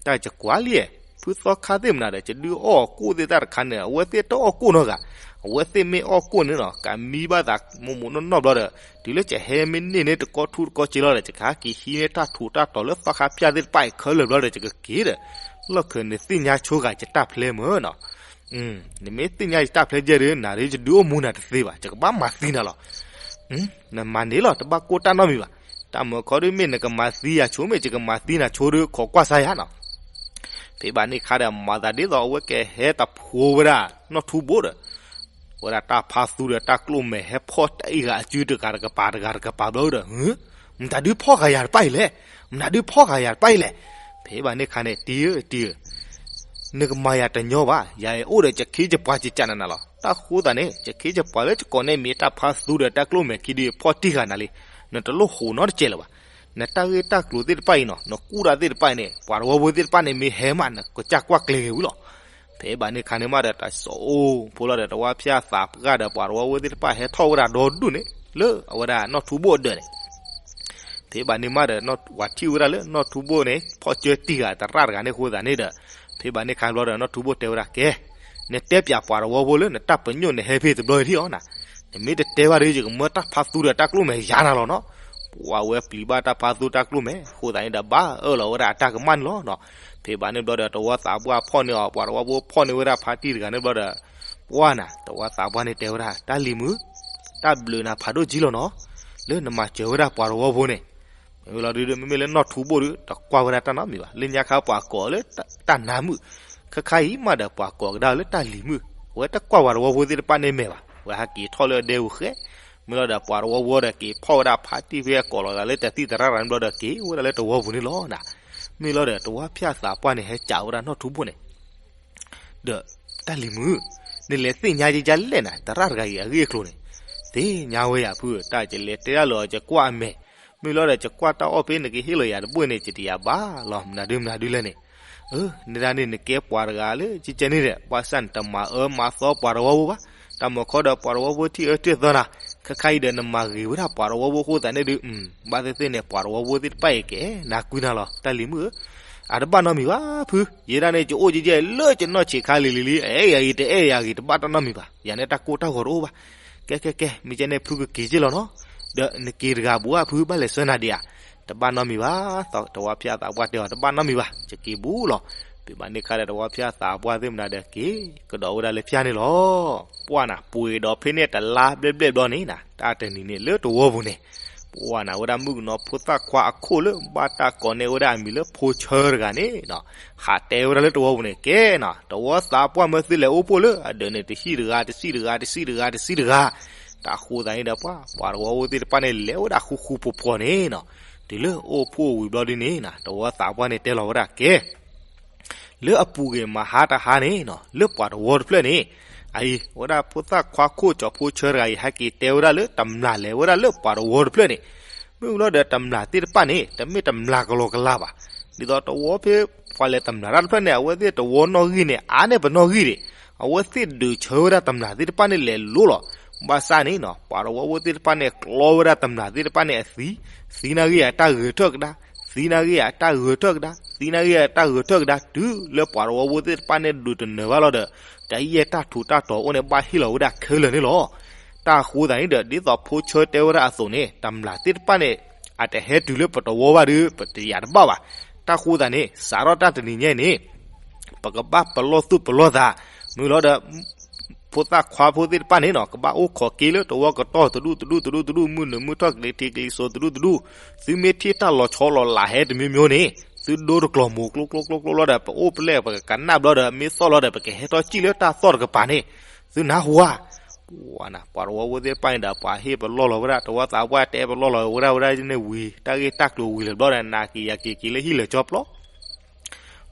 တၢ်ယကွၢ်လံဧါ. ဖုသီခါသ့ၣ်မနုၤဒီး ယဒုးအီၣ်ကိၣ်သ့ၣ်တၢ်တခါန့ၣ် အဝဲသ့ၣ်တအီၣ်ကိၣ်နီတဂၤ, အဝဲသ့ၣ်မ့ၢ်အီၣ်ကိၣ်န့ၣ်နီၤ ကမံဘၣ်သးမိၢ်မိၢ်နီၢ်နီၢ်ဘျီဒီး တုၤလၢယဟဲမ့ၢ်န့ၢ်န့ၢ်တကီၢ်ထူၣ်တကီၢ်စ့လီၤဒီး ယကဟဲက့ၤဟံးန့ၢ်တၢ်ထူးတၢ်တီၤလၢသီခါဖၠၣ်သ့ၣ်တဖၣ်အံၤခဲလၢာ်ဘျီဒီး ယကက့ၤဒီး လီၢ်ခံန့ၣ်သ့ၣ်ညါဆိဂၤယတၢ်ဖျဲမ့ၢ်နီၤ နမ့ၢ်သ့ၣ်ညါယတၢ်ဖျဲကဲဒီး နၤဒီးယဒုးအိၣ်မူနၤတသ့ဘၣ်, ယကဘၣ်မၤသံနၤလီၤ. နမၤန့ၢ်လီၤ တဘၣ်ကိၢ်တၢ်နီတမံၤဘၣ်. တၢ်မၤခီဒုးမ့ၢ်နကမၤသံယၤဆိ မ့ၢ်ယကမၤသံနၤဆိဒီး ခိးကွၢ်စါယၤနီၤ. ဖဲဘၣ်န့ၣ်ခါဒီး မၤသးဒ်သိးအဝဲကဟဲတဖိဝဲဒၣ်နီၢ်ထူဘိဒီး ဝဲဒၣ်တၢ်ဖးသူဒီးတၢ်ကျိၣ်မဲာ်ဟဲဖီၣ်တၢ်အံၤဂၤအစုတဂၤတကပၤတဂၤတကပၤဘျီဒီး မတၤဒုးဖီၣ်ဃာ်ယၤတဖၣ်အံၤလဲၣ်, မတၤဒုးဖီၣ်ဃာ်ယၤတဖၣ်အံၤလဲၣ်. ဖဲဘၣ်န့ၣ်ခါန့ၣ် တံၤဧၢ တံၤဧၢ, နကမၤယၤတညီဘၣ်, ယၤအံၤအိၣ်ဒီးယခ့ယပှၤကကနနၤလီၤ. တၢ်ဃိသးန့ၣ် ယခ့ယပှၤလၢယကိးန့ၢ်မ့ၢ်တၢ်ဖးသူဒီးတၢ်ကျိၣ်မဲာ်ခံဒုးဖီၣ်တံၢ်ဃာ်နၤလံ, နတလိၣ်ဟိးနီတစဲးလၢၤဘၣ်. နတၢ်ဂ့ၢ်တၢ်ကျိၤသ့ၣ်တဖၣ်အံၤနီၤ နကူၣ်တၢ်သ့ၣ်တဖၣ်အံၤန့ၣ် ပှၤတဝီဖိသ့ၣ်တဖၣ်န့ၣ် မ့ၢ်ဟဲမး နကစၢ်ကွၢ်ကျဲၤဂ့ၤဝံၤလီၤ. ဖဲဘၣ်န့ၣ်ခါန့ၣ်မးဒီး တၢ်စိဖိလီၤဒီး တဝီဖၠၣ်သးပှၢ်ဒီးပှၤတဝီဖိသ့ၣ်တဖၣ်ဟဲထီၣ်ဝဲဒၣ်ဒီဒူၣ်န့ၣ် လၢအဝဲဒၣ်နီၢ်ထူဘိၣ်အဒၢးန့ၣ် ဖဲဘၣ်န့ၣ်မးဒီး ပှၤထံၣ်ဝဲဒၣ်လၢနီၢ်ထူဘိၣ်န့ၣ် ဖီၣ်စၢတံၢ်ဃာ်သရၣ်တဂၤန့ၣ်အဃိသတးန့ၣ်ဒီး ဖဲဘၣ်န့ၣ်ခါဘျီဒီး နီၢ်ထူဘိၣ်တဲဝဲဒၣ် ကဲ, နတဲပၠးပှၤတဝီဖိလၢနတၢ်ပညိၣ်နဟဲဖဲတဘျီအံၤထံၣ်အီၤနၤ, နမ့ၢ်တတဲဘၣ်ဒီး ယကမၢတၢ်ဖးသူဒီးတၢ်ကျိၣ်မဲာ်ယၤနၤလီၤနီၤ. ပှၤဝဲပျံၤဘၣ်တၢ်ဖးသူတၢ်ကျိၣ်မဲာ်အဃိသတးန့ၣ်ဒီး ဘၣ်အၢၣ်လီၤဝဲဒၣ်အတၢ်ကမၣ်န့ၣ်လီၤနီၤ. ဖဲဘၣ်န့ၣ်ဘျီဒီး တဝီသးပှၢ်ဖီၣ်န့ၢ်အီၤ ပှၤတဝီဖိဖီၣ်န့ၢ်ဝဲဒၣ်ဖါတံၢ်တဂၤန့ၣ်ဘျီဒီး ပှၢ်နၤ တဝီသးပှၢ်န့ၣ်တဲဝဲဒၣ် တၢ်လံၤမုၣ်, တၢ်ဘျုးနၤဖးဒိၣ်ကံလီၤနီၤ, လၢနမၤစၢၤဝဲဒၣ်ပှၤတဝီဖိန့ၣ်. မ့ၢ်လီၤဒုး မ့မ့ၢ်လၢနီၢ်ထူဘိၣ်ဒုး တကွၢ်ဝဲဒၣ်တၢ်နီတမံၤဘၣ်, လၢညါခါပှၤကိးလၢတၢ်နါမုၣ်, ခဲခါအံၤမးဒီးပှၤကိးကဒါလၢတၢ်လံၤမုၣ်, အဝဲတကွၢ်ပှၤတဝီဖိသ့ၣ်တဖၣ်န့ၣ်မဲာ်ဘၣ်, အဝဲဟဲက့ၤထီၣ်လၢအဒဲပူၤဃဲ, မ့ၢ်လီၤဒီးပှၤတဝီဖိဒီးက့ၤဖီၣ်ဝဲဒၣ်ဖါတံၢ်ဖဲအကိးလီၤသးလၢတၢ်သံၣ်သရၣ်တဂၤန့ၣ်ဘျီဒီးက့ၤဝဲဒၣ်လၢတဝီပူၤန့ၣ်လီၤနၤ. မ့ၢ်လီၤဒီး တဝီဖၠၣ်သးပှၢ်န့ၣ် ဟဲစံးဝဲဒၣ်နီၢ်ထူဘိၣ်န့ၣ် ဒီး တၢ်လံၤမုၣ်, နလဲၤသ့ၣ်ညါယကလဲၣ်နၤ သရၣ်တဂၤအံၤအဂ့ၢ်အကျိၤန့ၣ်, သ့ၣ်ညါဝဲယၤဖုဧၢ, တၢ်ယလဲၤတဲဒၣ်လၢအီၤ ယကွၢ်အမဲာ်, မ့ၢ်လီၤဒီး ယကွၢ်တၢ်အီၣ်ဖဲနကဟ့ၣ်လီၤယၤတဘိန့ၣ် ယတယာ်ဘၣ်လီၤ မနုၤဒုမနုၤဒုလဲၣ်န့ၣ်, အၢ နဲဒၣ်န့ၣ် နကဲပှၤတဂၤလၢ ကကဲန့ၣ်ဒီး ဘၣ်ဆၣ်နတမၤအၢမၤသီပှၤတဝီဖိဘၣ်, တၢ်မၤခီဒီးပှၤတဝီဖိထံၣ်အၢထံၣ်သီနၤ, ခဲခါအံၤဒီးနမၤဂ့ၤဝဲဒၣ်ပှၤတဝီဖိအဃိသတးန့ၣ်ဒုး, ဘၣ်သ့ၣ်သ့ၣ်န့ၣ် ပှၤတဝီဖိသ့ၣ်တဖၣ်အံၤကဲနၤကွံနၤလီၤ တၢ်လံၤမုၣ်ဧၢ, အတဘၣ်နီတမံၤဘၣ်ဖု, ယဲဒၣ်န့ၣ် ယအိၣ်ယဲလၢယနီၢ်ဆံးခါလံၤလံၤလံ, အဲၣ်ယၤဂ့ၤတအဲၣ်ယၤဂ့ၤ တဘၣ်တၢ်နီတမံၤဘၣ်, ယၤန့ၣ်တၢ်ကိၢ်တၢ်ဂီၤတအိၣ်ဘၣ်, ကဲကဲကဲ မ့ၢ်ကဲန့ၣ်ဖုကက့ၤက့ၢ်လီၤနီၤ, ဒီးနက့ၤတဂၤဘူးဧါဖု ဘၣ်လဲၤဆှၢနၤဒံးဧါ, တဘၣ်နီတမံၤဘၣ်, တဝီဖၠၣ်သးပှၢ်တဲအီၤ တဘၣ်နီတမံၤဘၣ်, ယက့ၤဘူးလီၤ, ဖဲဘၣ်န့ၣ်ခါဒီး တဝီဖၠၣ်သးပှၢ်သ့ၣ်မနုၤဒီးက့ၤကဒီးဝဲဒၣ်လၢဖၠၣ်န့ၣ်လီၤ. ပှၢ်နၤ ပှ့ၤဒီးဖဲန့ၣ်တလါဘျဲၣ်ဘျဲၣ်ဘျီန့ၣ်နၤ တၢ်တနံၤန့ၣ်လၢတဝီပူၤန့ၣ်, ပှၢ်နၤဝဲဒၣ်မုၣ်ကနီၤဖိသၣ်ခွါအခိၣ်လၢဘၣ်တၢ်ကိးန့ၢ်ဝဲဒၣ်အမံၤလၢဖိဆၢတဂၤန့ၣ်နီၤ, ဟးတဲဝဲဒၣ်လၢတဝီပူၤန့ၣ် ကဲနီၤ တဝီသးပှၢ်မၢသုလဲၤအိၣ်ဖှိၣ်လၢအဒၢးန့ၣ် တဟံၣ်တဂၤ တဆံၣ်တဂၤ တဆံၣ်တဂၤ တဆံၣ်တဂၤ, တၢ်ဃိသးန့ၣ်ဒီးပှၤ ပှၤတဝီဖိသ့ၣ်တဖၣ်န့ၣ် လဲၤဝဲဒၣ်ဃူဃူဖိးဖိးန့ၣ်နီၤ, တုၤလၢအိၣ်ဖှိၣ်ဝံၤဘျီဒ်န့ၣ်နီၤ တဝီသးပှၢ်န့ၣ်တဲလီၤဝဲဒၣ်ကဲ လၢအပူၤကွံာ်မဟါတဟါန့ၣ်နီၤ လၢပှၤတဝီတဖျၢၣ်န့ၣ်, အအံၤ ဝဲဒၣ်ဖိသၣ်ခွါခိၣ်ကၠီၤဖိဆၢတဂၤအံၤ ဟဲက့ၤတဲဝဲဒၣ်လၢတမျၢ်လဲၤဝဲဒၣ်လၢပှၤတဝီတဖျၢၣ်န့ၣ်, မ့ၢ်ဝံၤလီၤဒီးတမျၢ်သ့ၣ်တဖၣ်န့ၣ် တမ့ၢ်တမျၢ်ကလီကလီဘၣ်, ဒ်သိးတဝီဖဲ ပှၤလဲၤတမျၢ်တၢ်တဖျၢၣ်န့ၣ် အဝဲသ့ၣ်တဝီနီၣ်ဂံၢ်န့ၣ် အါန့ၢ်ပနီၣ်ဂံၢ်ဒံး, အဝဲသ့ၣ်ဒုးဆၢဝဲဒၣ်တမျၢ်သ့ၣ်တဖၣ်န့ၣ်လဲၤလိၤလီၤ, ဘၣ်ဆၣ်န့ၣ်နီၤ ပှၤတဝီဖိသ့ၣ်တဖၣ်န့ၣ် ကျီဝဲဒၣ်တမျၢ်သ့ၣ်တဖၣ်န့ၣ်အသံ, သံနာ်ဂ့ၢ်အတၢ်ဂဲၤထၢၣ်ကဒါ, သံနာ်ဂ့ၢ်အတၢ်ဂဲၤထၢၣ်ကဒါ, သံနာ်ဂ့ၢ်အတၢ်ဂဲၤထၢၣ်ကဒါ တုၤလၢပှၤတဝီဖိသ့ၣ်တဖၣ်န့ၣ်ဒုးတနၢၤဘၣ်လီၤဒီး, တၢ်ယဲၢ်တၢ်ထူးတၢ်တီၤအိၣ်န့ၣ်ဘၣ်ဟ့ၣ်လီၤဝဲဒၣ်ခဲလၢာ်န့ၣ်လီၤ. တၢ်ဃိသးန့ၣ်ဒီး ဒ်သိးဖိဆၢတဲဝဲဒၣ်အသိးန့ၣ် တမျၢ်သ့ၣ်တဖၣ်န့ၣ် အတဟဲတုၤလၢပတဝီဘၣ်ဒီး ပတယာ်တဘၣ်ဘၣ်. တၢ်ဃိသးန့ၣ် စးထီၣ်တၢ်တနံၤညါအံၤန့ၣ် ပကဘၣ်ပလီၢ်သူၣ်ပလီၢ်သး, မ့ၢ်လီၤဒီး ဖိသၣ်ခွါဖိသ့ၣ်တဖၣ်န့ၣ်နီၤ ကဘၣ်အိၣ်ခိးက့ၤလၢတဝီကတီၢ်တဒူၣ်တဒူၣ်တဒူၣ်တဒူၣ် မုၢ်နုာ်မုၢ်ထီၣ်ကလံၤထံးကလံၤစိးတဒူၣ်တဒူၣ်, သုမ့ၢ်ထံၣ်တၢ်လီၤဆီလီၤလးဟဲတမံၤမံၤန့ၣ် သုဒိတကျီၢ်မိၢ်ကျိကျိကျိကျိလီၤဒီး ပအိၣ်ပလဲၣ်ပကကနၣ်ဘျီဒီး မ့ၢ်သီၣ်လီၤဒီး ပကဟဲထီၣ်စံၣ်လၢတၢ်သီၣ်တကပၤန့ၣ် သုနၢ်ဟူဧါ. ပှၤတဝီဖိသ့ၣ်တဖၣ်န့ၣ်ဒီး ပှၤဟ့ၣ်ပလီၢ်လီၤဝဲဒၣ် တဝီသးပှၢ်တဲပလီၢ်လီၤဝဲဒၣ်ဝဲဒၣ်န့ၣ်ဝံၤ တၢ်ဂ့ၢ်တၢ်ကျိၤဝံၤလၢာ်ဘျီဒီး နၤက့ၤယၤက့ၤက့ၤလၢဟံၣ်လၢာ်ကၠီ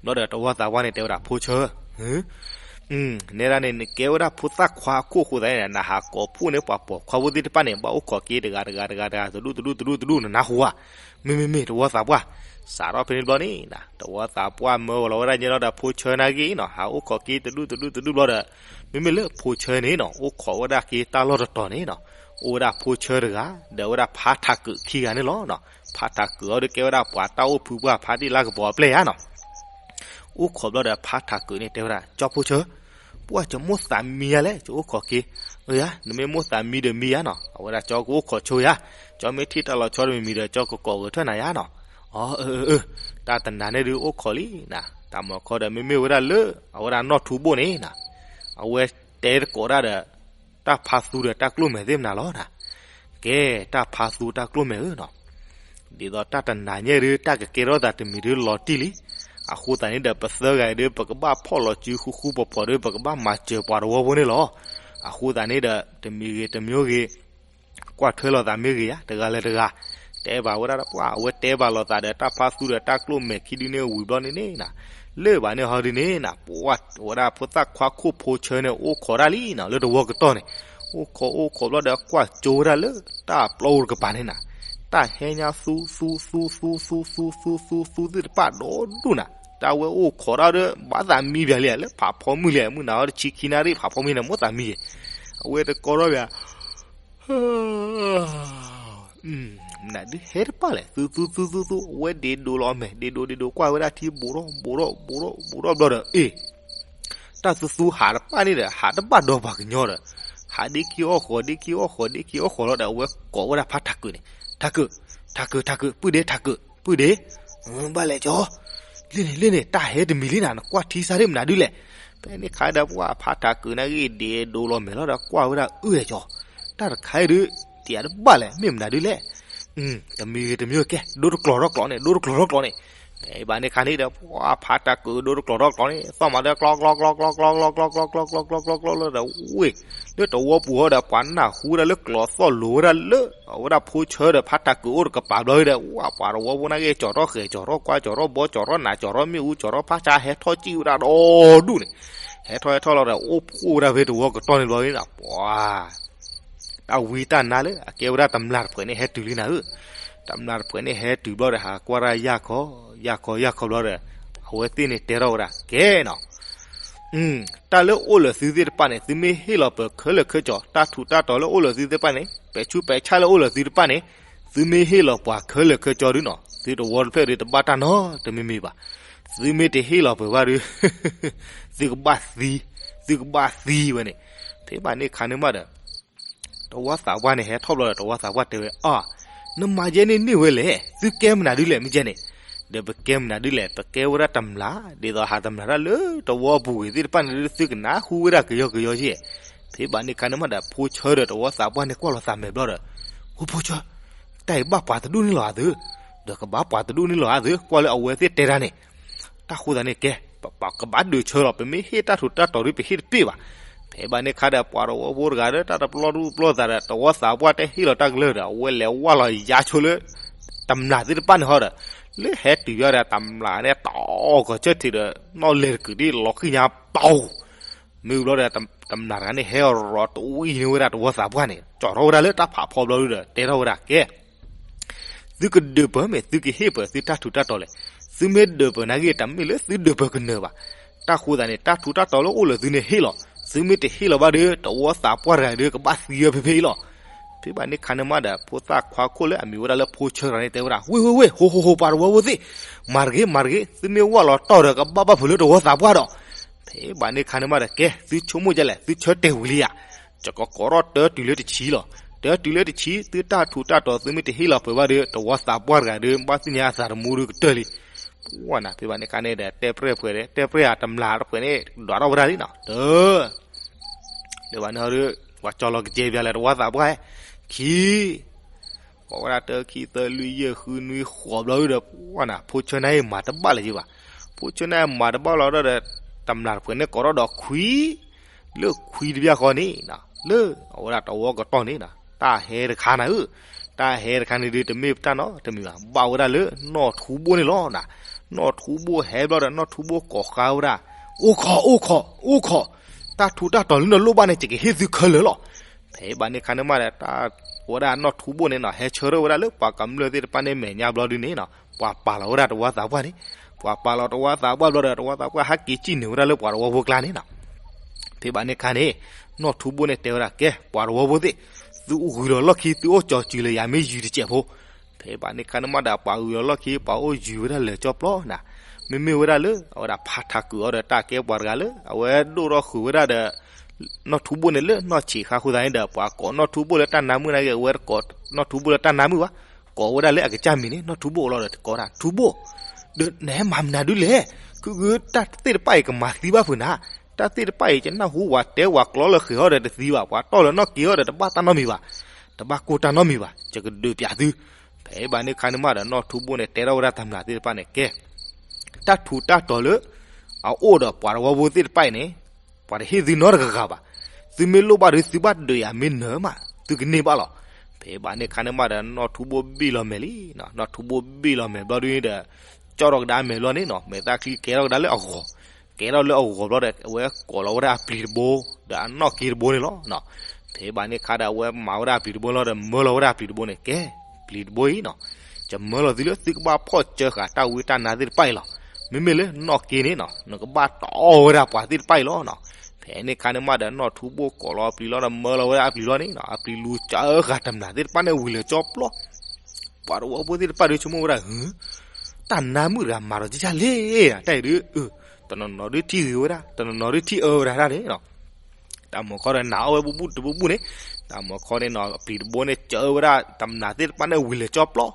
ပျီ ဘျီဒီးတဝီသးပှၢ်န့ၣ်တဲဝဲဒၣ်ဖိဆၢ, နဲဒၣ်န့ၣ် နကဲဝဲဒၣ်ဖိသၣ်ခွါအခိၣ်ဃိသးန့ၣ် နဟးကိးဖှိၣ်န့ၢ်ပှၤပိာ်ခွါဖိသ့ၣ်တဖၣ်န့ၣ် ဘၣ်အိၣ်ခိးက့ၤတဂၤတဂၤတဂၤတဂၤ တဒူၣ်တဒူၣ်တဒူၣ်တဒူၣ် နနၢ်ဟူဧါ. မ့မ့ၢ်မ့ၢ်တဝီသးပှၢ်, စးထီၣ်ဖဲန့ၣ်ဘျီန့ၣ် တဝီသးပှၢ်မၢဝဲလီၤဝဲဒၣ်ညါလီၤဒီးဖိဆၢနာ်ဂ့ၤနီၤ ဟးအိၣ်ခိးက့ၤတဒူၣ်တဒူၣ်တဒူၣ်ဘျီဒီး မ့မ့ၢ်လၢဖိဆၢန့ၣ်နီၤ အိၣ်ခိးဝဲဒၣ်က့ၤတၢ်လီၢ်တတီၤန့ၣ်နီၤ အိၣ်ဝဲဒၣ်ဖိဆၢတဂၤ ဒီးဝဲဒၣ်ဖါထးကုးခံဂၤန့ၣ်လီၤ. ဖါထးကုးအီၤဒီးကဲဝဲဒၣ်ပှၤတၢ်အိၣ်ဖုပှၢ်ဖါတံၢ်လၢကပီၤအပျဲၢ်ယါနီၤ. အိၣ်ခိးဘျီဒီးဖါထးကုးန့ၣ်တဲဝဲဒၣ် ကၠီဖိဆၢ, ပှၢ်ကမိၣ်သးမံယါလဲၣ် ကအိၣ်ခိးက့ၤ, အၢယါ နမ့ၢ်မိၣ်သးမံဒီးမံယါနီၤ, အဝဲဒၣ်ကၠီကအိၣ်ခိးဆိယါ, ကၠီမ့ၢ်ထံၣ်တၢ်လီၤဆီတမံၤမံၤဒီး ကၠီကကိးဂဲၤထၢၣ်နၤယါနီၤ, အၢ အၢ အၢ တၢ်တနၤန့ၣ်ဒုးအိၣ်ခိးလံနၤ, တၢ်မၤခီဒီးမ့မ့ၢ်ဝဲဒၣ်လၢ အဝဲဒၣ်နီၢ်ထူဘိၣ်န့ၣ်နၤ, အဝဲတဲသကိးဒၣ်ဒီး တၢ်ဖးသူဒီးတၢ်ကျိၣ်မဲာ်သ့ၣ်မနုၤလီၤနၤ, ကဲ တၢ်ဖးသူတၢ်ကျိၣ်မဲာ်ဧၢနီၤ ဒ်သိးတၢ်တနၤညါဒုး တၢ်ကကဲထီၣ်သးတမံၤဒုးလီၤတံၢ်လံ, အဃိသတးန့ၣ်ဒီး ပသၢဂၤအံၤဒုး ပကဘၣ်ဖီၣ်လီၤစုဃူဃူဖိးဖိးဒီး ပကဘၣ်မၤစၢၤပှၤတဝီဖိန့ၣ်လီၤ. အဃိသတးန့ၣ်ဒီး တမံၤဂ့ၤတမံၤဂ့ၤ ကွၢ်ထွဲလိာ်သးမ့ၢ်ဂ့ၤဧါ တဂၤလၢတဂၤ တဲဘၣ်ဝဲဒၣ်ပှၢ် အဝဲတဲဘၣ်လိာ်သးဒီး တၢ်ဖးသူဒီးတၢ်ကျိၣ်မဲာ်ခံဒုန့ၣ်ဝံၤဘျီန့ၣ်န့ၣ်နၤ, လၢဘၣ်န့ၣ်ဟီဒုန့ၣ်နၤ ပှၢ်ဝဲဒၣ်ဖိသၣ်ခွါခိၣ်ဖိဆၢန့ၣ် အိၣ်ခိးတၢ်လံနီၤ လၢတဝီကတီၢ်န့ၣ်, အိၣ်ခိးအိၣ်ခိးဘျီဒီး ကွၢ်ကၠိဝဲဒၣ်လၢ တၢ်ပျီအိၣ်တကပၤန့ၣ်နၤ, တၢ်ဟဲညါသူသူသူသူသူသူသူသူသူသ့ၣ်တဖၣ်ဒီဒူၣ်နၤ, တၢ်ဝဲအိၣ်ခိးတၢ်ဒီး ဘၣ်သးမံဘၣ်လံ လၢဖးဖီမုၢ်လံ မုၢ်နၤအီၤတဆံခံနၣ်ရံၣ် ဖးဖီမုၢ်န့ၣ် မိၣ်သးမံယဲ, အဝဲတကိးထီၣ်ဘၣ် မနုၤဒုးဟဲတပၣ်လဲၣ် သူသူသူသူသူ အဝဲဒ့ဒိးလီၤအမဲာ် ဒ့ဒိးဒ့ဒိးကွၢ်ဝဲဒၣ်ထံ ဘူးထီၣ်ဘူးထီၣ်ဘူးထီၣ်ဘူးထီၣ်ဘျီဒီး အ့ၣ် တၢ်သူသူဟးတပၣ်န့ၣ်ဒီး ဟးတဘၣ်ဒီးပှၤကညီဒီး ဟးဒ့ခံအီၣ်ဃီၤ ဒ့ခံအီၣ်ဃီၤ ဒ့ခံအီၣ်ဃီၤလီၤဒီး အဝဲကိးဝဲဒၣ်ဖါထးကုးန့ၣ် ထးကုး ထးကုး ထးကုး ပုၢ်ဒ့ ထးကုး ပုၢ်ဒ့ ဘၣ်လဲၣ်ကၠီ လ့န့ၣ် လ့န့ၣ် တၢ်ဟဲတမံၤလံနၤ နကွၢ်ထံစါဒ်မနုၤဒုးလဲၣ်. ဖဲန့ၣ်ခါဒီး ပှၢ်ဖါထးကုးန့ၣ်ဂ့ၤ ဒ့ဒိးလီၤမဲာ်လီၤဒီး ကွၢ်ဝဲဒၣ် အၢၣ်ကၠီ တၢ်တခါအံၤဒုး တယၤတဘၣ်လဲၣ် မ့ၢ်မနုၤဒုးလဲၣ်. တမံၤဂ့ၤတမံၤဂ့ၤ ကဲ ဒိတကျိၤထီၣ်ကျိၤန့ၣ် ဒိတကျိၤထီၣ်ကျိၤန့ၣ်. ဖဲဘၣ်န့ၣ်ခါန့ၣ်ဒီး ပှၢ်ဖါထးကုးဒိတကျိၤထီၣ်ကျိၤန့ၣ် သီၣ်မၤဒီး ကျီကျီကျီကျီကျီကျီကျီကျီကျီကျီကျီကျီကျီကျီလီၤဒီး ဝ့ၢ် လၢတဝီပူၤဟီဒီး ပှၤနၢ်ဟူဝဲဒၣ်လၢကျိၤသီၣ်လိၤဝဲဒၣ်လၢ အဝဲဒၣ်ဖိဆၢဒီးဖါထးကုးအိၣ်တကပၤဘျီဒီး ဝဲပှၤတဝီဖိန့ၣ်ဂ့ၤ ကၠီၤထီၣ်ဃဲၤ ကၠီၤထီၣ်ကွၢ် ကၠီၤထီၣ်ဘီ ကၠီၤထီၣ်နး ကၠီၤထီၣ်မ့ၣ်အူ ကၠီၤထီၣ်ဖးဆါ ဟဲထီၣ်စံၣ်ဝဲဒၣ်ဒီဒူၣ်န့ၣ်. ဟဲထီၣ်ဟဲထီၣ်လီၤဒီး အိၣ်ဖှိၣ်ဝဲဒၣ်ဖဲတဝီကတီၢ်န့ၣ်ဘျီန့ၣ်ဒီး ပှၢ် တၢ်ဝံတၢ်နါလၢအကဲဝဲဒၣ်တမျာ်တဖှဲးန့ၣ် ဟဲတုၤလံနၤဧၢ. တမျာ်တဖှဲးန့ၣ် ဟဲတုၤဘျီဒီး ဟးကွၢ်တၢ်ယၢ်ခီ ယၢ်ခီ ယၢ်ခီဘျီဒီး အဝဲသ့ၣ်န့ၣ်တဲထီၣ်ဝဲဒၣ် ကဲနီၤ တၢ်လၢအိၣ်လၢသုသ့ၣ်တဖၣ်န့ၣ် သုမ့ၢ်ဟ့ၣ်လီၤပှၤခဲလၢာ်ခဲဆ့ တၢ်ထူးတၢ်တီၤလၢအိၣ်လၢသုသ့ၣ်တဖၣ်န့ၣ် ပဲာ်ဆူးပဲာ်ဆၣ်လၢအိၣ်လၢသုတဖၣ်န့ၣ် သုမ့ၢ်ဟ့ၣ်လီၤပှၤခဲလၢာ်ခဲဆ့ဒုနီၤ သုတဝီတဖျၢၣ်ဒုတဘၣ်တၢ်နီတမံၤမံၤဘၣ်. သုမ့ၢ်တဟ့ၣ်လီၤပှၤဘၣ်ဒု သုကဘၣ်သံ သုကဘၣ်သံဝဲန့ၣ်. ဖဲဘၣ်န့ၣ်ခါန့ၣ်မးဒီး တဝီသးပှၢ်န့ၣ် ဟဲထီၣ်ဘျီဒီး တဝီသးပှၢ်တဲဝဲ အါ နမၤယဲန့ၣ်န့ၢ်ဝဲလဲၣ် သုကဲမနုၤဒုလဲၣ် မ့ၢ်ကဲန့ၣ်. ဒီးပကဲမနုၤဒုလဲၣ် ပကဲဝဲဒၣ်တမျာ် ဒ်သိးဟးတမျာ်တၢ်လၢတဝီပူၤဂ့ၤသ့ၣ်တဖၣ်န့ၣ်ဒု သုကနၢ်ဟူဝဲဒၣ်ကယီကယီယဲၢ်. ဖဲဘၣ်န့ၣ်ခါန့ၣ်မးဒီး ဖိဆၢဒီးတဝီသးပှၢ်န့ၣ် ကွၢ်လီၤသးမဲာ်ဘျီဒီး ဟိဖိဆၢ တၢ်အံၤဘၣ်ပှၤတဒူၣ်န့ၣ်လီၤအသး ဒီးကဘၣ်ပှၤတဒူၣ်န့ၣ်လီၤအသး ကွၢ်လၢအဝဲသ့ၣ်တဲတၢ်န့ၣ် တၢ်ဃိသးန့ၣ်ကဲ ပကဘၣ်ဒုးဆၢလီၤ ပမ့ၢ်ဟ့ၣ်တၢ်ထူးတၢ်တီၤဒု ပဟ့ၣ်တပ့ၢ်ဘၣ်. ဖဲဘၣ်န့ၣ်ခါဒီး ပှၤတဝီဖိတဂၤဒီး တၢ်တပျီဒူပျီသးဒီး တဝီသးပှၢ်တဲဟ့ၣ်လီၤတၢ်ကလၢာ်ဒီး အဝဲလဲၤဝၢ်လီၤယါဆိလၢ တမျာ်သ့ၣ်တဖၣ်န့ၣ်ဟီဒီး လၢဟဲတုၤယါဒီး တမျာ်န့ၣ် တီၢ်ကီၤဆၢထံးဒီး နီၣ်လဲၤတကုာ်ဒ်လီၤဃံၣ်ညါပီၤ မ့ၢ်ဘျီဒီး တမျာ်တဂၤန့ၣ် ဟဲရီၤတဝံၤန့ၢ်ဝဲဒၣ်တဝီသးပှၢ်န့ၣ် ကၠီထီၣ်ဝဲဒၣ်လၢတၢ်ဖးဖီဘျီဒီး တဲထီၣ်ဝဲဒၣ်ကဲ သုကဒုးပၢၤမ့ၢ်သုကဟ့ၣ်ပၢၤသုတၢ်ထူးတၢ်တီၤလဲၣ်. သုမ့ၢ်ဒုးပၢၤနာ်က့ တမ့ၢ်လၢသုဒုးပၢၤကနၢၤဘၣ်. တၢ်ဃိသးန့ၣ် တၢ်ထူးတၢ်တီၤလၢအိၣ်လၢသုန့ၣ်ဟ့ၣ်လီၤ. သုမ့ၢ်တဟ့ၣ်လီၤဘၣ်ဒီး တဝီသးပှၢ်တဂၤဒီး ကဘၣ်သံဝဲဖဲဖဲအံၤလီၤ. ဖဲဘၣ်န့ၣ်ခါန့ၣ်မးဒီး ဖိသၣ်ခွါခိၣ်လၢအမံၤဝဲဒၣ်လၢဖိဆၢတဂၤန့ၣ် တဲဝဲဒၣ် ဝ့ၢ်ဝ့ၢ်ဝ့ၢ် ဟိဟိဟိ ပှၤတဝီဖိသ့ၣ် မၤတဂ့ၤ မၤတဂ့ၤ သုမ့ၢ်ဝၢ်လီၤတီၢ်ဒီး ကဘၣ်ဘၣ်ဖုးလၢတဝီသးပှၢ်ဒီး ဖဲဘၣ်န့ၣ်ခါန့ၣ်မးဒီး ကဲ သုဆိကမိၣ်ဒ်လဲၣ် သုဆၢတဲာ်ဝံၤလံဧါ. ကကိးထီၣ်တၢတုၤလၢတဆံလီၤ. တၢတုၤလၢတဆံ သုတၢ်ထူးတၢ်တီၤ သုမ့ၢ်တဟ့ၣ်လီၤပၢၤဘၣ်ဒီး တဝီသးပှၢ်တဂၤဒီး ဘၣ်သ့ၣ်ညါအသးတမူဒီးကတၢၢ်လံ. ပှၢ်နၤ ဖဲဘၣ်န့ၣ်ခါန့ၣ်ဒီး တဲပြဲၢ်တဖှဲးဒီး တဲပြဲၢ်အတမျာ်တဖှဲးန့ၣ် ဒွးထီၣ်ဝဲဒၣ်လံနီၤ. တၢ် ဒီးဘၣ်န့ၣ်ဟီဒီး ပှၤကၠီလီၤကစဲးပၠးလဲၣ် တဝီသးပှၢ် ခံ ကိးဝဲဒၣ်တၢခံသၢလွံၢ်ယဲၢ်ဃုနွံဃိးဘျီဒီး ပှၢ်နၤ ဖိဆၢန့ၣ်မၤတဘၣ်လၢၤဘၣ်. ဖိဆၢန့ၣ်မၤတဘၣ်လီၤဒီး တမျာ်တဖှဲးန့ၣ်ကိးထီၣ်ဒီးခွံ လၢခွံတဘျီဃီန့ၣ် လၢအဝဲဒၣ်တဝီကတီၢ်န့ၣ် တၢ်ဟဲတခါနၤဧၢ, တၢ်ဟဲတခါန့ၣ်ဒီး တမ့ၢ်ပတၢ်နီတမံၤဘၣ်, ဘၣ်ဝဲဒၣ်လၢနီၢ်ထူဘိၣ်န့ၣ်လီၤ. နီၢ်ထူဘိၣ်ဟဲဘျီဒီး နီၢ်ထူဘိၣ်ကိးဃါဝဲဒၣ်, အိၣ်ခိး အိၣ်ခိး အိၣ်ခိး, တၢ်ထူးတၢ်တီၤလၢနလိၣ်ဘၣ်န့ၣ် ယကဟ့ၣ်သုခဲလၢာ်လီၤ. ဖဲဘၣ်န့ၣ်ခါန့ၣ်မးဒီး တၢ်ဝဲဒၣ်နီၢ်ထူဘိၣ်န့ၣ်နီၤ ဟဲဆၢထၢၣ်ဝဲဒၣ်လၢပှၤကမျၢၢ်သ့ၣ်တဖၣ်န့ၣ် မဲာ်ညါဘျီဒုန့ၣ်နီၤ ပှၤပာ်လီၤဝဲဒၣ်တဝီသးပှၢ်န့ၣ်, ပှၤပာ်လီၤတဝီသးပှၢ်ဘျီဒီး တဝီသးပှၢ်ဟဲက့ၤစံၣ်နုာ်ဝဲဒၣ်လၢပှၤတဝီဖိကျါန့ၣ်နီၤ. ဖဲဘၣ်န့ၣ်ခါန့ၣ် နီၢ်ထူဘိၣ်န့ၣ်တဲဝဲဒၣ် ကဲ ပှၤတဝီဖိသ့ၣ်, သုဂုၤလီၤလီၢ်ခံ သုအိၣ်ကၠီၤစုၤလၢယၤမ့ၢ်ယုၤတစဲးဖိ. ဖဲဘၣ်န့ၣ်ခါန့ၣ်မးဒီး ပှၤဂုၤလီၤလီၢ်ခံ ပှၤအိၣ်ယုၤဝဲဒၣ်လၢာ်ကၠီပျီနၤ, မ့မ့ၢ်ဝဲဒၣ်လၢ အဝဲဒၣ်ဖးထးကုာ်အီၤဒီးတၢ်ကဲပှၤတဂၤလၢ အဝဲဒိၣ်ထီၣ်ဃုာ်ဝဲဒၣ်ဒီး နီၢ်ထူဘိၣ်န့ၣ်လၢနီၢ်ဆံးခါအဃိသတးန့ၣ်ဒီး ပှၤကိးနီၢ်ထူဘိၣ်လၢတၢ်နါမုၣ်နာ်က့ အဝဲကိးနီၢ်ထူဘိၣ်လၢတၢ်နါမုၣ်ဘၣ်, ကိးဝဲဒၣ်လၢအကစၢ်မံၤန့ၣ် နီၢ်ထူဘိၣ်လီၤဒီး ကိးဒၣ်ထူဘိၣ်, ဒီးနဟဲမၤမနုၤဒုလဲၣ်, ခုခုတၢ်သ့ၣ်တဖၣ်အံၤကမၤသံဘၣ်ဖုးနၤ, တၢ်သ့ၣ်တဖၣ်အံၤ ယနၢ်ဟူဝဲတဲဝဲကျီလၢဃ့ၢ်ဟီၣ်ဒီးတသံဘၣ်, ပှၤတီၢ်လၢနီၢ်က့ၤဟီၣ်ဒီးတဘၣ်တၢ်နီတမံၤဘၣ်, တဘၣ်ကိၢ်တၢ်နီတမံၤဘၣ်, ယကဒုးပျးသု. ဖဲဘၣ်န့ၣ်ခါန့ၣ်မးဒီး နီၢ်ထူဘိၣ်န့ၣ် တဲထီၣ်ဝဲဒၣ်တမျၢ်သ့ၣ်တဖၣ်န့ၣ် ကဲ တၢ်ထူးတၢ်တီၤလၢ အအိၣ်ဒီးပှၤတဝီဖိသ့ၣ်တဖၣ်အံၤန့ၣ် ပှၤတဟ့ၣ်သုနီတဂၤဂၤဘၣ်. သုမ့ၢ်လိၣ်ဘၣ်ဒီး သုဘၣ်ဒုးယၤမ့ၢ်နၢၤမး သုကန့ၢ်ဘၣ်လီၤ. ဖဲဘၣ်န့ၣ်ခါန့ၣ်မးဒီး နီၢ်ထူဘိၣ်ဘ့ၣ်လီၤမဲာ်လံ, နီၢ်ထူဘိၣ်ဘ့ၣ်လီၤမဲာ်ဘျီဒုန့ၣ်ဒီး ကၠီၣ်ထီၣ်ကဒါအမဲာ်ဘျီန့ၣ်နီၤ မဲာ်သၣ်ချံကဲထီၣ်ကဒါလၢအဂီၤ, ကဲထီၣ်လၢအဂီၤဘျီဒီး အဝဲကိးလီၤဝဲဒၣ်အပျံၤတဘိ ဒီးအနီၢ်က့တဘိန့ၣ်လီၤ. ဖဲဘၣ်န့ၣ်ခါဒီး အဝဲမၤဝဲဒၣ်အပျံၤတဘိလီၤဒီး မၢလီၤဝဲဒၣ်အပျံၤတဘိန့ၣ် ကဲ ပျံၤတဘိအံၤနီၤ, ယမၢလီၤသုလၢ သုကဘၣ်ဖီၣ်စၢဃာ်တၢ်ဝံတၢ်နါသ့ၣ်တဖၣ်အံၤလီၤ. မ့မ့ၢ်လၢနီၢ်က့န့ၣ်နီၤ နကဘၣ်တီၢ်ဝဲဒၣ်ပှၤသ့ၣ်တဖၣ်အံၤလီၤနီၤ. ဖဲန့ၣ်ခါန့ၣ်မးဒီး နီၢ်ထူဘိၣ်ကိးလီၤအပျံၤလီၤဒီး မၢလီၤဝဲဒၣ်အပျံၤလီၤန့ၣ်နီၤ အပျံၤလူၤစၢဃာ်တမျၢ်သ့ၣ်တဖၣ်န့ၣ် ဝံၤလၢာ်ကၠီပျီ ပှၤတဝီဖိသ့ၣ်တဖၣ်ဒီး ဆိကမိၣ်ဝဲဒၣ် ဟၢ တၢ်နါမုၣ်တဂၤမၤဒီးကယၢ်လဲၣ်, တၢ်အံၤဒုး တနီၤနီၤဒုးထံၣ်ဂ့ၤဝဲဒၣ် တနီၤနီၤဒုးထံၣ်အၢဝဲဒၣ်တၢ်န့ၣ်နီၤ. တၢ်မုၢ်ခီဒီး နၤအီၣ်ဝဲဘူၣ်ဘူၣ်တဘူၣ်ဘူၣ်န့ၣ်, တၢ်မုၢ်ခီန့ၣ်နီၤ အပျံၤတဘိန့ၣ် စၢဝဲဒၣ်တမျၢ်သ့ၣ်တဖၣ်န့ၣ် ဝံၤလၢာ်ကၠီပျီ.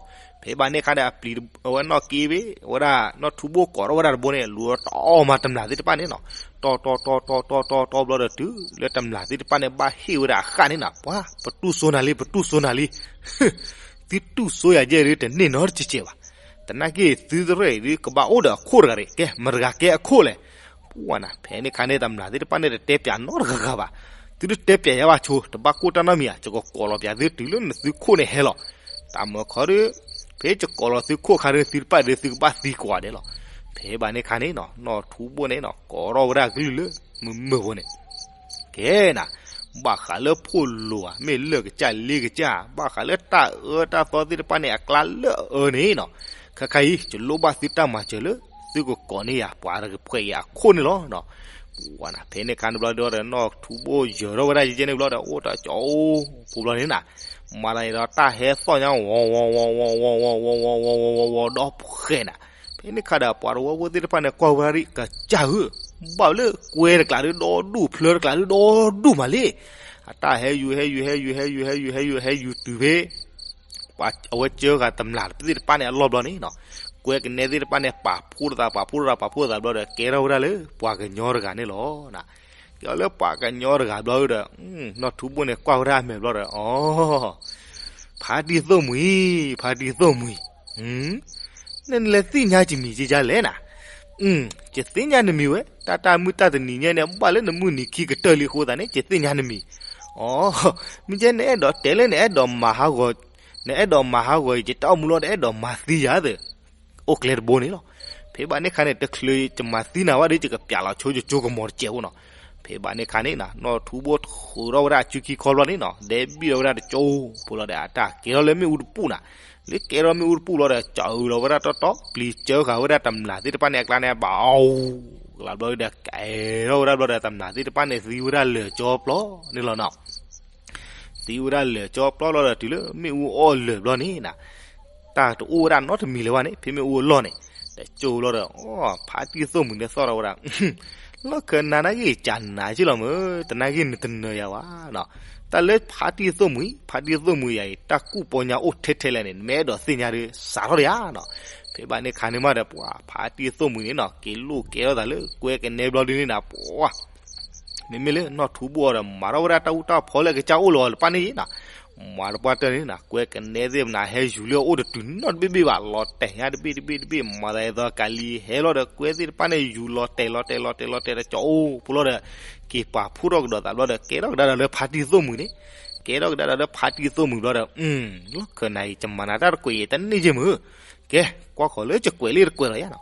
ဖဲဘၣ်န့ၣ်ခါဒီး အပျံၤအဝဲနီၢ်က့ဝဲဒၣ် နီၢ်ထူဘိၣ်ကိးထီၣ်ဝဲဒၣ်တဘိန့ၣ် လူၤတီၢ်မၤတမျၢ်သ့ၣ်တဖၣ်န့ၣ်နီၤ, တီၢ်တီၢ်တီၢ်တီၢ်တီၢ်တီၢ်တီၢ်ဘျီဒီး တုၤလၢတမျၢ်သ့ၣ်တဖၣ်န့ၣ် ဘၣ်ဟ့ၣ်ဝဲဒၣ်အဃၣ်န့ၣ်နီၤ ပှၤ ပတူၢ်စိနၤလံ ပတူၢ်စိနၤလံ သုတူၢ်စိယၤယဲၢ်ဒုး တန့ၢ်နီတစဲးဘၣ်. သနာ်က့ သုသရဲၣ်အံၤဒုး ကဘၣ်အိၣ်ဒီးအခိၣ်တဂၤဒံး, ကဲ မတၤတဂၤကဲအခိၣ်လဲၣ်. ပှၤနၤ ဖဲန့ၣ်ခါန့ၣ် တမျၢ်သ့ၣ်တဖၣ်န့ၣ် တတဲပၠးနီတဂၤဂၤဘၣ်. သုတတဲပၠးယၤဘၣ်ဆိ, တဘၣ်ကိၢ်တၢ်နီတမံၤဧါ, ယကကိးလီၤပၠးသု တုၤလၢနသုခိၣ်န့ၣ်ဟဲလီၤ. တၢ်မုၢ်ခီဒီး ဖဲယကိးလီၤသုခိၣ်ခါဒီး သုတဖၣ်ဒီး သုကဘၣ်သံကွၢ်ဒဲးလီၤ. ဖဲဘၣ်န့ၣ်ခါန့ၣ်နီၤ နီၢ်ထူဘိၣ်န့ၣ်နီၤ ကိးထီၣ်ဝဲဒၣ်ကလုၢ်လၢ မုာ်မုာ်ဖိန့ၣ် ကဲနၤ, ဘၣ်ဃးလၢဖိလိၤဧါ မ့ၢ်လၢာ်ကစၢ်လ့ကစၢ်, ဘၣ်ဃးလၢတၢ်အၢတၢ်သီသ့ၣ်တဖၣ်န့ၣ် အကျါလၢအအၢန့ၣ်နီၤ, ခဲခါအံၤ ယလိၣ်ဘၣ်သုတၢ်မၤစၢၤလၢ သုကကိးန့ၢ်ယၤ ပှၤတကဖှဲးအံၤအခိၣ်န့ၣ်လီၤ. ပှၤနၤ ဖဲန့ၣ်ခါန့ၣ်ဘျီဒီး နီၢ်ထူဘိၣ်ယၢၤထီၣ်ဝဲဒၣ်ယဲၢ်န့ၣ်ဘျီဒီး အိၣ်တကၠီအိၣ်ဖိဘျီန့ၣ်နၤ, မၤသးအံၤဒီးတၢ်ဟဲသီၣ်ညါ ဝီၤဝီၤဝီၤဝီၤဝီၤဝီၤဝီၤဝီၤဝီၤဝီၤဝီၤဝီၤဝီၤဝီၤဒီးဖှဲးနၤ, ဖဲန့ၣ်ခါဒီး ပှၤတဝီဖိသ့ၣ်တဖၣ်န့ၣ် ကွၢ်ဝဲဒၣ်ကစၢ်ဧၢ, ဘၣ်လၢကွဲတကျးဒုးဒီဒူၣ် ဖျၢတကျးဒုးဒီဒူၣ်မးလံ. အတၢ်ဟဲယူၤ ဟဲယူၤ ဟဲယူၤ ဟဲယူၤ ဟဲယူၤ ဟဲယူၤ ဟဲယူၤတုၤဖဲ အဝဲစၢဃာ်တမျၢ်သ့ၣ်တဖၣ်န့ၣ် အလီၢ်ဘျီန့ၣ်နီၤ, ကွဲကနဲသ့ၣ်တဖၣ်န့ၣ် ပာ်ဖှိၣ်လိာ်သး ပာ်ဖှိၣ်လိာ်သး ပာ်ဖှိၣ်လိာ်သးဘျီဒီး ကဲထီၣ်ဝဲဒၣ်လၢပှၤကညီတဂၤန့ၣ်လီၤ. ကဲထီၣ်လၢပှၤကညီတဂၤဘျီဒီး နီၢ်ထူဘိၣ်န့ၣ် ကွၢ်ဝဲဒၣ်အမဲာ်ဘျီဒီး အီၤ ဖါတံၢ်သိၣ်မှံၤ, ဖါတံၢ်သိၣ်မှံၤ, နနလဲၤသ့ၣ်ညါယမံၤကကလဲၣ်နၤ, ယသ့ၣ်ညါနမံၤဝဲ, တၢ်တၢ်မုၢ်တၢ်တနံၤညါန့ၣ် ဘၣ်လၢနမုၢ်နံၤခံကတၢၢ်လံအဃိသတးန့ၣ် ယသ့ၣ်ညါနမံၤ, အီၤ, မ့ၢ်ကဲနအဲၣ်ဒိးတဲလၢနအဲၣ်ဒိးမၤဟးဂီၤ, နအဲၣ်ဒိးမၤဟးဂီၤအံၤ ယတၢ်အိၣ်မူလီၤ နအဲၣ်ဒိးမၤသံယၤသ့ၣ် အိၣ်ကျဲတဘိန့ၣ်လီၤ. ဖဲဘၣ်န့ၣ်ခါန့ၣ် တချုးယမၤသံနၤဘၣ်ဒီး ယကပျးလီၤဆိယကၠိကမီၤတစဲးဖိနီၤ. ဖဲဘၣ်န့ၣ်ခါန့ၣ်နီၤ နီၢ်ထူဘိၣ်ဃုာ်ထီၣ်ဝဲဒၣ်အစုခံခီဘျီန့ၣ်နီၤ ဒဲဘံၣ်ထီၣ်ဝဲဒၣ်တကၠိဖိလီၤဒီး အတၢ်ကဲထီၣ်လၢမ့ၣ်အူတပူၤနၤ. လၢကဲထီၣ်မ့ၣ်အူတပူၤလီၤဒီး ကၠီအုးလီၤဝဲဒၣ်တီတီ ပျံၤစၢဃာ်ဝဲဒၣ်တမျၢ်သ့ၣ်တဖၣ်န့ၣ် အကျါန့ၣ် ဘၣ်အူကလးဘျီဒီး ကဲထီၣ်ဝဲဒၣ်ဘျီဒီး တမျၢ်သ့ၣ်တဖၣ်န့ၣ် သံဝဲဒၣ်လၢာ်ကၠီပျီန့ၣ်လီၤနီၤ. သံဝဲဒၣ်လၢာ်ကၠီပျီလီၤဒီး တုၤလၢမ့ၣ်အူအီၣ်လၢာ်ဘျီန့ၣ်နၤ တၢ်တအိၣ်ဝဲဒၣ်နီတမံၤလၢၤဘၣ်န့ၣ် ဖဲမ့ၣ်အူအလီၢ်န့ၣ် တကၠိလီၤဒီး ဖါတံၢ်သိၣ်မှံၤန့ၣ်သီၣ်ထီၣ်ဝဲဒၣ် လီၢ်ခၢနၤနာ်က့ၤ ကနၤက့လီၤမ့ၢ် တနာ်က့ၤနတနၢၤယၤဘၣ်နီၤ. တၢ်လၢဖါတံၢ်သိၣ်မှံၤ ဖါတံၢ်သိၣ်မှံၤယၤအံၤ တၢ်ကူၣ်ပီညါအိၣ်ထဲထဲလဲၣ်န့ၣ် နမ့ၢ်အဲၣ်ဒိးသ့ၣ်ညါဒီး စးထီၣ်ဒီးယၤနီၤ. ဖဲဘၣ်န့ၣ်ခါန့ၣ်မးဒီး ပှၤဖါတံၢ်သိၣ်မှံၤန့ၣ်နီၤ က့ၤလိာ်ကဲထီၣ်သးလၢကွဲကနဲဘျီဒုန့ၣ်နၤ ပှၤ မ့မ့ၢ်လၢနီၢ်ထူဘိၣ်အီၤဒီး မၤထီၣ်ဝဲဒၣ်တၢ်အူတၢ်ဖီလၢကစၢ်အိၣ်လၢအီၤလၢပၢ်န့ၣ်နီၤ. မၤတပှၢ်တၢၢ်န့ၣ်နီၤ ကွဲကနဲသ့ၣ်မနၤဟဲယူၤလၢအအိၣ်တတုၤနီတဘ့ၣ်ဘ့ၣ်ဘၣ် လီၤတဲာ်ညါတဘ့ၣ်တဘ့ၣ်တဘ့ၣ် မၤသးဒ်သိးကလံၤဟဲလီၤဒီး ကွဲသ့ၣ်တဖၣ်န့ၣ် ယူၤလီၤတဲာ်လီၤတဲာ်လီၤတဲာ်လီၤတဲာ်ဒီးကၠီအိၣ်ဖိလီၤဒီး က့ၤပာ်ဖှိၣ်ထီၣ်ကဒီးသးဘျီဒီး ကဲထီၣ်ကဒါဒီးလၢဖါတံၢ်သိၣ်မှံၤန့ၣ် ကဲထီၣ်ကဒါဒီးလၢဖါတံၢ်သိၣ်မှံၤဘျီဒီး လီၢ်ခၢနၤအံၤ ယမၤနၤတၢ်တကွဲးအံၤတန့ၢ်က့မုၢ် ကဲ ကွၢ်ဃီၤလၢယကွဲးလၢယတကွဲးလီၤယါနီၤ.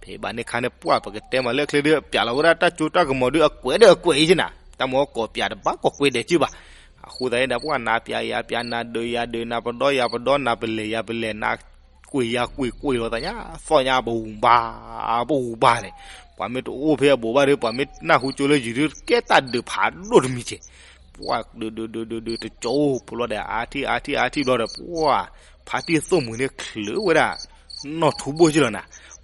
ဖဲဘၣ်န့ၣ်ခါန့ၣ် ပှၢ်ပကတဲမးလၢအချ့ဒီး ပျးလီၤဝဲဒၣ်တၢ်ကၠိတၢ်ကမီၤဒုး အကွဲးဒီးအကွဲးအံၤကနၤ တၢ်မ့ၢ်ကိးပျးတဘၣ်ကိးကွဲးဒဲးက့ဘၣ်. အဃိသတးန့ၣ်ဒီး ပှၢ်နၤပျးယၤပျး နၤဒုးယၤဒုး နၤပဒီယၤပဒီ နၤပလဲၤယၤပလဲၤ နၤကွဲးယၤကွဲး ကွဲးလီၤသးညါ သီၣ်ညါပဝူၤဘၣ် ပဝူၤဘၣ်န့ၣ် ပှၤမ့ၢ်တအိၣ်ဖဲအဘူးဘၣ်ဒီး ပှၤမ့ၢ်နၢ်ဟူကၠိလၢယုၤဒုး ကဲတၢ်ဒုးဖးဒိၣ်တမံၤက့ ပှၢ်ဒုးဒုးဒုးဒုးဒုးတကၠိဖိလီၤဒီး အါထံၣ်အါထံၣ်အါထံၣ်ဘျီဒီး ပှၢ်ဖါတံၢ်သိၣ်မှံၤန့ၣ်ချုးဝဲဒၣ် နီၢ်ထူဘိၣ်က့လီၤနၤ.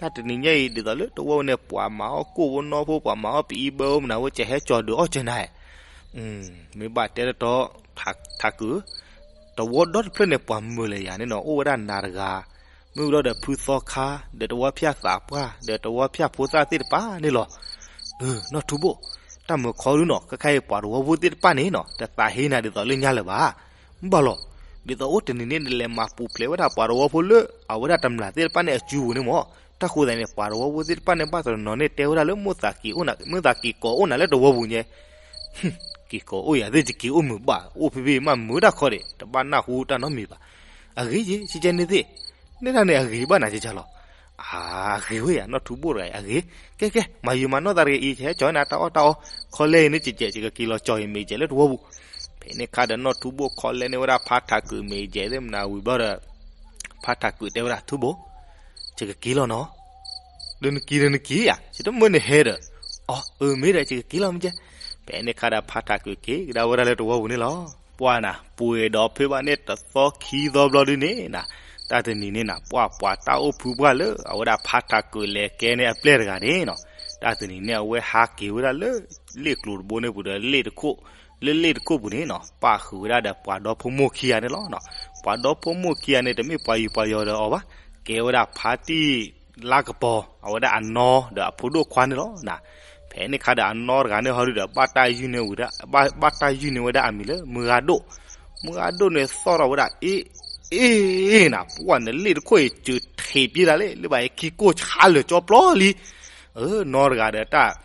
တၢ်တနံၤညါအံၤ ဒ်သိးလၢတဝီပူၤန့ၣ် ပှၤမၤအီၣ်ကိၣ်ဖိနီဖိ ပှၤမၤအီၣ်ပအံဘၢဖိမနုၤဖိ ကဟဲကၠီၤဒုးအီၣ်ကၠီၤနၤ, မ့ၢ်ဘၣ်တဲတတီ ထးကုာ်, တဝီဒီတဖျၢၣ်န့ၣ် ပှၤမုာ်လၢယၤန့ၣ်နီၤ အိၣ်ဝဲဒၣ်နၤတဂၤ, မ့ၢ်ဝံၤဒီးဖုသီခါ ဒီးတဝီဖၠၣ်သးပှၢ် ဒီးတဝီဖၠၣ်ဖိသၣ်သ့ၣ်တဖၣ်န့ၣ်လီၤ. နီၢ်ထူဘိၣ်, တၢ်မုာ်ခီဒုနီၤ ခဲခါအံၤပှၤတဝီဖိသ့ၣ်တဖၣ်န့ၣ်နီၤ တသးဟ့နၤဒ်သိးလၢညါလၢၤဘၣ်. ဘၣ်လီၤ, ဒ်သိးအိၣ်တနံၤန့ၣ် နလဲၤမၤပူၤဖျဲးဝဲဒၣ်ပှၤတဝီဖိလၢ အဝဲဒၣ်တမျၢ်သ့ၣ်တဖၣ်န့ၣ်အစုပူၤန့ၣ်မး, တၢ်ဃိသးန့ၣ် ပှၤတဝီဖိသ့ၣ်တဖၣ်န့ၣ် ဘၣ်တနီၤန့ၣ်တဲဝဲဒၣ်လၢ မိၣ်သးက့ၤအိၣ်နၤ မိၣ်သးက့ၤကိးအိၣ်နၤလၢတဝီပူၤညါ က့ၤကိးအိၣ်ယၤသ့ၣ် ယက့ၤအိၣ်မုာ်ဘၣ် အိၣ်ဖဲဖဲမးမုာ်တၢ်ခီဒံး တဘၣ်နၢ်ဟူတၢ်နီတမံၤဘၣ်. အဂ့ၤယ့ ကကဲန့ၣ်သ့ၣ်, န့ၢ်တၢ်န့ၣ်အဂ့ၤဘၣ်နၤကကလီၤ. အဂ့ၤဝဲယၤ နီၢ်ထူဘိၣ်တဂၤအံၤ အဂ့ၤ, ကဲကဲ မၤယုာ်မၤနီၢ်သးတဂ့ၤအံၤ ကဟဲကၠီၤနၤတၢ်အီၣ်တၢ်အီ, ခီလဲအံၤန့ၣ် ကကဲ ယကက့ၤလီၤကၠီၤအံၤ မ့ၢ်ယဲလၢတဝီပူၤ. ဖဲန့ၣ်ခါဒီးနီၢ်ထူဘိၣ်ခီလဲန့ၢ်ဝဲဒၣ်ဖါထးကုာ်မ့ၢ်ယဲသ့ၣ်မနၤဝံၤဘျီဒီး ဖါထးကုာ်တဲဝဲဒၣ် ထူဘိၣ်, ယကက့ၤလီၤနီၤ. ဒီးနက့ၤဒီးနက့ၤယၤ ယတမၢနဟဲဒီး, အၢ မ့ၢ်ဒီးယကက့ၤလီၤမ့ၢ်ကဲ. ဖဲန့ၣ်ခါဒီးဖါထးကုာ်က့ၤကဒါဝဲဒၣ်လၢတဝီပူၤန့ၣ်လီၤ. ပှၢ်နၤ ပှဲၤဒီးဖဲဘၣ်န့ၣ်တသီခံသီဘျီဒုန့ၣ်နၤ, တၢ်တနံၤန့ၣ်နၤ ပှၢ်ပှၤတၢ်အိၣ်ဖုပှၢ်လၢ အဝဲဒၣ်ဖါထးကုာ်လဲၤကဲန့ၣ်အပျဲၢ်တဂၤန့ၣ်နီၤ, တၢ်တနံၤန့ၣ် အဝဲဟးက့ၤဝဲဒၣ်လၢ လ့ၣ်ကျိၤတဘိန့ၣ်ပူၤဒီးလ့ၣ်တခိၣ်, လၢလ့ၣ်တခိၣ်ပူၤန့ၣ်နီၤ ပၣ်ဃုာ်ဝဲဒၣ်ဒီးပှၤဒီဖိမိၢ်ခံဂၤန့ၣ်လီၤ. ပှၤဒီဖိမိၢ်ခံဂၤန့ၣ် တမ့ၢ်ပှၤယူၤပှၤယီၤဒီးအီၤဘၣ်, ကဲဝဲဒၣ်ဖါတံၢ်လါကပီၤ အဝဲဒၣ်အနီဒီးအဖိဒိၣ်ခွါန့ၣ်လီၤ. ဖဲန့ၣ်ခါဒီးအနီတဂၤန့ၣ်ဟီဒုဒီး ဘၣ်တၢ်ယုၢ်န့ၢ်ဝဲဒၣ်, ဘၣ်တၢ်ယုၢ်န့ၢ်ဝဲဒၣ်အမံၤလၢ မုၢ်ဂၤဒိၣ်, မုၢ်ဂၤဒိၣ်န့ၣ်သီၣ်ထီၣ်ဝဲဒၣ် အ့ အ့ နၤ ပှၢ်နလ့ၣ်တခိၣ်အံၤ စၢၤထံးပ့ၤဒၣ်လၢ လၢဘၣ်အံၤခံကိၢ်ဆါလၢာ်ကၠီပျီလံ. နီတဂၤဒီးတၢ်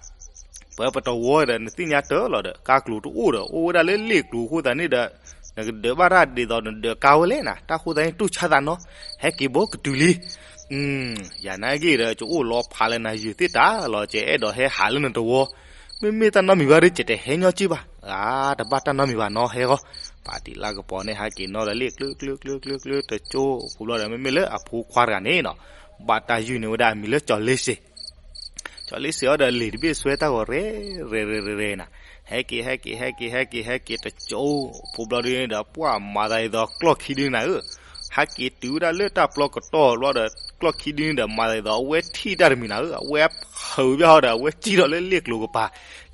ပှၤပတဝီဒီး နသ့ၣ်ညါတၢ်လီၤဒီး ကါကျိၤတအိၣ်ဒီး အိၣ်ဝဲဒၣ်လၢလ့ၣ်ကျိၤအဃိသတးန့ၣ်ဒီး နကဒၢးဘၣ်တၢ်ဒ်သိးနဒၢးကါဝဲလဲၣ်နၤ, တၢ်ဃိသတးန့ၣ် တူၢ်ဆါသးနီၤ, ဟဲက့ၤဘိကတုၤလံ. ယၤနာ်က့ၤဒီး ယအိၣ်လီၤဖးလၢနၤယုၢ်သ့ၣ်တၢ်လီၤ ယအဲၣ်ဒိးဟဲဟးလၢနတဝီ, မ့မ့ၢ်တၢ်နီတမံၤဘၣ်ဒီး ယတဟဲညီက့ၤဘၣ်, အါ တဘၣ်တၢ်နီတမံၤဘၣ်နီၤ ဟဲဂီၤ. ဖါတံၢ်လါကပီၤန့ၣ် ဟဲက့ၤနီၤဒီးလ့ၣ်ကျိၤကျိၤကျိၤကျိၤကျိၤတကၠိဖိဘျီဒီး မ့မ့ၢ်လၢအဖိခွါတဂၤန့ၣ်နီၤ ဘၣ်တၢ်ယုၢ်န့ၢ်ဝဲဒၣ်အမံၤလၢကၠီၤလ့စ့ၣ် ကၠီၤလ့စ့ၣ်အီၤဒီးလ့ၣ်တဘ့ၣ်စွဲတၢ်ဂီၤ ရဲ ရဲ ရဲ ရဲ ရဲ နၤ, ဟဲက့ၤ ဟဲက့ၤ ဟဲက့ၤ ဟဲက့ၤ ဟဲက့ၤတကၠိဖိဘျီဒုန့ၣ်ဒီး ပှၢ်မၤသးဒ်သိးကျီၢ်ခံဒုနၤဧၢ, ဟဲက့ၤတုၤဝဲဒၣ်လၢတၢ်ပျီကတီၢ်ဘျီဒီး ကျီၢ်ခံဒုန့ၣ်ဒီး မၤသးဒ်သိးအဝဲထံၣ်တၢ်တမံၤနၤဧၢ, အဝဲဖုးဘၣ်ဟီဒီး အဝဲစံၣ်ထီၣ်လၢလ့ၣ်ကျိၤကပၤ,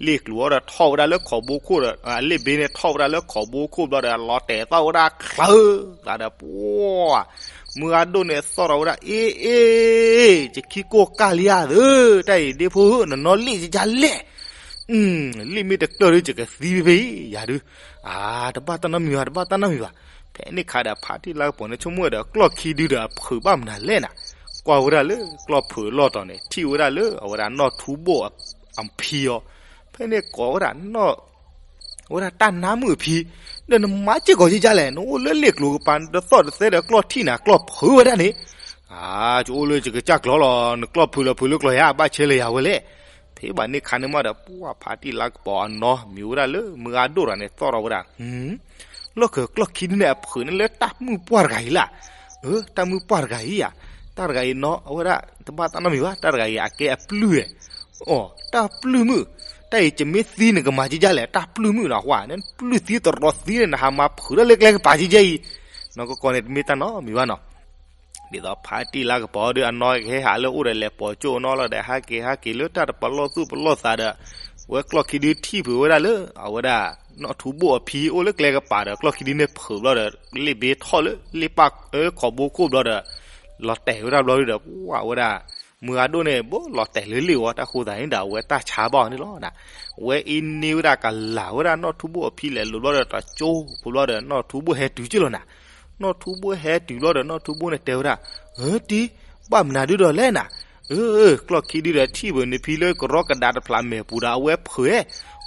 လ့ၣ်ကျိၤအီၤဒီးထီၣ်ဝဲဒၣ်လၢခိးဘိခိၣ်ဒီး အလ့ၣ်ဘ့န့ၣ်ထီၣ်ဝဲဒၣ်လၢခိးဘိခိၣ်ဘျီဒီး လီၤတဲာ်သီၣ်ဝဲဒၣ်ချၢသးဒီး ပှၢ် မုၢ်ဂၤဒိၣ်န့ၣ်သီၣ်ထီၣ်ဝဲဒၣ် အ့ အ့ ယခံကိၢ်ကၢ်လံဧါသၢ, တၢ်အံၤဒ့ဖိဧၢ နနီၢ်လ့ၣ်ယလဲၣ်, လ့ၣ်မ့ၢ်တကျၢၢ်ဒီး ယကသံဖဲဖဲအံၤ ယၤဒုး, အါ တဘၣ်တၢ်နီတမံၤဘၣ် တဘၣ်တၢ်နီတမံၤဘၣ်. ဖဲန့ၣ်ခါဒီး ဖါတံၢ်လါကပီၤန့ၣ် ဆိကမိၣ်ဝဲဒီး ကျီၢ်ခံဒုဒီးအဖုးဘၣ်မနုၤလဲၣ်နၤ, ကွၢ်ဝဲဒၣ်လၢကျီၢ်ဖုးအလီၢ်တီၤန့ၣ် ထံၣ်ဝဲဒၣ်လၢအဝဲဒၣ်နီၢ်ထူဘိၣ်အဖံအီၤ, ဖဲန့ၣ်ကိးဝဲဒၣ်နီၢ် အဝဲဒၣ်တၢ်နါမုၣ်အဖံ, ဒီးနမၤစ့ၢ်ကီးကကလဲၣ်, နအိၣ်လၢလ့ၣ်ကျိၤကပၤ နတသီၣ်တသဲဒီးကျီၢ်ထံၣ်နၤ ကျီၢ်ဖုးဝဲဒၣ်န့ၣ်, အါ ယအိၣ်လၢယကစၢ်ကျီၢ်လီၤ, နကျီၢ်ဖုးလီၤဖုးလၢကျီၢ်ယၤ ဘၣ်ဆဲလၢယၤဝဲလဲၣ်. ဖဲဘၣ်န့ၣ်ခါန့ၣ်မးဒီး ပှၢ်ဖါတံၢ်လါကပီၤအနီ မံၤဝဲဒၣ်လၢမုၢ်ဂၤဒိၣ်တဂၤန့ၣ် သီၣ်ထီၣ်ဝဲဒၣ် လီၢ်ခၢၣ်ကျီၢ်ခံဒုန့ၣ် အဖုးန့ၣ်လၢတၢ်မုၣ်ပှၢ်တဂၤအံၤလၢ်, အၢ တၢ်မုၣ်ပှၢ်တဂၤအံၤဧါ, တၢ်တဂၤအံၤနီၤ အဝဲဒၣ် တဘၣ်တၢ်နီတမံၤဘၣ်, တၢ်တဂၤအံၤ အကဲအပျုၢ်ဧါ, အိ တၢ်ပျုၢ်မုၣ်, တၢ်အံၤ ယမ့ၢ်သံနကမၤကကလဲၣ်, တၢ်ပျုၢ်မုၣ်နီၤ ကွၢ် နပျုၢ်သံတရီသံန့ၣ် နဟးမၤဖုးတၢ်လၢကျဲကပၤကကဲအံၤ, နီၢ်ကီၢ်ကီၢ်န့ၣ် တမ့ၢ်တၢ်နီတမံၤဘၣ်နီၤ ဒ်သိးဖါတံၢ်လါကပီၤဒီး အနီၢ်ကဟဲဟးလၢအိၣ်ဒီးလဲၤပိာ်ကၠိအနီၢ်လီၤဒီး ဟဲက့ၤဟဲက့ၤလၢတၢ်တပလီၢ်သူၣ်ပလီၢ်သးဒီး ဝဲကျီၢ်ခံဒုထံၣ်ဖုးဝဲဒၣ်လၢ အဝဲဒၣ် နီၢ်ထူဘိၣ်အဖံအိၣ်လၢကျဲကပၤဒီး ကျီၢ်ခံဒုန့ၣ်ဖုးဘျီဒီး လ့ၣ်ဘ့ထီၣ်လၢ လ့ၣ်ပၢ်ခိးဘိခိၣ်ဘျီဒီး လီၤတဲာ်ဝဲဒၣ်ဘျီဒီး ပှၢ်ဝဲဒၣ် မုၢ်ဂၤဒိၣ်န့ၣ် ဘိလီၤတဲာ်လၢလ့ၣ်ဝဲ တၢ်ဃိသတးန့ၣ်ဒီး အဝဲတၢ်ဆါဘၣ်အီၤန့ၣ်လီၤ. ဝဲအံၤန့ၢ်ဝဲဒၣ်ကလၤဝဲဒၣ်နီၢ်ထူဘိၣ်အဖံလဲၤလိၤဘျီဒီး တကၠိဖိဘျီဒီး နီၢ်ထူဘိၣ်ဟဲတုၤက့ၢ်လီၤနၤ နီၢ်ထူဘိၣ်ဟဲတုၤဘျီဒီး နီၢ်ထူဘိၣ်န့ၣ်တဲဝဲဒၣ်, အၢ တံၢ်, ဘၣ်မနုၤဒုဒီးလဲၣ်နၤ, အၢ ကျီၢ်ခံဒုဒီးထံၣ်ဘၣ်နဖံလၢကရီကဒါတဖျးမဲာ်ပူၤဒီး အဝဲဖုးဧါ,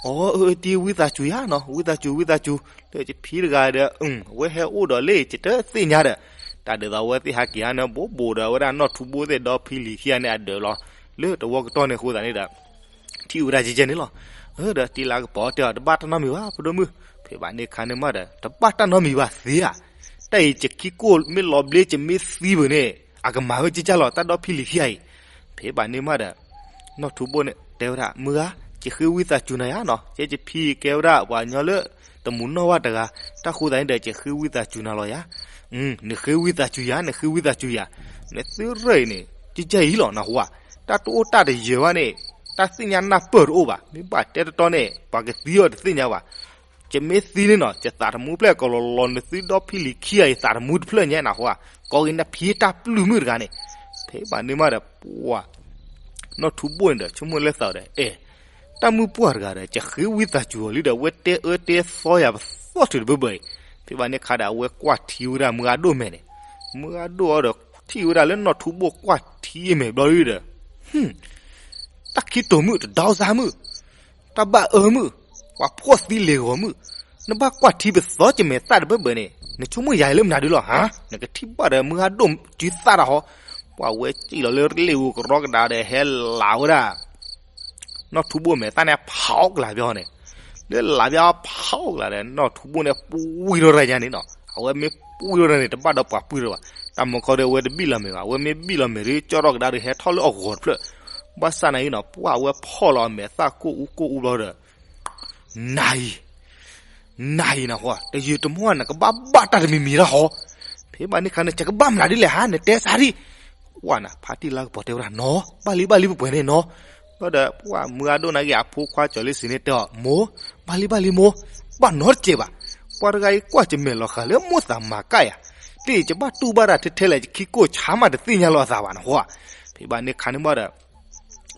အီ အၢ တံၢ် ဝံသးစူၤယၤနီၤ ဝံသးစူၤ ဝံသးစူၤ, လၢယဖံတဂၤဒီး အဝဲဟဲအိၣ်ဒီးလၢယတသ့ၣ်ညါဒီး, တၢ်ဒ်သိးအဝဲသ့ၣ်ဟးက့ၤဟါန့ၣ် ဘိးဘိးဒီးအဝဲဒၣ်နီၢ်ထူဘိၣ်သ့ၣ်ဒီဖံလံၤခံဂၤန့ၣ် အဒၢးလီၤ လၢတဝီကတီၢ်န့ၣ်အဃိသတးန့ၣ်ဒီး ထံၣ်ဝဲဒၣ်ကဲကဲန့ၣ်လီၤ. ဒီးတံၢ်လါကပီၤတဲအီၤ တဘၣ်တၢ်နီတမံၤဘၣ် ဖိဒိၣ်မုၣ်, ဖဲဘၣ်န့ၣ်ခါန့ၣ်မးဒီး တဘၣ်တၢ်နီတမံၤဘၣ်သ့ဧါ, တၢ်အံၤယခံကိၢ်မ့ၢ်လီၤဘျ့ ယမ့ၢ်သံဘၣ်န့ၣ် အကမၤဝဲကကလီၤ တၢ်ဒီဖံလံၤခံဂၤအံၤ, ဖဲဘၣ်န့ၣ်မးဒီး နီၢ်ထူဘိၣ်န့ၣ်တဲဝဲဒၣ် မုၢ်ဂၤ, ယဃ့ဝံသးစူၤနၤယၤနီၤ, ယဲယဖံကဲဝဲဒၣ်ပှၤကညီလၢ တမူးနီၢ်ဝၣ်တဂၤ, တၢ်ဃိသတးန့ၣ်ဒီး ယဃ့ဝံသးစူၤနၤလီၤယၤ, နဃ့ဝံသးစူၤယၤ နဃ့ဝံသးစူၤယၤ, နသုရၢၣ်အံၤန့ၣ် ကဲကဲအံၤလီၤ နၢ်ဟူဧါ, တၢ်တအိၣ်တၢ်တယၢၤဘၣ်န့ၣ် တၢ်သ့ၣ်ညါနၢ်ပၢၢ်တအိၣ်ဘၣ်, မ့ၢ်ဘၣ်တဲတတီန့ၣ် ပှၤကသံအီၤတသ့ၣ်ညါဘၣ်. ယမ့ၢ်သံန့ၣ်နီၤ ယသးတမူဖျၢၣ်ကလီၤလီၤ နသုဒီဖံလံၤခံဂၤအံၤ သးတမူတဖျၢၣ်ညါ နၢ်ဟူဧါ, ကိးက့ၤနဖံတၢ်ပျုၢ်မုၣ်တဂၤန့ၣ်. ဖဲဘၣ်န့ၣ်မးဒီး ပှၤ နီၢ်ထူဘိၣ်န့ၣ်ဒီး ဆိကမိၣ်လၢသးဒီး အဲ တၢ်မုၣ်ပှၢ်တဂၤဒီး ယဃ့ဝံသးစူၤအီၤလံဒီး အဝဲတဲအၢတဲသီယၤပသီၣ်ထုးတဘၢဘၢအံၤ. ဖဲဘၣ်န့ၣ်ခါဒီး အဝဲကွၢ်ထံဝဲဒၣ်မုၢ်ဂၤဒိၣ်မဲာ်န့ၣ်, မုၢ်ဂၤဒိၣ်အီၤဒီး ထံၣ်ဝဲဒၣ်လၢနီၢ်ထူဘိၣ်ကွၢ်ထံအမဲာ်ဘျီဒုဒီး တၢ်ခံတိၤမုၣ် တဒီသါမုၣ်, တၢ်ဘၣ်အၢမုၣ်, ပှၤဖှီၣ်သံလ့ၤဂီၤမုၣ်, နဘၣ်ကွၢ်ထံပသီၣ်ကမဲာ်သၣ်တဘၢဘၢန့ၣ် နဆိကမိၣ်ယၤအံၤလၢမနုၤဒုလီၤဧါ, နကထံၣ်ဘၣ်ဒီးမုၢ်ဂၤဒိၣ်စုသၣ်တၢ်ဟီ, ပှၤဝဲစံၣ်လီၤလၢလ့ၣ်အူကရီကဒါဒီး ဟဲလးဝဲဒၣ် နီၢ်ထူဘိၣ်မဲာ်သၣ်န့ၣ် ဖးအီၣ်ကလးဘၣ်န့ၣ်, လၢလးဘၣ်ဖးအီၣ်ကလးဒီး နီၢ်ထူဘိၣ်န့ၣ် ပှံၢ်ထီၣ်တၢ်ယါန့ၣ်နီၤ, အဝဲမ့ၢ်ပှံၢ်ထီၣ်တၢ်န့ၣ် တဘၣ်ဒီးပှၤပှံၢ်ထီၣ်ဘၣ်, တၢ်မီၤခီဒီးအဝဲတဘံၣ်လီၤမဲာ်ဘၣ်, အဝဲမ့ၢ်ဘံၣ်လီၤမဲာ်ဒီး ကၠီထီၣ်ကဒါဒီး ဟဲထီၣ်လၢအဂီၤတဖျၢၣ်, ဘၣ်ဆၣ်နာ်အံၤနီၤ ပှၤအဝဲဖီၣ်လီၤအမဲာ်သၣ်ကိၢ်အူကိၢ်အူဘျီဒီး နၤအံၤ, နၤအံၤနၢ်ဟူဧါ, တယုၢ်တမီၢ် နကဘၣ်ဘၣ်တၢ်တမံၤမံၤတၢ်ဟီ, ဖဲဘၣ်န့ၣ်ခါန့ၣ် ယကဘၣ်မနုၤဒ်လဲၣ်ဧါ, နတဲစၢ်ဒံး, ကွၢ်နၤ ဖါတံၢ်လါကပီၤတဲဝဲဒၣ်နီၤ, ဘၣ်လံဘၣ်လံပှဲၤပှဲၤန့ၣ်နီၤ, ဘျီဒီးပှၤမုၢ်ဂၤဒိၣ်နာ်က့ အဖိခွါကၠီၤလ့စ့န့ၣ်တဲအီၤ မိၢ်, ဘၣ်လံဘၣ်လံမိၢ်, ဘၣ်နီတစဲးဘၣ်, ပှၤတဂၤအံၤကွၢ်ယမဲာ်လီၤဃာ်လၢမိၣ်သးမၤကၣ်ယၤ, တယုၢ်ယဘၣ်တူၢ်ဘၣ်တၢ်ထဲထဲလဲၣ် ယခံကိၢ်ဆါမးတသ့ၣ်ညါလီၤအသးဘၣ် နၢ်ဟူဧါ, ဖဲဘၣ်န့ၣ်ခါန့ၣ်မးဒီး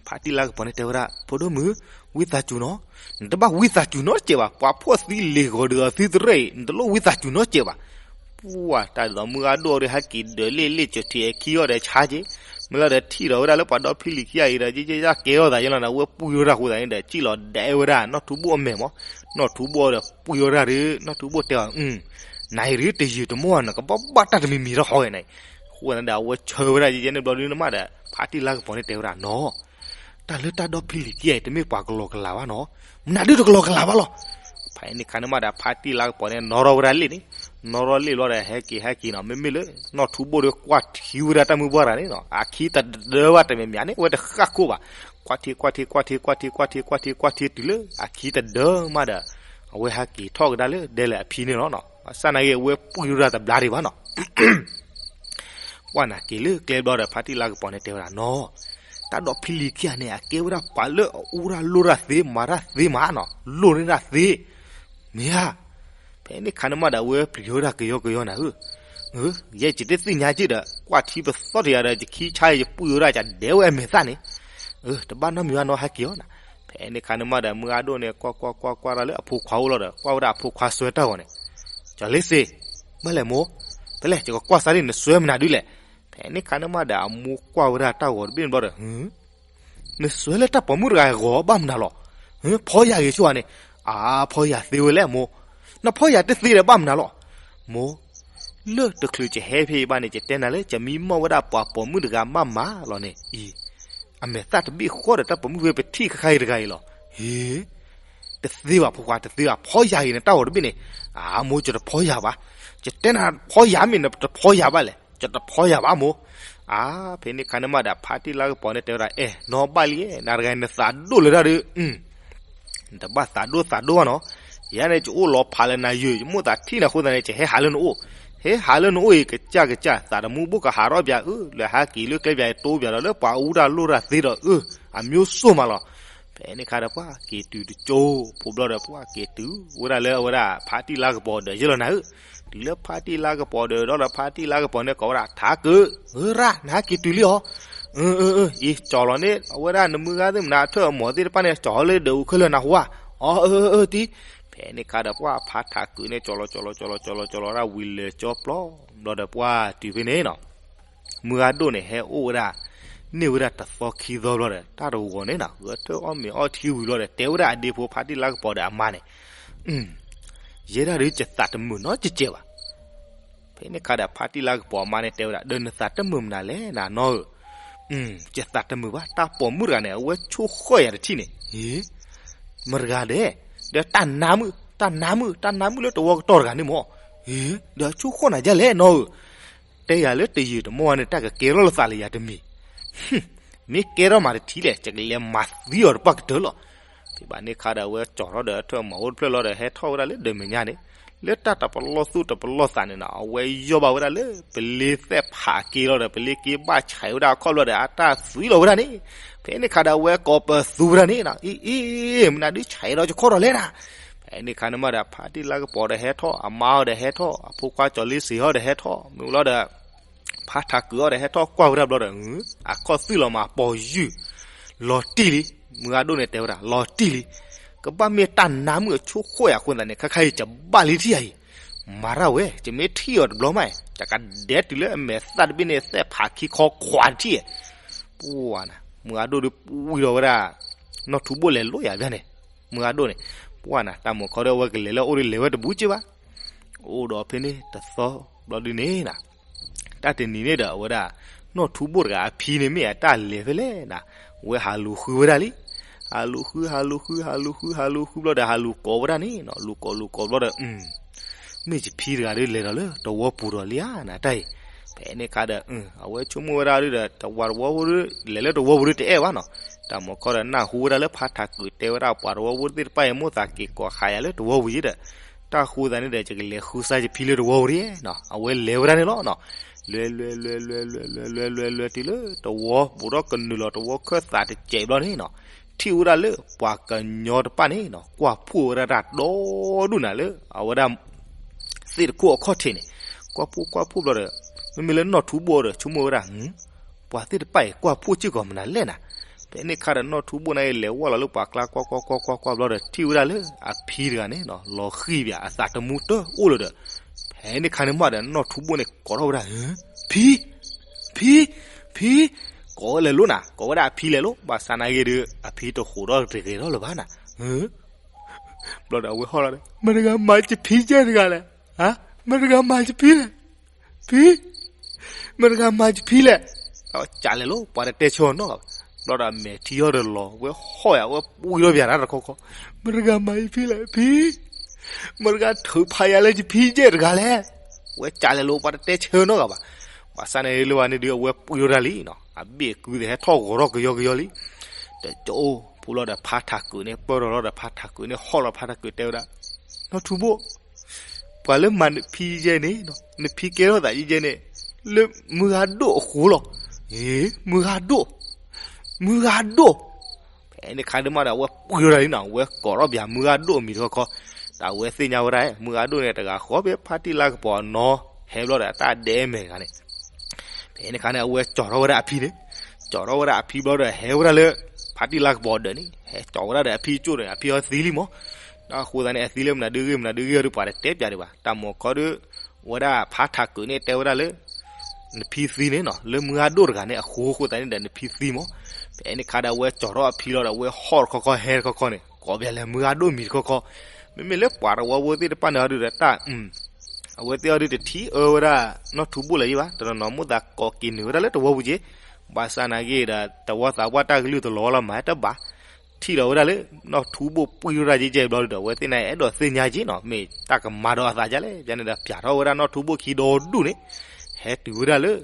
ဖါတံၢ်လါကပီၤန့ၣ်တဲဝဲဒၣ် ဖိဒိၣ်မုၣ်, ဝံသးစူၤနီၤ, နတဘၣ်ဝံသးစူၤနီတစဲးဘၣ်, ပှၤဖှီၣ်သံလ့ၤဂီၤဒီးအသုသရၣ်အံၤ နတလိၣ်ဝံသးစူၤနီတစဲးဘၣ်, ပှၤတၢ်ဒ်သိးမုၢ်ဂၤဒိၣ်အီၤဒီး ဟဲက့ၤဒၢးလ့ၣ်လ့ၣ်ကၠီၤထံးအခံအီၤဒီးဆါက့ၤ, မ့ၢ်လီၤဒီးထံၣ်ဒီးဝဲဒၣ်လၢပှၤဒီဖံလံၤခံဂၤအံၤဒီး ကဲကဲကဲအီၤသးယလီၤန့ၣ် အဝဲပှံၢ်ထီၣ်တၢ်ဃိသးန့ၣ်ဒီး စံၣ်လီၤဒဲဝဲဒၣ် နီၢ်ထူဘိၣ်အမဲာ်မး, နီၢ်ထူဘိၣ်အီၤဒီးပှံၢ်ထီၣ်တၢ်ဒီး နီၢ်ထူဘိၣ်တဲအီၤ နၤအံၤဒုးတယုၢ်တမီၢ် နကဘၣ်ဘၣ်တၢ်တမံၤမံၤထီၣ်ဃီဂဲၤန့ၣ်, အဃိသတးဒီး အဝဲဆၢဝဲဒၣ်ယဲန့ၣ်ဘျီဒုန့ၣ်မးဒီး ဖါတံၢ်လါကပီၤန့ၣ်တဲဝဲဒၣ်နီၤ, တၢ်လၢတၢ်ဒီဖံလံၤခံဂၤအံၤ တမ့ၢ်ပှၤကလီကလၤဘၣ်နီၤ, မနုၤဒုးတကလီကလၤဘၣ်လီၤ, ဖဲန့ၣ်ခါန့ၣ်မးဒီး ဖါတံၢ်လါကပီၤန့ၣ် နီၣ်ထီၣ်ဝဲဒၣ်လ့ၣ်န့ၣ်, နီၣ်ထီၣ်လ့ၣ်ဘျီဒီး ဟဲက့ၤဟဲက့ၤနီၤ, မ့မ့ၢ်လၢ နီၢ်ထူဘိၣ်ဒီးကွၢ်ထံဝဲဒၣ်တၢ်မုၢ်ပှၢ်တဂၤန့ၣ်နီၤ အခံတဒၢဘၣ်တမံၤမံၤန့ၣ် အဝဲတဃၣ်ခိၣ်ဘၣ်, ကွၢ်ထံ ကွၢ်ထံ ကွၢ်ထံ ကွၢ်ထံ ကွၢ်ထံ ကွၢ်ထံ ကွၢ်ထံတုၤလၢအခံတဒၢမးဒီး အဝဲဟဲက့ၤထီၣ်ကဒါလၢဒဲလဲၣ်အဖံန့ၣ်လီၤနီၤ, ဘၣ်ဆၣ်နာ်က့ အဝဲပှံၢ်ထီၣ်တၢ်တဘျါဒံးဘၣ်နီၤ ကွၢ်နၤက့ၤလၢကျဲဘျီဒီး ဖါတံၢ်လါကပီၤန့ၣ်တဲဝဲဒၣ်နီၤ, တၢ်ဒီဖံလံၤခံဂၤန့ၣ် အကဲဝဲဒၣ်ပှၤလၢအအိၣ်ဒၣ်လိၣ်တၢ်သ့ မၤတၢ်သ့မးနီၤ, လိၣ်န့ၢ်တၢ်သ့, မ့ၢ်ဧါ, ဖဲန့ၣ်ခါန့ၣ်မးဒီး အဝဲပျံၤဝဲဒၣ်ကယီကယီနၤဧၢ, ယဲယတသ့ၣ်ညါက့ဒီး ကွၢ်ထံပသီၣ်တယၤဒီး ယခံဆါယပှံၢ်ဝဲဒၣ် ယဒဲဝဲအမဲာ်သၣ်န့ၣ်, တဘၣ်နီတမံၤဘၣ်နီၤ ဟဲက့ၤအီၤနၤ, ဖဲန့ၣ်ခါန့ၣ်မးဒီး မုၢ်ဂၤဒိၣ်န့ၣ် ကွၢ်ကွၢ်ကွၢ်ကွၢ်ကွၢ်တၢ်လၢအဖိခွါအိၣ်လီၤဒီး ကွၢ်ဝဲဒၣ်အဖိခွါစွဲတၢ်ဂီၤန့ၣ်, ကၠီၤလ့စ့, ဘၣ်လဲၣ်မိၢ်, ဖဲလဲၣ် ယကကွၢ်စၢ်ဒ်နစွဲမနုၤဒ်လဲၣ်, ဖဲန့ၣ်ခါန့ၣ်မးဒီး အမိၢ်ကွၢ်ဝဲဒၣ်တၢ်ဂီၤတဘ့ၣ်န့ၣ်ဘျီဒီး နစွဲလၢတၢ်ပိာ်မုၣ်တဂၤဂီၤဘၣ်မနုၤလီၤ, ဖီယာ်ဂ့ၤဆိဧါန့ၣ်, အါ ဖီယာ်သ့ဝဲလဲၣ်မိၢ်, နဖီယာ်တသ့ဒီးဘၣ်မနုၤလီၤ, မိၢ်, လၢတချုးယဟဲဖဲအံၤဘၣ်န့ၣ် ယတဲနၤလၢ ယမံမီၢ်ဝဲဒၣ်ပှၤပိာ်မုၣ်တဂၤမးမးလီၤန့ၣ်အံၤ, အမဲာ်သၣ်တဘ့ၣ်ဃီဒီးတၢ်ပိာ်မုၣ်ဝဲပထံၣ်ခါအံၤတဂၤအံၤလီၤ, ဟ့ တသ့ဘၣ်ဖိခွါ တသ့ဘၣ် ဖီယာ်ဂ့ၤနတၢ်ဂီၤတဘ့ၣ်န့ၣ်, အါ မိၢ် ယတဖီယာ်ဘၣ်, ယတဲနၤဖီယာ်မ့ၢ်နတဖီယာ်ဘၣ်လဲၣ် ယတဖီယာ်ဘၣ်မိၢ်, အါ ဖဲန့ၣ်ခါန့ၣ်မးဒီး ဖါတံၢ်လါကပီၤန့ၣ်တဲဝဲဒၣ် အဲၣ် နီၢ်ဘၣ်လံ နၤတဂၤနသးဒိၣ်လၢတၢ်ဒီး နတဘၣ်သးဒိၣ်သးဒိၣ်ဘၣ်နီၤ, ယၤန့ၣ် ယအိၣ်လီၤဖးလၢနၤယုာ် ယမိၣ်သးထံၣ်နၤအဃိသတးန့ၣ် ယဟဲဟးလၢနအိၣ်, ဟဲဟးလၢနအိၣ်အံၤ ကစၢ်ကစၢ် သးတမူဘိၣ်ကဟးထီၣ်ပၠးအၢ လဲၤဟးက့ၤလၢကျဲပၠးအံၤ တိပၠးဒီးလၢပှၤအူတၢ်လိၣ်တၢ်သ့ဒီးအၢ အမျိုးစုမးလီၤ, ဖဲန့ၣ်ခါဒီး ပှၤက့ၤတုၤတကၠိဖိဘျီဒီး ပှၤက့ၤတုၤဝဲဒၣ်လၢအဝဲဒၣ် ဖါတံၢ်လါကပီၤဒီးယဲၢ်လီၤနၤဧၢ, တုၤလၢဖါတံၢ်လါကပီၤဒီး ဒီးဖါတံၢ်လါကပီၤန့ၣ်ကိးဝဲဒၣ် ထးကုး ဧၢရၣ် နဟဲက့ၤတုၤလံအီၤ, အၢ အၢ အၢ အံၤ ကၠီၤလီၤန့ၣ် အဝဲဒၣ်နမုၢ်ဂၤသ့ၣ်မနုၤ အထၢၣ်အမီၤသ့ၣ်တဖၣ်န့ၣ် ကၠီၤလၢဒၢးအူခဲလၢာ်နၢ်ဟူဧါ, အီ အၢ အၢ အၢ တံၤ, ဖဲန့ၣ်ခါဒီး ပှၤဖါထးကုးန့ၣ် ကၠီၤလီၤ ကၠီၤလီၤ ကၠီၤလီၤ ကၠီၤလီၤ ကၠီၤလီၤဒၣ်ဝံၤလၢာ်ကၠီပျီ ဘျီဒီးပှၤတုၤဖဲန့ၣ်နီၤ မုၢ်ဂၤဒိၣ်န့ၣ် ဟဲအိၣ်ဝဲဒၣ် န့ၢ်ဝဲဒၣ်တသီခံသီဘျီဒီး တၢ်တဂီၤန့ၣ်နီၤ ဂဲၤထၢၣ်အီၣ်မ့ၤအီထံဝံၤဘျီဒီး တဲဝဲဒၣ်အဒ့ဖိဖါတံၢ်လါကပီၤဒီးအမါန့ၣ်, ယဲဒၣ်ဒုးယသးတမုာ်နီတစဲးဘၣ်. ဖဲန့ၣ်ခါဒီး ဖါတံၢ်လါကပီၤအမါန့ၣ်တဲဝဲဒၣ် ဒီးနသးတမုာ်မနုၤလဲၣ်နနီၢ်ဧၢ, ယသးတမုာ်ဘၣ် တၢ်ပိာ်မုၣ်တဂၤန့ၣ် အဝဲဆိၣ်ဃီၣ်ယၤတထံၣ်န့ၣ်, မတၤတဂၤဒဲး, ဒီးတၢ်နါမုၣ် တၢ်နါမုၣ် တၢ်နါမုၣ်လၢတဝီကတီၢ်တဂၤန့ၣ်မၢ်, ဒီးဆိၣ်ဃီၣ်နၤဒ်လဲၣ်နီၢ်ဧၢ, တဲယၤလၢတယုၢ်တမီၢ်န့ၣ် တၢ်ကကဲထီၣ်လၢသးလၢယၤတမံၤ, မ့ၢ်ကဲထီၣ်မးတထံၣ်လဲၣ် ယကလဲၤမၤသံအီၤတပှၢ်ကတၢၢ်လီၤ. ဖဲဘၣ်န့ၣ်ခါဒီး အဝဲကၠီၤထီၣ်ဒီး ထၢၣ်မၤအိၣ်တဖျၢၣ်လီၤဒီး ဟဲထီၣ်ဝဲဒၣ်လၢဒၢးမဲာ်ညါန့ၣ်, လၢတၢ်တပလီၢ်သူၣ်တပလီၢ်သးန့ၣ်နီၤ အဝဲယီၢ်ဘၣ်ဝဲဒၣ်လၢ ပလ့သဲၣ်ဖးက့လီၤဒီး ပလ့က့ဘၣ်ဆဲးဝဲဒၣ်အခီၣ်ဘျီဒီး အတၢ်သွံလီၤဝဲဒၣ်န့ၣ်, ဖဲန့ၣ်ခါဒီးအဝဲကိးပသူဝဲဒၣ်န့ၣ်နီၤ, အ့ အ့ မနုၤဒုးဆဲးဒီးယခီၣ်ဒီးလဲၣ်နၤ. ဖဲန့ၣ်ခါန့ၣ်မးဒီး ဖါတံၢ်လါကပီၤဒီးဟဲထီၣ်, အမါအီၤဒီးဟဲထီၣ်, အဖိခွါကၠီၤလ့စ့ၤအီၤဒီးဟဲထီၣ်, မ့ၢ်လီၤဒီး ဖါထးကုာ်အီၤဒီးဟဲထီၣ်ကွၢ်ဝဲဒၣ်ဘျီဒီး အခီၣ်သွံလီၤမး ပိာ်ယုၢ် လီၤတံၢ်လံ. မုၢ်ဂၤဒိၣ်န့ၣ်တဲဝဲဒၣ် လီၤတံၢ်လံ, ကဘၣ်မ့ၢ်တၢ်နါမုၣ်အဆိၣ်ဃိၣ်ယၤအဃိသတးန့ၣ် ခဲခါအံၤယဘၣ်လံထံၣ်ယၤအံၤ, မၤတၢ်ဝဲ ယမ့ၢ်ထံၣ်အီၤတဘျီမး ယကဒဲးတုၤလၢအမဲာ်သၣ်တဘ့ၣ်န့ၣ် သဲၣ်ဖးခံခီခွးတထံၣ်, ပှၢ်နၤ မုၢ်ဂၤဒိၣ်ဒီးပှံၢ်ထီၣ်ဝဲဒၣ် နီၢ်ထူဘိၣ်လဲၤလိာ်ယၤဘၣ်န့ၣ်, မုၢ်ဂၤဒိၣ်န့ၣ်, ပှၢ်နၤ တၢ်မုၢ်ခီဒီးအဝဲကလဲၤလၢအအိၣ်ဒီးလဲၤဝဲတဘူးက့ဘၣ်, အိၣ်ဒီးဖဲန့ၣ်တသီဘျီဒုန့ၣ်နၤ တၢ်တနံၤန့ၣ်ဒီး အဝဲဒၣ် နီၢ်ထူဘိၣ်တဂၤအဖံန့ၣ်မ့ၢ်အတၢ်လဲၤဖဲလဲၣ်နၤ, ဝဲဟးလူၤဃုဝဲဒၣ်လံ, ဟးလူၤဃု ဟးလူၤဃု ဟးလူၤဃု ဟးလူၤဃုဘျီဒီး ဟးလူၤကိးဝဲဒၣ်န့ၣ်နီၤ, လူၤကိးလူၤကိးဘျီဒီး မ့ၢ်ယဖံတဂၤဒီးလဲၤဒီးလၢတဝီပူၤဒီးလံဧါနၤတၢ်အံၤ, ဖဲန့ၣ်ခါဒီး အဝဲဆိကမိၣ်ဝဲဒၣ်ဒီး တဝၤတဝီဖိဒီး လဲၤလၢတဝီပူၤဒီးတအဲၣ်ဘၣ်နီၤ, တၢ်မုၢ်ခီဒီးနၢ်ဟူဝဲဒၣ်လၢဖါထးကုာ်တဲဝဲဒၣ်ပှၤတဝီဖိသ့ၣ်တဖၣ်အံၤ မိၣ်သးက့ၤကိးဃာ်ယၤလၢတဝီပူၤယံၤဒီး တၢ်ဃိသးန့ၣ်ဒီး ယကလဲၤဃုစါယဖံလၢတဝီပူၤဒ်နီၤ, အဝဲလဲၤဝဲဒၣ်န့ၣ်လီၤနီၤ, လဲၤလဲၤလဲၤလဲၤလဲၤလဲၤလဲၤလဲၤလဲၤတုၤလၢတဝီပူၤဒီးကနုာ်လီၤတဝီခၢၣ်သးတစဲးဘျီန့ၣ်နီၤ, ထံၣ်ဝဲဒၣ်လၢပှၤကညီတဖၣ်န့ၣ်နီၤ ကွၢ်ဖှိၣ်ဝဲဒၣ်တၢ်ဒီဒူၣ်နၤလၢ အဝဲဒၣ် သ့ၣ်တခိၣ်အခီၣ်ထံးန့ၣ်, ကွၢ်ဖှိၣ်ကွၢ်ဖှိၣ်ဘျီဒီး မ့မ့ၢ်လၢနီၢ်ထူဘိၣ်ဒီး ဆိကမိၣ်ဝဲဒၣ် ပှၤသ့ၣ်တဖၣ်အံၤ ကွၢ်ဖှိၣ်စ့ၢ်ကီးမနုၤလဲၣ်နၤ, ဖဲန့ၣ်ခါဒီးနီၢ်ထူဘိၣ်န့ၣ်အံၤ လဲၤဝဲလီၤလၢပှၤကျါကွၢ်ကွၢ်ကွၢ်ကွၢ်ကွၢ်ဘျီဒီး ထံၣ်ဝဲဒၣ်လၢအဖံတဂၤန့ၣ်နီၤ လီၤဃံၢ်ပၠးအသးတမူတအိၣ်လၢၤဒီး, ဖဲန့ၣ်ခါန့ၣ်မးဒီး နီၢ်ထူဘိၣ်န့ၣ်ကိးထီၣ်ဝဲဒၣ် ဖံ ဖံ ဖံ, ကိးဝဲလဲၤလိၤနၤ, ကိးဝဲဒၣ်အဖံလဲၤလိၤ, ဘၣ်ဆၣ်နာ်က့ဒီး အဖံတဟူးထီၣ်တဂ့ၤထီၣ်လၢၤဘၣ်နၤ, ဘျီဒီးအဝဲဟီၣ်လီၤဒီး မတၤတဂၤမၤယဖံယဲၢ်တဂၤလဲၣ်, မတၤတဂၤမၤယဖံလဲၣ်, ဖံ မတၤတဂၤမၤယဖံလဲၣ်, ကးလဲၤလိၤ ပှၤတတဲဆၢအီၤနီတဂၤဘၣ်, ဘျီဒီးအမဲာ်ထံဟီၣ်ဒီးလီၤ ဝဲဟီၣ်ယၤ ဝဲပှံၢ်ထီၣ်ပၠးတၢ်တခီခီ, မတၤတဂၤမၤယဖံလဲၣ် ဖံ မတၤတဂၤထုးဖးယၤလၢယဖံယဲၢ်တဂၤလဲၣ်, ဝဲကးလဲၤလိၤ ပှၤတတဲဆၢနီတဂၤဘၣ်, ဘၣ်ဆၣ်န့ၣ်လၢဝဲန့ၣ်ဒီး အဝဲပှံၢ်ထီၣ်တၢ်လံနီၤ, အဘ့ၣ်အကုသ့ၣ်ဟဲထီၣ်ဂီၤထီၣ်ကယီကယီလံ, တကအိၣ်ဖိလီၤဒီးဖါထးကုာ်န့ၣ် ပၢၢ်ထီၣ်လီၤဒီးဖါထးကုာ်န့ၣ် ဟီၣ်လီၤဖါထးကုာ်တဲဝဲဒၣ်, နီၢ်ထူဘိၣ် ပှၤလၢမၤနဖံယဲၢ်န့ၣ်, နဖံကဲထီၣ်သးယဲၢ်န့ၣ်, လၢမုၢ်ဂၤဒိၣ်အဃိလီၤ, အ့ မုၢ်ဂၤဒိၣ်, မုၢ်ဂၤဒိၣ်, ဖဲန့ၣ်ခါဒုးမးဒီး အဝဲပှံၢ်ထီၣ်တၢ်လံနီၤ, အဝဲကိးထီၣ်ပၠးမုၢ်ဂၤဒိၣ်အမံၤတခီခီ, ဒီးအဝဲသ့ၣ်ညါဝဲဒၣ် မုၢ်ဂၤဒိၣ်န့ၣ် တဂၤဃီဖဲဖါတံၢ်လါကပီၤအနီၢ်ဟဲဘျီဒီး အတၢ်ဒဲမဲာ်တဂၤန့ၣ် ဖဲန့ၣ်ခါန့ၣ် အဝဲကၠီၤထီၣ်ဝဲဒၣ်အဖံန့ၣ်, ကၠီၤထီၣ်ဝဲဒၣ်အဖံဘျီဒီး ဟဲဝဲဒၣ်လၢ ဖါတံၢ်လါကပီၤဒၢးန့ၣ်, ဟဲကၠီၤဝဲဒၣ်ဒီးအဖံကၠိၣ်န့ၣ်, အဖံအီၤသံလံမး, ဒီးအဃိသတးန့ၣ် အသံလၢမနုၤဒုးဂ့ၢ်မနုၤဒုးဂ့ၢ်ဒီး ပှၤတတဲပၠးဒံးဘၣ်, တၢ်မုၢ်ခီဒီး ဝဲဒၣ်ဖါထးကုာ်န့ၣ်တဲဝဲဒၣ်လၢ နဖံသံန့ၣ်နီၤ, လၢမုၢ်ဂၤဒိၣ်တဂၤန့ၣ် အဃိအဃိသတးန့ၣ်ဒီး နဖံသံမး, ဖဲန့ၣ်ခါဒီး အဝဲကၠီၤထီၣ်အဖံလီၤဒီး အဝဲဟီၣ်တခီခီဟဲတခီခီန့ၣ် ကိးပၠးလဲၤမုၢ်ဂၤဒိၣ်မံၤတခီခီ, မ့မ့ၢ်လၢပှၤတဝီဖိသ့ၣ်တဖၣ်န့ၣ်အီၤဒုးဒီးတၢ် အဝဲသ့ၣ်အီၤဒုးတထံၣ်အၢဝဲဒၣ် နီၢ်ထူဘိၣ်လၢၤယံၤဘၣ်, တနီၤနီၤ မိၣ်သးကိးက့ၤနုာ်ဝဲဒၣ်လၢတဝီပူၤက့, ဘၣ်ဆၣ်နာ်က့ဒီး တဝီသးပှၢ်တၢ်ကလုၢ်တလီၤလီၤမၤတဘၣ်, ထံၣ်လီၤဝဲဒၣ်လၢ နီၢ်ထူဘိၣ်ပှံၢ်ထီၣ်တၢ်ယဲၢ်ကဲဘျီဒုးဒီး အဝဲသ့ၣ်န့ၣ်အဲၣ်ဒိးသ့ၣ်ညါက့နီၤ, မ့ၢ်တၢ်ကမၤဒီးအသးဒ်လဲၣ်, ယန့ၣ်ဒီးပၠးထီၣ်ဝဲဒၣ်နီၢ်ထူဘိၣ်ခံဒီဒူၣ်န့ၣ်, ဟဲတုၤဝဲဒၣ်လၢ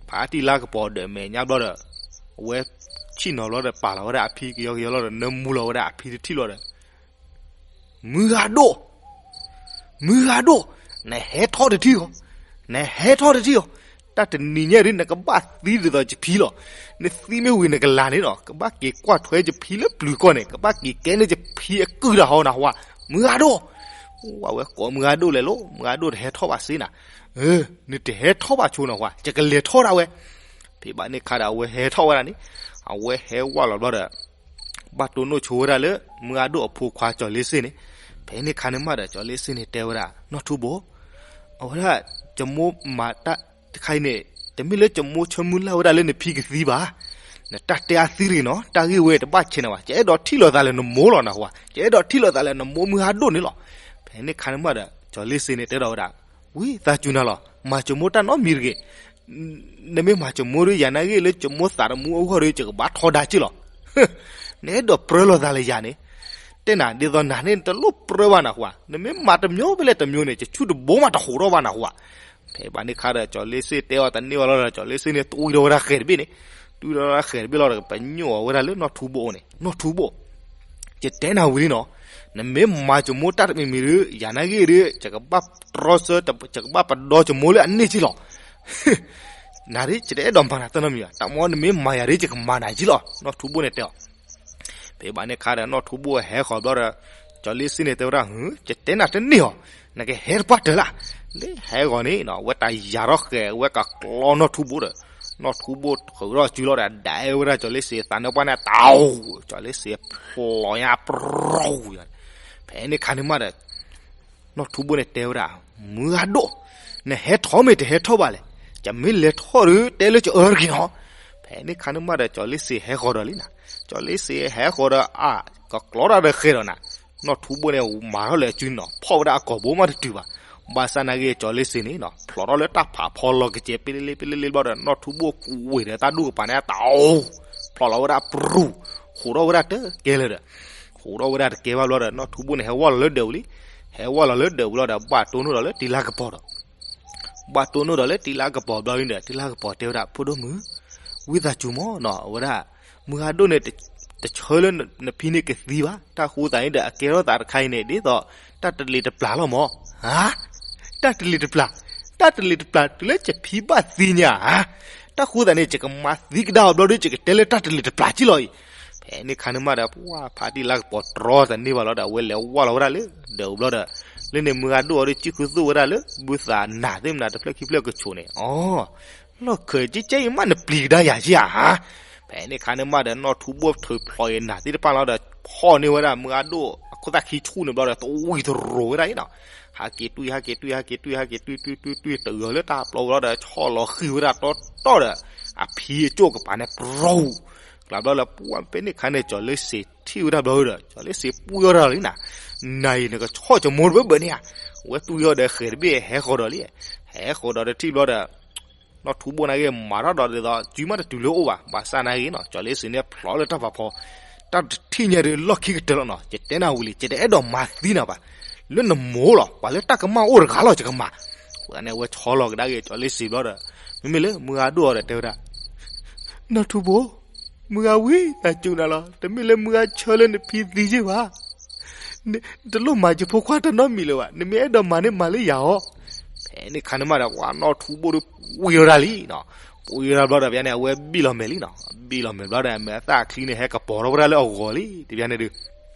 ဖါတံၢ်လါကပီၤဒၢးမဲာ်ညါဘျီဒီး အဝဲဆ့ၣ်နီၤဘျီဒီး ပာ်လီၤဝဲဒၣ်အဖံကယီကယီလီၤဒီး နၢမူလီၤဝဲဒၣ်အဖံတထံၣ်လီၤဒီး မုၢ်ဂၤဒိၣ်, မုၢ်ဂၤဒိၣ်, နဟဲထီၣ်တထံၣ်အီၤ, နဟဲထီၣ်တထံၣ်အီၤ, တၢ်တနံၤညါဒုး နကဘၣ်သံဒ်သိးယဖံလီၤ, နသံမ့ၢ်ဝံၤနကလၤန့ၣ်နီၤ, ကဘၣ်က့ၤကွၢ်ထွဲယဖံလၢပျုၤကီၢ်န့ၣ်, ကဘၣ်က့ၤကဲန့ၢ်ယဖံအကုၢ်တၢ်ဟီနဟူဧါ, မုၢ်ဂၤဒိၣ်, ဝဲကိးမုၢ်ဂၤဒိၣ်လဲၤလိၤ, မုၢ်ဂၤဒိၣ်တဟဲထီၣ်ဘၣ်စ့နၤ, နတဟဲထီၣ်ဘၣ်ဆိနဟူဧါ, ယကလဲၤထီၣ်ဒၣ်ဝဲ, ဖဲဘၣ်န့ၣ်ခါဒီး အဝဲဟဲထီၣ်ဝဲဒၣ်န့ၣ်, အဝဲဟဲဝဲလီၤဘျီဒီး ဘၣ်တိၢ်နီၣ်ဆိဝဲဒၣ်လၢ မုၢ်ဂၤဒိၣ်အဖိခွါကၠီၤလ့စ့ၣ်န့ၣ်, ဖဲန့ၣ်ခါန့ၣ်မးဒီး ကၠီၤလ့စ့ၣ်န့ၣ်တဲဝဲဒၣ် နီၢ်ထူဘိၣ်, အဝဲဒၣ် ယမိၢ်မၤတၢ်တခါအံၤန့ၣ် တမ့ၢ်လၢယမိၢ်ဆၢမုၢ်လၢ်ဝဲဒၣ်လၢနဖံကသံဘၣ်, နတၢ်တဲအါသံတဂ့ၤနီၤ, တၢ်ဂ့ၢ်ဝဲတဘၣ်ဆဲးန့ၣ်ဘၣ်, ယအဲၣ်ဒိးထံၣ်လိာ်သးလၢနမိၢ်လီၤနဟူဧါ, ယအဲၣ်ဒိးထံၣ်လိာ်သးလၢနမိၢ်မုၢ်ဂၤဒိၣ်န့ၣ်လီၤ, ဖဲန့ၣ်ခါန့ၣ်မးဒီး ကၠီၤလ့စ့ၣ်န့ၣ်တဲဒီးဝဲဒၣ် ဝံသးစူၤနၤလီၤ, မၤကမိၢ်တၢ်နီတမံၤတဂ့ၤ, နမ့ၢ်မၤကမိၢ်ဒီး ယၤနာ်ဂ့ၢ်လၢကမိၢ်သးတမူအဂီၢ်ဒီး ယကဘၣ်ထီဒါက့ၢ်လီၤ, နအဲၣ်ဒိးပြၢလိာ်သးလၢယၤန့ၣ်, တဲနၤဒ်သိးနၤန့ၣ် နတလိၣ်ပြၢဘၣ်နဟူဧါ, နမ့ၢ်မၤတမျိုးဖဲလဲၣ်တမျိုးန့ၣ် ယဆူၣ်တဘိမးတဟူးထီၣ်ဘၣ်နဟူဧါ, ဖဲဘၣ်န့ၣ်ခါဒီး ကၠီၤလ့စ့ၣ်တဲအီၤတန့ၢ်ဝဲလီၤဒီး ကၠီၤလ့စ့ၣ်န့ၣ် တဝံၤဒီးဝဲဒၣ်ဃဲၤတဘ့ၣ်န့ၣ်, တဝံၤဒီးဝဲဒၣ်ဃဲၤတဘ့ၣ်လီၤဒီး ပညိၣ်အီၤဝဲဒၣ်လၢနီၢ်ထူဘိၣ်န့ၣ်, နီၢ်ထူဘိၣ် ယတဲနၤဝံၤလံနီၤ, နမ့ၢ်မၤယမိၢ်တၢ်တမံၤမံၤဒီး ယၤနာ်ဂ့ၢ်ဒီး ယကဘၣ်တြီဆၢ ယကဘၣ်ပဒီယမိၢ်လၢအန့ၢ်က့လီၤ. နၤဒ် ယတအဲၣ်ဒိးမၤနၤတနီတမံၤဘၣ်, တၢ်မ့ၢ်နမ့ၢ်မၤယၤဒီး ယကမၤနၤက့လီၤ, နီၢ်ထူဘိၣ်န့ၣ်တဲအီၤ. ဖဲဘၣ်န့ၣ်အခါဒီး နီၢ်ထူဘိၣ်ဟဲဃီၤဘျီဒီး ကၠီၤလ့စ့န့ၣ်တဲဝဲဒၣ်, ယတဲနၤတန့ၢ်အီၤ, နကဟဲတပှၢ်တၢၢ်လၢ်, လၢဟဲဂီၤန့ၣ် အဝဲတၢ်ယၤထီၣ်ဃဲၤ အဝဲကကျီနီၢ်ထူဘိၣ်ဒီး နီၢ်ထူဘိၣ်ထုးထီၣ်စုလီၤဒီး ဒၣ်ဝဲဒၣ်ကၠီၤလ့စ့သးနၢပှၢ်န့ၣ်တအိၣ်, ကၠီၤလ့စ့ဖျိးညါပရိယၤ. ဖဲန့ၣ်ခါန့ၣ်မးဒီး နီၢ်ထူဘိၣ်န့ၣ်တဲဝဲဒၣ်, မုၢ်ဂၤဒိၣ်, နဟဲထီၣ်မ့ၢ်တဟဲထီၣ်ဘၣ်လဲၣ်, ယမ့ၢ်လဲၤထီၣ်ဒီး တဲလၢယအၢတက့ၢ်နီၤ. ဖဲန့ၣ်ခါန့ၣ်မးဒီး ကၠီၤလ့စ့ဟဲဃီၤဒီးလံနၤ, ကၠီၤလ့စ့ဟဲဃီၤဒီး အကကျီတၢ်ဒီးဃဲၤဒီးနၤ, နီၢ်ထူဘိၣ်န့ၣ် မၤထီၣ်လၢအစုနီၤ, ဖီၣ်ဝဲဒၣ်အကိာ်ဘိမးတတုၤဘၣ်. ဘၣ်ဆၣ်နာ်က့ ကၠီၤလ့စ့န့ၣ်နီၤ ဖျိးထီၣ်လၢတၢ်ဖးဖီလီၤကစဲး ပ့လ့လ့ပ့လ့လ့ဘျီဒီး နီၢ်ထူဘိၣ်ကွံာ်ဒီးတၢ်ဒိၣ်ကပၤန့ၣ် တအိၣ်, ဖျိးလီၤဝဲဒၣ်ပရူၤ, ဟူးထီၣ်ဝဲဒၣ်တကဲလၢၤဒီး ဟူးထီၣ်ဝဲဒၣ်တကဲဘၣ်ဘျီဒီး နီၢ်ထူဘိၣ်န့ၣ် ဟဲဝီၢ်လီၤလၢဒၢးပူၤလံ, ဟဲဝီၢ်လီၤလၢဒၢးပူၤလီၤဒီး ဘၣ်တိၢ်နီၣ်ဒီးလၢတံလါကပီၤဒီး ဘၣ်တိၢ်နီၣ်ဒီးလၢတံလါကပီၤဘျီလံဒီး တံလါကပီၤတဲဝဲဒၣ် ဖိဒိၣ်မုၣ်, ဝံသးစူၤမးနီၤ, အဝဲဒၣ် မုၢ်ဂၤဒိၣ်န့ၣ် တဆၢလၢနဖံန့ၣ်ကသံဘၣ်, တၢ်ဃိသးန့ၣ်ဒီး အကဲထီၣ်သးတခါအံၤန့ၣ် ဒ်သိး တၢ်တလံၤတပျၢ်လီၤမး. ဟါ, တၢ်တလံၤတပျၢ်, တၢ်တလံၤတပျၢ် တုၤလၢယဖံဘၣ်သံညါဧါ. တၢ်ဃိသးန့ၣ် ယကမၤသံကဒါအီၤဘျီဒီး ယကတဲလၢတၢ်တလံၤတပျၢ်က့လီၤအံၤ. ဖဲန့ၣ်ခါန့ၣ်မးဒီး ပှၢ်ဖးတံလါကပီၤတြီသန့ၢ်ဘၣ်လီၤဒီး အဝဲလဲၤဝီၢ်လီၤဝဲဒၣ်လၢဒၢးပူၤဘျီဒီး လၢန့ၣ်မုၢ်ဂၤဒိၣ်အီၤဒီး စံၣ်ဃုာ်သိၣ်ဝဲဒၣ်လၢ ဘုသးနၢ်သ့ၣ်မနၤတဖျၢၣ်ခံဖျၢၣ်ကဆိးန့ၣ်, အိ, လီၢ်ခၢးကဲကဲအံၤမး နပျံၤကဒါယၤဧါ. ဖဲန့ၣ်ခါန့ၣ်မးဒီး နီၢ်ထူဘိၣ်ထုးဖျိးအံၤနၢ်သ့ၣ်တဖၣ်လီၤဒီး ဖီၣ်န့ၢ်ဝဲဒၣ်မုၢ်ဂၤဒိၣ်အခိၣ်သၣ်ခံဆူၣ်န့ၣ်ဘျီဒီး တဝံၤတရိၤဝဲဒၣ်အံၤနီၤ. ဟးက့ၤတွံၢ် ဟးက့ၤတွံၢ် ဟးက့ၤတွံၢ် ဟးက့ၤတွံၢ်တွံၢ်တွံၢ် တဂၢၢ်လၢတၢ်ပျီဝဲလီၤဒီး ဆီၣ်လီၤဃံၤဝဲဒၣ်တီတီဒီး အဖံအကၠိၣ်ကပၤန့ၣ် ပရိၤ ကျါဘျီလၢပှၢ်ဖဲန့ၣ်ခါန့ၣ် ကၠီၤလ့စ့ထံၣ်ဝဲဒၣ်ဘျီဒီး ကၠီၤလ့စ့ပှံၢ်အီၤတၢ်လံနၤ, နၤအံၤ နကဆီၣ်ယမိၢ်တဘၢဘၢန့ၣ်ဧါ. အဝဲတူၢ်ယီၤဒီးဃဲၤတဘ့ၣ်ဟဲဃီၤဒီးလံ, ဟဲဃီၤဒီးတထံၣ်ဘျီဒီး နီၢ်ထူဘိၣ်နာ်က့ မၤထီၣ်ဒီးဒ်သိး စုမးတတုၤလၢအိၣ်ဘၣ်. ဘၣ်ဆၣ်နာ်က့နီၤ ကၠီၤလ့စ့န့ၣ် ဖျိးလၢတၢ်ဖးဖီ တၢ်တထံၣ်ညါဒီးလီၢ်ခံကတၢၢ်လီၤနီၤ. ယတဲနၤဝံၤလံ ယတအဲၣ်ဒိးမၤသံနၤဘၣ်. လၢနမိၢ်လီၤ ပှၤလၢတၢ်ကမၣ်အိၣ်တဂၤလီၤ ယကမၤ. အဃိသတးန့ၣ် အဝဲဆီလီၤကဒါက့ၤ ကၠီၤလ့စ့ဘျီဒီး မ့မ့ၢ်လၢမုၢ်ဂၤဒိၣ်အီၤဒီးတဲဝဲဒၣ် နီၢ်ထူဘိၣ်, မုၢ်ဂၤဝံသးစူၤနၤလီၤ. တမ့ၢ်လၢမုၢ်ဂၤဆၢလၢနဖံသံယ့ၢ်ဘၣ်. နတလိၣ်မၤယဖိခွါတနီတမံၤလၢၤဘၣ်. နမ့ၢ်အဲၣ်ဒိးမၤန့ၣ် မၤလၢယၤအီၤ. ဖဲန့ၣ်ခါန့ၣ်မးဒီး ပှၤနီၢ်ထူဘိၣ်ဒီး ပှံၤဝဲဒၣ်လံနီၤ. ပှံၤဝဲဒၣ်ဘျီဒီး ပျၢၤန့ၣ် အဝဲဘံၣ်လီၤမဲာ်လံနီၤ. ဘံၣ်လီၤမဲာ်ဘျီဒီး အမဲာ်သၣ်ချံန့ၣ် ဟဲကပီၤထီၣ်ဝဲဒၣ်လၢအဂီၤလံ တပျၢၤန့ၣ်ဒီး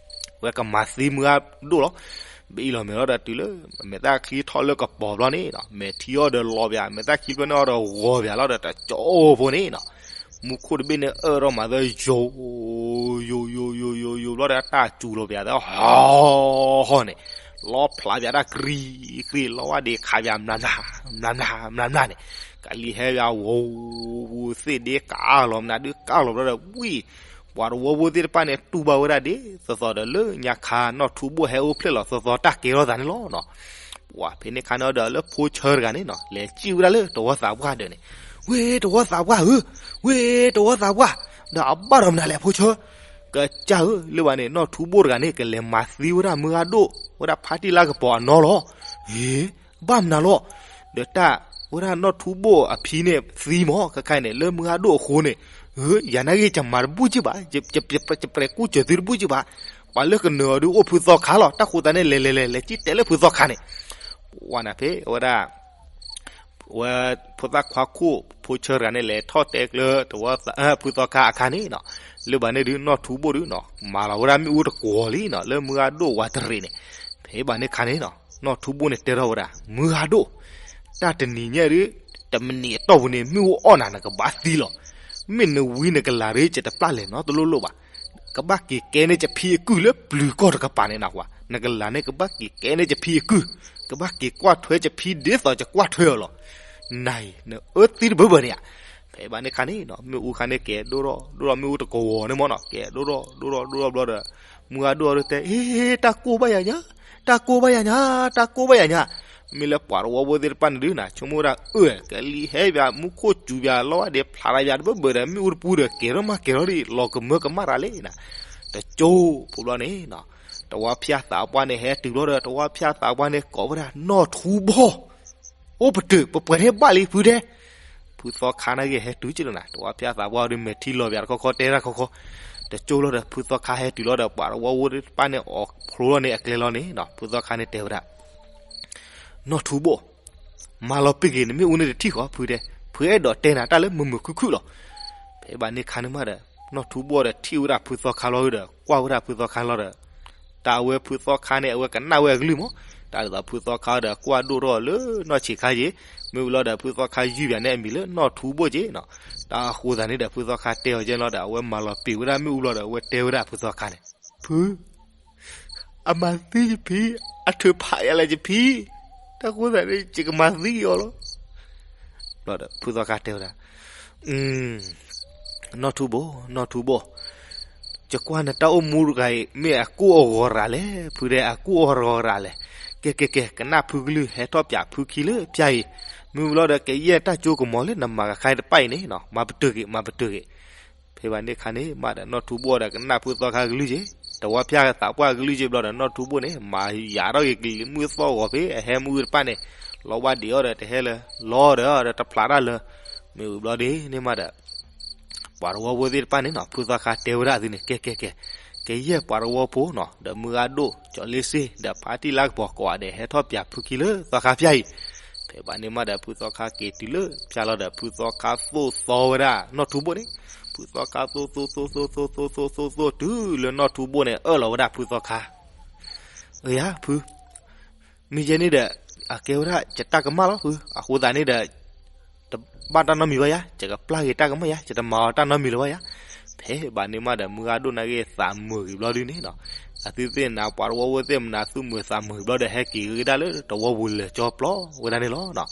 ဝဲကမၤသံမုၢ်ဂၤဒိၣ်လီၤ. ဘံၣ်လီၤမဲာ်လီၤဒီးတုၤလၢ အမဲာ်သၣ်ချံထီၣ်လၢကပီၤဘျီန့ၣ်နီၤ မဲာ်ထံအီၤဒီးလီၤပၠး မဲာ်သၣ်ချံဖျၢၣ်န့ၣ်အီၤဒီးဂီၤပၠးလီၤဒီး တကၠိဖိန့ၣ်နီၤ မူခိၣ်တဘ့ၣ်န့ၣ် အၢၣ်ထီၣ်မၤသၢယိာ် ယိာ်ယိာ်ယိာ်ယိာ်ယိာ်ဘျီဒီး တၢ်စူၤလီၤပၠးသၢဟီၣ်ဟီၣ်န့ၣ် လီဖျးပၠးတၢ်ကြံကြံ လီဝဲဒၣ်ခးပၠးမျးမျး မျးမျးမျးမျးန့ၣ် ကလံၤဟဲပၠးဝိ ဝူသ့ၣ်ဒ့ကးလီၤမနုၤဒုးကးလီၤဘျီဒီး ဝံၣ် ပှၤတဝီဖိသ့ၣ်တဖၣ်န့ၣ် တူၢ်ဘၣ်ဝဲဒၣ်ဒ်သိးသိးဒီးလၢညါခါနီၢ်ထူဘိၣ်ဟဲအိၣ်ဖျဲၣ်လီၤသိးသိးတၢ်ကဲထီၣ်သးန့ၣ်လီၤနီၤ. ပှၤဖဲန့ၣ်ခါန့ၣ်ဒီးလၢဖိဆၢတဂၤန့ၣ်နီၤ လဲၤစံၣ်ဝဲဒၣ်လၢတဝီသးပှၢ်ဒီးန့ၣ် ဝ့တဝီသးပှၢ်ဧၢ, ဝ့တဝီသးပှၢ်, ဒီးအဘၣ်ဒီးမနုၤလဲၣ်ဖိဆၢ, ကစၢ်ဧၢ လၢဘၣ်န့ၣ် နီၢ်ထူဘိၣ်တဂၤန့ၣ် ကလဲၤမၤသံဝဲဒၣ်မုၢ်ဂၤဒိၣ် ဝဲဒၣ်ဖါတံၢ်လါကပီၤအနီၢ်လီၤ. ဟ့ ဘၣ်မနုၤလီၤ. ဒီးတၢ် ဝဲဒၣ်နီၢ်ထူဘိၣ်အဖံန့ၣ်သံမး ခဲခါအံၤန့ၣ် လၢမုၢ်ဂၤဒိၣ်အဃိန့ၣ်, ဧၢ ယၤနာ်က့ၤ ယမၤတဘူၣ်က့ၢ်ဘၣ်, ယပြဲးကူၣ်စၢၤသုတဘူၣ်က့ၢ်ဘၣ်, ပှၤလၢကနၢၤအီၤဒုးအိၣ်ဖုသီခါလီၤ. တၢ်ဃိသတးန့ၣ် လဲၤလဲၤလဲၤ လဲၤစံၣ်တဲလၢဖုသီခါန့ၣ်, ဝဲနၤဖဲ အဝဲဒၣ် ဝဲဖိသၣ်ခွါခိၣ်ဖိဆၢတဂၤန့ၣ် လဲၤထီၣ်တဲကျၢၤတဝီ ဖုသီခါအခါန့ၣ်နီၤ, လၢဘၣ်န့ၣ်ဒုး နီၢ်ထူဘိၣ်ဒုးနီၤ မၤလီၤဝဲဒၣ်မ့ၣ်အူတကွီၤလံနီၤ လၢမုၢ်ဂၤဒိၣ်ဝးတရံးန့ၣ်, ဖဲဘၣ်န့ၣ်ခါန့ၣ်နီၤ နီၢ်ထူဘိၣ်န့ၣ်တဲထီၣ်ဝဲဒၣ် မုၢ်ဂၤဒိၣ်, တၢ်တနံၤညါဒုး တမံးနံးအတီၢ်ပူၤန့ၣ် မ့ၣ်အူအီၣ်နၤ နကဘၣ်သံလီၤ. မ့ၢ်နဝံၤနကလၤရ့ ယတပျၢ်လဲၤနီတလိၣ်လိၣ်ဘၣ်. ကဘၣ်က့ၤကဲန့ၢ်ယဖံအကုၢ်လၢပျုၤကီၢ်တကပၤန့ၣ်နၢ်ဟူဧါ, နကလၤန့ၣ် ကဘၣ်က့ၤကဲန့ၢ်ယဖံအကုၢ်, ကဘၣ်က့ၤကွၢ်ထွဲယဖံဒ်သိးယကွၢ်ထွဲအီၤလီၤ. နၤအံၤ နအၢသံတဘၢဘၢန့ၣ်ဧါ. ဖဲဘၣ်န့ၣ်ခါန့ၣ်နီၤ မ့ၣ်အူခါန့ၣ် ကဲဒိၣ်ထီၣ်ဒိၣ်ထီၣ် မ့ၣ်အူတကဝီၤန့ၣ်မ့ၢ်နီၤ ကဲဒိၣ်ထီၣ်ဒိၣ်ထီၣ်ဒိၣ်ထီၣ်ဘျီဒီး မုၢ်ဂၤဒိၣ်အီၤဒုးတဲ ဟ့ တၢ်ကိၢ်ဘၣ်ယၤညါ, တၢ်ကိၢ်ဘၣ်ယၤညါ, တၢ်ကိၢ်ဘၣ်ယၤညါ. မ့ၢ်လၢပှၤတဝီဖိသ့ၣ်တဖၣ်န့ၣ်ဒုးနၤ ဆိကမိၣ်ဝဲဒၣ် အၢ ကလံၤဟဲပၠး မူခိၣ်စူၤပၠး လီဝဲဒၣ်ဖျးလၢပၠးတဘၢဘၢဒီး မ့ၣ်အူတပူၤဒီး ကဲၤထီၣ်မးကဲၤထီၣ်ဒ် လီၤကမၢကမၣ်တၢ်လံနၤ. တကၠိဖိဘျီန့ၣ်နီၤ တဝီဖၠၣ်သးပှၢ်န့ၣ် ဟဲတုၤဘျီဒီး တဝီဖၠၣ်သးပှၢ်န့ၣ် ကိးဝဲဒၣ်နီၢ်ထူဘိၣ် အိၣ်ပတုာ် ပပှဲၤန့ၣ်ဘၣ်လံဖုဒဲး. ဖုသီခါန့ၣ်ဂ့ၤ ဟဲတုၤက့ၤလီၤနၤ တဝီဖၠၣ်သးပှၢ်ဒီး မဲာ်ထံလီၤပၠးတခီခီ တဲတၢ်ခီခီ, တကၠိလီၤဒီး ဖုသီခါဟဲတုၤလီၤဒီး ပှၤတဝီဖိသ့ၣ်တဖၣ်န့ၣ် အိၣ်ဖျိလီၤန့ၢ်အကျဲလီၤန့ၣ်နီၤ, ဖုသီခါန့ၣ်တဲဝဲဒၣ်, နီၢ်ထူဘိၣ်, မၤလီၤပ့ၤဂ့ၤ နမ့ၣ်အူန့ၣ်တထံၣ်ဃီဖုတဲ, ဖုအဲၣ်ဒိးတဲနၤတၢ်လၢမုာ်မုာ်ခုၣ်ခုၣ်လီၤ. ဖဲဘၣ်န့ၣ်ခါန့ၣ်မးဒီး နီၢ်ထူဘိၣ်ဒီးထံၣ်ဝဲဒၣ်ဖုသီခါလီၤဒီး ကွၢ်ဝဲဒၣ်ဖုသီခါလီၤဒီး တၢ်အဝဲဖုသီခါန့ၣ် အဝဲကနၣ်ဝဲအကလုၢ်မး, တၢ်ဒ်သိးဖုသီခါဒီးကွၢ်ဒိၣ်ထီၣ်လၢနီၢ်ဆံးခါက့ၤ, မ့ၢ်ဝံၤလီၤဒီး ဖုသီခါယုၢ်ပၠးန့ၣ်အမံၤလၢနီၢ်ထူဘိၣ်က့ၤနီၤ, တၢ်အဃိသတးန့ၣ်ဒီး ဖုသီခါတဲအီၤကဲလီၤဒီး အဝဲမၤလီၤပ့ၤဝဲဒၣ်မ့ၣ်အူလီၤဒီး အဝဲတဲဝဲဒၣ်ဖုသီခါန့ၣ်, ဖု အမၤသံယဖံ, အထုးဖးယၤလၢယဖံ, တၢ်ဃိသတးန့ၣ် ယကမၤသံက့ၤအီၤလီၤ. ဘျီဒီးဖုသီခါတဲဝဲဒၣ်, နီၢ်ထူဘိၣ်, နီၢ်ထူဘိၣ်, ယကွၢ်နတၢ်အိၣ်မူတဂၤအံၤ မ့ၢ်အကိၣ်အဂီၤရၤလဲၣ်, ဖုတဲ အကိၣ်အဂီၤရၤလဲၣ်, ကဲကဲကဲ ကနၣ်ဖုကလုၢ် ဟဲထီၣ်ပၠးဖုခံလၢပၠါအံၤ, မ့ၢ်ဝံၤလီၤဒီး ကယဲၢ်တၢ်ကၠိကမီၤလၢနမၤကခါတဖၣ်အံၤန့ၣ်နီၤ, မၤပတုာ်က့ၤ မၤပတုာ်က့ၤ. ဖဲဘၣ်န့ၣ်ခါန့ၣ်မးဒီး နီၢ်ထူဘိၣ်ဒီးကနၣ်ဖုသီခါကလုၢ်က့ၤ, တဝီဖၠါသးပှၢ်ကလုၢ်က့ၤဘျီဒီး နီၢ်ထူဘိၣ်န့ၣ် မၤယၤထီၣ်က့ၤကလံၤမုၢ်သီၣ်ဂီၤဖဲအဟဲမုၢ်တဖၣ်န့ၣ်, လီၤဘၣ်ဒံးအီၤဒီးတဟဲလၢၤ, လီၤဒီးတဖျးတၢ်လၢၤ, မ့ၢ်ဝံၤဘျီဒ်န့ၣ်မးဒီး ပှၤတဝီဖိသ့ၣ်တဖၣ်န့ၣ်နီၤ, ဖုသီခါတဲဝဲဒၣ်အသုန့ၣ် ကဲကဲကဲ, ကယဲၢ်ပှၤတဝီဖိနီၤ, ဒီးမုၢ်ဂၤဒိၣ် ကၠီၤလ့စ့ ဒီးဖါတံၢ်လါကပီၤကိးဂၤဒဲး ဟဲထီၣ်ပၠးဖုခံလၢသီခါဖၠါအံၤ. ဖဲဘၣ်န့ၣ်မးဒီး ဖုသီခါက့ၤတုၤလၢဖၠါလီၤဒီး ဖုသီခါသိၣ်သီဝဲဒၣ်နီၢ်ထူဘိၣ်န့ၣ်, ဖုသီခါသိၣ်သိၣ်သိၣ်သိၣ်သိၣ်သိၣ်သိၣ်သိၣ်တုၤလၢနီၢ်ထူဘိၣ်န့ၣ် အၢၣ်လီၤဝဲဒၣ်ဖုသီခါ, အၢယၤဖု မ့ၢ်ယဲန့ၣ်ဒီး အကဲဝဲဒၣ်ယတၢ်ကမၣ်လီၤဖု, အဃိသတးန့ၣ်ဒီး တဘၣ်တၢ်နီတမံၤဘၣ်ယၤ, ယကပျၢ်က့ၤတၢ်ကမၣ်ယၤ, ယတမၤအီၤတၢ်နီတမံၤလၢၤဘၣ်ယၤ. ဖဲဘၣ်န့ၣ်မးဒီး မုၢ်ဂၤဒိၣ်နာ်က့ၤသးမုာ်ဂ့ၤဘျီဒုန့ၣ်နီၤ, အသုသ့ၣ်နၤ ပှၤတဝီဖိသ့ၣ်မနၤ သူၣ်မုာ်သးမုာ်ဘျီဒီး ဟဲက့ၤကဒါလၢတဝီပူၤလၢာ်ကၠီပျီဝဲဒၣ်န့ၣ်လီၤ.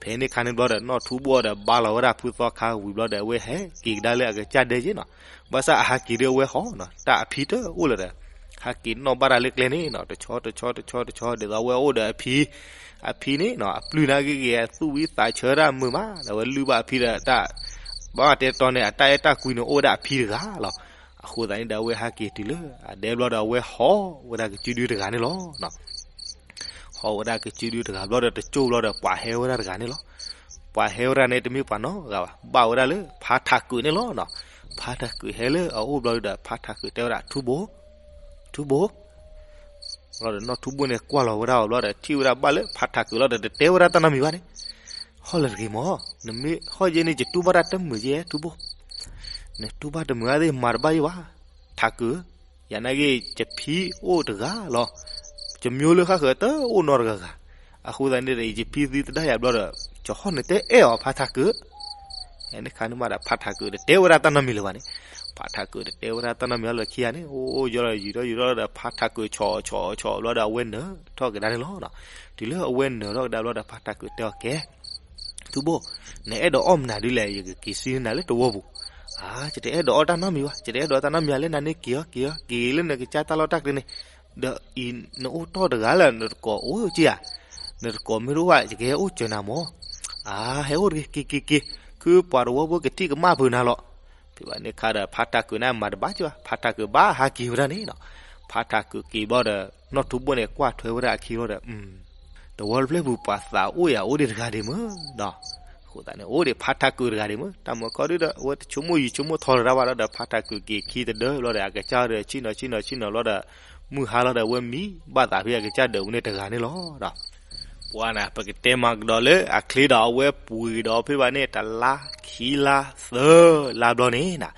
ဖဲန့ၣ်ခါန့ၣ်ဘျီဒီး နီၢ်ထူဘိၣ်ဒီးဘါလီၤဝဲဒၣ်ဖုသီခါဝံၤဘျီဒီး အဝဲဟဲက့ၤကဒါလၢအကစၢ်ဒဲက့ၤနီၤ, ဘၣ်ဆၣ်အဟးက့ၤဒီးအဝဲဟီနီၤ, တၢ်အဖံတအိၣ်လၢၤဒီး ဟးက့ၤနီၣ်ဘၣ်တၢ်လၢကျဲန့ၣ်နီၤ, တဆီတဆီတဆီတဆီ ဒ်သိးအဝဲအိၣ်ဒီးအဖံ, အဖံန့ၣ်နီၤ အပျုၢ်နာ်က့ၤဂ့ၤ အသူၣ်ဝံသးဆၢတၢ်မုာ်မး, ဒီးအဝဲလုၢ်ဘၣ်အဖံဒီးတၢ်, ဘၣ်တဲတီန့ၣ် အတၢ်အဲၣ်တၢ်ကွံန့ၣ် အိၣ်ဝဲဒၣ်အဖံတဂၤလီၤ. အဃိသတးန့ၣ်ဒီး အဝဲဟးက့ၤတုၤလၢအဒဲဘျီဒီး အဝဲဟီၣ်ဝဲဒၣ်ကစုဒုတဂၤန့ၣ်လီၤ. ဟီၣ်ဝဲဒၣ်ကစုဒုတဂၤဘျီဒီး တကၠိဘျီဒီး ပှၤဟဲဝဲဒၣ်တဂၤန့ၣ်လီၤ. ပှၤဟဲဝဲဒၣ်န့ၣ် တမ့ၢ်ပှၤနီတဂၤဘၣ်, ဘၣ်ဝဲဒၣ်လၢဖါထးကုာ်န့ၣ်လီၤနီၤ. ဖါထးကုာ်ဟဲလၢအအိၣ်ဘျီဒီး ဖါထးကုာ်တဲဝဲဒၣ် ထူဘိၣ်, ထူဘိၣ်, ဘျီဒီးနီၢ်ထူဘိၣ်န့ၣ် ကွၢ်လီၤဝဲဒၣ်အီၤဘျီဒီး ထံၣ်ဝဲဒၣ်ဘၣ်လၢဖါထးကုာ်လီၤဒီး တတဲဝဲဒၣ်တၢ်နီတမံၤဘၣ်န့ၣ်, ဟီၣ်လၢတဂ့ၤမး, နမ့ၢ်ဟီၣ်ယဲန့ၣ် ယတူၢ်ဘၣ်တၢ်တမုာ်ယဲ ထူဘိၣ်, နတူၢ်ဘၣ်တမုာ်အသ့ၣ် မၤတဘၣ်ယဲဘၣ်, ထးကုာ် ယၤနာ်က့ ယဖံအိၣ်တဂၤလီၤ. ယမၠိလၢဃၣ်ဃၢၤတအိၣ်နီတဂၤဂၤ, အဃိသတးန့ၣ်ဒီး ယဖံသံတဒါယၤဘျီဒီး ကဟီၣ်န့ၣ်တဲအဲၣ်အီၤဖါထးကုာ်. ဖဲန့ၣ်ခါန့ၣ်မးဒီး ဖါထးကုာ်တတဲဝဲဒၣ်တၢ်နီတမံၤလၢၤဘၣ်န့ၣ်, ဖါထးကုာ်တတဲဝဲဒၣ်တၢ်နီတမံၤလၢၤခံဂၤန့ၣ်, အိၣ်ယီၤဒီးယံာ်ထီၣ်ယံာ်ထီၣ်ဒီး ဖါထးကုာ်ဆီၣ်ဆီၣ်ဆီၣ်ဘျီဒီး အဝဲနၢၤထီၣ်ကဒါန့ၣ်လီၤ. တုၤလၢအဝဲနၢၤထီၣ်ကဒါဘျီဒီး ဖါထးကုာ်တဲအီၤကဲ ထူဘိၣ်, နအဲၣ်ဒိးအီၣ်မနုၤဒ်လဲၣ် ယကက့ၤဆှၢနၤလၢတဝီပူၤ. အါ ယတအဲၣ်ဒိးအီၣ်တၢ်နီတမံၤဘၣ်, ယတအဲၣ်ဒိးတၢ်နီတမံၤဘၣ်, လၢနၤန့ၣ်က့ၤအီၤ က့ၤအီၤ က့ၤလၢနကစၢ်တၢ်လီၢ်တၢ်ကျဲန့ၣ်, ဒီးအံၤနအိၣ်တီၢ်တဂၤလၢနတကိးအိၣ်က့ဧါ, နတကိးမ့ၢ်တအိၣ်ဘၣ် ယကဟဲအိၣ်စၢၤနၤမး. အါ ဟဲအိၣ်တဂ့ၤ က့ၤက့ၤက့ၤ, ခုပှၤတဝီဖိကထံၣ်ကမၣ်ဖုးနၤလီၤ. ဖဲဘၣ်န့ၣ်ခါဒီး ဖါထးကုာ်န့ၣ်မၤတဘၣ်က့ဘၣ်, ဖါထးကုာ်ဘၣ်ဟးက့ၤဝဲဒၣ်န့ၣ်နီၤ. ဖါထးကုာ်က့ၤဘျီဒီး နီၢ်ထူဘိၣ်န့ၣ် ကွၢ်ထွဲဝဲဒၣ်အခံဘျီဒီး တဝီတဖျၢၣ်ပူၤ ပှၤသးအိၣ်ယၤအိၣ်ဒံးတဂၤဒံးမ့ၢ်နီၤ. အဃိသတးန့ၣ် အိၣ်ဒံးဖါထးကုာ်တဂၤဒံးမ့ၢ်, တၢ်မၤခီဒုဒီး အဝဲတဆိကမိၣ်ယံာ်ဆိကမိၣ်ထီတရၣ်ဘၣ်ဒီး ဖါထးကုာ်က့ၤခံတဒၢဘျီဒီး အကစၢ်ဒီးဆံၣ်နီၤဆံၣ်နီၤဆံၣ်နီၤဘျီဒီး မုၢ်ဟါလီၤဒီး အဝဲမံဘၣ်သးဖဲအကစၢ်ဒၢးပူၤန့ၣ်တဂၤန့ၣ်လီၤ. ပှၤန့ၣ် ပကတဲမၤကဒီးလၢအချ့ဒီး အဝဲပှ့ၤဒီးဖဲဘၣ်န့ၣ် တလါခံလါသၢလါဘျီန့ၣ်နီၤ.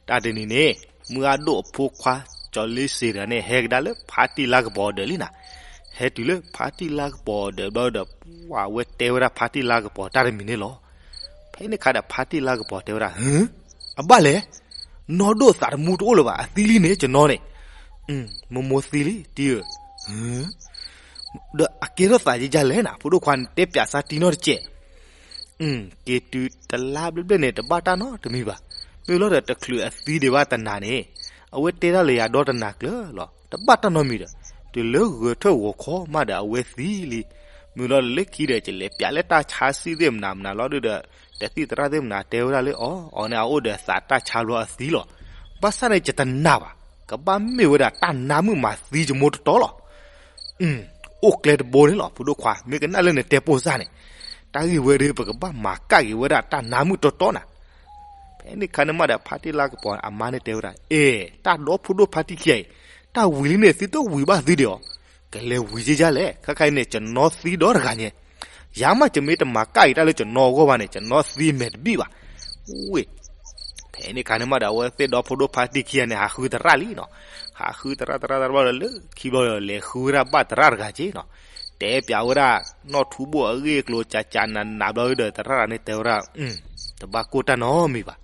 တၢ်တနံၤန့ၣ် မုၢ်ဂၤဒိၣ်အဖိခွါ ကၠီၤလ့စ့တဂၤန့ၣ် ဟဲကဒါလၢဖါတံၢ်လါကပီၤအဒၢးလံနီၤ. ဟဲတုၤလၢဖါတံၢ်လါကပီၤအဒၢးဘျီဒီး ပှၤဝဲတဲဝဲဒၣ်ဖါတံၢ်လါကပီၤတၢ်တမံၤန့ၣ်လီၤ. ဖဲန့ၣ်ခါဒီး ဖါတံၢ်လါကပီၤတဲဝဲဒၣ် အဘၣ်လဲၣ်, နီၢ်ဒိၣ်သးတမူတအိၣ်လၢၤဘၣ်, အသံလံန့ၣ် ကနီၤန့ၣ်, မိၢ်မိၢ်သံလံ တံၤဧၢ, ဒီးအကဲထီၣ်သးယယါလဲၣ်နၤ, ဖိဒိၣ်ခွါန့ၣ် တဲပၠးစၢ်တံၤနီတစဲး, က့ၤတုၤတလါဘျဲၣ်ဘျဲၣ်န့ၣ် တဘၣ်တၢ်နီတမံၤဘၣ်. မ့ၢ်လီၤဒီး တချုးအသံဒံးဘၣ်တနၤန့ၣ်, အဝဲတဲဒၣ်လၢယၤဒီတနၤကျၢၤလီၤ, တဘၣ်တၢ်နီတမံၤဒီး, တုၤလၢဂဲၤထၢၣ်ဂီၤခီမးဒီး အဝဲသံလံ. မ့ၢ်လီၤဒီး လၢခံဒီး ယလဲၤပၠးလၢတၢ်ဆါစံၣ်သ့ၣ်မနၤမနၤလီၤဒုဒီး တသံၣ်သရၣ်သ့ၣ်မနၤတဲဝဲဒၣ်လၢအီၤ, အီၤန့ၣ် အအိၣ်ဒီးသးတၢ်ဆါဘျီအသံလီၤ. ဘၣ်ဆၣ်န့ၣ် ယတနာ်ဘၣ်, ကဘၣ်မ့ၢ်ဝဲဒၣ်တၢ်နါမုၣ်မၤသံယမိၢ်တတီလီၤ. အိၣ်ကျဲတဘိန့ၣ်လီၤ ဖိဒိၣ်ခွါ, မ့ၢ်ကနၣ်လၢနတဲပိၢ်စၢ်န့ၣ်, တၢ်ဂ့ၢ်ဝဲဒၣ် ပကဘၣ်မၤကၣ်က့ၤဝဲဒၣ်တၢ်နါမုၣ်တတီနၤ. ဖဲန့ၣ်ခါန့ၣ်မးဒီး ဖါတံၢ်လါကပီၤအမါန့ၣ်တဲဝဲဒၣ်, အဲ, တၢ်ဒီဖိဒိၣ်ဖါတံၢ်ခံဂၤအံၤ, တၢ်ဝံၤလံန့ၣ် သုတဝံၤဘၣ်သုဒံးအီၤ, ကလဲၤဝံၤက့ယါလဲၣ်, ခဲခါအံၤန့ၣ် ကနီသံဒီတဂၤညါ, ယၤမး ယမ့ၢ်တမၤကၣ်က့ၤတၢ်လၢကနီအဂီၢ်ဘၣ်န့ၣ် ကနီသံမဲာ်တဘံၣ်ဘၣ်, ဝ့ၢ် ဖဲန့ၣ်ခါန့ၣ်မးဒီး အဝဲသ့ၣ်ဒီဖိဒိၣ်ဖါတံၢ်ခံဂၤန့ၣ် ဟးဃုသရၣ်လံနီၤ, ဟးဃုသရၣ်သရၣ်သရၣ်ဘျီဒီး လၢခံဘျီဒီး လဲၤဃုဝဲဒၣ်ဘၣ်သရၣ်တဂၤက့နီၤ, တဲပၠးဝဲဒၣ် နီၢ်ထူဘိၣ်အဂ့ၢ်အကျိၤ ကကနးနးဘျီဒီး သရၣ်တဂၤန့ၣ်တဲဝဲဒၣ်, တဘၣ်ကိၢ်တၢ်နီတမံၤဘၣ်,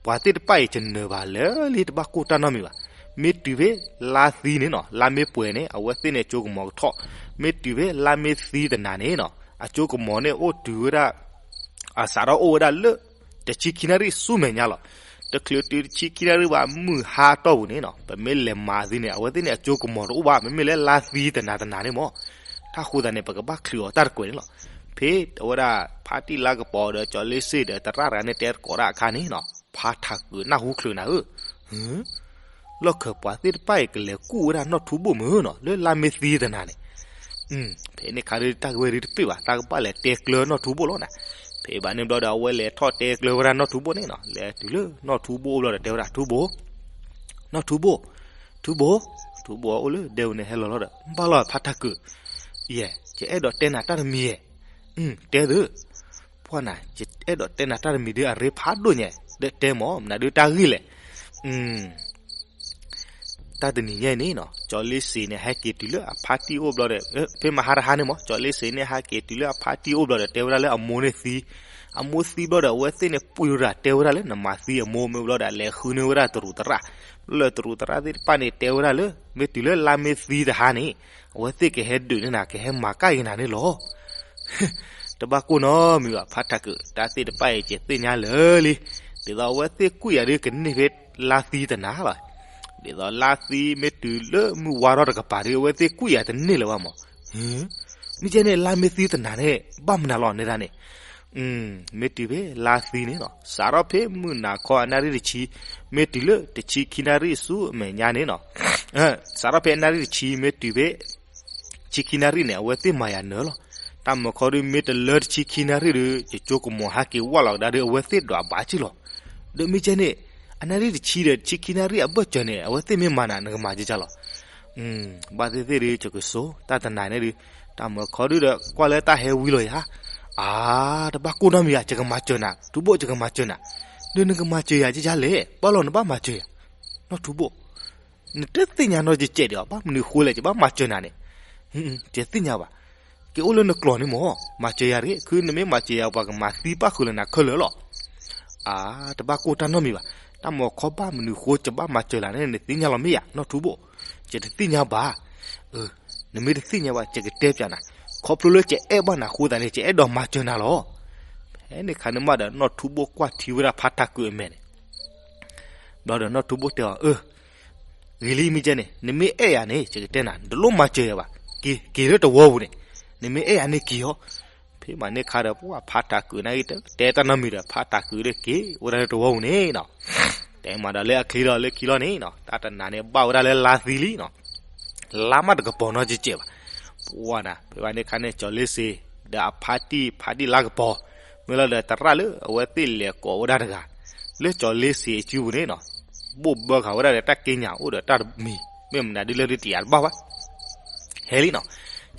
ပှၤသ့ၣ်တဖၣ်အံၤ ယနၢၤဘၣ်လၢလံ တဘၣ်ကိၢ်တၢ်နီတမံၤဘၣ်, မ့ၢ်တုၤဖဲလါသံန့ၣ်နီၤ, လါမ့ၢ်ပှဲၤန့ၣ် အဝဲသ့ၣ်န့ၣ် အစိကမီၤကထီၣ်, မ့ၢ်တုၤဖဲလါမ့ၢ်သံသနာ်န့ၣ်နီၤ, အစိကမီၤန့ၣ်အိၣ်တုၤဝဲဒၣ် အစးထီၣ်အိၣ်ဝဲဒၣ်လၢ တဆံခံနၣ်ရံၣ်ဆူမဲာ်ညါလီၤ. တချုးတုၤတဆံခံနၣ်ရံၣ်ဘၣ် မုၢ်ဟါအတီၢ်ပူၤန့ၣ်နီၤ, ပမ့ၢ်လဲၤမၤသ့န့ၣ် အဝဲသ့ၣ်န့ၣ် အစိကမီၤတအိၣ်ဘၣ်, မ့မ့ၢ်လၢလါသံသနာ်သနာ်န့ၣ်မး, တၢ်ဃိသးန့ၣ် ပကဘၣ်ချုးအီၤတၢ်တကွဲးန့ၣ်လီၤ. ဖဲအဝဲဒၣ် ဖါတံၢ်လါကပီၤဒီး ကၠီၤလ့စ့ၣ်ဒီး သရၣ်တဂၤန့ၣ်တဲသကိးတၢ်အခါန့ၣ်နီၤ, ဖါထးကုးနၢ်ဟူချုးနၤဧၢ, လီၢ်ခၢၣ်ပှၤသ့ၣ်တဖၣ်အံၤ ကလဲၤကူၣ်ဝဲဒၣ်နီၢ်ထူဘိၣ်မုၢ်နီၤ, လၢလါမ့ၢ်သံသနာ်န့ၣ် ဖဲန့ၣ်ခါဒီး တၢ်ကဝဲဒၣ်တပ့ၢ်ဘၣ်, တၢ်ကဘၣ်လဲၤတဲကျၢၤနီၢ်ထူဘိၣ်လီၤနၤ. ဖဲဘၣ်န့ၣ်ဘျီဒီး အဝဲလဲၤထီၣ်တဲကျၢၤဝဲဒၣ်နီၢ်ထူဘိၣ်န့ၣ်နီၤ, လဲၤတုၤလၢနီၢ်ထူဘိၣ်အိၣ်ဘျီဒီး တဲဝဲဒၣ် ထူဘိၣ်, နီၢ်ထူဘိၣ်, ထူဘိၣ်, ထူဘိၣ်အိၣ်လၢဒဲပူၤန့ၣ် ဟဲလီၤလီၤဒီး ဘၣ်လီၤဖါထးကုး, ယဲ, ယအဲၣ်ဒိးတဲနၤတၢ်တမံၤယဲ, တဲသု, ပှၢ်နၤ, ယအဲၣ်ဒိးတဲနၤတၢ်တမံၤဒီး အရ့ဖးဒိၣ်ညါ, ဒီးတဲမး မနုၤဒုးတၢ်ဂ့ၢ်လဲၣ်. တၢ်တနံၤညါအံၤန့ၣ်နီၤ, ကၠီၤလ့စ့ၣ်န့ၣ် ဟဲက့ၤတုၤလၢအဖါတံၢ်အိၣ်ဘျီဒီး, ဖဲမဟါတဟါန့ၣ်မး, ကၠီၤလ့စ့ၣ်န့ၣ် ဟဲက့ၤတုၤလၢအဖါတံၢ်အိၣ်ဘျီဒီး တဲဝဲဒၣ်လၢအမိၢ်န့ၣ်သံ, အမိၢ်သံဘျီဒီး အဝဲသ့ၣ်န့ၣ် ပှ့ၤဝဲဒၣ် တဲဝဲဒၣ်လၢ နမၤသံအမိၢ်မ့ၢ်ဘျီဒီး လဲၤဃုန့ၢ်ဝဲဒၣ်တရူးသရၣ်, လၢတရူးသရၣ်သ့ၣ်တဖၣ်န့ၣ် တဲဝဲဒၣ်လၢ မ့ၢ်တုၤလၢလါမ့ၢ်သံတဟါန့ၣ်, အဝဲသ့ၣ်ကဟဲဒုးန့ၢ်နၤ ကဟဲမၤကၣ်က့ၤနၤန့ၣ်လီၤ. တဘၣ်ကိၢ်နီတမံၤဘၣ် ဖါထးကုး, တၢ်သ့ၣ်တဖၣ်အံၤ ယသ့ၣ်ညါလၢာ်လံ. ဒ်သိးအဝဲသ့ၣ်ကွံာ်ယၤဒီး ကန့ၢ်ဖဲလါသံတနၤလီၤ. ဒ်သိးလါသံမ့ၢ်တုၤလၢမုၢ်ဝါထီၣ်တကပၤဒီး အဝဲသ့ၣ်ကွံာ်ယၤတန့ၢ်လၢၤဘၣ်မး. မ့ၢ်ကဲန့ၣ် လါမ့ၢ်သံတနၤန့ၣ် ဘၣ်မနုၤလီၤန့ၣ်ဒၣ်န့ၣ်, မ့ၢ်တုၤဖဲလါသံန့ၣ်နီၤ, စးထီၣ်ဖဲမုၢ်နၤခီအနၣ်ရံၣ်တဆံ, မ့ၢ်တုၤလၢတဆံခံနၣ်ရံၣ်ဆူအမဲာ်ညါန့ၣ်နီၤ, စးထီၣ်ဖဲအနၣ်ရံၣ်တဆံ မ့ၢ်တုၤဖဲ ဆံခံနၣ်ရံၣ်န့ၣ် အဝဲသ့ၣ်မၤယၤနၢၤလီၤ. တၢ်မၢခီဒုး မ့ၢ်တလၢတဆံခံနၣ်ရံၣ်ဒီး ယကၠိကမီၤဟဲက့ၤဝၢ်လီၤကဒါဒီး အဝဲသ့ၣ်ဒွးဘၣ်က့ၢ်လီၤ. ဒီးမ့ၢ်ကဲန့ၣ် အနၣ်ရံၣ်တဆံဒီးတဆံခံနၣ်ရံၣ်အဘၢၣ်စၢၤန့ၣ် အဝဲသ့ၣ်မ့ၢ်မၤနၤ နကမၤကကလီၤ. ဘၣ်သ့ၣ်သ့ၣ်ဒီး ယကဆိ တၢ်တနၤန့ၣ်ဒီး တၢ်မၢခီဒုးဒီး ကွၢ်လၢတၢ်ဟဲဝံၤလီၤယၤ, အါ, တဘၣ်ကိၢ်နီတမံၤယၤ ယကမၤစၢၤနၤ, ထူဘိၣ် ယကမၤစၢၤနၤ, ဒီးနကမၤစၢၤယၤကကလဲၣ်, ဘၣ်လီၤနဘၣ်မၤစၢၤယၤ, နီၢ်ထူဘိၣ် နတသ့ၣ်ညါနီတစဲးဒံးအီၤ, ဘၣ်မနုၤဃိလဲၣ် ယဘၣ်မၤစၢၤနၤန့ၣ်, ယတသ့ၣ်ညါဘၣ်, က့ၤအိၣ်လၢနကျိာ်န့ၣ်မး, မၤစၢၤယၤတဂ့ၤ, ခုနမ့ၢ်မၤစၢၤယၤ ပှၤကမၤသံပၣ်ဃုာ်လၢနၤခဲလၢာ်လီၤ. အါ, တဘၣ်ကိၢ်တၢ်နီတမံၤဘၣ်, တၢ်မၢခီဘၣ်မနုၤဃိ ယဘၣ်မၤစၢၤနၤန့ၣ် နသ့ၣ်ညါလီၤမ့ၢ်ယၤ နီၢ်ထူဘိၣ်, ယတသ့ၣ်ညါဘၣ်, နမ့ၢ်တသ့ၣ်ညါဘၣ် ယကတဲပၠးနၤ, ခီဖျိလၢယအဲၣ်ဘၣ်နၤအဃိသတးန့ၣ် ယအဲၣ်ဒိးမၤစၢၤနၤလီၤ. ဖဲန့ၣ်ခါန့ၣ်မးဒီး နီၢ်ထူဘိၣ်ကွၢ်ထံဝဲဒၣ်ဖါထးကုးအမဲာ်န့ၣ် ဘျီဒီးနီၢ်ထူဘိၣ်တဲအီၤ, အၢ, ဂ့ၤလံမ့ၢ်ကဲန့ၣ် နမ့ၢ်အဲၣ်ယၤန့ၣ် ယကတဲနၤ, တလိၣ်မၤစၢၤယၤဘၣ်, က့ၤ က့ၤလၢတဝီပူၤန့ၣ်, နမ့ၢ်အဲၣ်ယၤန့ၣ်က့ၤအီၤ. ဖဲမးန့ၣ်ခါဒီး ပှၤဖါထးကုးန့ၣ် တဲတၢ်နီတမံၤဒီး ဖါထးကုးဒီးက့ၤဝဲဒၣ်လၢတဝီပူၤန့ၣ်နီၤ. တဲမးဒီးလၢအချံလီၤ လၢခံလီၤန့ၣ်နီၤ တၢ်တနၤန့ၣ် ဘၣ်ဝဲဒၣ်လၢလါသံလံနီၤ လါမးတကပီၤနီတစဲးဘၣ်. ပှၤနၤ ဖဲဘၣ်န့ၣ်ခါန့ၣ် ကၠီၤလ့စ့ဒီးအဖါတံၢ် ဖါတံၢ်လါကပီၤ မ့ၢ်လီၤဒီးသရၣ်လၢအဝဲသ့ၣ်လဲၤကိးဝဲဒၣ်တဂၤ လၢကၠီၤလ့စ့အစုပူၤန့ၣ်နီၤ ဘိၣ်ဘၢဃာ်ဝဲဒၣ်ဒီးတၢ်က့ညါအိၣ်ဒီးတၢ်တမံၤ မ့ၢ်မနုၤဒ်လဲၣ်ဒ်တယာ်တဘၣ်ဘၣ် ဟဲလံနီၤ.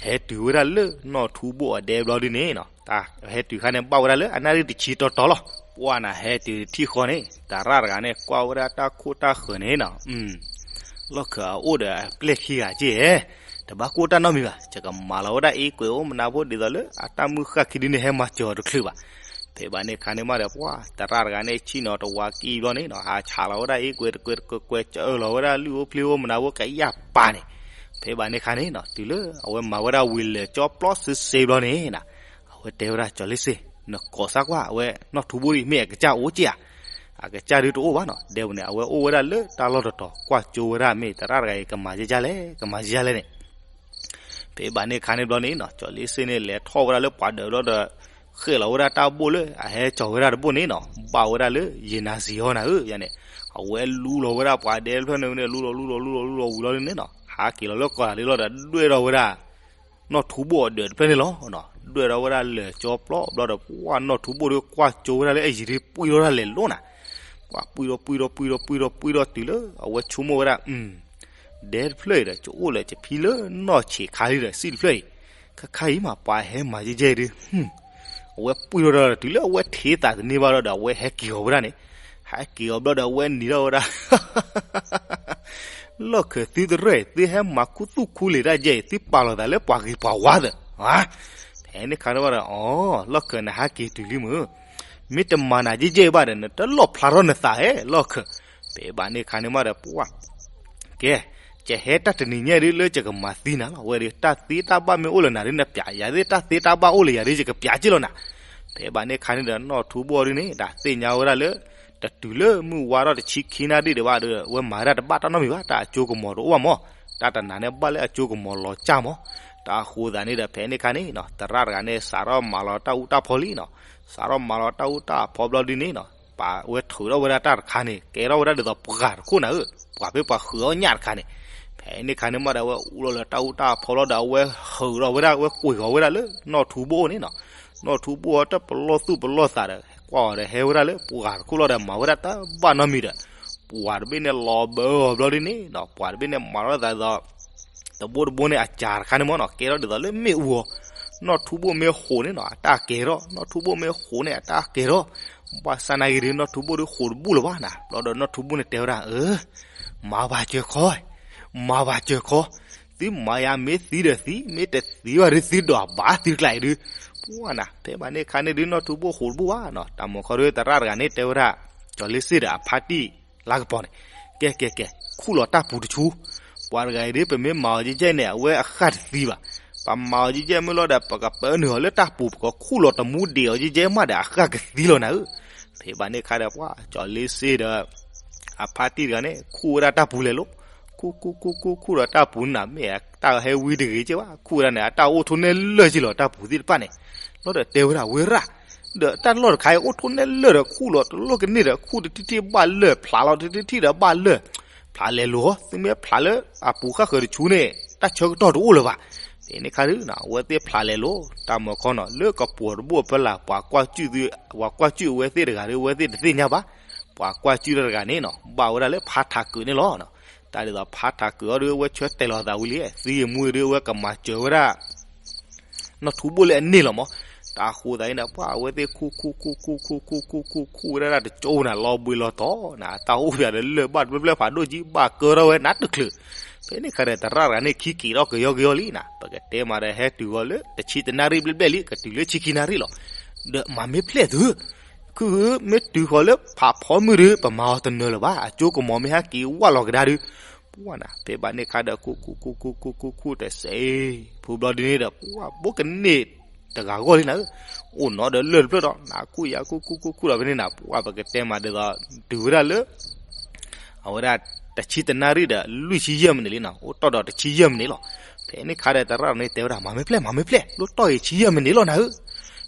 ဟဲတုၤဝဲဒၣ်လၢနီၢ်ထူဘိၣ်အဒဲဘျီဒ်န့ၣ်နီၤ တၢ်ဟဲတုၤခါန့ၣ် ဘၣ်ဝဲဒၣ်လၢအနၣ်ရံၣ်တဆံတီတီလီၤ. ပှၤနၤ ဟဲတုၤတထံၣ်ဃီန့ၣ် သရၣ်တဂၤန့ၣ် ကွၢ်ဝဲဒၣ်တၢ်ခိၣ်တၢ်ဃၢၤန့ၣ်နီၤ လီၢ်ခၢၣ်အအိၣ်ဒီးအပျဲၢ်ခံဂၤက့ၢ်ဧဲ တဘၣ်ကိၢ်တၢ်နီတမံၤဘၣ်. ယကမၤလီၤဝဲဒၣ်အ့ကွဲးအိၣ်မနုၤဖိ ဒ်သိးလၢအတၢ်မုၢ်ဃၣ်ခံဒုန့ၣ် ဟဲမၤစၢၤအီၤတချုးဘၣ်. ဖဲဘၣ်န့ၣ်ခါန့ၣ်မးဒီး ပှၤသရၣ်တဂၤန့ၣ် ဆ့ၣ်နီၤတဝါကံဘျီန့ၣ်နီၤ ဟးဆးလီၤဝဲဒၣ်အ့ကွဲးတကွဲးတကွဲးကွဲး စၢလီၤဝဲဒၣ်လုၢ်အိၣ်ဖျ့အိၣ်မနုၤဖိကယၢ်ပာ်န့ၣ်. ဖဲဘၣ်န့ၣ်ခါန့ၣ်နီၤ တုၤလၢအဝဲမၤဝဲဒၣ်ဝံၤလၢာ်ကၠီပျီစ့စ့ဘျီန့ၣ်နီၤ အဝဲတဲဝဲဒၣ်ကၠီၤလ့စ့ နကိးစၢ်ကွၢ် အဝဲနီၢ်ထူဘိၣ်ဒံး မ့ၢ်အကစၢ်အိၣ်က့ၢ်ဧါ. အကစၢ်ဒုးတအိၣ်ဘၣ်နီၤ ဒဲဝဲန့ၣ် အဝဲအိၣ်ဝဲဒၣ်လၢတၢ်လီၢ်တတီၤ ကွၢ်ကၠိဝဲဒၣ် မ့ၢ်သရၣ်တဂၤအံၤ ကမၤယဲယဲလဲၣ် ကမၤယဲယဲလဲၣ်န့ၣ် ဖဲဘၣ်န့ၣ်ခါန့ၣ်ဘျီန့ၣ်နီၤ ကၠီၤလ့စ့န့ၣ် လဲၤထီၣ်ဝဲဒၣ်လၢပှၤဒၢးဘျီဒီး ဃဲၣ်လီၤဝဲဒၣ်တၢ်ဘိၣ်လၢအဟဲကၠီၤဝဲဒၣ်တဘိၣ်န့ၣ်နီၤ ဘၣ်ဝဲဒၣ်လၢယနၤစံၤဟီနၤဧၢ ယၤန့ၣ် အဝဲလူလီၤဝဲဒၣ်ပှၤဒဲတဖျၢၣ်န့ၣ်န့ၣ် လူလီၤလူလီၤလူလီၤလူလီၤ ဝံၤလီၤန့ၣ်နီၤ ဟးက့ၤလီၤလၢကီၢ်လၢလီၤဒီး ဒွဲၣ်ထီၣ်ဝဲဒၣ် နီၢ်ထူဘိၣ်အဒၢးတဖျၢၣ်န့ၣ်လီၤ. ဒွဲၣ်ထီၣ်ဝဲဒၣ်လၢာ်ကၠီပျီဘျီဒီး ပှၤနီၢ်ထူဘိၣ်ဒီးကွၢ်ကၠိဝဲဒၣ်လၢအယံၤဒုးပှံၢ်ထီၣ်ဒၣ်လဲာ်လီၤနၤ ပှၤပှံၢ်ဒီးပှံၢ်ဒီးပှံၢ်ဒီးပှံၢ်ဒီးပှံၢ်ဒီးတုၤလၢ အဝဲဆိကမိၣ်ဝဲဒၣ် ဒဲတဖျၢၣ်အံၤဒီး ကအိၣ်လၢကဖံလၢနီၢ်ဆံးခါလံဒီး စံၣ်တဖျၢၣ်အံၤ, ခါခါအံၤမး ပှၤဟဲမၤယဲၢ်ယဲၢ်ဒုး အဝဲပှံၢ်ထီၣ်ဒီးတုၤလၢအဝဲထံသးတန့ၢ်ဘၣ်ဒီး အဝဲဟဲက့ၤအီၤဝဲဒၣ်န့ၣ်, ဟဲက့ၤအီၤဘျီဒီး အဝဲနံၤထီၣ်ဝဲဒၣ် လီၢ်ခၢၣ်သုသရဲၣ် သုဟဲမၤခူသူၣ်ခူလံာ်တၢ်ယဲၢ်အံၤ သုပာ်လီၤသးလၢပှၤဂ့ၤပှၤဝါသၢ, ဖဲန့ၣ်ခါန့ၣ်ဘၣ်ဒီး အိ လီၢ်ခၢၣ်နဟဲက့ၤတုၤလံမုၢ်, မ့ၢ်တမၤနၤယဲၢ်ယဲၢ်ဘၣ်ဒီး နတလီၣ်ဖျါထီၣ်နသးဧဲ လီၢ်ခၢၣ်, ဖဲဘၣ်န့ၣ်ခါန့ၣ်မးဒီး ပှၤ ကဲ, ယဟဲတၢ်တနံၤညါဒုး လၢယကမၤသံနၤလီၤ, အဝဲဒီး တၢ်သ့တၢ်ဘၣ်မ့ၢ်အိၣ်လၢနၤဒုး နပြးယၤသ့ၣ်, တၢ်သ့တၢ်ဘၣ်အိၣ်လၢယၤဒုး ယကပြးက့ၢ်လီၤနၤ, ဖဲဘၣ်န့ၣ်ခါန့ၣ်ဒီး နီၢ်ထူဘိၣ်ဒုးန့ၣ် တၢ်သ့ၣ်ညါဝဲဒၣ်လၢ တတုၤလၢမုၢ်ဝါထီၣ်တဆံခံနၣ်ရံၣ်ဒံးဘၣ်ဒီး အဝဲမၤဝဲဒၣ်တဘၣ်တၢ်နီတမံၤဘၣ်, တၢ်အကၠိကမီၤတအိၣ်ဘၣ်မး, တၢ်တနၤန့ၣ်ဘၣ်လၢအကၠိကမီၤလီၤကၢ်မး, တၢ်အဃိသတးန့ၣ်ဒီး ဖဲန့ၣ်ခါန့ၣ်နီၤ သရၣ်တဂၤန့ၣ် စးထီၣ်မၤလီၤတၢ်အူတၢ်ဖီလံနီၤ, စးထီၣ်မၤလီၤတၢ်အူတၢ်ဖီဘျီဒုးန့ၣ်နီၤ ပာ်ဝဲထုးထီၣ်ဝဲဒၣ်တၢ်တခါန့ၣ် ကဲထီၣ်ဝဲဒၣ်ဒ်သိးပှၤတခိၣ်နၤဧၢ, ပှၤဖဲပှၤဃုာ်အီၣ်ညၣ်တခါန့ၣ်, ဖဲန့ၣ်ခါန့ၣ်မးဒီး အဝဲအူလီၤလၢတၢ်အူတၢ်ဖီလီၤဒီး အဝဲဟုးထီၣ်ဝဲဒၣ် အဝဲကွံာ်ဃီၤဝဲဒၣ်လၢနီၢ်ထူဘိၣ်န့ၣ်နီၤ, နီၢ်ထူဘိၣ်အီၤတပလီၢ်သူၣ်ပလီၢ်သးဒီး ကွၢ်အီၤဒီးဟဲဝဲဒၣ်လၢပှၤတခိၣ်လီၤဒီး မၤဝဲဒၣ်တဘၣ်နီတမံၤဒီး ပှၤတဘ့ၣ်န့ၣ်လီၤဘၢအီၤဘျီဒုးန့ၣ်နီၤ ပှၤတဘ့ၣ်န့ၣ်မၤထီၣ်သးဒ်သိး တဘိတဘိန့ၣ် အစှၤတခါန့ၣ်မးနီၤ ကဲထီၣ်ဒ်သိးလၢမ့ၣ်အူအီၤ, နီၢ်ထူဘိၣ်မ့ၢ်ဃိးန့ၣ်နီၤ အတၢ်ကဲၤထီၣ်, နီၢ်ထူဘိၣ်မ့ၢ်ဃိးန့ၣ် အတၢ်ကဲၤထီၣ်, ဘၣ်ဆၣ်နာ်က့ၤဒုး နီၢ်ထူဘိၣ်ဒုးဃိးတဘူၣ်လၢၤဘၣ်နၤ, ဘျီဒီးနီၢ်ထူဘိၣ်န့ၣ်တဲဝဲဒၣ် အၢ မၤဘၣ်စၢၤခီ, မၤဘၣ်စၢၤခီ, သုမၤယၤမ့ၢ်သံဒီးသံ, မ့ၢ်တသံဘၣ်ဒုး သုဒိးဘၣ်သုကျါအံၤဒုး, ပှၤနၤ ဖဲဘၣ်န့ၣ်ခါန့ၣ်ဒုး နီၢ်ထူဘိၣ်ဃိးတဘူၣ်ဘၣ်နီၤ တၢ်မုၢ်ခီဒုး သရၣ်တဂၤန့ၣ်တဲဝဲဒၣ် ကၠီၤလ့စ့ၣ်ဒီးအဖါတံၢ် လါကပီၤန့ၣ်, ကဲ ကဲ ကဲ ခူၣ်လီၤတၢ်ပူၤတဆူ, ပှၤတဂၤအံၤဒ် ပမ့ၢ်မၤအီၤယဲၢ်ယဲၢ်န့ၣ် အဝဲအဃၢ်တသံဘၣ်, ပမၤအီၤယဲၢ်ယဲၢ်မ့ၢ်လီၤဒီး ပကပၢနုာ်အီၤလၢတၢ်ပူၤ ပကခူၣ်လီၤတမူဒံးအီၤယဲၢ်ယဲၢ်မးဒီး အဃၢ်ကသံလီၤနၤဧၢ, ဖဲဘၣ်န့ၣ်ခါဒီး ပှၤကၠီၤလ့စ့ၣ်ဒီး အဖါတံၢ်တဂၤန့ၣ် ခူၣ်ဝဲဒၣ်တၢ်ပူၤလဲၤလိၤ, ခူၣ်ခူၣ်ခူၣ်ခူၣ်ခူၣ်ဒီးတၢ်ပူၤန့ၣ် မ့ၢ်အတၢ်ဟဲဝံတဂ့ၤက့ဘၣ်, ခူၣ်ဝဲဒၣ်န့ၣ် အတၢ်အိၣ်ထီၣ်နဲၣ်လၢာ်က့လီၤ တၢ်ပူၤသ့ၣ်တဖၣ်န့ၣ်, လီၤဒီးတဲဝဲဒၣ်ဝဲရၣ် ဒီးတၢ်လီၢ်တခါအံၤ အိၣ်ထီၣ်နဲၣ်လၢာ်ဒီး ခူၣ်လီၤတလီၢ်ကန့ၢ်ဒီး ခူၣ်တထံၣ်ထံၣ်ဘၣ်လၢာ် ဖျးလီၤတထံၣ်ထံၣ်ဒီးဘၣ်လၢာ်, ဖျးလဲၤလိၤ, သုမ့ၢ်ဖျးလၢအပူၤဃၣ်ဃၢၤတဆူန့ၣ် တၢ်ဆၢကတီၢ်တအိၣ်လၢၤဘၣ်, ဖဲန့ၣ်ခါဒုး အဝဲသ့ၣ်ဖျးလဲၤလိၤ တၢ်မုၢ်ခီနီၤ လၢကပိာ်တဘိၣ်ဖဲလၢ ပှၤကွၢ်စူၣ်သု ပှၤကွၢ်စူၣ်အဝဲသ့ၣ်တဂၤဒီး အဝဲသ့ၣ်တသ့ၣ်ညါဘၣ်, ပှၤကွၢ်စူၣ်တဂၤန့ၣ်နီၤ ဘၣ်ဝဲဒၣ်လၢဖါထးကုာ်န့ၣ်လီၤ, တၢ်ဒ်သိးဖါထးကုာ်အီၤဒီး အဝဲဆၢတဲာ်လီၤသးဝံၤလံ သံဂ့ၤမူဂ့ၤဒီး အဝဲကမၤစၢၤဝဲဒၣ် နီၢ်ထူဘိၣ်လၢအန့ၢ်လီၤမး, တၢ်ဃိသးအံၤန့ၣ် ပှၤအဝဲသ့ၣ်ခူၣ်ခူၣ်ခူၣ်ခူၣ်ခူၣ်ခူၣ်ခူၣ်ခူၣ်ခူၣ်ဝဲဒၣ်တကၠိနၤ လီၤဘှံးလီၤတီၤနၤ တၢ်အိၣ်ပၠးဒီးလၢၢ်ဘၣ်တဖျၢၣ်ဖျၢၣ်ဖးဒိၣ်ကံ ဘၣ်ကၢထီၣ်ဝဲနးတချုး, ဖဲန့ၣ်ခါဒီးသရၣ်တဂၤန့ၣ် ခံက့ၤထီၣ်ကယီကယီလံနၤ ပကတဲမးဒီးဟဲတုၤဃီၤလၢတဆံတနၣ်ရံၣ်ဘျဲၣ်ဘျဲၣ်လံ ကတုၤလၢဆံခံနၣ်ရံၣ်လီၤ, ဒီးမၤမ့ၢ်ဖျဲၣ်သု ခုမ့ၢ်တုၤဃီၤလၢဖးဖီမုၢ်ဒီး ပမၤအီၤတနၢၤလၢၤဘၣ် အကၠိကမီၤမ့ၢ်ဟဲက့ၤဝၣ်လီၤကဒါဒုး, ပှၤနၤ ဖဲဘၣ်န့ၣ်ခါဒီး ခူၣ်ခူၣ်ခူၣ်ခူၣ်ခူၣ်ခူၣ်ခူၣ်တစဲး ဖုဘျီဒုးန့ၣ်ဒီး ပှၤဘိကန့ၢ်တဂၤဂီၢ်လံနၤဧၢ, အိၣ်နီၤဒီးလၢၢ်တဖျၢၣ်ဒီး နခူၣ်ယၤခူၣ်ခူၣ်ခူၣ်ခူၣ်ဒီးဖဲန့ၣ်နၤ ပှၤပကတဲမးဒ်သိး တုၤဝဲဒၣ်လၢ အဝဲဒၣ်တဆံတနၣ်ရံၣ်ဒီး လွံၢ်ဆံယဲၢ်မံးနံးလံနီၤ အိၣ်တီၢ်ဒီးတဆံယဲၢ်မံးနံးလီၤ, ဖဲန့ၣ်ခါဒီးသရၣ်န့ၣ်တဲဝဲဒၣ် မၤမ့ၢ်ဖျဲၣ် မၤမ့ၢ်ဖျဲၣ် လၢတီၢ်အံၤဆံယဲၢ်မံးနံးလီၤနၤဧၢ,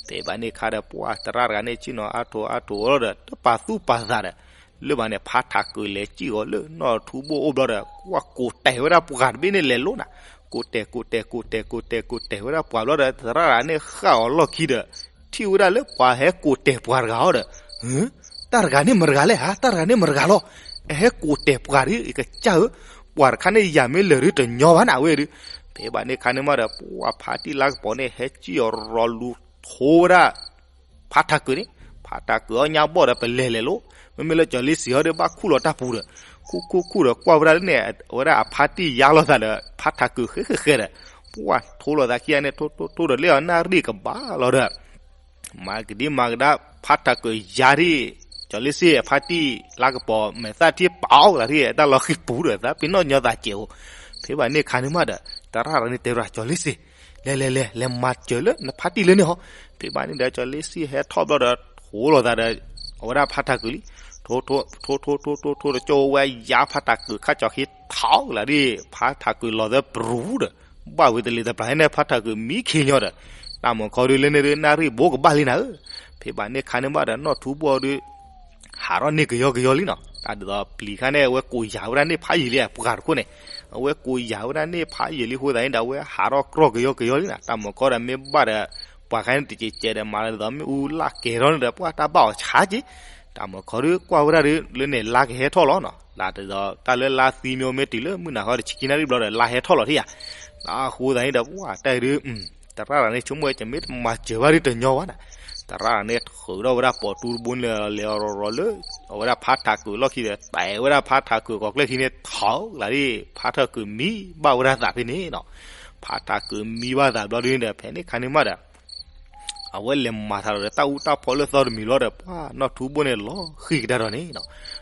ဖဲဘၣ်န့ၣ်ခါဒီးပှၤသရၣ်တဂၤန့ၣ် ဆ့ၣ်နီၤအါထီၣ်အါထီၣ်အီၤလီၤဒီး တပာ်သူၣ်ပာ်သးဒီး လၢဘၣ်န့ၣ် ဖါထးကုာ်လဲၤစံၣ်ဃီၤလၢနီၢ်ထူဘိၣ်အိၣ်ဘျီဒီး ကွၢ်ကိးတဲာ်ဝဲဒၣ်ပှၤတဘ့ၣ်န့ၣ်လဲၤလိၤနၤ, ကိးတဲာ်ကိးတဲာ်ကိးတဲာ်ကိးတဲာ်ကိးတဲာ်ဝဲဒၣ်ပှၤဘျီဒီး သရၣ်တဂၤန့ၣ်ဃၣ်အီၤလီၢ်ခံဒီး ထံၣ်ဝဲဒၣ်လၢပှၤဟဲကိးတဲာ်ပှၤတဂၤအီၤဒီး တၢ်တဂၤန့ၣ်မတဂၤလဲၣ်ဧါ တၢ်တဂၤန့ၣ်မတဂၤလီၤ, အဟဲကိးတဲာ်ပှၤဒ်အံၤကစၢ်ဧၢ, ပှၤတခါန့ၣ်ယၤမ့ၢ်လၢာ်ဒ်တညီဘၣ်နၤဝဲဒုး, ဖဲဘၣ်န့ၣ်ခါန့ၣ်မးဒီး ပှၤဖါတံၢ်လါကပီၤန့ၣ် ဟဲစံၣ်အီၤရီၤလူၤထိဝဲဒၣ် ဖါထးကုာ်န့ၣ်, ဖါထးကုာ်အီၣ်ညါဘီၣ်ဒီးပလဲၤလဲၤလိၤ, မ့မ့ၢ်လၢကၠီၤလ့စ့ၣ်ဟီဒီးဘၣ်ခူၣ်လီၤတၢ်ပူၤဒီး, ခူၣ်ခူၣ်ခူၣ်ဒီးကွၢ်ဝဲဒၣ်လၢန့ၣ် အဝဲဒၣ်အဖါတံၢ်ယါလိာ်သးဒီး ဖါထးကုာ်ဃဲဃဲဃဲဒီး, ပှၤထိလိာ်သးခံဂၤန့ၣ် ထိထိထိဒီးလၢအီၤနၣ်ရံၣ်ကဘၣ်လီၤဒီး မၤကဒံမၤကဒါ ဖါထးကုာ်ယါထံၣ် ကၠီၤလ့စ့ၣ်အဖါတံၢ်လါကပီၤ မဲာ်သၣ်ထံၣ်ပာ်အီၤကလးထံၣ် တၢ်လီၤဃံၤပူၤဒီး သးပ့ၤနီၣ်ညီသးစဲးအိၣ်, ဖဲဘၣ်န့ၣ်ခါန့ၣ်မးဒီး သရၣ်တဂၤန့ၣ်တဲဝဲဒၣ် ကၠီၤလ့စ့ၣ် လဲၤလဲၤလဲၤ လဲၤမၤစၢၤလၢနဖါတံၢ်လၢန့ၣ်ဟီ, ဖဲဘၣ်န့ၣ်ဒီး ကၠီၤလ့စ့ၣ်ဟဲထီၣ်ဘျီဒီး ထိလိာ်သးဒီး အဝဲဒၣ်ဖါထးကုာ်လံ, ထိထိထိထိထိထိထိတကၠိဝဲယါဖါထးကုာ်ခါကၠီၤဃံထီၣ်ကလးထံၣ် ဖါထးကုာ်လီၤသၢပရူၤဒီး ဘၣ်ဝံၤတလံၤတပျၢ်ဟဲန့ၣ် ဖါထးကုာ်မံခ့ညီဒီး တၢ်မုၢ်ခီဒုးလၢန့ၣ်ဒုး နၣ်ရံၣ်ဘိကဘၣ်လံနၤဧၢ, ဖဲဘၣ်န့ၣ်ခါန့ၣ်မးဒီး နီၢ်ထူဘိၣ်ဒုး ဟးထီၣ်န့ၢ်ကယီကယီလံနီၤ, တၢ်ဒ်သိးပျံၤခါန့ၣ် အဝဲကိးယၤဝဲဒၣ်န့ၣ်ဖးယံာ်လံ ပှၤတခိၣ်န့ၣ်, အဝဲကိးယၤဝဲဒၣ်န့ၣ်ဖးယံာ်လံအဃိသတးန့ၣ်ဒီး အဝဲဟးထီၣ်ကြီကယီကယီလံနီၤ, တၢ်မုၢ်ခီဒီးမ့ၢ်ဘၣ်ဒီး ပှၤခါန့ၣ်တစဲးစဲးဒီးမၤလၢဒ်သိးမ့ၣ်အူလၢ်ကဲၤထီၣ်န့ၣ်ဒီး ပှၤတၢ်ဘၣ်အီၤဆါက့ၤ တၢ်မၢခီဒုးကွၢ်ဝဲဒၣ်ဒုး လၢန့ၣ်လါကဟဲထီၣ်လီၤနီၤ, လါတဒီး တၢ်လၢလါသံမ့ၢ်အိၣ်မ့ၢ်တုၤလၢမုၢ်နၤခီတဆံခံနၣ်ရံၣ်ဘျီဒီး လါဟဲထီၣ်လီၤထံၣ်ယၤ, အဃိသတးန့ၣ်ဒီး ပှၤတၢ်အံၤဒုး သရၣ်တဂၤန့ၣ် ဆိကမိၣ်ဝဲ ယမ့ၢ်တမၤစၢၤဘၣ်ဒုးတညီဘၣ်နီၤ, သရၣ်တဂၤန့ၣ် ထုးထီၣ်ဝဲဒၣ်ပိာ်တူတဘိန့ၣ် လဲၤအီၤရီၤရီၤလၢ အဝဲဒၣ်ဖါထးကုာ်လီၢ်ခံဒီး တဲဝဲဒၣ်ဖါထးကုာ်ကီၤကျဲၢၢ်ခံန့ၣ် ထီၣ်လၢဒ် ဖါထးကုာ်မံဘၣ်ဝဲဒၣ်သးဖဲန့ၣ်နီၤ, ဖါထးကုာ်မံဘၣ်သးဘျီဒုးဒီး ဖဲန့ၣ်ခါန့ၣ်မးဒီး အဝဲလဲၤမၤထးဒီးတၢ်အူတၢ်ဖီလၢသီတမံၤလီၤဒီး ပှၤနီၢ်ထူဘိၣ်န့ၣ်လီၤဃံၤကဒါဒီးန့ၣ်နီၤ,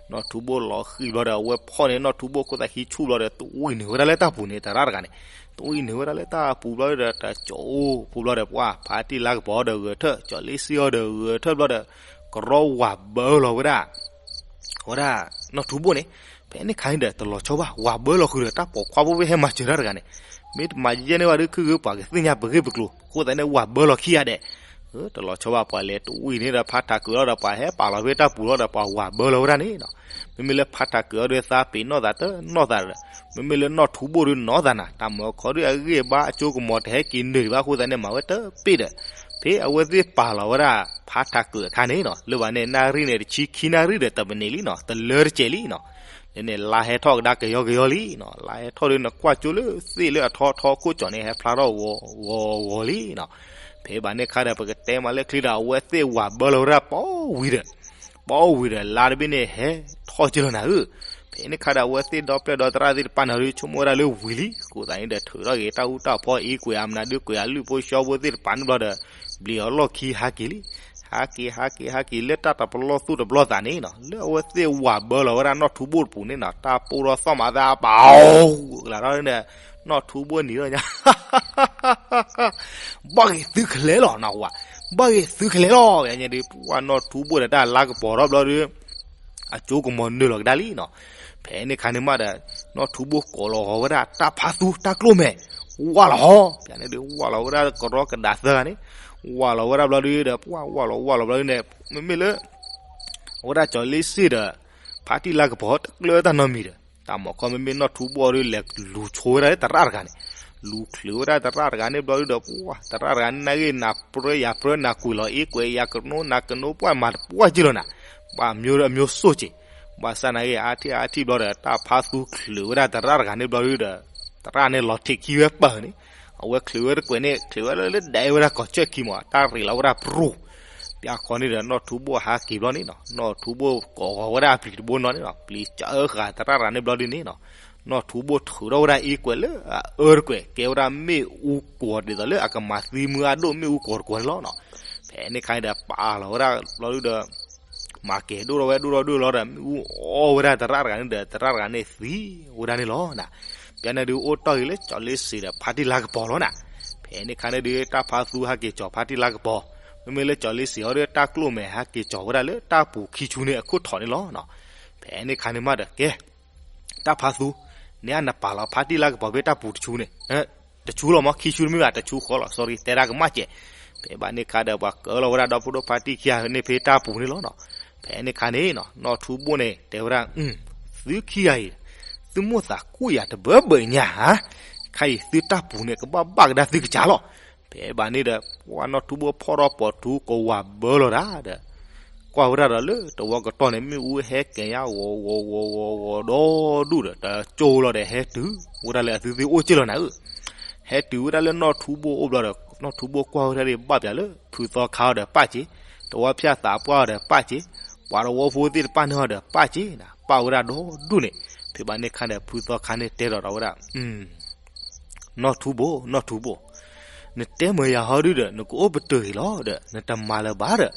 နီၢ်ထူဘိၣ်လီၤဃံၤဘျီဒီး အဝဲဖီၣ်န့ၢ်နီၢ်ထူဘိၣ်ခိၣ်သးဟံးဆူၣ်ဘျီဒီး တဝံၣ်န့ၢ်ဝဲဒၣ်လၢတၢ်ပူၤန့ၣ် သရၣ်တဂၤန့ၣ်, တဝံၣ်န့ၢ်ဝဲဒၣ်လၢတၢ်ပူၤဘျီဒီး တကၠိအိၣ်ဖိဘျီဒီး ပှၤဖါတံၢ်လါကပီၤဒီးဂဲၤထၢၣ် ကၠီၤလ့စ့ၣ်အီၤဒီးဂဲၤထၢၣ်ဘျီဒီး ကရီဝၤဘၢလီၤဝဲဒၣ် ဝဲဒၣ်နီၢ်ထူဘိၣ်န့ၣ်, ဖဲန့ၣ်ခါန့ၣ်ဒီး တလီၤဆီဘၣ် ဝၤဘၢလီၤဃုာ်ဒီး တၢ်ပိာ်ခွါဖိဖဲဟဲမၤစၢၤတၢ်တဂၤန့ၣ်, မ့ၢ်တမၤယဲၢ်န့ၢ်ဝဲဒုး ခုၣ်ဂ့ၤပှၤကသ့ၣ်ညါပဂ့ၢ်ပကျိၤ အဃိသတးန့ၣ် ဝၤဘၢလီၤခံဂၤဒဲး, တလီၤဆီဘၣ် ပှၤလဲၤတဝံၣ်န့ၣ်ဒီး ဖါထးကုာ်လီၤဒီး ပှၤဟဲပာ်လီၤဖဲတၢ်ပူၤလီၤဒီး ပှၤဝၤဘၢလီၤဝဲဒၣ်န့ၣ်နီၤ, မ့မ့ၢ်လၢဖါထးကုာ်အီၤဒုးသးပ့ၤနီၣ်သးတနီၣ်သးဒီး, မ့မ့ၢ်လၢနီၢ်ထူဘိၣ်ဒုးနီၣ်သးနၤ တၢ်မၢခီဒုးအဂ့ၢ်အဘါအကၠိကမီၤတဟဲက့ၤနုာ်ဒံးဘၣ်အဃိသတးန့ၣ် မၤဝဲတပ့ၢ်ဒီး ဖဲအဝဲသ့ၣ်ပာ်လီၤဝဲဒၣ် ဖါထးကုာ်အခါန့ၣ်နီၤ လၢဘၣ်န့ၣ် နၣ်ရံၣ်န့ၣ် တဆံခံနၣ်ရံၣ်ဒီး တပနံးလံနီၤ တလၢတစဲးလံနီၤ, လၢန့ၣ်လါဟဲထီၣ်ကဒါကယီကယီလံနီၤ လါဟဲထီၣ်ဒီး နကွၢ်ကၠိလၢသ့ၣ်လၢအထီထီခိၣ်ကၠီၤန့ၣ် ဟဲဖျါထီၣ်ဂီၤဂီၤလံနီၤ, ဖဲဘၣ်န့ၣ်ခါဒီး ပကတဲမးလၢချံဒီး အဝဲသ့ၣ်ဝၤဘၢလီၤဝဲဒၣ်ပီဝံၤဒီး ပီဝံၤဒီး လါတဘ့ၣ်န့ၣ် ဟဲထီၣ်က့ၤလီၤနၤဧၢ, ဖဲန့ၣ်ခါဒီး အဝဲသ့ၣ်ဒီပျဲၢ်ဒီသရၣ်သ့ၣ်တဖၣ်န့ၣ်ဒီး ဆိကမိၣ်ဝဲဒၣ်လၢဝံၤလံ အဃိသတးန့ၣ်ဒီး ထုးထီၣ်က့ၤတၢ်အူတၢ်ဖီအံၤ ကွဲးအမနုၤဒုး ကွဲးအလုၢ်ဖိဆှီဖိသ့ၣ်တဖၣ်န့ၣ်ဘျီဒီး ဘျံးအီၤလီၢ်ခံဟးက့ၤလံ, ဟးက့ၤ ဟးက့ၤ ဟးက့ၤ လၢတၢ်တပလီၢ်သူၣ်တပလီၢ်သးန့ၣ်နီၤ လၢအဝဲသ့ၣ်ဝၤဘၢလီၤဝဲဒၣ်နီၢ်ထူဘိၣ်တပူၤန့ၣ်နီၤ တၢ်ပိၢ်ထီၣ်သီၣ်မးသးပာ် ကလးထီၣ်န့ၣ် နီၢ်ထူဘိၣ်နံၤထီၣ်ညါ ဘၣ်ဂ့ၤသုကလဲၤလီၤနီၤဝဲ, ဘၣ်ဂ့ၤသုကလဲၤလီၤ ယညါဒုး ပှၤနီၢ်ထူဘိၣ်ဒီးတၢ်လါကပီၤထီၣ်ဘျီဒီး အကၠိကမီၤနုာ်လီၤကဒါလံနီၤ, ဖဲန့ၣ်ခါန့ၣ်မးဒီး နီၢ်ထူဘိၣ်ကိးလီၤဟီဝဲဒၣ်တၢ်ဖါသူတၢ်ကျိၣ်မဲာ် ဝၢ်လီၤဟီ, ပျးန့ၣ်ဒုး ဝၢ်လီၤဝဲဒၣ်ကရီကဒါသၢဂၤန့ၣ်, ဝၢ်လီၤဝဲဒၣ်ဘျီဒုးဒီး ပှၤဝၢ်လီၤဝၢ်လီၤဘျီဒုးန့ၣ် မ့မ့ၢ်လၢ အဝဲဒၣ်ကၠီၤလ့စ့ၣ်ဒီး ဖါတံၢ်လါကပီၤတကျၢတၢ်နီတမံၤဒီး တၢ်မၢခီမ့မ့ၢ်နီၢ်ထူဘိၣ်ဒုး လဲၤလူၤဆိဝဲဒၣ်လၢသရၣ်တဂၤန့ၣ်, လူၤချုးဝဲဒၣ်သရၣ်တဂၤန့ၣ်ဘျီဒုးဒီး ပှၤသရၣ်တဂၤန့ၣ် နၢ်ဂ့ၢ်နၤပြၢယၤပြၢ နၤကွံာ်လီၤအ့ကွဲးယၤကနိနၤကနိ ပှၤမၤတပှၢ်က့ၢ်လီၤနၤ, ပှၤအမျိုးအမျိုးစိတ်က့ၤ, ဘၣ်ဆၣ်နၢ်ဂ့ၢ်အါထံၣ်အါထံၣ်ဘျီဒီး တၢ်ဖါသူချုးဝဲဒၣ်သရၣ်တဂၤန့ၣ်ဘျီဒုးဒီး သရၣ်န့ၣ်လီၤထံးခံဝဲပၢၢ်န့ၣ်, အဝဲချုးဝဲတကွဲးန့ၣ် ချုးဝဲလၢဒဲဝဲဒၣ်ကီၢ်ဆၢၣ်ခံမး တၢ်ရ့းလီၤဝဲဒၣ်ပြူၤ, ပျးခီန့ၣ်ဒီး နီၢ်ထူဘိၣ်ဟးက့ၤဘျီန့ၣ်နီၤ နီၢ်ထူဘိၣ်ကိးဂီၤဝဲဒၣ်အပျံၤတဘိနီၤန့ၣ်နီၤ ပျံၤကၢဃာ်သရၣ်တဂၤန့ၣ်ဘျီဒုးန့ၣ်နီၤ, နီၢ်ထူဘိၣ်ထုးထီၣ်ဝဲဒၣ်အ့ကွဲးလၢအအၢတကွဲး ကဲဝဲဒၣ်မ့ၣ်အူကွီၤဒ်သိးလၢအကမၤသံမုၢ်အဒိၣ်မ့ၣ်အူကွီၤတကွီၤန့ၣ်လီၤနီၤ, ဖဲန့ၣ်ခါန့ၣ်ဒီးပာ်လီၤဝဲဒၣ်ဘျီဒုးဒီး မၤကဲၤဒိၣ်ထီၣ်ဝဲဒိၣ်ထီၣ်ဒိၣ်လီၤဒီး မ့ၣ်အူအီဝဲဒၣ်သရၣ်တဂၤန့ၣ်ဒီး သရၣ်တဂၤန့ၣ်သံဝဲဒၣ်န့ၣ်လီၤနၤ, ပျးန့ၣ်ဒုးအိၣ်တီၢ်ဂ့ၤလၢကၠီၤလ့စ့ၣ်ဒီးဖါတံၢ်လါကပီၤလီၤနၤ, ဖဲန့ၣ်ခါန့ၣ်ဒုး တၢ်ဖါသူဟးက့ၤကၠီၤဖါတံၢ်လါကပီၤ, မ့မ့ၢ်လၢကၠီၤလ့စ့ၣ်အီၤဒီး တၢ်ကျိၣ်မဲာ်ဟးက့ၤကၠီၤဝဲဒၣ်လၢတၢ်ပူၤခံဆူန့ၣ်အခိၣ်ထီးန့ၣ်လီၤနီၤ, ဖဲန့ၣ်ခါန့ၣ်မးဒီးကဲ တၢ်ဖါသူ, န့ၣ်နပာ်လီၤဖါတံၢ်လါကပီၤဖဲတၢ်ပူၤတဆူန့ၣ်, တဆူလီၤမး ခံဆူတမ့ၢ်ဘၣ် တဆူဃီလီၤ sorry တဲဒၣ်ကမၣ်စဲး, ဖဲဘၣ်န့ၣ်ခါဒီး ပှၤကၢလီၤဝဲဒၣ်ဒီဖိဒိၣ်ဖါတံၢ်ခံဂၤန့ၣ်ဖဲတၢ်ပူၤန့ၣ်လီၤနီၤ, ဖဲန့ၣ်ခါန့ၣ်နီၤ နီၢ်ထူဘိၣ်န့ၣ် တဲဝဲဒၣ်, သုခံဂၤအံၤ, သုမိၣ်သးကူၣ်ယၤတဘၢဘၢညါဧါ, ခဲအံၤသုတၢ်ပူၤန့ၣ် ကဘၣ်ဘၣ်ကဒါသုကစၢ်လီၤ, ဖဲဘၣ်န့ၣ်ဒီး ပှၤနီၢ်ထူဘိၣ်ဖီၣ်ထီၣ်ပိာ်ထူကိးဝၤဘၢလီၤဒၣ်ဒီး ကွၢ်ဝဲဒၣ်ဒီးလၢတဝီကတီၢ်န့ၣ် မ့ၣ်အူဟဲကဲၤညါဂီၤဂီၤဂီၤဂီၤဂီၤဒီဒူၣ်ဒီး တကၠိလီၤဒီး ဟဲတုၤဝဲဒၣ်လၢအသုသ့ၣ်အိၣ်က့ၢ်လီၤနၤဧၢ, ဟဲတုၤဝဲဒၣ်လၢနီၢ်ထူဘိၣ်အိၣ်ဘျီဒီး နီၢ်ထူဘိၣ်ကွၢ်ဝဲဒၣ်ဒ်ဘၣ်ပျးလၢ ဖုသီခါအီၤဒီးပၣ်က့ၤ, တဝီဖၠၣ်သးပှၢ်အီၤဒီးပၣ်က့ၤ, ပှၤတဝီဖိသ့ၣ်တဖၣ်န့ၣ်အီၤဒီးပၣ်က့ၤနၤ, ပၣ်ဝဲဒၣ်ဒီဒူၣ်န့ၣ်, ဖဲဘၣ်န့ၣ်ခါဒီး ဖုသီခါန့ၣ်တဲဒီးဒီးဝဲဒၣ် နီၢ်ထူဘိၣ် နီၢ်ထူဘိၣ်, နတဲမၢယၤဟီဒုဒီး နကအိၣ်ပတုာ်အံၤလီၤဒီး နတမၤလၢၤဘၣ်ဒီး,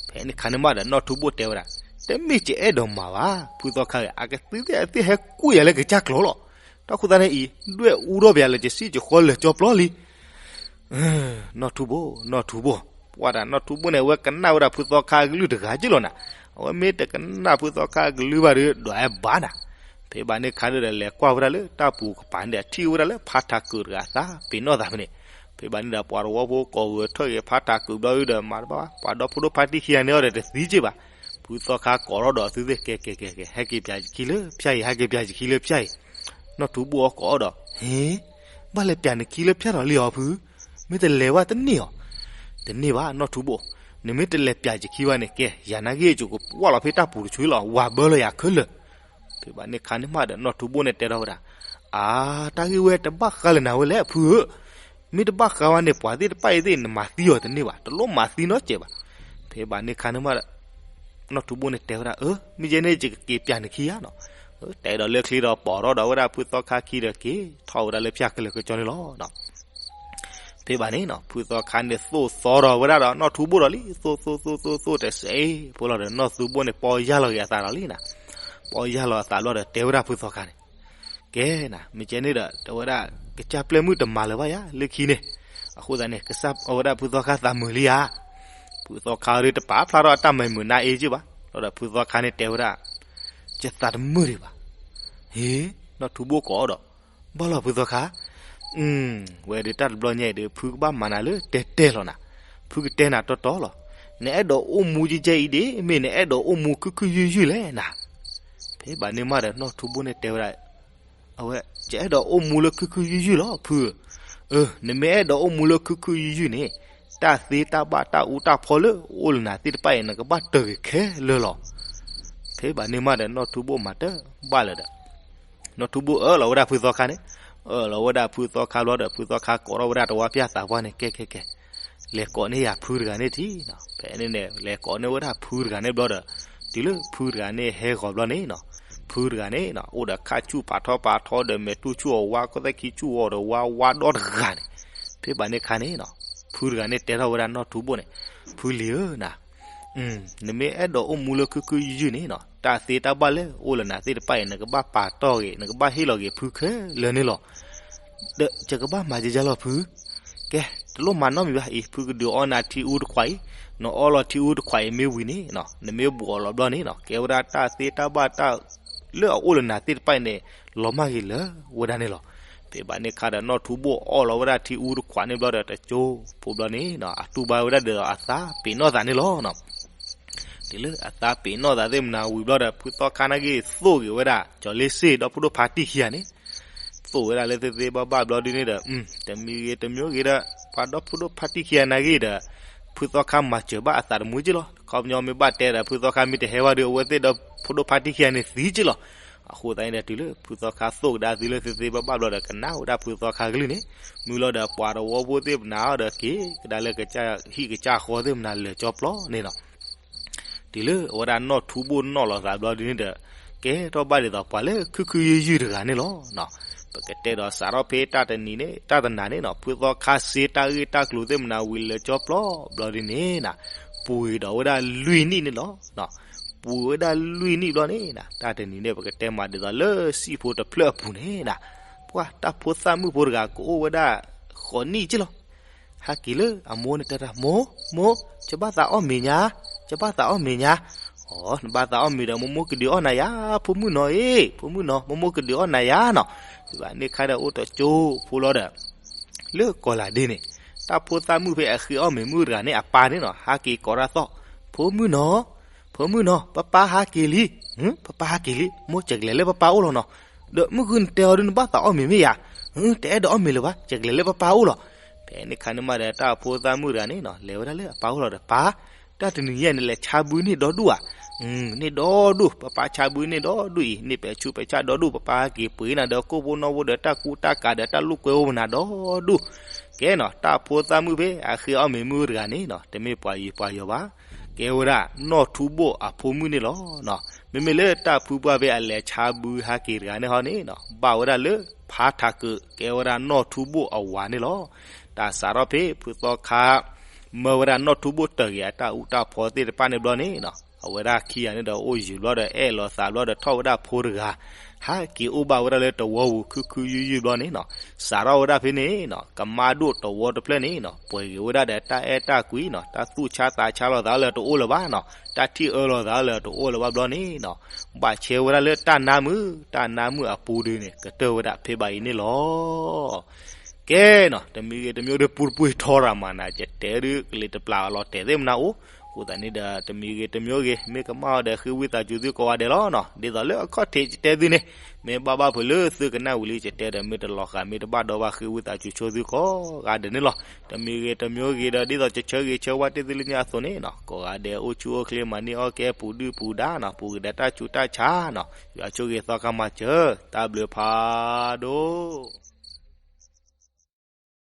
ဖဲန့ၣ်ခါန့ၣ်မးဒီး နီၢ်ထူဘိၣ်တဲဝဲဒၣ်, တမ့ၢ်ယအဲၣ်ဒိးမၤဘၣ် ဖုသီခါဧၢ, အကသ့ၣ်အသ့ၣ်ဟဲကူၣ်ယၤလၢကစၢ်ကျိၤလီၤ, တၢ်ဃိသတးန့ၣ်အံၤ ဒွဲၣ်အူထီၣ်ပယၤလၢကစံၣ်ကဃီလၢာ်ကၠီပျီလံ နီၢ်ထူဘိၣ် နီၢ်ထူဘိၣ်, ပှၤတၢ်နီၢ်ထူဘိၣ်န့ၣ် အဝဲကနၣ်ဝဲဒၣ်ဖုသီခါအကလုၢ်တဂၤက့ၢ်လီၤနၤ, အဝဲမ့ၢ်တကနၣ်ဖုသီခါအကလုၢ်ဘၣ်ဒီး ဒွးဝဲဘၣ်နၤ, ဖဲဘၣ်န့ၣ်ခါဒီး လဲၤကွၢ်ဝဲဒၣ်လၢတၢ်ပူၤကပၤန့ၣ်ဒီး ထံၣ်ဝဲဒၣ်လၢဖါထးကုာ်တဂၤသးပ့ၤနီၣ်သးဖဲန့ၣ်, ဖဲဘၣ်န့ၣ်ဒီး ပှၤတဝီဖိကိးဂဲၤထၢၣ်ဂ့ၤဖါထးကုာ်ဘျီဒီး မၤတဘၣ်ဘၣ် ပှၤဒီဖိဒိၣ်ဖါတံၢ်ခံဂၤန့ၣ်အီၤဒီးတသံက့ၢ်ဘၣ်, ဖုသီခါကိးထီၣ်ဒီးသုသ့ၣ်ကဲကဲကဲကဲ ဟဲက့ၤပျးယခံလၢဖၠၣ်အံၤ ဟဲက့ၤပျးယခံလၢဖၠၣ်အံၤ, နီၢ်ထူဘိၣ်အီၤကိးအီၤဒီး ဟ့ ဘၣ်လဲၤပျးနခံလၢဖၠၣ်ဒီးလံအီၤဖု, မ့ၢ်တလဲၤဘၣ်တန့ၢ်အီၤ, တန့ၢ်ဘၣ်နီၢ်ထူဘိၣ်, နမ့ၢ်တလဲၤပျးယခံဘၣ်န့ၣ် ကဲ ယၤနာ်က့ ယကဝၢ်လီၤဖဲတၢ်ပူၤတဆူလီၤ ဝၤဘၢလီၤယၤခဲလၢာ်. ဖဲဘၣ်န့ၣ်ခါန့ၣ်မးဒီး နီၢ်ထူဘိၣ်န့ၣ်တဲထီၣ်ဝဲဒၣ်, အါ, တၢ်ဂ့ၢ်ဝဲတဘၣ်ဃးလၢနၤဝဲလဲၣ် ဖုဧၢ, မ့ၢ်တဘၣ်ဃးဝဲန့ၣ် ပှၤသ့ၣ်တဖၣ်အံၤသ့ၣ် နမၤသံအီၤတန့ၢ်ဘၣ်, တလိၣ်မၤသံနီတစဲးဘၣ်. ဖဲဘၣ်န့ၣ်ခါန့ၣ်မးဒီး နီၢ်ထူဘိၣ်န့ၣ်တဲဝဲဒၣ်, အၢ မ့ၢ်ယဲန့ၣ် ယကက့ၤပျးနခံဧါနီၤ. တဲဒီးလၢချ့ဒီး ပိာ်ထီၣ်ဒီးဝဲဒၣ်ဖုသီခါခံဒီး က့ၤထီၣ်ဝဲဒၣ်လၢဖၠၣ်ခဲလၢာ်ကၠီန့ၣ်လီၤ. ဖဲဘၣ်န့ၣ်နီၤ ဖုသီခါန့ၣ် သိၣ်သီဒီးဝဲဒၣ်ဒီးနီၢ်ထူဘိၣ်ဒီးလံ, သိၣ်သိၣ်သိၣ်သိၣ်သိၣ်တစဲးဖိလီၤဒီး နီၢ်ထူဘိၣ်န့ၣ် ပီၢ်ယၢ်လီၤက့ၤအသးဒီးလံနီၤ. ပီၢ်ယၢ်လီၤအသးဘျီဒီး တဲဝဲဒၣ်ဖုသီခါန့ၣ်, ကဲနၤ မ့ၢ်ကဲန့ၣ်ဒီး တဲဝဲဒၣ် ကစၢ်ပျဲၢ်မုၣ်တမၤလၢၤဘၣ်ယၤ လၢခံန့ၣ်, အဃိသတးန့ၣ် ကစၢ်အဝဲဒၣ်ဖုသီခါသးမုာ်လံဧါ. ဖုသီခါဒ်တပာ်ဖျါထီၣ်အတၢ်မၤမုာ်နါအ့က့ၢ်ဘၣ်, လီၤဒီးဖုသီခါန့ၣ်တဲဝဲဒၣ်, ယသးတမုာ်ဒံးဘၣ်. ဟ့, နီၢ်ထူဘိၣ်ကိးဒီး, ဘၣ်လီၤဖုသီခါ, ဝဲဒၣ်တၢ်တဘျီညါအံၤဒီး ဖုကဘၣ်မၤနၤလၢတဲတဲလီၤနၤ, ဖုကတဲနၤတီတီလီၤ. နအဲၣ်ဒိးအိၣ်မူကဲကဲအံၤဒ် မ့ၢ်နအဲၣ်ဒိးအိၣ်မူခုၣ်ခုၣ်ယုၢ်ယုၢ်လဲၣ်နၤ. ဖဲဘၣ်န့ၣ်မးဒီး နီၢ်ထူဘိၣ်န့ၣ်တဲဝဲဒၣ်, အဝဲ ယအဲၣ်ဒိးအိၣ်မူလၢခုၣ်ခုၣ်ယုၢ်ယုၢ်လီၤ ဖုဧၢ. အၢ နမ့ၢ်အဲၣ်ဒိးအိၣ်မူလၢခုၣ်ခုၣ်ယုၢ်ယုၢ်န့ၣ်, တၢ်သ့တၢ်ဘၣ်တၢ်အူတၢ်ဖီလၢအအိၣ်လၢနၤသ့ၣ်တဖၣ်အံၤ နကဘၣ်တၢၢ်က့ၤခဲလၢာ်လီၤ. ဖဲဘၣ်န့ၣ်မးဒီး နီၢ်ထူဘိၣ်မၤတၢ်ဘၣ်လၢၤဒီး နီၢ်ထူဘိၣ်အၢၣ်လီၤဝဲဒၣ်ဖုသီခါန့ၣ်, အၢၣ်လီၤဝဲဒၣ်ဖုသီခါဘျီဒီး ဖုသီခါကိးထီၣ်ဝဲဒၣ်တဝီဖၠၣ်သးပှၢ်န့ၣ် ကဲကဲကဲ, လဲၤကိးန့ၢ်ယၤဖုတဂၤန့ၣ်ထံး, ဖဲန့ၣ်န့ၣ် လဲၤကိးန့ၢ်ဝဲဒၣ်ဖုတဂၤန့ၣ်ဘျီဒီး, တုၤလၢဖုတဂၤန့ၣ်ဟဲဂီၤဘျီန့ၣ်နီၤ, ဖုတဂၤန့ၣ်နီၤ အိၣ်ဒီးခါဆူၣ်ပာ်ထီပာ်ထီဒီး မဲာ်တူၢ်ဆူၣ်အီၤဝါ ကီၢ်သဲၣ်ခံဆူၣ်အီၤဒီးဝါဝါဒီတဂၤန့ၣ်. ဖဲဘၣ်န့ၣ်ခါန့ၣ်နီၤ ဖုတဂၤန့ၣ်တဲထီၣ်ဝဲဒၣ်နီၢ်ထူဘိၣ်န့ၣ်, ဖုလံၤဧၢနၤ နမ့ၢ်အဲၣ်ဒိးအိၣ်မူလၢခုၣ်ခုၣ်ယုၢ်ယုၢ်န့ၣ်နီၤ, တၢ်သ့တၢ်ဘၣ်လၢအအိၣ်လၢနၤသ့ၣ်တဖၣ်အံၤ နကဘၣ်ပာ်တီၢ်ဂ့ၤ နကဘၣ်ဟ့ၣ်လီၤက့ၤဖုခဲလၢာ်န့ၣ်လီၤ. ဒီးယကဘၣ်မၤယယါလီၤဖု, ကဲ တလိၣ်မၤနီတမံၤဘၣ်အံၤ ဖုကဒုးအီနၤထံအူတခွးအံၤ, နအီလီၤထံအူတခွးအံၤမ့ၢ်ဝံၤန့ၣ်နီၤ နမ့ၢ်ဘူးအီၤလီၤဘျီန့ၣ်နီၤ ကဲဝဲဒၣ်တၢ်သ့တၢ်ဘၣ်တၢ် လၢအအိၣ်လၢနၤသ့ၣ်တဖၣ်အံၤန့ၣ် လီၤမၢ်ဂ့ၤလၢာ်ဝဲဒၣ်န့ၣ်လီၤ. ဖဲဘၣ်န့ၣ်ခါဒီး နီၢ်ထူဘိၣ်အီလီၤဝဲဒၣ်ထံအူတခွးန့ၣ်ဘျီဒီး တကၠိဖိဘျီန့ၣ်နီၤ အတူၢ်ဘၣ်ဝဲဒၣ်ဒီးအသးပ့ၤနီၣ်သးန့ၣ်လီၤနီၤ. တုၤလၢအသးပ့ၤနီၣ်သးသ့ၣ်မနၤဝံၤဘျီဒီး ဖုသီခါနာ်က့ၤသိၣ်ဂ့ၤဝဲဒၣ် ကၠီၤလ့စ့ၣ် ဒီဖိဒိၣ်ဖါတံၢ်ခံဂၤန့ၣ်, သိၣ်ဝဲဒၣ်လၢသ့သ့ဘၣ်ဘၣ်ဘျီဒ်န့ၣ်ဒီး တမံၤဂ့ၤတမံၤဂ့ၤဒီး ပှၤဒီဖိဒိၣ်ဖါတံၢ်ခံဂၤနာ်က့ၤဒီး ဖုသီခါမၤစၢၤဘၣ်အသးတမူက့ၢ်လီၤ. ခီပညီမ့ၢ်ဘၣ်တဲဒီး ဖုသီခါမ့ၢ်တဟဲဝဲဒီး အဝဲသ့ၣ်ဒီဖိဒိၣ်ဖါတံၢ်ခံဂၤန့ၣ်သံက့ၢ်လီၤ. အဃိသတးန့ၣ်ဒီး တုၤလၢဖုသီခါသိၣ်ကဒါသံလၢသ့သ့ဘၣ်ဘၣ်ဘျီဒီး ကနၣ်ဝဲဒၣ်ဖုသီခါကလုၢ်န့ၣ်, မုၢ်လီၤဒီးပှၤတဝီဖိသ့ၣ်မနၤဒီး က့ၤကဒါလၢကစၢ်ဟံၣ်ကစၢ်ဃီသ့ၣ်မနၤလၢာ်ကၠီပျီန့ၣ်လီၤ. တုၤလၢအဝဲဒၣ်နီၢ်ထူဘိၣ်နီၣ်လီၤသးဘျီဒ်န့ၣ်ဒီး ကဲထီၣ်ဘၣ်ဒ်သိးပှၤလၢခုၣ်ခုၣ်ယုၢ်ယုၢ်တဂၤန့ၣ်လီၤ. ပကတဲဒီးစးထီၣ်ဖဲတၢ်တနံၤန့ၣ် တၢ်တနၤန့ၣ်နီၤ ဖုသီခါစ့တၢ်ဂ့ၢ်တၢ်ကျိၤသ့ၣ်မနၤဝံၤလၢာ်ကၠီပျီဘျီဒ်န့ၣ်နီၤ ပှ့ၤဒီးဝဲဒၣ်လွံၢ်နံၣ်န့ၣ်လီၤ. ပှ့ၤဝဲဒၣ်လွံၢ်နံၣ်ဘျီန့ၣ်နီၤ တၢ်တနံၤန့ၣ် ပကတဲမးဒ်သိးလၢစံၣ်ဖိတဖျၢၣ်အပူၤန့ၣ်နီၤ ပှၤတၢ်ဖိသၣ်မုၣ်ဖိတဂၤကအိၣ်ဝဲဒၣ်ဃိးနံၣ်က့ၢ်လီၤ. ဟဲက့ၤလၢအမိၢ်န့ၣ်တဲတၢ် မိၢ်, မိၢ်, ယဘၣ်သးအီၣ်မ့ၤညါ, ယဘၣ်သးအီၣ်မ့ၤညါ. အိ, နဘၣ်သးအီၣ်မ့ၤဒီး မိၢ်မိၢ်ကဒုးအီၣ်နၤယၤ, ဖိမုၣ်နီၤအ့, ဖိမုၣ်နီၤ, မိၢ်မိၢ်ကဒုးအီၣ်နၤယၤနီၤ. ဖဲဘၣ်န့ၣ်ခါဒီးအိၣ်တကၠိဖိလီၤဒီး လၢကီၢ်လၤဒ့န့ၣ် တၢ်ဖိသၣ်မုၣ်ဖဲအဃ့အီၣ်မ့ၤမုၣ်တဂၤန့ၣ် အပၢ်န့ၣ်နီၤ ဟဲက့ၤကိးတၢ်သီၣ်, ဖိမုၣ်နီၤ, ဖိမုၣ်နီၤ, ပၢ်ပၢ်ဟဲက့ၤလံ. ပၢ်ပၢ်ဟဲက့ၤလံ, မိၢ် ယကလဲၤလၢပၢ်ပၢ်အိၣ်လီၤနီၤ. ဒီးမုၢ်ဂုၢ်နတဲအီၤဒုး နဘၣ်သးအီၣ်မ့ၤမ့ၢ်ယၤ. တအဲၣ်ဒိးအီၣ်မ့ၤလၢၤဘၣ်, ယကလဲၤလၢပၢ်ပၢ်အိၣ်လီၤ. ဖဲန့ၣ်ခါန့ၣ်မးဒီး တၢ်ဖိသၣ်မုၣ်တဂၤန့ၣ်နီၤ လဲၤဝဲဒၣ်လၢအပၢ်အိၣ်လီၤဒီး ပၢ်, တၢ်တနံၤညါန့ၣ် လဲၤဆါဘုန့ၢ်ဒီဒူၣ်ဧါ. န့ၢ်ဒီဒူၣ်, ပၢ်ပၢ် ဆါဘုန့ၢ်ဒီဒူၣ်အံၤ, န့ၢ်ပဲာ်ဆူးပဲာ်ဆၣ်ဒီဒူၣ်, ပၢ်ပၢ်ဟဲက့ၤပှ့ၤနၤဒီးကိၣ်ဖိနီၣ်ဖိဒီးတၢ်ကူတၢ်ကၤဒီးတၢ်လိာ်ကွဲအိၣ်မနၤဒီဒူၣ်. ကဲနီၤ တၢ်ဖိသၣ်မုၣ်ဖဲအဃ့အီၣ်မ့ၤမုၣ်တဂၤန့ၣ်နီၤ တမ့ၢ်ပှၤယံၤပှၤယီၤဘၣ်. ကဲဝဲဒၣ်နီၢ်ထူဘိၣ်အဖိမုၣ်န့ၣ်လီၤ. မ့မ့ၢ်လၢတၢ်ဖုပှၢ်ဖဲအလဲၤဆါဘုဟဲက့ၤတဂၤန့ၣ်ဟီန့ၣ်နီၤ ဘၣ်ဝဲဒၣ်လၢဖါထးကၢး ကဲဝဲဒၣ်နီၢ်ထူဘိၣ်အဝၤန့ၣ်လီၤ. တၢ်စးထီၣ်ဖဲဖုသီခါ မၢဝဲဒၣ်နီၢ်ထူဘိၣ်တၢၢ်က့ၤအတၢ်အူတၢ်ဖီသ့ၣ်တဖၣ်န့ၣ်ဘျီန့ၣ်နီၤ အဝဲဒၣ်ခံဂၤန့ၣ်ဒီးအိၣ်ယံၤဘျီဒီး အဲၣ်လီၤသးဘျီဒီးထီၣ်ဝဲဒၣ်ဖိတဂၤ ဟဲက့ၤအိၣ်ဘၣ်ဝဲဒၣ်လၢတဝီပူၤခုၣ်ခုၣ်ယုၢ်ယုၢ်ဘျီန့ၣ်နီၤ စးထီၣ်ဝဲဒၣ်ဖဲန့ၣ်နီၤ ကမါဒိၣ်တဝီတဖျၢၣ်န့ၣ်နီၤ ပှဲၤက့ၤဝဲဒၣ်ဒီးတၢ်အဲၣ်တၢ်ကွံနီၤ တၢ်သူၣ်ဆါသးဆါလိာ်သးလၢတအိၣ်လၢၤဘၣ်နီၤ တၢ်ထံၣ်အၢလိာ်သးလၢတအိၣ်လၢၤဘၣ်ဘျီန့ၣ်နီၤ ဘၣ်ဆဲဝဲဒၣ်လၢတၢ်နါမုာ် တၢ်နါမုာ်အပူၤဒုန့ၣ် ကတၢၢ်ဝဲဒၣ်ဖဲဘၣ်အံၤန့ၣ်လီၤ. ကဲနီၤ တမံၤဂ့ၤတမံၤဒီး ပူတပူထီရၤမးနၤ ယတဲဒုးကလံၤတပျၢ်အလီၤတဲာ်သ့ၣ်မနၤအိၣ် အဃိသတးန့ၣ်ဒီး တမံၤဂ့ၤတမံၤဂ့ၤ မ့ၢ်ကမၣ်အီၤဒီး ဃ့ဝံသးစူၤသုကိးဂၤဒဲးလီၤနီၤ. ဒ်သိးလၢအခီၣ်ထံးယတဲသုန့ၣ် မ့ၢ်ဘၣ်ဘၣ်ဖုးလၢသုကနၣ်ဝံၤလံ ယတဲဒီး မ့ၢ်တလီၤဃာ် မ့ၢ်တဘၣ်ဒီးဘၣ် ဃ့ဝံသးစူၤဆိသုကိးဂၤဒဲးန့ၣ်လီၤ. တမံၤဂ့ၤတမံၤဂ့ၤဒီး ဒ်သိးယဆၢဂ့ၤဆၢဝါတ့ၢ်သုလၢညါအသိးန့ၣ်နီၤ ကိးဂၤဒဲးအိၣ်ဆူၣ်အိၣ်ချ့ မၤန့ၢ်အီၣ်ကဲ ပူၤဒုၣ်ပူၤဒါနီၤ ပူၤကဒါတၢ်ဆူးတၢ်ဆါနီၤ ယွၤဆိၣ်ဂ့ၤသီခါမၤစၢၤ တၢ်ဘျုးဖးဒိၣ်